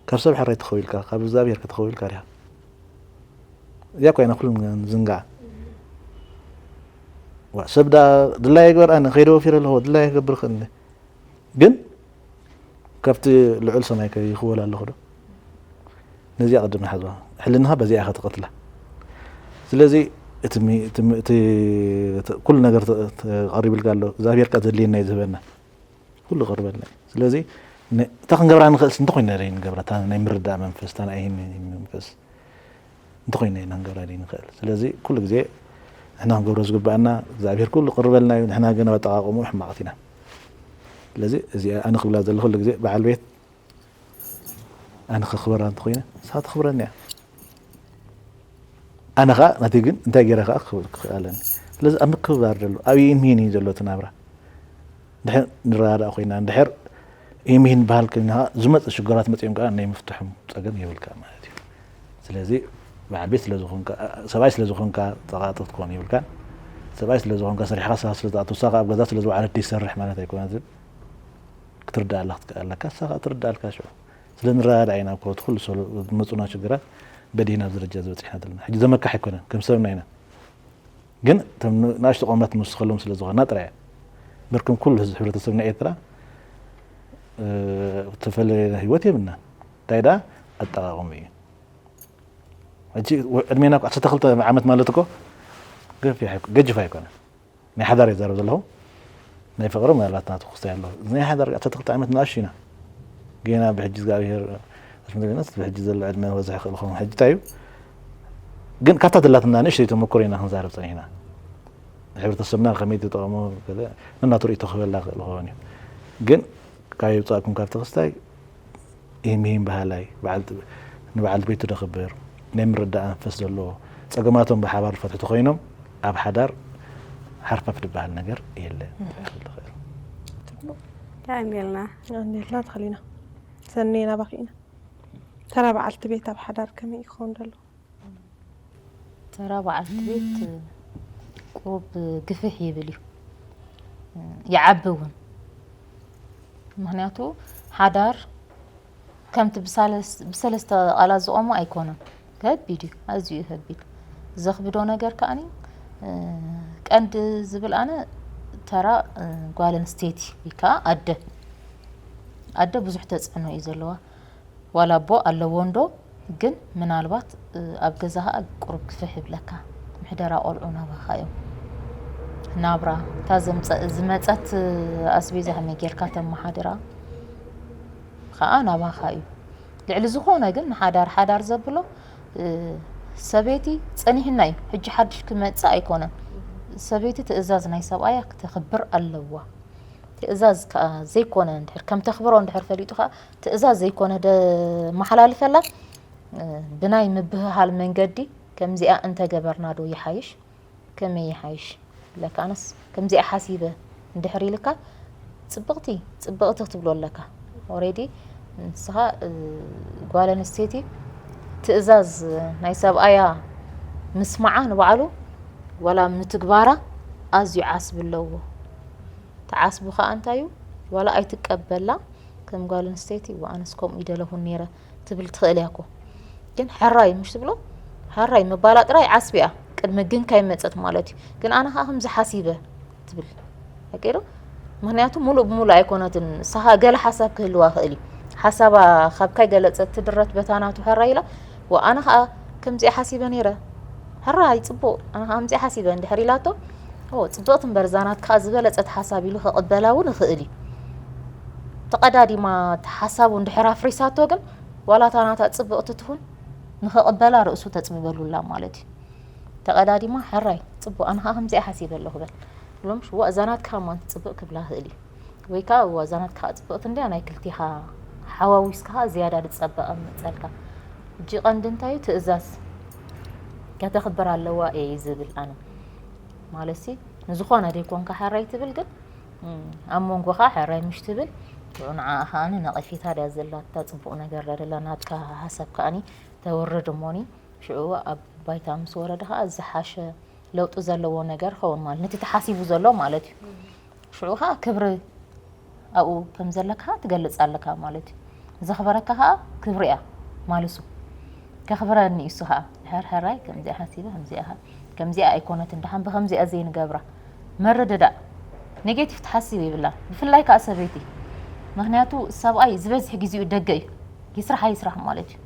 ካብ ሰብ ሕራይ ተኸዊልካ፣ ካብ እግዚኣብሔር ከተኸዊልካ ዲኻ? እዚኣ ኮይና ኩሉ ዝንጋዓ። ዋ፣ ሰብ ዳ ድላይ ይግበር፣ ኣነ ከይደ ወፊረ ኣለኹ፣ ድላይ ክገብር ክእል። ግን ካብቲ ልዑል ሰማይ ከይኽወል ኣለኹ ዶ? ነዚኣ ቅድም ንሓዝዋ። ሕልናኻ በዚኣ ኢኻ ትቐትላ። ስለዚ እቲ ሚ-፣ እቲ ሚ-፣ እቲ፣ እቲ ኩሉ ነገር ተ-፣ ተቐሪብልካ ኣሎ። እግዚኣብሔር ከኣ ዘድልየና እዩ ዝህበና። ኩሉ ቀርበልና እዩ። ስለዚ ነ-፣ እታ ክንገብራ ንኽእልስ እንተኾይና ደይ ንገብራ፣ እታ ናይ ምርዳእ መንፈስ፣ እታ ናይ ኣይን መንፈስ እንተኾይና ኢና ክንገብራ ደይ ንኽእል። ስለዚ ኩሉ ግዜ ንሕና ክንገብሮ ዝግባኣና እግዚኣብሔር ኩሉ ቅርበልና እዩ። ንሕና ግን ኣብ ኣጠቓቕምኡ ሕማቓት ኢና። ስለዚ እዚ ኣነ ክብላ ዘለኹ ኩሉ ግዜ በዓል ቤት ኣነ ከኽብራ እንተኾይነ ንስኻ ተኽብረኒ እያ። ኣነ ኸዓ ናተይ ግን እንታይ ገይረ ኸዓ ክኽእል ክኽእል ኣለኒ። ስለዚ ኣብ ምክብባር ዘሎ ኣብ ኢምሂን እዩ ዘሎ እቲ ናብራ። እንድሕር ንረዳዳእ ኮይና፣ እንድሕር ኢምሂን በሃል ኮይና ኸዓ ዝመጽእ ሽግራት መጺኦም ከኣ ናይ ምፍትሖም ጸገም የብልካ ማለት እዩ። ስለዚ በዓል ቤት ስለ ዝኾንካ፣ ሰብኣይ ስለ ዝኾንካ ጸቓጢ ክትኮን የብልካን። ሰብኣይ ስለ ዝኾንካ ሰሪሕኻ ስኻ ስለ ትኣቱ፣ ንሳ ኸዓ ኣብ ገዛ ስለ ዝወዓለት ዘይሰርሕ ማለት ኣይኮነትን። ክትርዳኣላ ክትክእል ኣለካ፣ ንሳ ኸዓ ትርዳኣልካ ሽዑ። ስለ ንረዳዳእ ኢና እኮ እቲ ኩሉ ሰሉ ዝመጹና ሽግራት በዲህና ኣብዚ ደረጃ ዝበጺሕና ዘለና። ሕጂ ዘመካሕ ኣይኮነን፣ ከም ሰብና ኢና። ግን እቶም ን-፣ ንኣሽቱ ቆማት ንውስኸሎም ስለ ዝኾንና ጥራይ እያ። እምበር ከም ኩሉ ህዝቢ ሕብረተሰብና ኤርትራ፣ እ፣ ዝተፈለየ ህይወት የብልናን። እንታይ ደኣ ኣጠቓቕሙ እዩ። ሕጂ ወ-፣ ዕድሜና እኮ ዓሰርተ ክልተ ዓመት ማለት እኮ ገፊሕ ኣይኮ-፣ ገጅፍ ኣይኮነን። ናይ ሓዳር እየ ዝዛረብ ዘለኹ። ናይ ፍቕሪ ምናልባት ናቱ ክስታይ ኣሎ። ናይ ሓዳር ዓሰርተ ክልተ ዓመት ንኣሽቱ ኢና። ጌና ብሕጂ እግዚኣብሔር፣ ብሕጂ ዘሎ ዕድመ ክበዝሕ ይኽእል ይኸውን። ሕጂ እንታይ እዩ? ግን ካብታ ዘላትና ንእሽተይ ተመክሮ ኢና ክንዛረብ ጸኒሕና። ንሕብረተሰብና ከመይ ትጠቕሞ ገለ ነናቱ ርእይቶ ክህበላ ይኽእል ይኸውን እዩ። ግን ካብ የውጻእኩም ካብቲ ክስታይ ኢሂም ኢሂም በሃላይ፣ በዓልቲ፣ ንበዓልቲ ቤቱ ደኽብር፣ ናይ ምርዳእ መንፈስ ዘለዎ፣ ጸገማቶም ብሓባር ዝፈትሑ ተኾይኖም፣ ኣብ ሓዳር ሓርፋፍ ዝበሃል ነገር የለን። የቐንየልና። የቐንየልና ተኽሊና። ሰኔ ናባኺ ኢና። ተራ በዓልቲ ቤት ኣብ ሓዳር ከመይ እዩ ክኸውን ዘለዎ? ተራ በዓልቲ ቤት ቁሩብ ግፍሕ ይብል እዩ፣ ይዓቢ እውን። ምኽንያቱ ሓዳር ከምቲ ብሳለስ-፣ ብሰለስተ ቃላት ዝቖመ ኣይኮነን። ከቢድ እዩ፣ ኣዝዩ እዩ ከቢድ። ዘኽብዶ ነገር ከኣኒ፣ እ፣ ቀንዲ ዝብል ኣነ ተራ፣ እ፣ ጓል ኣንስተይቲ ወይ ከዓ ኣደ፣ ኣደ ብዙሕ ተፅዕኖ እዩ ዘለዋ። ዋላ ኣቦ ኣለዎ እንዶ፣ ግን ምናልባት፣ እ፣ ኣብ ገዛ ከዓ ቁሩብ ግፍሕ ይብለካ። ምሕደራ ቆልዑ ናባኻ እዮም። ናብራ፣ እታ ዘምፀ-፣ ዝመፀት ኣስቤዛ ከመይ ጌርካ ተመሓድራ ከዓ ናባኻ እዩ። ልዕሊ ዝኾነ ግን ንሓዳር ሓዳር ዘብሎ፣ እ፣ ሰበይቲ ጸኒሕና እዩ። ሕጂ ሓድሽ ክመጽእ ኣይኮነን። ሰበይቲ ትእዛዝ ናይ ሰብኣያ ክተኽብር ኣለዋ። ትእዛዝ ከኣ ዘይኮነ እንድሕር ከም ተኽብሮ እንድሕር ፈሊጡ ከኣ ትእዛዝ ዘይኮነ ደመሓላልፈላ፣ እ፣ ብናይ ምብህሃል መንገዲ ከምዚኣ እንተገበርና ዶ ይሓይሽ? ከመይ ይሓይሽ? ኢለካ ኣነስ ከምዚኣ ሓሲበ እንድሕር ኢልካ ጽብቕቲ ጽብቕቲ ክትብሎ ኣለካ። ኦሬዲ ንስኻ፣ እ፣ ጓል ኣንስተይቲ ትእዛዝ ናይ ሰብኣያ ምስማዓ ንባዕሉ ዋላ ምትግባራ ኣዝዩ ዓስቢ ኣለዎ። እቲ ዓስቢ ከኣ እንታይ እዩ? ዋላ ኣይትቀበላ ከም ጓል ኣንስተይቲ፣ "እዋ ኣነስ ከምኡ ይደለኹን ነይረ" ትብል ትኽእል እያ እኮ። ግን ሕራይ ምሽ ትብሎ? ሕራይ ምባላ ጥራይ ዓስቢ እያ። ቅድሚ ግን ካይመጸት ማለት እዩ። "ግን ኣነ ከኣ ከምዚ ሓሲበ" ትብል። ሓቂ ዶ? ምኽንያቱ ሙሉእ ብሙሉእ ኣይኮነትን። ንስኻ ገለ ሓሳብ ክህልዋ ይኽእል እዩ። ሓሳባ ካብ ካይገለጸት ትድረት በታ ናቱ ሕራይ ኢላ፣ "ዋ ኣነ ከኣ ከምዚኣ ሓሲበ ነይረ። ሕራይ ጽቡቕ፣ ኣነ ከኣ ከምዚኣ ሓሲበ" እንድሕር ኢላቶ፣ "ኦ ጽብቕቲ እምበር እዛ ናትካ ዝበለጸት ሓሳብ" ኢሉ ክቕበላ እውን ይኽእል እዩ። ተቐዳዲማ እቲ ሓሳቡ እንድሕር ኣፍሪሳቶ ግን ዋላ እታ ናታ ጽብቕቲ ትኹን ንኽቕበላ ርእሱ ተጽብበሉ ኣላ ማለት እዩ። ተቐዳዲማ፣ ሕራይ፣ ጽቡቕ፣ ኣነ ኸኣ ከምዚኣ ሓሲበ ኣለኹ በል። ብሎም ሽዋ እዛ ናትካ እሞ ኣንቲ ጽቡቕ ክብላ ክእል እዩ። ወይ ከኣ እዋ እዛ ናትካ ጽቡቕቲ እንድያ፣ ናይ ክልቴኻ ሓዋዊስካ ኸኣ ዝያዳ ዝጸበቐ ምጸልካ። ሕጂ ቀንዲ እንታይ እዩ? ትእዛዝ ከተኽብር ኣለዋ እየ ዝብል ኣነ። ማለትሲ፣ ንዝኾነ ደይኮንካ ሕራይ ትብል ግን፣ እም፣ ኣብ መንጎኻ ሕራይ ምሽ ትብል፣ ንዓኣ ከኣኒ ነቒፌታ ድያ ዘላታ፣ ጽቡቕ ነገር ድያ ደላ፣ ናትካ ሓሳብ ከኣኒ ተወርድ እሞኒ፣ ሽዑ ኣብ ባይታ ምስ ወረደ ከኣ ዝሓሸ ለውጢ ዘለዎ ነገር ኸውን ማለት፣ ነቲ ተሓሲቡ ዘሎ ማለት እዩ። ሽዑ ከኣ ክብሪ ኣብኡ ከም ዘለካ ትገልጽ ኣለካ ማለት እዩ። ዘኽበረካ ከኣ ክብሪ እያ ማልሱ። ከኽብረኒ እሱ ከኣ፣ ድሓር ሕራይ ከምዚኣ ሓሲበ፣ ከምዚኣ ከኣ፣ ከምዚኣ ኣይኮነትን፣ ደሓን ብከምዚኣ ዘይንገብራ። ምርድዳእ። ኔጌቲቭ ትሓስብ ይብላ። ብፍላይ ከኣ ሰበይቲ። ምኽንያቱ ሰብኣይ ዝበዝሕ ግዜኡ ደገ እዩ። ይስራሕ ኣይስራሕ ማለት እዩ።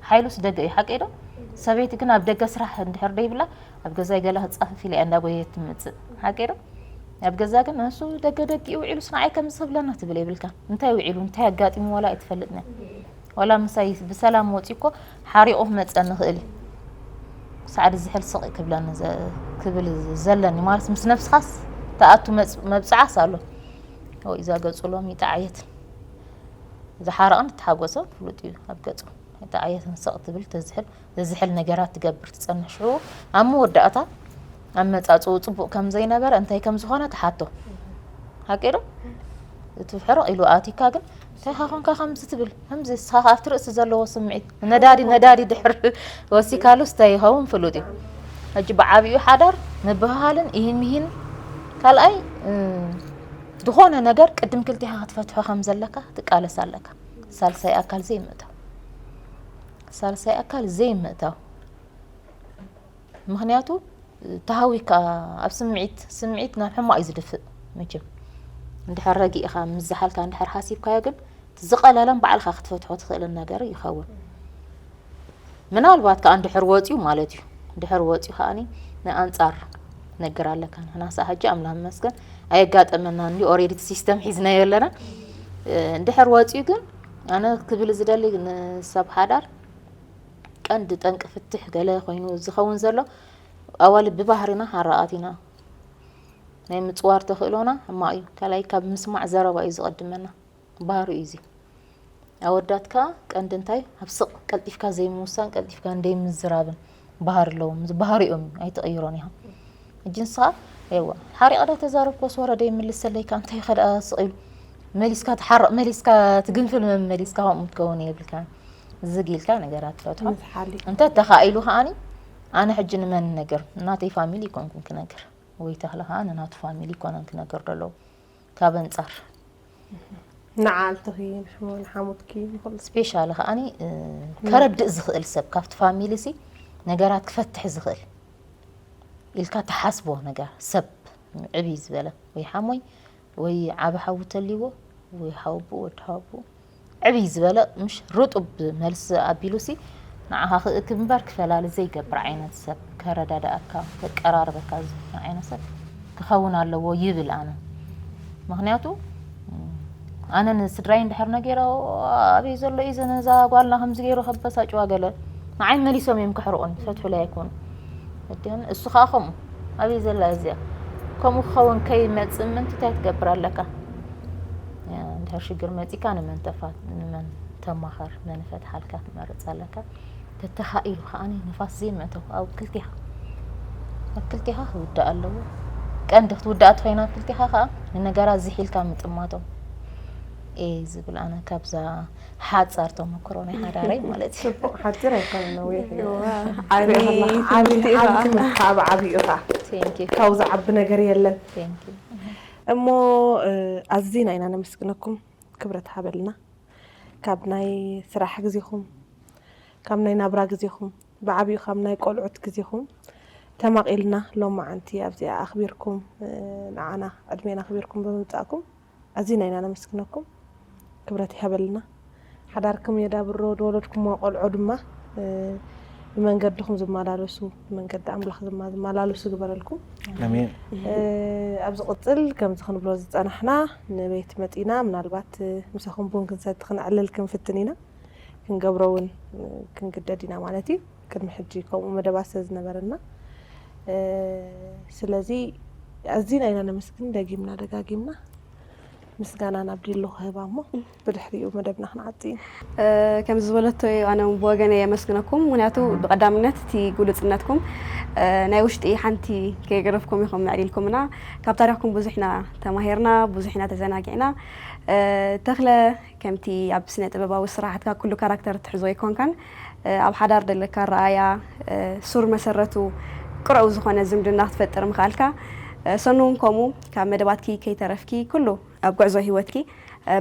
ሓይሉስ ደገ እዩ፣ ሓቀይ ዶ? ሰበይቲ ግን ኣብ ደገ ስራሕ እንድሕር ደይብላ፣ ኣብ ገዛይ ገለ ክጻፍፍ ኢላ እያ እንዳጎየት ትመጽእ። ሓቀይ ዶ? ኣብ ገዛ ግን ንሱ ደገ ደጊኡ ውዒሉስ ንዓይ ከምዚ ክብለና ትብል የብልካን። እንታይ ውዒሉ፣ እንታይ ኣጋጢሙ ዋላ ኣይትፈልጥን እያ። ዋላ ምሳይ ብሰላም ወጺኡ እኮ ሓሪቑ ክመጸኒ ይኽእል እዩ። ሳዕዲ ዝሕል ስቕ ክብለኒ ዘ-፣ ክብል ዘለኒ ማለት ምስ ነብስኻስ ተኣቱ መጽ-፣ መብጽዓስ ኣሎ። ወይ እዛ ገጹ ሎሚ ይጠዓየት። ዝሓረቐን እተሓጎሰን ፍሉጥ እዩ ኣብ ገጹ። ይጠዓየትን ስቕ ትብል ተዝሕል፣ ዘዝሕል ነገራት ትገብር ትጸንሕ። ሽዑ ኣብ መወዳእታ ኣመጻጽኡ ጽቡቕ ከም ዘይነበረ እንታይ ከም ዝኾነ ትሓቶ። ሓቂ ዶ? እቲ ሕርቕ ኢሉ ኣቲካ ግን እንታይ ኻ ኮንካ ከምዚ ትብል? ከምዚ ንስኻ ከኣ ኣብቲ ርእሲ ዘለዎ ስምዒት ነዳዲ፣ ነዳዲ ድሕር ወሲካሉስ እንታይ ይኸውን ፍሉጥ እዩ። ሕጂ ብዓቢኡ ሓዳር ምብህሃልን ኢሂን ሚሂን ካልኣይ፣ እ፣ ዝኾነ ነገር ቅድም ክልቴኻ ክትፈትሖ ከም ዘለካ ትቃለስ ኣለካ። ሳልሳይ ኣካል ዘይምእታው። ሳልሳይ ኣካል ዘይምእታው። ምኽንያቱ ተሃዊካ ኣብ ስምዒት፣ ስምዒት ናብ ሕማቕ እዩ ዝድፍእ መቸም። እንድሕር ረጊእኻ፣ ምስ ዝሓልካ እንድሕር ሓሲብካዮ ግን እቲ ዝቐለለን ባዕልኻ ክትፈትሖ ትኽእልን ነገር ይኸውን። ምናልባት ከኣ እንድሕር ወጺኡ ማለት እዩ። እንድሕር ወጺኡ ከኣኒ ንኣንጻር ነገር ኣለካ። ንሕና ሰኣ ሕጂ ኣምላኽ ይመስገን ኣየጋጠመናን እዩ። ኦሬዲ እቲ ሲስተም ሒዝናዮ ኣለና። እ፣ እንድሕር ወጺኡ ግን ኣነ ክብል ዝደሊ ንሰብ ሓዳር ቀንዲ ጠንቂ ፍትሕ ገለ ኮይኑ ዝኸውን ዘሎ ኣዋልድ ብባህርና ሓራቓት ኢና። ናይ ምጽዋር ተኽእሎና ሕማቕ እዩ። ካልኣይ ካብ ምስማዕ ዘረባ እዩ ዝቐድመና። ባህሪ እዩ እዚ። ኣወዳት ከኣ ቀንዲ እንታይ ኣብ ስቕ ቀልጢፍካ ዘይምውሳን ቀልጢፍካ እንደይምዝራብን ባህሪ ኣለዎም። እዚ ባህሪኦም እዩ፣ ኣይትቕይሮን ኢኻ። ሕጂ ንስኻ፣ እዋ፣ ሓሪቐ ዶ ተዛረብኩ ወስ ወረደ ይምልሰለይ ከኣ እንታይ ከ ደኣ ስቕ ኢሉ መሊስካ ትሓርቕ፣ መሊስካ ትግንፍል፣ መመሊስካ ከምኡ ትከውን የብልካን። ዝግ ኢልካ ነገራት ትፈትሖ። ምትሓል እዩ። እንተ ተኻኢሉ ከኣኒ ኣነ ሕጂ ንመን ነገር? ናተይ ፋሚሊ ይኮንኩን ክነግር። ወይ ተኽለ ከኣ ንናቱ ፋሚሊ ይኮነን ክነግር ደለዉ። ካብ ኣንጻር ንዓልትኺ፣ ንሕሞ-፣ ንሓሙትኪ፣ ንኹሉ። ስፔሻሊ ከኣኒ፣ እ፣ ከረድእ ዝኽእል ሰብ፣ ካብቲ ፋሚሊ ሲ ነገራት ክፈትሕ ዝኽእል ኢልካ ትሓስቦ ነገር፣ ሰብ ዕብይ ዝበለ፣ ወይ ሓሞይ፣ ወይ ዓቢ ሓዊ ተልይዎ፣ ወይ ሓወቦኡ፣ ወዲ ሓወቦኡ፣ ዕብይ ዝበለ፣ ምሽ ርጡብ መልሲ ኣቢሉሲ፣ ንዓኻ ክእክብ እምበር ክፈላሊ ዘይገብር ዓይነት ሰብ፣ ከረዳድኣካ፣ ከቀራርበካ ዝኽእል ዓይነት ሰብ ክኸውን ኣለዎ ይብል ኣነ። ምኽንያቱ፣ ኣነ ንስድራይ እንድሕር ነጊረ፣ "ኣበይ ዘሎ እዩ ነዛ ጓልና ከምዚ ገይሩ ከበሳጭዋ?" ገለ ንዓይ መሊሶም እዮም ክሕርቑኒ፣ ክፈትሑለይ ኣይኮኑን። እዲን እሱ ኸኣ ከምኡ፣ "ኣበይ ዘላ እዚኣ?" ከምኡ ክኸውን ከይመጽእ ምእንቲ እንታይ ትገብር ኣለካ? እንድሕር ሽግር መጺካ ንመን ተፋ-፣ ንመን ተማኸር፣ መን ይፈትሓልካ ትመርጽ ኣለካ። ተተኻኢሉ ከኣ ንፋስ ዘይምእተው ኣብ ክልቴኻ፣ ኣብ ክልቴኻ ክውዳእ ኣለዎ። ቀንዲ ክትውዳእ ተኾይና ኣብ ክልቴኻ ከኣ ንነገራት ዝሒልካ ምጥማቶም እየ ዝብል ኣነ ካብዛ ሓጻር ተመክሮ ናይ ሓዳረይ ማለት እዩ። ጽቡቕ ሓጺር ኣይኮነን፣ ነዊሕ እዩ። እዋ፣ ዓቢ፣ ትሪኦ ከለኻ ዓቢ፣ ትምህርቲ ኢኻ። ዓቢ ትምህርቲ፣ ዓቢ፣ ዓቢ ኢኻ። Thank you። ካብኡ ዝዓቢ ነገር የለን። Thank you። እሞ፣ እ፣ ኣዚና ኢና ነመስግነኩም። ክብረት ሃበልና። ካብ ናይ ስራሕ ግዜኹም፣ ካብ ናይ ናብራ ግዜኹም፣ ብዓቢኡ ካብ ናይ ቆልዑት ግዜኹም ተማቒልና ሎማዓንቲ ኣብዚኣ ኣኽቢርኩም፣ እ፣ ንዓና ዕድሜና ኣኽቢርኩም ብምምጻእኩም ኣዚና ኢና ነመስግነኩም። ክብረት ይሃበልና። ሓዳርኩም የዳብሮ፣ ዝወለድኩምዎ ቆልዑ ድማ፣ እ፣ ብመንገድኹም ዝመላለሱ፣ ብመንገዲ ኣምላኽ ዝማ-፣ ዝመላለሱ ግበረልኩም። ኣሜን። እ፣ ኣብ ዝቕጽል ከምዚ ክንብሎ ዝጸናሕና፣ ንቤት መጺና ምናልባት፣ እ፣ ምሳኹም ቡን ክንሰቲ ክንዕልል ክንፍትን ኢና። ክንገብሮ እውን፣ እ፣ ክንግደድ ኢና ማለት እዩ። ቅድሚ ሕጂ ከምኡ መደባት ስለ ዝነበረና፣ ስለዚ ኣዚና ኢና ነመስግን፣ ደጊምና ደጋጊምና ምስጋና ናብ ዲሎ ክህባ እሞ ብድሕሪኡ መደብና ክንዓፂ ኢና። ከምዚ ዝበለቶ ኣነ ብወገነ የመስግነኩም። ምክንያቱ ብቀዳምነት እቲ ግሉፅነትኩም ናይ ውሽጢ ሓንቲ ከይገረፍኩም ኢኹም ኣዕሊልኩምና። ካብ ታሪኽኩም ብዙሕ ኢና ተማሂርና፣ ብዙሕ ኢና ተዘናጊዕና። ተኽለ ከምቲ ኣብ ስነ ጥበባዊ ስራሓትካ ኩሉ ካራክተር ትሕዞ ኣይኮንካን። ኣብ ሓዳር ደለካ ረኣያ ሱር መሰረቱ ቅርብ ዝኾነ ዝምድና ክትፈጥር ምኽኣልካ፣ ሰኑ እውን ከምኡ ካብ መደባትኪ ከይተረፍኪ ኩሉ ኣብ ጉዕዞ ህይወትኪ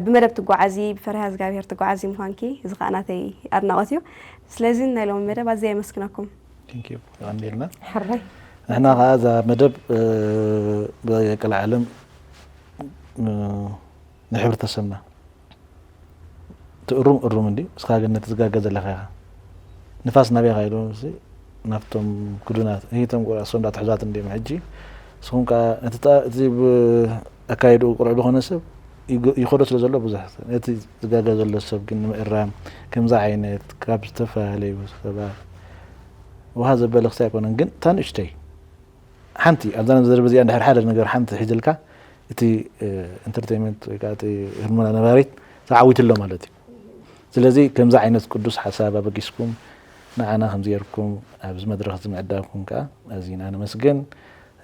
ብመደብ ትጓዓዚ ብፈሪሃ እግዚኣብሔር ትጓዓዚ ምዃንኪ እዚ ከዓ ናተይ ኣድናቖት እዩ። ስለዚ ናይ ሎሚ መደብ ኣዝየ የመስግነኩም። የቐንየልና። ሕራይ ንሕና ከዓ እዛ መደብ ብቀልዓለም ንሕብረተሰብና እቲ እሩም እሩም እንዲ እስኻ ግን ነቲ ዝጋገ ዘለኻ ኢኻ። ንፋስ ናበይ ኸይዱ ናብቶም ክዱናት እቶም ቆልዓ እሶም እንዳትሕዛት እንዲም ሕጂ ንስኹም ከዓ ነቲ እቲ ኣካይድኡ ቁሩዕ ዝኾነ ሰብ ይኸዶ ስለ ዘሎ ብዙሕ ነቲ ዝጋገ ዘሎ ሰብ ግን ንምእራም ከምዚ ዓይነት ካብ ዝተፈላለዩ ሰባት ውሃ ዘበለ ክሳይ ኣይኮነን ግን እታ ንእሽተይ ሓንቲ ኣብዛ ዘረባ እዚኣ እንድሕር ሓደ ነገር ሓንቲ ሒዝልካ እቲ entertainment ወይ ከዓ እቲ ህድሞና ነባሪት ተዓዊትሎ ማለት እዩ። ስለዚ ከምዚ ዓይነት ቅዱስ ሓሳብ ኣበጊስኩም ንዓና ከምዚ ጌርኩም ኣብዚ መድረኽ እዚ ምዕዳምኩም ከዓ ኣዚና ነመስግን።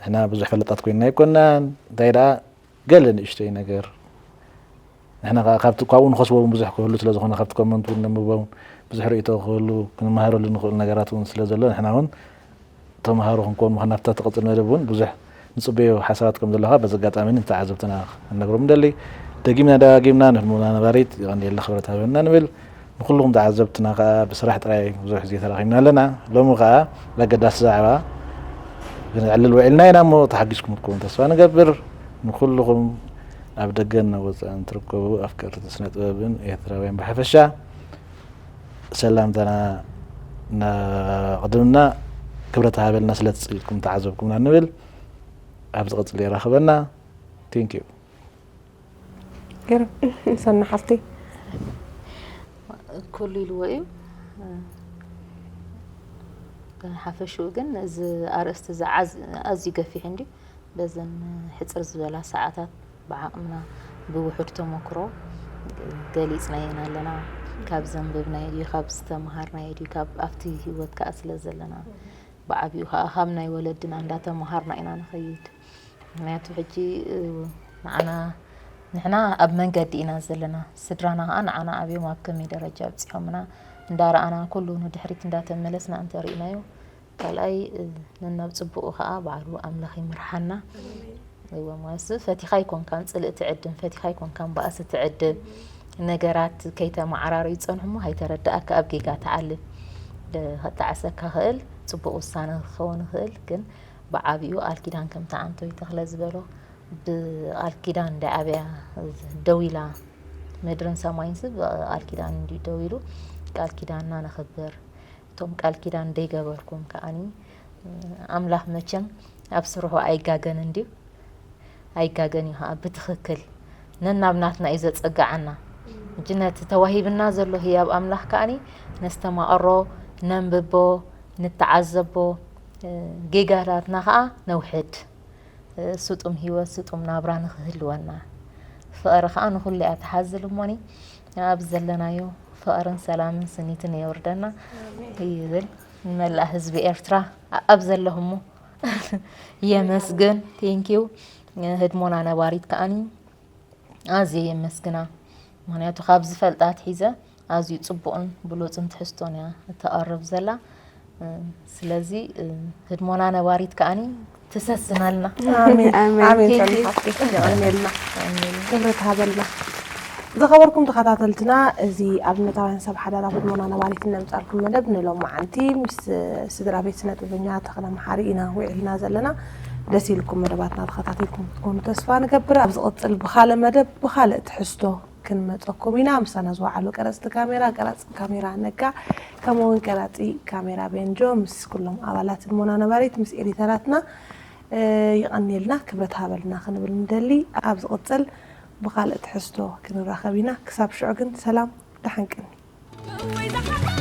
ንሕና ብዙሕ ፈለጣት ኮይንና ኣይኮናን እንታይ ደኣ ገለ ንእሽተይ ነገር ንሕና ከዓ ካብቲ ካብኡ ንኸስቦ እውን ብዙሕ ክህሉ ስለ ዝኾነ ካብቲ comment እውን ነንብቦ እውን ብዙሕ ርእይቶ ክህሉ ክንመሃረሉ ንኽእል ነገራት እውን ስለ ዘሎ ንሕና እውን ተምሃሮ ክንከውን ምዃን ናብታ ትቕፅል መደብ እውን ብዙሕ ንፅበዮ ሓሳባት ከም ዘለኻ በዚ ኣጋጣሚ ንተዓዘብትና ክንነግሮም ንደሊ። ደጊምና ደጋጊምና ንህድሞና ነባሪት የቐንየልና ክብረት ሃበልና ንብል። ንኩልኹም ተዓዘብትና ከዓ ብስራሕ ጥራይ ብዙሕ ግዜ ተራኺብና ኣለና። ሎሚ ከዓ ለገዳሲ ዛዕባ ክንዕልል ውዒልና ኢና እሞ ተሓጊዝኩም ክትከውን ተስፋ ንገብር። ንኩልኹም ኣብ ደገን ኣብ ወፃእን ትርከቡ ኣፍቀርቲ ስነ ጥበብን ኤርትራውያን ብሓፈሻ ሰላምታና እናቕድምና ክብረት ሃበልና ስለ ትፅኢልኩም ተዓዘብኩምና ንብል። ኣብ ዝቕፅል የራኽበና። Thank you። ገርም ሰና ሓፍተይ ኩሉ ኢልዎ እዩ። ሓፈሽኡ ግን እዚ ኣርእስቲ እዚ ኣዝ- ኣዝዩ ገፊሕ እንድዩ። በዘን ሕፅር ዝበላ ሰዓታት ብዓቕምና ብውሑድ ተመክሮ ገሊፅናየን ኣለና። ካብ ዘንበብናዮ ድዩ፣ ካብ ዝተምሃርናዮ ድዩ፣ ካብ ኣብቲ ህይወት ከዓ ስለ ዘለና ብዓብኡ ከዓ ካብ ናይ ወለድና እንዳተምሃርና ኢና ንኸይድ። ምክንያቱ ሕጂ ንዓና ንሕና ኣብ መንገዲ ኢና ዘለና፣ ስድራና ከዓ ንዓና ኣብዮም ኣብ ከመይ ደረጃ ኣብፂሖምና እንዳረኣና ኩሉ ንድሕሪት እንዳተመለስና እንተሪእናዮ ካልኣይ ነናብ ፅቡቁ ከዓ ባዕሉ ኣምላኽ ይምርሓና። እወ ማለት ፈቲኻ ኣይኮንካን ፅልእ ትዕድም፣ ፈቲኻ ኣይኮንካን ባእሲ ትዕድም። ነገራት ከይተመዓራረዩ ዝፀንሑ እሞ ከይተረደኣካ ኣብ ጌጋ ትዓልብ። ደ- ክጠዓሰካ ክእል፣ ፅቡቅ ውሳነ ክኸውን ይኽእል፣ ግን ብዓብኡ ቃል ኪዳን ከምቲ ኣንቶይ ተኽለ ዝበሎ ብቃል ኪዳን እንዳ ኣብያ ደው ኢላ ምድርን ሰማይን ስ ብቃል ኪዳን እንዲ ደው ኢሉ ቃል ኪዳንና ነኽብር። እቶም ቃል ኪዳን ደይገበርኩም ከዓኒ ኣምላኽ መቸም ኣብ ስርሑ ኣይጋገን እንድዩ። ኣይጋገን እዩ ከዓ ብትኽክል ነናብ ናትና እዩ ዘፀግዓና። ሕጂ ነቲ ተዋሂብና ዘሎ ህያብ ኣምላኽ ከዓኒ ነስተማቐሮ፣ ነንብቦ፣ ንተዓዘቦ፣ ጌጋታትና ከዓ ነውሕድ። ስጡም ህይወት ስጡም ናብራ ንኽህልወና ፍቕሪ ከዓ ንኹሉ እያ ትሓዝል እሞኒ ኣብ ዘለናዮ ፍቕርን ሰላምን ስኒትን የውርደና ይብል ንመላእ ህዝቢ ኤርትራ ኣብ ዘለኹሞ የመስግን። Thank you። ህድሞና ነባሪት ከዓኒ ኣዝየ የመስግና። ምኽንያቱ ካብ ዝፈልጣ ኣትሒዘ ኣዝዩ ጽቡቕን ብሉጽን ትሕዝቶን እያ እተቕርብ ዘላ። ስለዚ ህድሞና ነባሪት ከዓኒ ትሰስነልና። ኣሜን ኣሜን። ኣሜን። ጸኒሓትኪ የቐንየልና። ክብረት ሃበልና። ዝኸበርኩም ተኸታተልትና፣ እዚ ኣብነታውያን ሰብ ሓዳር ኣብ ህድሞና ነባሪት እነምጻልኩም መደብ ንሎማዓንቲ ምስ ስድራ ቤት ስነ ጥበበኛ ተኽለ መሓሪ ኢና ውዒልና ዘለና። ደስ ኢልኩም መደባትና ተኸታቲልኩም ክትኮኑ ተስፋ ንገብር። ኣብ ዝቕጽል ብኻልእ መደብ ብኻልእ ትሕዝቶ ክንመጸኩም ኢና። ምሳና ዝወዓሉ ቀረጽቲ ካሜራ፣ ቀራጺ ካሜራ ነጋ፣ ከምኡ እውን ቀራጺ ካሜራ ቤንጆ ምስ ኩሎም ኣባላት ህድሞና ነባሪት ምስ ኤዲተራትና ይቐንየልና፣ ክብረት ሃበልና ክንብል ንደሊ። ኣብ ዝቕጽል ብኻልእ ትሕዝቶ ክንራኸብ ኢና። ክሳብ ሽዑ ግን ሰላም ደሓን ቅኒ።